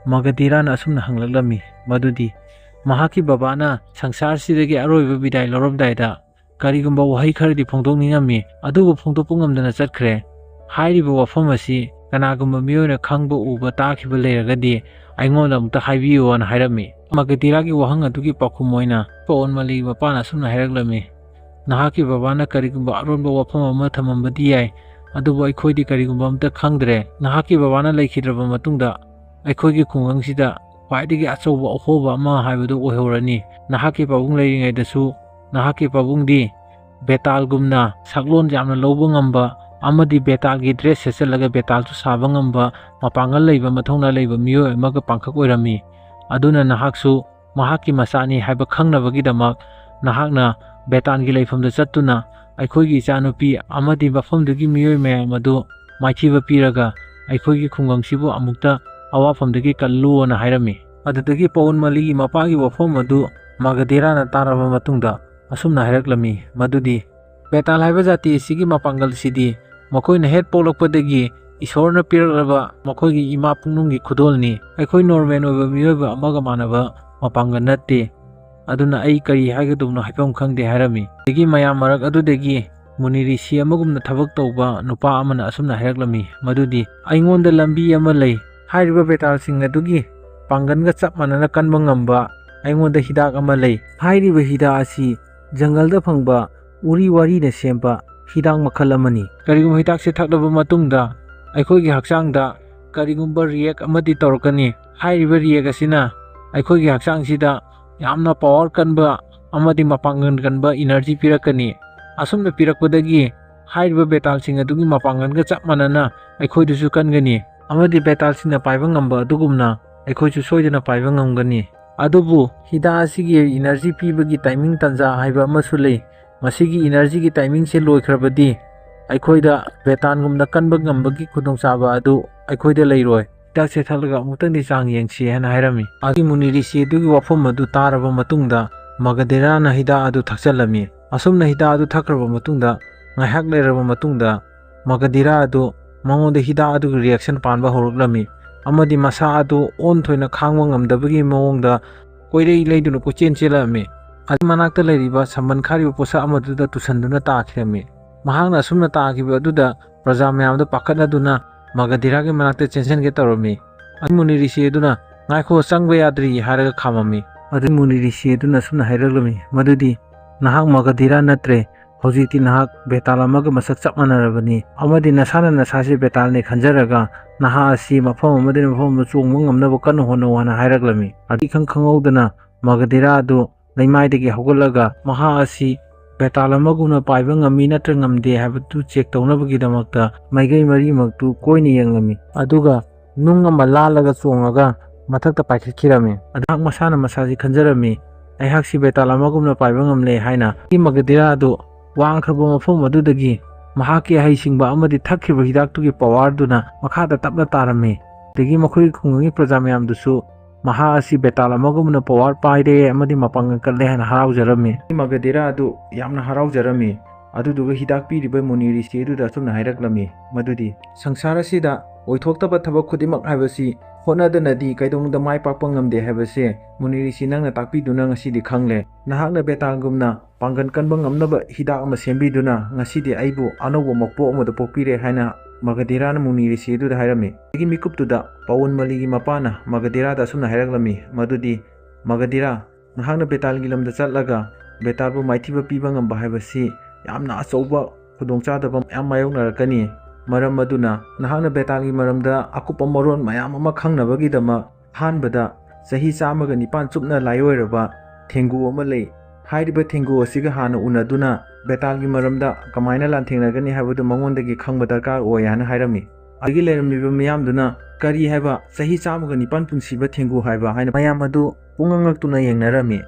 ꯃꯒꯙꯤꯔꯥꯅ ꯑꯁꯨꯝꯅ ꯍꯪꯂꯛꯂꯝꯃꯤ, ꯃꯗꯨꯗꯤ, ꯃꯍꯥꯛꯀꯤ ꯕꯕꯥꯅ ꯁꯪꯁꯥꯔꯁꯤꯗꯒꯤ ꯑꯔꯣꯏꯕ ꯕꯤꯗꯥꯏ ꯂꯧꯔꯝꯗꯥꯏꯗ ꯀꯔꯤꯒꯨꯝꯕ ꯋꯥꯍꯩ ꯈꯔꯗꯤ ꯐꯣꯡꯗꯣꯛꯅꯤꯡꯉꯝꯃꯤ, ꯑꯗꯨꯕꯨ ꯐꯣꯡꯗꯣꯛꯄ ꯉꯝꯗꯅ ꯆꯠꯈ꯭ꯔꯦ꯫ ꯍꯥꯏꯔꯤꯕ ꯋꯥꯐꯝ ꯑꯁꯤ ꯀꯅꯥꯒꯨꯝꯕ ꯃꯤꯑꯣꯏꯅ ꯈꯪꯕ, ꯎꯕ, ꯇꯥꯈꯤꯕ ꯂꯩꯔꯒꯗꯤ ꯑꯩꯉꯣꯟꯗ ꯑꯃꯨꯛꯇ ꯍꯥꯏꯕꯤꯌꯨꯅ ꯍꯥꯏꯔꯝꯃꯤ꯫ ꯃꯒꯙꯤꯔꯥꯒꯤ ꯋꯥꯍꯪ ꯑꯗꯨꯒꯤ ꯄꯥꯎꯈꯨꯝ ꯑꯣꯏꯅ ꯄꯥꯋꯟ ꯃꯂꯤꯒꯤ ꯃꯄꯥꯅ ꯑꯁꯨꯝꯅ ꯍꯥꯏꯔꯛꯂꯝꯃꯤ, "ꯅꯍꯥꯛꯀꯤ ꯕꯕꯥꯅ ꯀꯔꯤꯒꯨꯝꯕ ꯑꯔꯣꯟꯕ ꯋꯥꯐꯝ ꯑꯃ ꯊꯝꯃꯝꯕꯗꯤ ꯌꯥꯏ, ꯑꯗꯨꯕꯨ ꯑꯩꯈꯣꯏꯗꯤ ꯀꯔꯤꯒꯨꯝꯕ ꯑꯃꯠꯇ ꯈꯪꯗ꯭ꯔꯦ꯫ ꯅꯍꯥꯛꯀꯤ ꯕꯕꯥꯅ ꯂꯩꯈꯤꯗ꯭ꯔꯕ ꯃꯇꯨꯡꯗ ꯑꯩꯈꯣꯏꯒꯤ ꯈꯨꯡꯒꯪꯁꯤꯗ ꯈ꯭ꯋꯥꯏꯗꯒꯤ ꯑꯆꯧꯕ ꯑꯍꯣꯕ ꯑꯃ ꯍꯥꯏꯕꯗꯨ ꯑꯣꯏꯍꯧꯔꯅꯤ꯫ ꯅꯍꯥꯛꯀꯤ ꯄꯥꯕꯨꯡ ꯂꯩꯔꯤꯉꯩꯗꯁꯨ ꯅꯍꯥꯛꯀꯤ ꯄꯥꯕꯨꯡꯗꯤ ꯕꯦꯇꯥꯜꯒꯨꯝꯅ ꯁꯛꯂꯣꯟ ꯌꯥꯝꯅ ꯂꯧꯕ ꯉꯝꯕ ꯑꯃꯗꯤ ꯕꯦꯇꯥꯜꯒꯤ ꯗ꯭ꯔꯦꯁ ꯁꯦꯠꯆꯜꯂꯒ ꯕꯦꯇꯥꯜꯁꯨ ꯁꯥꯕ ꯉꯝꯕ ꯃꯄꯥꯡꯒꯜ ꯂꯩꯕ, ꯃꯊꯧꯅꯥ ꯂꯩꯕ ꯃꯤꯑꯣꯏ ꯑꯃꯒ ꯄꯥꯡꯈꯛ ꯑꯣꯏꯔꯝꯃꯤ꯫ ꯑꯗꯨꯅ ꯅꯍꯥꯛꯁꯨ ꯃꯍꯥꯛꯀꯤ ꯃꯆꯥꯅꯤ ꯍꯥꯏꯕ ꯈꯪꯅꯕꯒꯤꯗꯃꯛ ꯅꯍꯥꯛꯅ ꯕꯦꯇꯥꯟꯒꯤ ꯂꯩꯐꯝꯗ ꯆꯠꯇꯨꯅ ꯑꯩꯈꯣꯏꯒꯤ ꯏꯆꯥꯅꯨꯄꯤ ꯑꯃꯗꯤ ꯃꯐꯝꯗꯨꯒꯤ ꯃꯤꯑꯣꯏ ꯃꯌꯥꯝ ꯑꯗꯨ ꯃꯥꯏꯊꯤꯕ ꯄꯤꯔꯒ ꯑꯩꯈꯣꯏꯒꯤ ꯈꯨꯡꯒꯪꯁꯤꯕꯨ ꯑꯃꯨꯛꯇ ꯑꯋꯥꯐꯝꯗꯒꯤ ꯀꯜꯂꯨꯅ ꯍꯥꯏꯔꯝꯃꯤ꯫ ꯑꯗꯨꯗꯒꯤ ꯄꯥꯎꯟ ꯃꯂꯤꯒꯤ ꯃꯄꯥꯒꯤ ꯋꯥꯐꯝ ꯑꯗꯨ ꯃꯒꯙꯤꯔꯥꯅ ꯇꯥꯔꯕ ꯃꯇꯨꯡꯗ ꯑꯁꯨꯝꯅ ꯍꯥꯏꯔꯛꯂꯝꯃꯤ, ꯃꯗꯨꯗꯤ ꯕꯦꯇꯥꯜ ꯍꯥꯏꯕ ꯖꯥꯇꯤ ꯑꯁꯤꯒꯤ ꯃꯄꯥꯡꯒꯜꯁꯤꯗꯤ ꯃꯈꯣꯏꯅ ꯍꯦꯛ ꯄꯣꯛꯂꯛꯄꯗꯒꯤ ꯏꯁꯣꯔꯅ ꯄꯤꯔꯛꯂꯕ ꯃꯈꯣꯏꯒꯤ ꯏꯃꯥ ꯄꯨꯛꯅꯨꯡꯒꯤ ꯈꯨꯗꯣꯜꯅꯤ꯫ ꯑꯩꯈꯣꯏ ꯅꯣꯔꯃꯦꯜ ꯑꯣꯏꯕ ꯃꯤꯑꯣꯏꯕ ꯑꯃꯒ ꯃꯥꯟꯅꯕ ꯃꯄꯥꯡꯒꯜ ꯅꯠꯇꯦ꯫ ꯑꯗꯨꯅ ꯑꯩ ꯀꯔꯤ ꯍꯥꯏꯒꯗꯕꯅꯣ ꯍꯥꯏꯐꯝ ꯈꯪꯗꯦ ꯍꯥꯏꯔꯝꯃꯤ꯫ ꯑꯗꯒꯤ ꯃꯌꯥꯝ ꯃꯔꯛ ꯑꯗꯨꯗꯒꯤ ꯃꯨꯅꯤ ꯔꯤꯁꯤ ꯑꯃꯒꯨꯝꯅ ꯊꯕꯛ ꯇꯧꯕ ꯅꯨꯄꯥ ꯑꯃꯅ ꯑꯁꯨꯝꯅ ꯍꯥꯏꯔꯛꯂꯝꯃꯤ, ꯃꯗꯨꯗꯤ ꯑꯩꯉꯣꯟꯗ ꯂꯝꯕꯤ ꯑꯃ ꯂꯩ꯫ ꯍꯥꯏꯔꯤꯕ ꯕꯦꯇꯥꯜꯁꯤꯡ ꯑꯗꯨꯒꯤ ꯄꯥꯡꯒꯜꯒ ꯆꯞ ꯃꯥꯟꯅꯅ ꯀꯟꯕ ꯉꯝꯕ ꯑꯩꯉꯣꯟꯗ ꯍꯤꯗꯥꯛ ꯑꯃ ꯂꯩ꯫ ꯍꯥꯏꯔꯤꯕ ꯍꯤꯗꯥꯛ ꯑꯁꯤ ꯖꯪꯒꯜꯗ ꯐꯪꯕ ꯎꯔꯤ ꯋꯥꯔꯤꯅ ꯁꯦꯝꯕ ꯍꯤꯗꯥꯛ ꯃꯈꯜ ꯑꯃꯅꯤ꯫ ꯀꯔꯤꯒꯨꯝꯕ ꯍꯤꯗꯥꯛꯁꯦ ꯊꯛꯂꯕ ꯃꯇꯨꯡꯗ ꯑꯩꯈꯣꯏꯒꯤ ꯍꯛꯆꯥꯡꯗ ꯀꯔꯤꯒꯨꯝꯕ ꯔꯤꯌꯦꯛ ꯑꯃꯗꯤ ꯇꯧꯔꯛꯀꯅꯤ꯫ ꯍꯥꯏꯔꯤꯕ ꯔꯤꯌꯦꯛ ꯑꯁꯤꯅ ꯑꯩꯈꯣꯏꯒꯤ ꯍꯛꯆꯥꯡꯁꯤꯗ ꯌꯥꯝꯅ ꯄꯥꯋꯔ ꯀꯟꯕ ꯑꯃꯗꯤ ꯃꯄꯥꯡꯒꯜ ꯀꯟꯕ ꯏꯅꯔꯖꯤ ꯄꯤꯔꯛꯀꯅꯤ꯫ ꯑꯁꯨꯝꯅ ꯄꯤꯔꯛꯄꯗꯒꯤ ꯍꯥꯏꯔꯤꯕ ꯕꯦꯇꯥꯜꯁꯤꯡ ꯑꯗꯨꯒꯤ ꯃꯄꯥꯡꯒꯜꯒ ꯆꯞ ꯃꯥꯟꯅꯅ ꯑꯩꯈꯣꯏꯗꯁꯨ ꯀꯟꯒꯅꯤ, ꯑꯃꯗꯤ ꯕꯦꯇꯥꯜꯁꯤꯡꯅ ꯄꯥꯏꯕ ꯉꯝꯕ ꯑꯗꯨꯒꯨꯝꯅ ꯑꯩꯈꯣꯏꯁꯨ ꯁꯣꯏꯗꯅ ꯄꯥꯏꯕ ꯉꯝꯒꯅꯤ꯫ ꯑꯗꯨꯕꯨ ꯍꯤꯗꯥꯛ ꯑꯁꯤꯒꯤ ꯏꯅꯔꯖꯤ ꯄꯤꯕꯒꯤ ꯇꯥꯏꯃꯤꯡ ꯇꯥꯟꯖꯥ ꯍꯥꯏꯕ ꯑꯃꯁꯨ ꯂꯩ꯫ ꯃꯁꯤꯒꯤ ꯏꯅꯔꯖꯤꯒꯤ ꯇꯥꯏꯃꯤꯡꯁꯦ ꯂꯣꯏꯈ꯭ꯔꯕꯗꯤ ꯑꯩꯈꯣꯏꯗ ꯕꯦꯇꯥꯜꯒꯨꯝꯅ ꯀꯟꯕ ꯉꯝꯕꯒꯤ ꯈꯨꯗꯣꯡꯆꯥꯕ ꯑꯗꯨ ꯑꯩꯈꯣꯏꯗ ꯂꯩꯔꯣꯏ꯫ ꯍꯤꯗꯥꯛꯁꯦ ꯊꯛꯂꯒ ꯑꯃꯨꯛꯇꯪꯗꯤ ꯆꯥꯡ ꯌꯦꯡꯁꯤ ꯍꯥꯏꯅ ꯍꯥꯏꯔꯝꯃꯤ꯫ ꯑꯗꯨꯒꯤ ꯃꯨꯅꯤ ꯔꯤꯁꯤ ꯑꯗꯨꯒꯤ ꯋꯥꯐꯝ ꯑꯗꯨ ꯇꯥꯔꯕ ꯃꯇꯨꯡꯗ ꯃꯒꯙꯤꯔꯥꯅ ꯍꯤꯗꯥꯛ ꯑꯗꯨ ꯊꯛꯆꯜꯂꯝꯃꯤ꯫ ꯑꯁꯨꯝꯅ ꯍꯤꯗꯥꯛ ꯑꯗꯨ ꯊꯛꯈ꯭ꯔꯕ ꯃꯇꯨꯡꯗ ꯉꯥꯏꯍꯥꯛ ꯂꯩꯔꯕ ꯃꯇꯨꯡꯗ ꯃꯒꯙꯤꯔꯥ ꯑꯗꯨ ꯃꯉꯣꯟꯗ ꯍꯤꯗꯥꯛ ꯑꯗꯨꯒꯤ ꯔꯤꯌꯦꯛꯁꯟ ꯄꯥꯟꯕ ꯍꯧꯔꯛꯂꯝꯃꯤ ꯑꯃꯗꯤ ꯃꯁꯥ ꯑꯗꯨ ꯑꯣꯟ ꯊꯣꯏꯅ ꯈꯥꯡꯕ ꯉꯝꯗꯕꯒꯤ ꯃꯑꯣꯡꯗ ꯀꯣꯏꯔꯩ ꯂꯩꯗꯨꯅ ꯀꯣꯏꯆꯦꯟ ꯆꯦꯜꯂꯛꯂꯝꯃꯤ꯫ ꯑꯗꯨ ꯃꯅꯥꯛꯇ ꯂꯩꯔꯤꯕ ꯁꯝꯕꯟ ꯈꯥꯔꯤꯕ ꯄꯣꯠꯁꯛ ꯑꯃꯗꯨꯗ ꯇꯨꯁꯟꯗꯨꯅ ꯇꯥꯈꯤꯔꯝꯃꯤ꯫ ꯃꯍꯥꯛꯅ ꯑꯁꯨꯝꯅ ꯇꯥꯈꯤꯕ ꯑꯗꯨꯗ ꯄ꯭ꯔꯖꯥ ꯃꯌꯥꯝꯗꯨ ꯄꯥꯈꯠꯅꯗꯨꯅ ꯃꯒꯙꯤꯔꯥꯒꯤ ꯃꯅꯥꯛꯇ ꯆꯦꯟꯁꯤꯟꯒꯦ ꯇꯧꯔꯝꯃꯤ꯫ ꯑꯗꯨ ꯃꯨꯅꯤ ꯔꯤꯁꯤ ꯑꯗꯨꯅ "ꯉꯥꯏꯈꯣ, ꯆꯪꯕ ꯌꯥꯗ꯭ꯔꯤ" ꯍꯥꯏꯔꯒ ꯈꯥꯝꯃꯝꯃꯤ꯫ ꯑꯗꯨ ꯃꯨꯅꯤ ꯔꯤꯁꯤ ꯑꯗꯨꯅ ꯑꯁꯨꯝꯅ ꯍꯥꯏꯔꯛꯂꯝꯃꯤ, ꯃꯗꯨꯗꯤ "ꯅꯍꯥꯛ ꯃꯒꯙꯤꯔꯥ ꯅꯠꯇ꯭ꯔꯦ꯫ ꯍꯧꯖꯤꯛꯇꯤ ꯅꯍꯥꯛ ꯕꯦꯇꯥꯜ ꯑꯃꯒ ꯃꯁꯛ ꯆꯞ ꯃꯥꯟꯅꯔꯕꯅꯤ, ꯑꯃꯗꯤ ꯅꯁꯥꯅ ꯅꯁꯥꯁꯦ ꯕꯦꯇꯥꯜꯅꯤ ꯈꯟꯖꯔꯒ ꯅꯍꯥꯛ ꯑꯁꯤ ꯃꯐꯝ ꯑꯃꯗꯒꯤ ꯃꯐꯝ ꯑꯃꯗ ꯆꯣꯡꯕ ꯉꯝꯅꯕ ꯀꯟꯅ ꯍꯣꯠꯅꯧ" ꯍꯥꯏꯅ ꯍꯥꯏꯔꯛꯂꯝꯃꯤ꯫ ꯑꯗꯨ ꯏꯈꯪ ꯈꯪꯍꯧꯗꯅ ꯃꯒꯙꯤꯔꯥ ꯑꯗꯨ ꯂꯩꯃꯥꯏꯗꯒꯤ ꯍꯧꯒꯠꯂꯒ ꯃꯍꯥꯛ ꯑꯁꯤ ꯕꯦꯇꯥꯜ ꯑꯃꯒꯨꯝꯅ ꯄꯥꯏꯕ ꯉꯝꯃꯤ ꯅꯠꯇ꯭ꯔ ꯉꯝꯗꯦ ꯍꯥꯏꯕꯗꯨ ꯆꯦꯛ ꯇꯧꯅꯕꯒꯤꯗꯃꯛꯇ ꯃꯥꯏꯀꯩ ꯃꯔꯤꯃꯛꯇꯨ ꯀꯣꯏꯅ ꯌꯦꯡꯂꯝꯃꯤ꯫ ꯑꯗꯨꯒ ꯅꯨꯡ ꯑꯃ ꯂꯥꯜꯂꯒ ꯆꯣꯡꯉꯒ ꯃꯊꯛꯇ ꯄꯥꯏꯈꯠꯈꯤꯔꯝꯃꯤ꯫ ꯃꯍꯥꯛ ꯃꯁꯥꯅ ꯃꯁꯥꯁꯤ ꯈꯟꯖꯔꯝꯃꯤ, ꯑꯩꯍꯥꯛꯁꯤ ꯕꯦꯇꯥꯜ ꯑꯃꯒꯨꯝꯅ ꯄꯥꯏꯕ ꯉꯝꯂꯦ" ꯍꯥꯏꯅ꯫ ꯃꯒꯙꯤꯔꯥ ꯑꯗꯨ ꯋꯥꯡꯈ꯭ꯔꯕ ꯃꯐꯝ ꯑꯗꯨꯗꯒꯤ ꯃꯍꯥꯛꯀꯤ ꯑꯍꯩꯁꯤꯡꯕ ꯑꯃꯗꯤ ꯊꯛꯈꯤꯕ ꯍꯤꯗꯥꯛꯇꯨꯒꯤ ꯄꯋꯥꯔꯗꯨꯅ ꯃꯈꯥꯗ ꯇꯞꯅ ꯇꯥꯔꯝꯃꯤ꯫ ꯑꯗꯒꯤ ꯃꯈꯣꯏꯒꯤ ꯈꯨꯡꯒꯪꯒꯤ ꯄ꯭ꯔꯖꯥ ꯃꯌꯥꯝꯗꯨꯁꯨ ꯃꯍꯥꯛ ꯑꯁꯤ ꯕꯦꯇꯥꯜ ꯑꯃꯒꯨꯝꯅ ꯄꯋꯥꯔ ꯄꯥꯏꯔꯦ ꯑꯃꯗꯤ ꯃꯄꯥꯡꯒꯜ ꯀꯜꯂꯦ ꯍꯥꯏꯅ ꯍꯔꯥꯎꯖꯔꯝꯃꯤ꯫ ꯃꯒꯙꯤꯔꯥ ꯑꯗꯨ ꯌꯥꯝꯅ ꯍꯔꯥꯎꯖꯔꯝꯃꯤ꯫ ꯑꯗꯨꯗꯨꯒ ꯍꯤꯗꯥꯛ ꯄꯤꯔꯤꯕ ꯃꯨꯅꯤ ꯔꯤꯁꯤ ꯑꯗꯨꯗ ꯑꯁꯨꯝꯅ ꯍꯥꯏꯔꯛꯂꯝꯃꯤ, ꯃꯗꯨꯗꯤ, "ꯁꯪꯁꯥꯔ ꯑꯁꯤꯗ ꯑꯣꯏꯊꯣꯛꯇꯕ ꯊꯕꯛ ꯈꯨꯗꯤꯡꯃꯛ ꯍꯥꯏꯕꯁꯤ ꯍꯣꯠꯅꯗꯅꯗꯤ ꯀꯩꯗꯧꯅꯨꯡꯗ ꯃꯥꯏ ꯄꯥꯛꯄ ꯉꯝꯗꯦ ꯍꯥꯏꯕꯁꯦ ꯃꯨꯅꯤ ꯔꯤꯁꯤ ꯅꯪꯅ ꯇꯥꯛꯄꯤꯗꯨꯅ ꯉꯁꯤꯗꯤ ꯈꯪꯂꯦ꯫ ꯅꯍꯥꯛꯅ ꯕꯦꯇꯥꯜꯒꯨꯝꯅ ꯄꯥꯡꯒꯜ ꯀꯟꯕ ꯉꯝꯅꯕ ꯍꯤꯗꯥꯛ ꯑꯃ ꯁꯦꯝꯕꯤꯗꯨꯅ ꯉꯁꯤꯗꯤ ꯑꯩꯕꯨ ꯑꯅꯧꯕ ꯃꯄꯣꯛ ꯑꯃꯗ ꯄꯣꯛꯄꯤꯔꯦ" ꯍꯥꯏꯅ ꯃꯒꯙꯤꯔꯥꯅ ꯃꯨꯅꯤ ꯔꯤꯁꯤ ꯑꯗꯨꯗ ꯍꯥꯏꯔꯝꯃꯤ꯫ ꯑꯗꯒꯤ ꯃꯤꯀꯨꯞꯇꯨꯗ ꯄꯋꯟ ꯃꯂꯤꯒꯤ ꯃꯄꯥꯅ ꯃꯒꯙꯤꯔꯥꯗ ꯑꯁꯨꯝꯅ ꯍꯥꯏꯔꯛꯂꯝꯃꯤ, ꯃꯗꯨꯗꯤ, "ꯃꯒꯙꯤꯔꯥ, ꯅꯍꯥꯛꯅ ꯕꯦꯇꯥꯜꯒꯤ ꯂꯝꯗ ꯆꯠꯂꯒ ꯕꯦꯇꯥꯜꯕꯨ ꯃꯥꯏꯊꯤꯕ ꯄꯤꯕ ꯉꯝꯕ ꯍꯥꯏꯕꯁꯤ ꯌꯥꯝꯅ ꯑꯆꯧꯕ ꯈꯨꯗꯣꯡꯆꯥꯗꯕ ꯃꯌꯥꯝ ꯃꯥꯌꯣꯛꯅꯔꯛꯀꯅꯤ꯫ ꯃꯔꯝ ꯑꯗꯨꯅ ꯅꯍꯥꯛꯅ ꯕꯦꯇꯥꯜꯒꯤ ꯃꯔꯝꯗ ꯑꯀꯨꯞꯄ ꯃꯔꯣꯜ ꯃꯌꯥꯝ ꯑꯃ ꯈꯪꯅꯕꯒꯤꯗꯃꯛ ꯑꯍꯥꯟꯕꯗ ꯆꯍꯤ ꯆꯥꯝꯃꯒ ꯅꯤꯄꯥꯟ ꯆꯨꯞꯅ ꯂꯥꯏꯑꯣꯏꯔꯕ ꯊꯦꯡꯒꯨ ꯑꯃ ꯂꯩ꯫ ꯍꯥꯏꯔꯤꯕ ꯊꯦꯡꯒꯨ ꯑꯁꯤꯒ ꯍꯥꯟꯅ ꯎꯅꯗꯨꯅ ꯕꯦꯇꯥꯜꯒꯤ ꯃꯔꯝꯗ ꯀꯃꯥꯏꯅ ꯂꯥꯟꯊꯦꯡꯅꯒꯅꯤ ꯍꯥꯏꯕꯗꯨ ꯃꯉꯣꯟꯗꯒꯤ ꯈꯪꯕ ꯗꯔꯀꯥꯔ ꯑꯣꯏ" ꯍꯥꯏꯅ ꯍꯥꯏꯔꯝꯃꯤ꯫ ꯑꯗꯒꯤ ꯂꯩꯔꯝꯃꯤꯕ ꯃꯤꯌꯥꯝꯗꯨꯅ "ꯀꯔꯤ ꯍꯥꯏꯕ? ꯆꯍꯤ ꯆꯥꯝꯃꯒ ꯅꯤꯄꯥꯟ ꯄꯨꯟꯁꯤꯕ ꯊꯦꯡꯒꯨ ꯍꯥꯏꯕ?" ꯍꯥꯏꯅ ꯃꯌꯥꯝ ꯑꯗꯨ ꯄꯨꯡꯉꯛ ꯉꯛꯇꯨꯅ ꯌꯦꯡꯅꯔꯝꯃꯤ꯫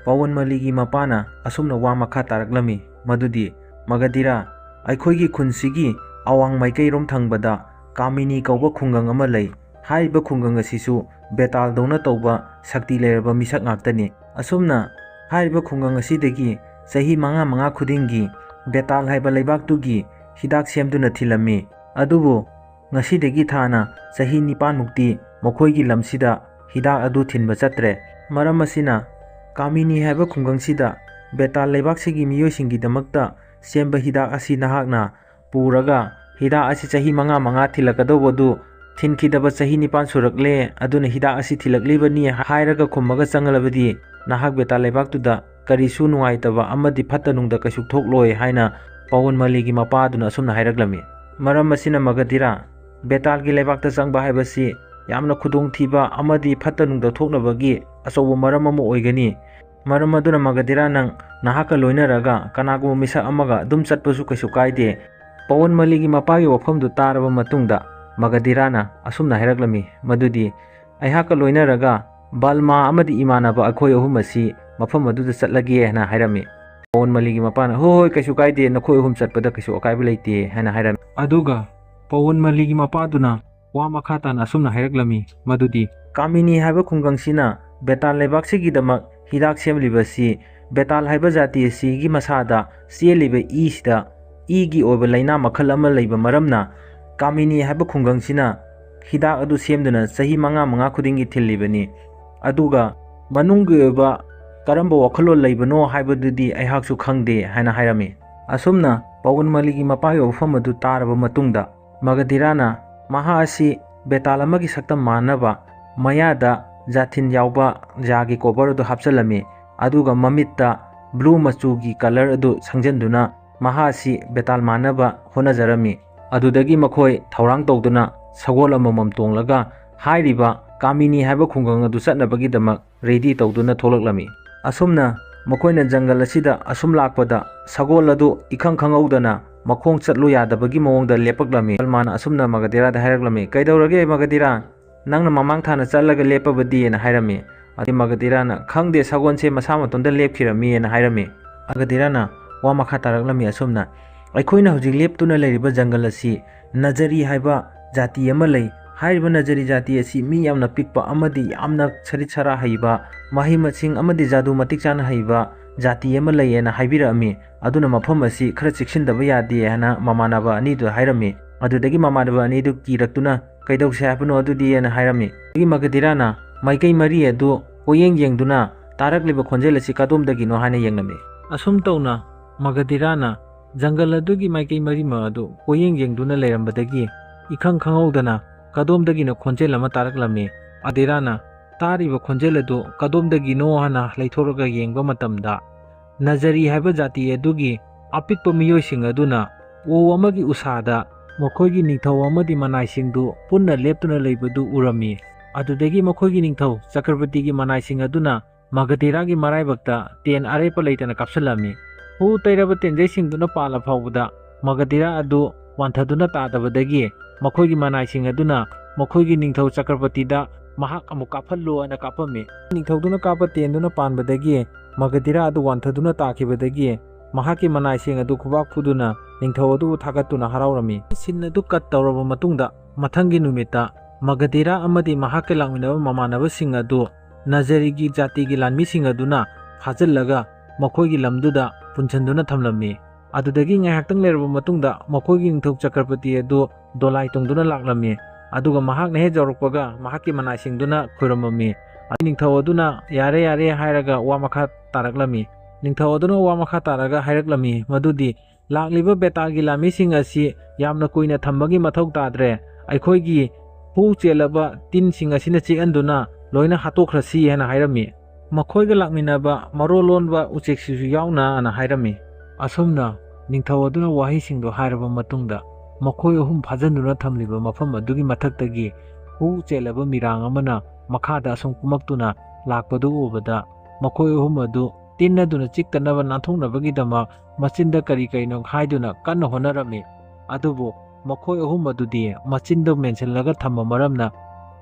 ꯄꯋꯟ ꯃꯂꯤꯒꯤ ꯃꯄꯥꯅ ꯑꯁꯨꯝꯅ ꯋꯥ ꯃꯈꯥ ꯇꯥꯔꯛꯂꯝꯃꯤ, ꯃꯗꯨꯗꯤ, "ꯃꯒꯙꯤꯔꯥ, ꯑꯩꯈꯣꯏꯒꯤ ꯈꯨꯟꯁꯤꯒꯤ ꯑꯋꯥꯡ ꯃꯥꯏꯀꯩꯔꯣꯝ ꯊꯪꯕꯗ ꯀꯥꯃꯤꯅꯤ ꯀꯧꯕ ꯈꯨꯡꯒꯪ ꯑꯃ ꯂꯩ꯫ ꯍꯥꯏꯔꯤꯕ ꯈꯨꯡꯒꯪ ꯑꯁꯤꯁꯨ ꯕꯦꯇꯥꯜꯗꯧꯅ ꯇꯧꯕ ꯁꯛꯇꯤ ꯂꯩꯔꯕ ꯃꯤꯁꯛ ꯉꯥꯛꯇꯅꯤ꯫ ꯑꯁꯨꯝꯅ ꯍꯥꯏꯔꯤꯕ ꯈꯨꯡꯒꯪ ꯑꯁꯤꯗꯒꯤ ꯆꯍꯤ ꯃꯉꯥ ꯃꯉꯥ ꯈꯨꯗꯤꯡꯒꯤ ꯕꯦꯇꯥꯜ ꯍꯥꯏꯕ ꯂꯩꯕꯥꯛꯇꯨꯒꯤ ꯍꯤꯗꯥꯛ ꯁꯦꯝꯗꯨꯅ ꯊꯤꯜꯂꯝꯃꯤ꯫ ꯑꯗꯨꯕꯨ ꯉꯁꯤꯗꯒꯤ ꯊꯥꯅ ꯆꯍꯤ ꯅꯤꯄꯥꯟꯃꯨꯛꯇꯤ ꯃꯈꯣꯏꯒꯤ ꯂꯝꯁꯤꯗ ꯍꯤꯗꯥꯛ ꯑꯗꯨ ꯊꯤꯟꯕ ꯆꯠꯇ꯭ꯔꯦ꯫ ꯃꯔꯝ ꯑꯁꯤꯅ ꯀꯥꯃꯤꯅꯤ ꯍꯥꯏꯕ ꯈꯨꯡꯒꯪꯁꯤꯗ ꯕꯦꯇꯥꯜ ꯂꯩꯕꯥꯛꯁꯤꯒꯤ ꯃꯤꯑꯣꯏꯁꯤꯡꯒꯤꯗꯃꯛꯇ ꯁꯦꯝꯕ ꯍꯤꯗꯥꯛ ꯑꯁꯤ ꯅꯍꯥꯛꯅ ꯄꯨꯔꯒ ꯍꯤꯗꯥꯛ ꯑꯁꯤ ꯆꯍꯤ ꯃꯉꯥ ꯃꯉꯥ ꯊꯤꯜꯂꯛꯀꯗꯧꯕꯗꯨ ꯊꯤꯟꯈꯤꯗꯕ ꯆꯍꯤ ꯅꯤꯄꯥꯟ ꯁꯨꯔꯛꯂꯦ, ꯑꯗꯨꯅ ꯍꯤꯗꯥꯛ ꯑꯁꯤ ꯊꯤꯜꯂꯛꯂꯤꯕꯅꯤ" ꯍꯥꯏꯔꯒ ꯈꯨꯝꯃꯒ ꯆꯪꯂꯕꯗꯤ ꯅꯍꯥꯛ ꯕꯦꯇꯥꯜ ꯂꯩꯕꯥꯛꯇꯨꯗ ꯀꯔꯤꯁꯨ ꯅꯨꯡꯉꯥꯏꯇꯕ ꯑꯃꯗꯤ ꯐꯠꯇ ꯅꯨꯡꯗ ꯀꯩꯁꯨ ꯊꯣꯛꯂꯣꯏ ꯍꯥꯏꯅ ꯄꯋꯟ ꯃꯂꯤꯒꯤ ꯃꯄꯥꯗꯨꯅ ꯑꯁꯨꯝꯅ ꯍꯥꯏꯔꯛꯂꯝꯃꯤ꯫ ꯃꯔꯝ ꯑꯁꯤꯅ ꯃꯒꯙꯤꯔꯥ, ꯕꯦꯇꯥꯜꯒꯤ ꯂꯩꯕꯥꯛꯇ ꯆꯪꯕ ꯍꯥꯏꯕꯁꯤ ꯌꯥꯝꯅ ꯈꯨꯗꯣꯡꯊꯤꯕ ꯑꯃꯗꯤ ꯐꯠꯇ ꯅꯨꯡꯗ ꯊꯣꯛꯅꯕꯒꯤ ꯑꯆꯧꯕ ꯃꯔꯝ ꯑꯃ ꯑꯣꯏꯒꯅꯤ꯫ ꯃꯔꯝ ꯑꯗꯨꯅ ꯃꯒꯙꯤꯔꯥ, ꯅꯪ ꯅꯍꯥꯛꯀ ꯂꯣꯏꯅꯔꯒ ꯀꯅꯥꯒꯨꯝꯕ ꯃꯤꯁꯛ ꯑꯃꯒ ꯑꯗꯨꯝ ꯆꯠꯄꯁꯨ ꯀꯩꯁꯨ ꯀꯥꯏꯗꯦ꯫ ꯄꯋꯟ ꯃꯂꯤꯒꯤ ꯃꯄꯥꯒꯤ ꯋꯥꯐꯝꯗꯨ ꯇꯥꯔꯕ ꯃꯇꯨꯡꯗ ꯃꯒꯙꯤꯔꯥꯅ ꯑꯁꯨꯝꯅ ꯍꯥꯏꯔꯛꯂꯝꯃꯤ, ꯃꯗꯨꯗꯤ, "ꯑꯩꯍꯥꯛꯀ ꯂꯣꯏꯅꯔꯒ "ꯕꯜꯃꯥ ꯑꯃꯗꯤ ꯏꯃꯥꯟꯅꯕ ꯑꯩꯈꯣꯏ ꯑꯍꯨꯝ ꯑꯁꯤ ꯃꯐꯝ ꯑꯗꯨꯗ ꯆꯠꯂꯒꯦ" ꯍꯥꯏꯅ ꯍꯥꯏꯔꯝꯃꯤ꯫ ꯄꯋꯟ ꯃꯂꯤꯒꯤ ꯃꯄꯥꯅ, "ꯍꯣꯏ, ꯍꯣꯏ, ꯀꯩꯁꯨ ꯀꯥꯏꯗꯦ, ꯅꯈꯣꯏ ꯑꯍꯨꯝ ꯆꯠꯄꯗ ꯀꯩꯁꯨ ꯑꯀꯥꯏꯕ ꯂꯩꯇꯦ" ꯍꯥꯏꯅ ꯍꯥꯏꯔꯝꯃꯤ꯫ ꯑꯗꯨꯒ ꯄꯋꯟ ꯃꯂꯤꯒꯤ ꯃꯄꯥꯗꯨꯅ ꯋꯥ ꯃꯈꯥ ꯇꯥꯅ ꯑꯁꯨꯝꯅ ꯍꯥꯏꯔꯛꯂꯝꯃꯤ, ꯃꯗꯨꯗꯤ, "ꯀꯥꯃꯤꯅꯤ ꯍꯥꯏꯕ ꯈꯨꯡꯒꯪꯁꯤꯅ ꯕꯦꯇꯥꯜ ꯂꯩꯕꯥꯛꯁꯤꯒꯤꯗꯃꯛ ꯍꯤꯗꯥꯛ ꯁꯦꯝꯂꯤꯕꯁꯤ ꯕꯦꯇꯥꯜ ꯍꯥꯏꯕ ꯖꯥꯇꯤ ꯑꯁꯤꯒꯤ ꯃꯁꯥꯗ ꯆꯦꯜꯂꯤꯕ ꯏꯁꯤꯗ ꯏꯒꯤ ꯑꯣꯏꯕ ꯂꯥꯏꯅꯥ ꯃꯈꯜ ꯑꯃ ꯂꯩꯕ ꯃꯔꯝꯅ ꯀꯥꯃꯤꯅꯤ ꯍꯥꯏꯕ ꯈꯨꯡꯒꯪꯁꯤꯅ ꯍꯤꯗꯥꯛ ꯑꯗꯨ ꯁꯦꯝꯗꯨꯅ ꯆꯍꯤ ꯃꯉꯥ ꯃꯉꯥ ꯈꯨꯗꯤꯡꯒꯤ ꯊꯤꯜꯂꯤꯕꯅꯤ꯫ ꯑꯗꯨꯒ ꯃꯅꯨꯡꯒꯤ ꯑꯣꯏꯕ ꯀꯔꯝꯕ ꯋꯥꯈꯜꯂꯣꯟ ꯂꯩꯕꯅꯣ ꯍꯥꯏꯕꯗꯨꯗꯤ ꯑꯩꯍꯥꯛꯁꯨ ꯈꯪꯗꯦ" ꯍꯥꯏꯅ ꯍꯥꯏꯔꯝꯃꯤ꯫ ꯑꯁꯨꯝꯅ ꯄꯋꯟ ꯃꯂꯤꯒꯤ ꯃꯄꯥꯒꯤ ꯋꯥꯐꯝ ꯑꯗꯨ ꯇꯥꯔꯕ ꯃꯇꯨꯡꯗ ꯃꯒꯙꯤꯔꯥꯅ ꯃꯍꯥꯛ ꯑꯁꯤ ꯕꯦꯇꯥꯜ ꯑꯃꯒꯤ ꯁꯛꯇꯝ ꯃꯥꯟꯅꯕ ꯃꯌꯥꯗ ꯖꯥꯊꯤꯟ ꯌꯥꯎꯕ ꯖꯥꯒꯤ ꯀꯣꯚꯔ ꯑꯗꯨ ꯍꯥꯞꯆꯤꯜꯂꯝꯃꯤ, ꯑꯗꯨꯒ ꯃꯃꯤꯠꯇ ꯕ꯭ꯂꯨ ꯃꯆꯨꯒꯤ ꯀꯂꯔ ꯑꯗꯨ ꯁꯪꯖꯟꯗꯨꯅ ꯃꯍꯥꯛ ꯑꯁꯤ ꯕꯦꯇꯥꯜ ꯃꯥꯟꯅꯕ ꯍꯣꯠꯅꯖꯔꯝꯃꯤ꯫ ꯑꯗꯨꯗꯒꯤ ꯃꯈꯣꯏ ꯊꯧꯔꯥꯡ ꯇꯧꯗꯨꯅ ꯁꯒꯣꯜ ꯑꯃꯃꯝ ꯇꯣꯡꯂꯒ ꯍꯥꯏꯔꯤꯕ ꯀꯥꯃꯤꯅꯤ ꯍꯥꯏꯕ ꯈꯨꯡꯒꯪ ꯑꯗꯨ ꯆꯠꯅꯕꯒꯤꯗꯃꯛ ꯔꯦꯗꯤ ꯇꯧꯗꯨꯅ ꯊꯣꯛꯂꯛꯂꯝꯃꯤ꯫ ꯑꯁꯨꯝꯅ ꯃꯈꯣꯏꯅ ꯖꯪꯒꯜ ꯑꯁꯤꯗ ꯑꯁꯨꯝ ꯂꯥꯛꯄꯗ ꯁꯒꯣꯜ ꯑꯗꯨ ꯏꯈꯪ ꯈꯪꯍꯧꯗꯅ ꯃꯈꯣꯡ ꯆꯠꯂꯨ ꯌꯥꯗꯕꯒꯤ ꯃꯑꯣꯡꯗ ꯂꯦꯞꯄꯛꯂꯝꯃꯤ꯫ ꯕꯜꯃꯥꯅ ꯑꯁꯨꯝꯅ ꯃꯒꯙꯤꯔꯥꯗ ꯍꯥꯏꯔꯛꯂꯝꯃꯤ, "ꯀꯩꯗꯧꯔꯒꯦ ꯃꯒꯙꯤꯔꯥ? ꯅꯪꯅ ꯃꯃꯥꯡ ꯊꯥꯅ ꯆꯠꯂꯒ ꯂꯦꯞꯄꯕꯗꯤ?" ꯍꯥꯏꯅ ꯍꯥꯏꯔꯝꯃꯤ꯫ ꯑꯗꯩ ꯃꯒꯙꯤꯔꯥꯅ, "ꯈꯪꯗꯦ, ꯁꯒꯣꯜꯁꯦ ꯃꯁꯥ ꯃꯇꯣꯟꯗ ꯂꯦꯞꯈꯤꯔꯝꯃꯤ" ꯍꯥꯏꯅ ꯍꯥꯏꯔꯝꯃꯤ꯫ ꯃꯒꯙꯤꯔꯥꯅ ꯋꯥ ꯃꯈꯥ ꯇꯥꯔꯛꯂꯝꯃꯤ ꯑꯁꯨꯝꯅ, "ꯑꯩꯈꯣꯏꯅ ꯍꯧꯖꯤꯛ ꯂꯦꯞꯇꯨꯅ ꯂꯩꯔꯤꯕ ꯖꯪꯒꯜ ꯑꯁꯤ ꯅꯖꯔꯤ ꯍꯥꯏꯕ ꯖꯥꯇꯤ ꯑꯃ ꯂꯩ꯫ ꯍꯥꯏꯔꯤꯕ ꯅꯖꯔꯤ ꯖꯥꯇꯤ ꯑꯁꯤ ꯃꯤ ꯌꯥꯝꯅ ꯄꯤꯛꯄ ꯑꯃꯗꯤ ꯌꯥꯝꯅ ꯁꯔꯤꯠ ꯁꯔꯥ ꯍꯩꯕ, ꯃꯍꯩ ꯃꯁꯤꯡ ꯑꯃꯗꯤ ꯖꯥꯗꯨ ꯃꯇꯤꯛ ꯆꯥꯅ ꯍꯩꯕ ꯖꯥꯇꯤ ꯑꯃ ꯂꯩꯌꯦꯅ ꯍꯥꯏꯕꯤꯔꯛꯑꯝꯃꯤ꯫ ꯑꯗꯨꯅ ꯃꯐꯝ ꯑꯁꯤ ꯈꯔ ꯆꯦꯛꯁꯤꯟꯗꯕ ꯌꯥꯗꯦ" ꯍꯥꯏꯅ ꯃꯃꯥꯟꯅꯕ ꯑꯅꯤꯗꯨ ꯍꯥꯏꯔꯝꯃꯤ꯫ ꯑꯗꯨꯗꯒꯤ ꯃꯃꯥꯟꯅꯕ ꯑꯅꯤꯗꯨ ꯀꯤꯔꯛꯇꯨꯅ, "ꯀꯩꯗꯧꯁꯦ ꯍꯥꯏꯕꯅꯣ ꯑꯗꯨꯗꯤ?" ꯍꯥꯏꯅ ꯍꯥꯏꯔꯝꯃꯤ꯫ ꯑꯗꯒꯤ ꯃꯒꯙꯤꯔꯥꯅ ꯃꯥꯏꯀꯩ ꯃꯔꯤ ꯑꯗꯨ ꯀꯣꯏꯌꯦꯡ ꯌꯦꯡꯗꯨꯅ ꯇꯥꯔꯛꯂꯤꯕ ꯈꯣꯟꯖꯦꯜ ꯑꯁꯤ ꯀꯗꯣꯝꯗꯒꯤꯅꯣ ꯍꯥꯏꯅ ꯌꯦꯡꯂꯝꯃꯤ꯫ ꯑꯁꯨꯝ ꯇꯧꯅ ꯃꯒꯙꯤꯔꯥꯅ ꯖꯪꯒꯜ ꯑꯗꯨꯒꯤ ꯃꯥꯏꯀꯩ ꯃꯔꯤꯃꯛ ꯑꯗꯨ ꯀꯣꯏꯌꯦꯡ ꯌꯦꯡꯗꯨꯅ ꯂꯩꯔꯝꯕꯗꯒꯤ ꯏꯈꯪ ꯈꯪꯍꯧꯗꯅ ꯀꯗꯣꯝꯗꯒꯤꯅꯣ ꯈꯣꯟꯖꯦꯜ ꯑꯃ ꯇꯥꯔꯛꯂꯝꯃꯤ꯫ ꯃꯒꯙꯤꯔꯥꯅ ꯇꯥꯔꯤꯕ ꯈꯣꯟꯖꯦꯜ ꯑꯗꯨ ꯀꯗꯣꯝꯗꯒꯤꯅꯣ ꯍꯥꯏꯅ ꯂꯩꯊꯣꯛꯂꯒ ꯌꯦꯡꯕ ꯃꯇꯝꯗ, ꯅꯖꯔꯤ ꯍꯥꯏꯕ ꯖꯥꯇꯤ ꯑꯗꯨꯒꯤ ꯑꯄꯤꯛꯄ ꯃꯤꯑꯣꯏꯁꯤꯡ ꯑꯗꯨꯅ ꯎ ꯑꯃꯒꯤ ꯎꯁꯥꯗ ꯃꯈꯣꯏꯒꯤ ꯅꯤꯡꯊꯧ ꯑꯃꯗꯤ ꯃꯅꯥꯏꯁꯤꯡꯗꯨ ꯄꯨꯟꯅ ꯂꯦꯞꯇꯨꯅ ꯂꯩꯕꯗꯨ ꯎꯔꯝꯃꯤ꯫ ꯑꯗꯨꯗꯒꯤ ꯃꯈꯣꯏꯒꯤ ꯅꯤꯡꯊꯧ ꯆꯀ꯭ꯔꯄꯇꯤꯒꯤ ꯃꯅꯥꯏꯁꯤꯡ ꯑꯗꯨꯅ ꯃꯒꯙꯤꯔꯥꯒꯤ ꯃꯔꯥꯏꯕꯛꯇ ꯇꯦꯟ ꯑꯔꯦꯞꯄ ꯂꯩꯇꯅ ꯀꯥꯞꯁꯤꯜꯂꯝꯃꯤ꯫ ꯍꯨ ꯇꯩꯔꯕ ꯇꯦꯟꯖꯩꯁꯤꯡꯗꯨꯅ ꯄꯥꯜꯂ ꯐꯥꯎꯕꯗ ꯃꯒꯙꯤꯔꯥ ꯑꯗꯨ ꯋꯥꯟꯊꯗꯨꯅ ꯇꯥꯗꯕꯗꯒꯤ ꯃꯈꯣꯏꯒꯤ ꯃꯅꯥꯏꯁꯤꯡ ꯑꯗꯨꯅ ꯃꯈꯣꯏꯒꯤ ꯅꯤꯡꯊꯧ ꯆꯀ꯭ꯔꯄꯇꯤꯗ ꯃꯍꯥꯛ ꯑꯃꯨꯛ ꯀꯥꯞꯍꯜꯂꯨ ꯍꯥꯏꯅ ꯀꯥꯞꯄꯝꯃꯤ꯫ ꯅꯤꯡꯊꯧꯗꯨꯅ ꯀꯥꯞꯄ ꯇꯦꯟꯗꯨꯅ ꯄꯥꯟꯕꯗꯒꯤ ꯃꯒꯙꯤꯔꯥ ꯑꯗꯨ ꯋꯥꯟꯊꯗꯨꯅ ꯇꯥꯈꯤꯕꯗꯒꯤ ꯃꯍꯥꯛꯀꯤ ꯃꯅꯥꯏꯁꯤꯡ ꯑꯗꯨ ꯈꯨꯕꯥꯛ ꯐꯨꯗꯨꯅ ꯅꯤꯡꯊꯧ ꯑꯗꯨꯕꯨ ꯊꯥꯒꯠꯇꯨꯅ ꯍꯔꯥꯎꯔꯝꯃꯤ꯫ ꯁꯤꯟ ꯑꯗꯨ ꯀꯠ ꯇꯧꯔꯕ ꯃꯇꯨꯡꯗ ꯃꯊꯪꯒꯤ ꯅꯨꯃꯤꯠꯇ ꯃꯒꯙꯤꯔꯥ ꯑꯃꯗꯤ ꯃꯍꯥꯛꯀ ꯂꯥꯛꯃꯤꯟꯅꯕ ꯃꯃꯥꯟꯅꯕꯁꯤꯡ ꯑꯗꯨ ꯅꯖꯔꯤꯒꯤ ꯖꯥꯇꯤꯒꯤ ꯂꯥꯟꯃꯤꯁꯤꯡ ꯑꯗꯨꯅ ꯐꯥꯖꯤꯜꯂꯒ ꯃꯈꯣꯏꯒꯤ ꯂꯝꯗꯨꯗ ꯄꯨꯟꯁꯤꯟꯗꯨꯅ ꯊꯝꯂꯝꯃꯤ꯫ ꯑꯗꯨꯗꯒꯤ ꯉꯥꯏꯍꯥꯛꯇꯪ ꯂꯩꯔꯕ ꯃꯇꯨꯡꯗ ꯃꯈꯣꯏꯒꯤ ꯅꯤꯡꯊꯧ ꯆꯀ꯭ꯔꯄꯇꯤ ꯑꯗꯨ ꯗꯣꯂꯥꯏ ꯇꯣꯡꯗꯨꯅ ꯂꯥꯛꯂꯝꯃꯤ꯫ ꯑꯗꯨꯒ ꯃꯍꯥꯛꯅ ꯍꯦꯛ ꯌꯧꯔꯛꯄꯒ ꯃꯍꯥꯛꯀꯤ ꯃꯅꯥꯏꯁꯤꯡꯗꯨꯅ ꯈꯨꯔꯨꯝꯃꯝꯃꯤ꯫ ꯅꯤꯡꯊꯧ ꯑꯗꯨꯅ "ꯌꯥꯔꯦ, ꯌꯥꯔꯦ" ꯍꯥꯏꯔꯒ ꯋꯥ ꯃꯈꯥ ꯇꯥꯔꯛꯂꯝꯃꯤ꯫ ꯅꯤꯡꯊꯧ ꯑꯗꯨꯅ ꯋꯥ ꯃꯈꯥ ꯇꯥꯔꯒ ꯍꯥꯏꯔꯛꯂꯝꯃꯤ ꯃꯗꯨꯗꯤ, "ꯂꯥꯛꯂꯤꯕ ꯕꯦꯇꯥꯜꯒꯤ ꯂꯥꯟꯃꯤꯁꯤꯡ ꯑꯁꯤ ꯌꯥꯝꯅ ꯀꯨꯏꯅ ꯊꯝꯕꯒꯤ ꯃꯊꯧ ꯇꯥꯗ꯭ꯔꯦ꯫ ꯑꯩꯈꯣꯏꯒꯤ ꯍꯨ ꯆꯦꯜꯂꯕ ꯇꯤꯟꯁꯤꯡ ꯑꯁꯤꯅ ꯆꯤꯛꯍꯟꯗꯨꯅ ꯂꯣꯏꯅ ꯍꯥꯠꯇꯣꯛꯈ꯭ꯔꯁꯤ" ꯍꯥꯏꯅ ꯍꯥꯏꯔꯝꯃꯤ꯫ ꯃꯈꯣꯏꯒ ꯂꯥꯛꯃꯤꯟꯅꯕ ꯃꯔꯣꯜ ꯂꯣꯟꯕ ꯎꯆꯦꯛꯁꯤꯁꯨ ꯌꯥꯎꯅ ꯑꯅ ꯍꯥꯏꯔꯝꯃꯤ꯫ ꯑꯁꯨꯝꯅ ꯅꯤꯡꯊꯧ ꯑꯗꯨꯅ ꯋꯥꯍꯩꯁꯤꯡꯗꯣ ꯍꯥꯏꯔꯕ ꯃꯇꯨꯡꯗ, ꯃꯈꯣꯏ ꯑꯍꯨꯝ ꯐꯥꯖꯤꯟꯗꯨꯅ ꯊꯝꯂꯤꯕ ꯃꯐꯝ ꯑꯗꯨꯒꯤ ꯃꯊꯛꯇꯒꯤ ꯍꯨ ꯆꯦꯜꯂꯕ ꯃꯤꯔꯥꯡ ꯑꯃꯅ ꯃꯈꯥꯗ ꯑꯁꯨꯝ ꯀꯨꯝꯃꯛꯇꯨꯅ ꯂꯥꯛꯄꯗꯨ ꯎꯕꯗ, ꯃꯈꯣꯏ ꯑꯍꯨꯝ ꯑꯗꯨ ꯇꯤꯟ ꯑꯗꯨꯅ ꯆꯤꯛꯇꯅꯕ ꯅꯥꯟꯊꯣꯛꯅꯕꯒꯤꯗꯃꯛ ꯃꯆꯤꯟꯗ ꯀꯔꯤ ꯀꯔꯤꯅꯣ ꯍꯥꯏꯗꯨꯅ ꯀꯟꯅ ꯍꯣꯠꯅꯔꯝꯃꯤ꯫ ꯑꯗꯨꯕꯨ ꯃꯈꯣꯏ ꯑꯍꯨꯝ ꯑꯗꯨꯗꯤ ꯃꯆꯤꯟꯗ ꯃꯦꯟꯁꯤꯜꯂꯒ ꯊꯝꯕ ꯃꯔꯝꯅ,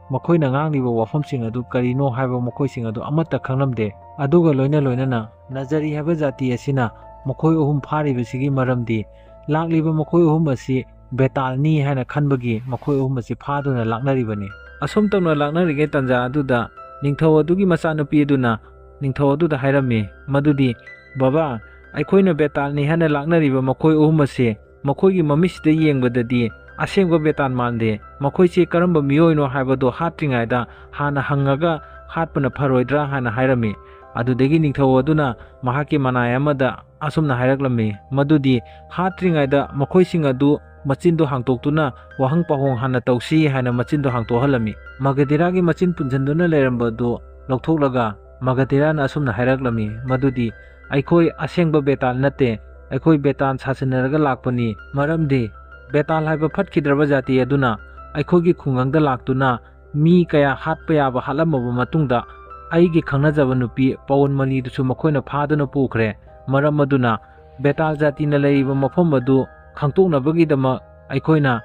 ꯃꯈꯣꯏꯅ ꯉꯥꯡꯂꯤꯕ ꯋꯥꯐꯝꯁꯤꯡ ꯑꯗꯨ ꯀꯔꯤꯅꯣ ꯍꯥꯏꯕ ꯃꯈꯣꯏꯁꯤꯡ ꯑꯗꯨ ꯑꯃꯠꯇ ꯈꯪꯂꯝꯗꯦ꯫ ꯑꯗꯨꯒ ꯂꯣꯏꯅ ꯂꯣꯏꯅꯅ ꯅꯖꯔꯤ ꯍꯥꯏꯕ ꯖꯥꯇꯤ ꯑꯁꯤꯅ ꯃꯈꯣꯏ ꯑꯍꯨꯝ ꯐꯥꯔꯤꯕꯁꯤꯒꯤ ꯃꯔꯝꯗꯤ, ꯂꯥꯛꯂꯤꯕ ꯃꯈꯣꯏ ꯑꯍꯨꯝ ꯑꯁꯤ ꯕꯦꯇꯥꯜꯅꯤ ꯍꯥꯏꯅ ꯈꯟꯕꯒꯤ ꯃꯈꯣꯏ ꯑꯍꯨꯝ ꯑꯁꯤ ꯐꯥꯗꯨꯅ ꯂꯥꯛꯅꯔꯤꯕꯅꯤ꯫ ꯑꯁꯨꯝ ꯇꯧꯅ ꯂꯥꯛꯅꯔꯤꯉꯩ ꯇꯥꯟꯖꯥ ꯑꯗꯨꯗ ꯅꯤꯡꯊꯧ ꯑꯗꯨꯒꯤ ꯃꯆꯥꯅꯨꯄꯤ ꯑꯗꯨꯅ ꯅꯤꯡꯊꯧ ꯑꯗꯨꯗ ꯍꯥꯏꯔꯝꯃꯤ ꯃꯗꯨꯗꯤ, "ꯕꯕꯥ, ꯑꯩꯈꯣꯏꯅ ꯕꯦꯇꯥꯜꯅꯤ ꯍꯥꯏꯅ ꯂꯥꯛꯅꯔꯤꯕ ꯃꯈꯣꯏ ꯑꯍꯨꯝ ꯑꯁꯤ ꯃꯈꯣꯏꯒꯤ ꯃꯃꯤꯠꯁꯤꯗ ꯌꯦꯡꯕꯗꯗꯤ ꯑꯁꯦꯡꯕ ꯕꯦꯇꯥꯜ ꯃꯥꯟꯗꯦ꯫ ꯃꯈꯣꯏꯁꯤ ꯀꯔꯝꯕ ꯃꯤꯑꯣꯏꯅꯣ ꯍꯥꯏꯕꯗꯨ ꯍꯥꯠꯇ꯭ꯔꯤꯉꯩꯗ ꯍꯥꯟꯅ ꯍꯪꯉꯒ ꯍꯥꯠꯄꯅ ꯐꯔꯣꯏꯗ꯭ꯔꯥ?" ꯍꯥꯏꯅ ꯍꯥꯏꯔꯝꯃꯤ꯫ ꯑꯗꯨꯗꯒꯤ ꯅꯤꯡꯊꯧ ꯑꯗꯨꯅ ꯃꯍꯥꯛꯀꯤ ꯃꯅꯥꯏ ꯑꯃꯗ ꯑꯁꯨꯝꯅ ꯍꯥꯏꯔꯛꯂꯝꯃꯤ ꯃꯗꯨꯗꯤ, "ꯍꯥꯠꯇ꯭ꯔꯤꯉꯩꯗ ꯃꯈꯣꯏꯁꯤꯡ ꯑꯗꯨ ꯃꯆꯤꯟꯗꯨ ꯍꯥꯡꯇꯣꯛꯇꯨꯅ ꯋꯥꯍꯪ ꯄꯥꯎꯍꯣꯡ ꯍꯥꯟꯅ ꯇꯧꯁꯤ" ꯍꯥꯏꯅ ꯃꯆꯤꯟꯗꯨ ꯍꯥꯡꯇꯣꯛꯍꯜꯂꯝꯃꯤ꯫ ꯃꯒꯙꯤꯔꯥꯒꯤ ꯃꯆꯤꯟ ꯄꯨꯟꯁꯤꯟꯗꯨꯅ ꯂꯩꯔꯝꯕ ꯑꯗꯨ ꯂꯧꯊꯣꯛꯂꯒ ꯃꯒꯙꯤꯔꯥꯅ ꯑꯁꯨꯝꯅ ꯍꯥꯏꯔꯛꯂꯝꯃꯤ ꯃꯗꯨꯗꯤ, "ꯑꯩꯈꯣꯏ ꯑꯁꯦꯡꯕ ꯕꯦꯇꯥꯜ ꯅꯠꯇꯦ, ꯑꯩꯈꯣꯏ ꯕꯦꯇꯥꯜ ꯁꯥꯁꯤꯟꯅꯔꯒ ꯂꯥꯛꯄꯅꯤ꯫ ꯃꯔꯝꯗꯤ ꯕꯦꯇꯥꯜ ꯍꯥꯏꯕ ꯐꯠꯈꯤꯗ꯭ꯔꯕ ꯖꯥꯇꯤ ꯑꯗꯨꯅ ꯑꯩꯈꯣꯏꯒꯤ ꯈꯨꯡꯒꯪꯗ ꯂꯥꯛꯇꯨꯅ ꯃꯤ ꯀꯌꯥ ꯍꯥꯠꯄ ꯌꯥꯕ ꯍꯥꯠꯂꯝꯃꯕ ꯃꯇꯨꯡꯗ, ꯑꯩꯒꯤ ꯈꯪꯅꯖꯕ ꯅꯨꯄꯤ ꯄꯋꯟꯃꯂꯤꯗꯨꯁꯨ ꯃꯈꯣꯏꯅ ꯐꯥꯗꯨꯅ ꯄꯨꯈ꯭ꯔꯦ꯫ ꯃꯔꯝ ꯑꯗꯨꯅ ꯕꯦꯇꯥꯜ ꯖꯥꯇꯤꯅ ꯂꯩꯔꯤꯕ ꯃꯐꯝ ꯑꯗꯨ ꯈꯪꯗꯣꯛꯅꯕꯒꯤꯗꯃꯛ ꯑꯩꯈꯣꯏꯅ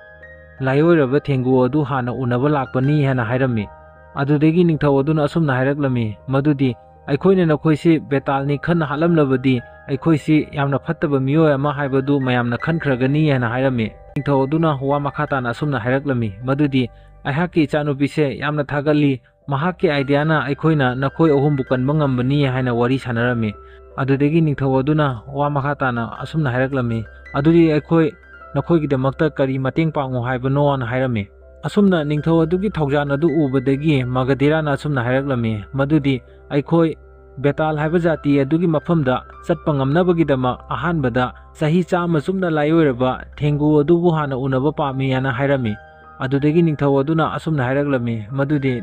ꯂꯥꯏꯑꯣꯏꯔꯕ ꯊꯦꯡꯒꯨ ꯑꯗꯨ ꯍꯥꯟꯅ ꯎꯅꯕ ꯂꯥꯛꯄꯅꯤ" ꯍꯥꯏꯅ ꯍꯥꯏꯔꯝꯃꯤ꯫ ꯑꯗꯨꯗꯒꯤ ꯅꯤꯡꯊꯧ ꯑꯗꯨꯅ ꯑꯁꯨꯝꯅ ꯍꯥꯏꯔꯛꯂꯝꯃꯤ ꯃꯗꯨꯗꯤ, "ꯑꯩꯈꯣꯏꯅ ꯅꯈꯣꯏꯁꯤ ꯕꯦꯇꯥꯜꯅꯤ ꯈꯟꯅ ꯍꯥꯠꯂꯝꯂꯕꯗꯤ ꯑꯩꯈꯣꯏꯁꯤ ꯌꯥꯝꯅ ꯐꯠꯇꯕ ꯃꯤꯑꯣꯏ ꯑꯃ ꯍꯥꯏꯕꯗꯨ ꯃꯌꯥꯝꯅ ꯈꯟꯈ꯭ꯔꯒꯅꯤ" ꯍꯥꯏꯅ ꯍꯥꯏꯔꯝꯃꯤ꯫ ꯅꯤꯡꯊꯧ ꯑꯗꯨꯅ ꯋꯥ ꯃꯈꯥ ꯇꯥꯅ ꯑꯁꯨꯝꯅ ꯍꯥꯏꯔꯛꯂꯝꯃꯤ ꯃꯗꯨꯗꯤ, "ꯑꯩꯍꯥꯛꯀꯤ ꯏꯆꯥꯅꯨꯄꯤꯁꯦ ꯌꯥꯝꯅ ꯊꯥꯒꯠꯂꯤ, ꯃꯍꯥꯛꯀꯤ ꯑꯥꯏꯗꯤꯌꯥꯅ ꯑꯩꯈꯣꯏꯅ ꯅꯈꯣꯏ ꯑꯍꯨꯝꯕꯨ ꯀꯟꯕ ꯉꯝꯕꯅꯤ" ꯍꯥꯏꯅ ꯋꯥꯔꯤ ꯁꯥꯟꯅꯔꯝꯃꯤ꯫ ꯑꯗꯨꯗꯒꯤ ꯅꯤꯡꯊꯧ ꯑꯗꯨꯅ ꯋꯥ ꯃꯈꯥ ꯇꯥꯅ ꯑꯁꯨꯝꯅ ꯍꯥꯏꯔꯛꯂꯝꯃꯤ, "ꯑꯗꯨꯗꯤ ꯑꯩꯈꯣꯏ ꯅꯈꯣꯏꯒꯤꯗꯃꯛꯇ ꯀꯔꯤ ꯃꯇꯦꯡ ꯄꯥꯡꯉꯨ ꯍꯥꯏꯕꯅꯣꯅ?" ꯍꯥꯏꯔꯝꯃꯤ꯫ ꯑꯁꯨꯝꯅ ꯅꯤꯡꯊꯧ ꯑꯗꯨꯒꯤ ꯊꯧꯖꯥꯜ ꯑꯗꯨ ꯎꯕꯗꯒꯤ ꯃꯒꯙꯤꯔꯥꯅ ꯑꯁꯨꯝꯅ ꯍꯥꯏꯔꯛꯂꯝꯃꯤ ꯃꯗꯨꯗꯤ, "ꯑꯩꯈꯣꯏ ꯕꯦꯇꯥꯜ ꯍꯥꯏꯕ ꯖꯥꯇꯤ ꯑꯗꯨꯒꯤ ꯃꯐꯝꯗ ꯆꯠꯄ ꯉꯝꯅꯕꯒꯤꯗꯃꯛ ꯑꯍꯥꯟꯕꯗ ꯆꯍꯤ ꯆꯥꯝꯃ ꯆꯨꯞꯅ ꯂꯥꯏꯑꯣꯏꯔꯕ ꯊꯦꯡꯒꯨ ꯑꯗꯨꯕꯨ ꯍꯥꯟꯅ ꯎꯅꯕ ꯄꯥꯝꯃꯤ" ꯍꯥꯏꯅ ꯍꯥꯏꯔꯝꯃꯤ꯫ ꯑꯗꯨꯗꯒꯤ ꯅꯤꯡꯊꯧ ꯑꯗꯨꯅ ꯑꯁꯨꯝꯅ ꯍꯥꯏꯔꯛꯂꯝꯃꯤ ꯃꯗꯨꯗꯤ,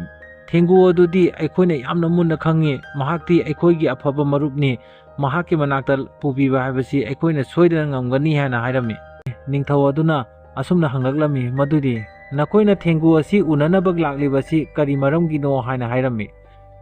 "ꯊꯦꯡꯒꯨ ꯑꯗꯨꯗꯤ ꯑꯩꯈꯣꯏꯅ ꯌꯥꯝꯅ ꯃꯨꯟꯅ ꯈꯪꯉꯤ, ꯃꯍꯥꯛꯇꯤ ꯑꯩꯈꯣꯏꯒꯤ ꯑꯐꯕ ꯃꯔꯨꯞꯅꯤ, ꯃꯍꯥꯛꯀꯤ ꯃꯅꯥꯛꯇ ꯄꯨꯕꯤꯕ ꯍꯥꯏꯕꯁꯤ ꯑꯩꯈꯣꯏꯅ ꯁꯣꯏꯗꯅ ꯉꯝꯒꯅꯤ" ꯍꯥꯏꯅ ꯍꯥꯏꯔꯝꯃꯤ꯫ ꯅꯤꯡꯊꯧ ꯑꯗꯨꯅ ꯑꯁꯨꯝꯅ ꯍꯪꯂꯛꯂꯝꯃꯤ ꯃꯗꯨꯗꯤ, "ꯅꯈꯣꯏꯅ ꯊꯦꯡꯒꯨ ꯑꯁꯤ ꯎꯅꯅꯕ ꯂꯥꯛꯂꯤꯕꯁꯤ ꯀꯔꯤ ꯃꯔꯝꯒꯤꯅꯣ?" ꯍꯥꯏꯅ ꯍꯥꯏꯔꯝꯃꯤ꯫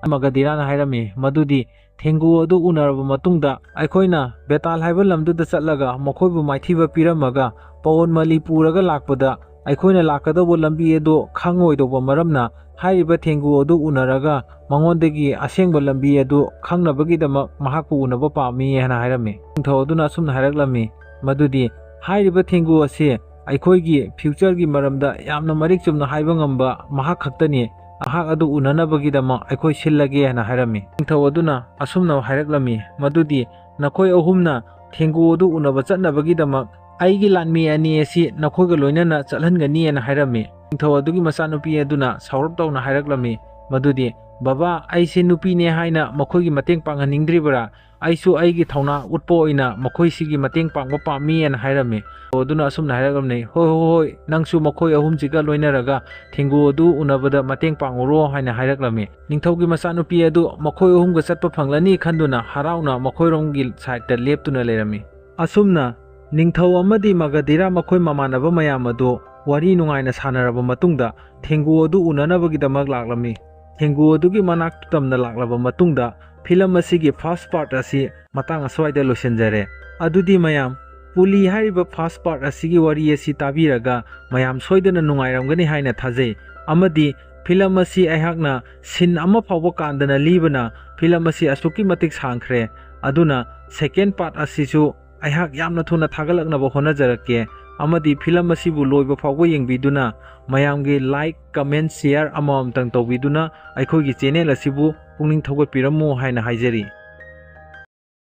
ꯃꯒꯙꯤꯔꯥꯅ ꯍꯥꯏꯔꯝꯃꯤ ꯃꯗꯨꯗꯤ, "ꯊꯦꯡꯒꯨ ꯑꯗꯨ ꯎꯅꯔꯕ ꯃꯇꯨꯡꯗ ꯑꯩꯈꯣꯏꯅ ꯕꯦꯇꯥꯜ ꯍꯥꯏꯕ ꯂꯝꯗꯨꯗ ꯆꯠꯂꯒ ꯃꯈꯣꯏꯕꯨ ꯃꯥꯏꯊꯤꯕ ꯄꯤꯔꯝꯃꯒ ꯄꯋꯟ ꯃꯂꯤ ꯄꯨꯔꯒ ꯂꯥꯛꯄꯗ ꯑꯩꯈꯣꯏꯅ ꯂꯥꯛꯀꯗꯧꯕ ꯂꯝꯕꯤ ꯑꯗꯨ ꯈꯪꯉꯣꯏꯗꯧꯕ ꯃꯔꯝꯅ ꯍꯥꯏꯔꯤꯕ ꯊꯦꯡꯒꯨ ꯑꯗꯨ ꯎꯅꯔꯒ ꯃꯉꯣꯟꯗꯒꯤ ꯑꯁꯦꯡꯕ ꯂꯝꯕꯤ ꯑꯗꯨ ꯈꯪꯅꯕꯒꯤꯗꯃꯛ ꯃꯍꯥꯛꯄꯨ ꯎꯅꯕ ꯄꯥꯝꯃꯤ" ꯍꯥꯏꯅ ꯍꯥꯏꯔꯝꯃꯤ꯫ ꯅꯤꯡꯊꯧ ꯑꯗꯨꯅ ꯑꯁꯨꯝꯅ ꯍꯥꯏꯔꯛꯂꯝꯃꯤ ꯃꯗꯨꯗꯤ, "ꯍꯥꯏꯔꯤꯕ ꯊꯦꯡꯒꯨ ꯑꯁꯤ ꯑꯩꯈꯣꯏꯒꯤ ꯐ꯭ꯌꯨꯆꯔꯒꯤ ꯃꯔꯝꯗ ꯌꯥꯝꯅ ꯃꯔꯤꯛ ꯆꯨꯝꯅ ꯍꯥꯏꯕ ꯉꯝꯕ ꯃꯍꯥꯛ ꯈꯛꯇꯅꯤ꯫ ꯃꯍꯥꯛ ꯑꯗꯨ ꯎꯅꯅꯕꯒꯤꯗꯃꯛ ꯑꯩꯈꯣꯏ ꯁꯤꯜꯂꯒꯦ" ꯍꯥꯏꯅ ꯍꯥꯏꯔꯝꯃꯤ꯫ ꯅꯤꯡꯊꯧ ꯑꯗꯨꯅ ꯑꯁꯨꯝꯅ ꯍꯥꯏꯔꯛꯂꯝꯃꯤ ꯃꯗꯨꯗꯤ, "ꯅꯈꯣꯏ ꯑꯍꯨꯝꯅ ꯊꯦꯡꯒꯨ ꯑꯗꯨ ꯎꯅꯕ ꯆꯠꯅꯕꯒꯤꯗꯃꯛ ꯑꯩꯒꯤ ꯂꯥꯟꯃꯤ ꯑꯅꯤ ꯑꯁꯤ ꯅꯈꯣꯏꯒ ꯂꯣꯏꯅꯅ ꯆꯠꯍꯟꯒꯅꯤ" ꯍꯥꯏꯅ ꯍꯥꯏꯔꯝꯃꯤ꯫ ꯅꯤꯡꯊꯧ ꯑꯗꯨꯒꯤ ꯃꯆꯥꯅꯨꯄꯤ ꯑꯗꯨꯅ ꯁꯥꯎꯔꯞ ꯇꯧꯅ ꯍꯥꯏꯔꯛꯂꯝꯃꯤ ꯃꯗꯨꯗꯤ, "ꯕꯕꯥ, ꯑꯩꯁꯦ ꯅꯨꯄꯤꯅꯦ ꯍꯥꯏꯅ ꯃꯈꯣꯏꯒꯤ ꯃꯇꯦꯡ ꯄꯥꯡꯍꯟꯅꯤꯡꯗ꯭ꯔꯤꯕꯔꯥ? ꯑꯩꯁꯨ ꯑꯩꯒꯤ ꯊꯧꯅꯥ ꯎꯠꯄ ꯑꯣꯏꯅ ꯃꯈꯣꯏꯁꯤꯒꯤ ꯃꯇꯦꯡ ꯄꯥꯡꯕ ꯄꯥꯝꯃꯤ" ꯍꯥꯏꯅ ꯍꯥꯏꯔꯝꯃꯤ꯫ ꯅꯤꯡꯊꯧ ꯑꯗꯨꯅ ꯑꯁꯨꯝꯅ ꯍꯥꯏꯔꯛꯂꯝꯃꯤ, "ꯍꯣꯏ, ꯍꯣꯏ, ꯍꯣꯏ, ꯅꯪꯁꯨ ꯃꯈꯣꯏ ꯑꯍꯨꯝꯁꯤꯒ ꯂꯣꯏꯅꯔꯒ ꯊꯦꯡꯒꯨ ꯑꯗꯨ ꯎꯅꯕꯗ ꯃꯇꯦꯡ ꯄꯥꯡꯉꯨꯔꯣ" ꯍꯥꯏꯅ ꯍꯥꯏꯔꯛꯂꯝꯃꯤ꯫ ꯅꯤꯡꯊꯧꯒꯤ ꯃꯆꯥꯅꯨꯄꯤ ꯑꯗꯨ ꯃꯈꯣꯏ ꯑꯍꯨꯝꯒ ꯆꯠꯄ ꯐꯪꯂꯅꯤ ꯈꯟꯗꯨꯅ ꯍꯔꯥꯎꯅ ꯃꯈꯣꯏꯔꯣꯝꯒꯤ ꯁꯥꯏꯠꯇ ꯂꯦꯞꯇꯨꯅ ꯂꯩꯔꯝꯃꯤ꯫ ꯑꯁꯨꯝꯅ ꯅꯤꯡꯊꯧ ꯑꯃꯗꯤ ꯃꯒꯙꯤꯔꯥ ꯃꯈꯣꯏ ꯃꯃꯥꯟꯅꯕ ꯃꯌꯥꯝ ꯑꯗꯨ ꯋꯥꯔꯤ ꯅꯨꯡꯉꯥꯏꯅ ꯁꯥꯟꯅꯔꯕ ꯃꯇꯨꯡꯗ ꯊꯦꯡꯒꯨ ꯑꯗꯨ ꯎꯅꯅꯕꯒꯤꯗꯃꯛ ꯂꯥꯛꯂꯝꯃꯤ꯫ ꯊꯦꯡꯒꯨ ꯑꯗꯨꯒꯤ ꯃꯅꯥꯛ ꯇꯝꯅ ꯂꯥꯛꯂꯕ ꯃꯇꯨꯡꯗ ꯐꯤꯂꯝ ꯑꯁꯤꯒꯤ ꯐꯥꯔꯁ ꯄꯥꯔꯠ ꯑꯁꯤ ꯃꯇꯥꯡ ꯑꯁ꯭ꯋꯥꯏꯗ ꯂꯣꯏꯁꯤꯟꯖꯔꯦ꯫ ꯑꯗꯨꯗꯤ ꯃꯌꯥꯝ, ꯄꯨꯂꯤ ꯍꯥꯏꯔꯤꯕ ꯐꯥꯔꯁ ꯄꯥꯔꯠ ꯑꯁꯤꯒꯤ ꯋꯥꯔꯤ ꯑꯁꯤ ꯇꯥꯕꯤꯔꯒ ꯃꯌꯥꯝ ꯁꯣꯏꯗꯅ ꯅꯨꯡꯉꯥꯏꯔꯝꯒꯅꯤ ꯍꯥꯏꯅ ꯊꯥꯖꯩ꯫ ꯑꯃꯗꯤ ꯐꯤꯂꯝ ꯑꯁꯤ ꯑꯩꯍꯥꯛꯅ ꯁꯤꯟ ꯑꯃ ꯐꯥꯎꯕ ꯀꯥꯟꯗꯅ ꯂꯤꯕꯅ ꯐꯤꯂꯝ ꯑꯁꯤ ꯑꯁꯨꯛꯀꯤ ꯃꯇꯤꯛ ꯁꯥꯡꯈ꯭ꯔꯦ꯫ ꯑꯗꯨꯅ ꯁꯦꯀꯦꯟ ꯄꯥꯔꯠ ꯑꯁꯤꯁꯨ ꯑꯩꯍꯥꯛ ꯌꯥꯝꯅ ꯊꯨꯅ ꯊꯥꯒꯠꯂꯛꯅꯕ ꯍꯣꯠꯅꯖꯔꯛꯀꯦ꯫ ꯑꯃꯗꯤ ꯐꯤꯂꯝ ꯑꯁꯤꯕꯨ ꯂꯣꯏꯕ ꯐꯥꯎꯕ ꯌꯦꯡꯕꯤꯗꯨꯅ ꯃꯌꯥꯝꯒꯤ ꯂꯥꯏꯛ, ꯀꯃꯦꯟ, ꯁꯤꯌꯥꯔ ꯑꯃꯃꯝꯇꯪ ꯇꯧꯕꯤꯗꯨꯅ ꯑꯩꯈꯣꯏꯒꯤ ꯆꯦꯅꯦꯜ ꯑꯁꯤꯕꯨ ꯄꯨꯛꯅꯤꯡ ꯊꯧꯒꯠꯄꯤꯔꯝꯃꯨ ꯍꯥꯏꯅ ꯍꯥꯏꯖꯔꯤ꯫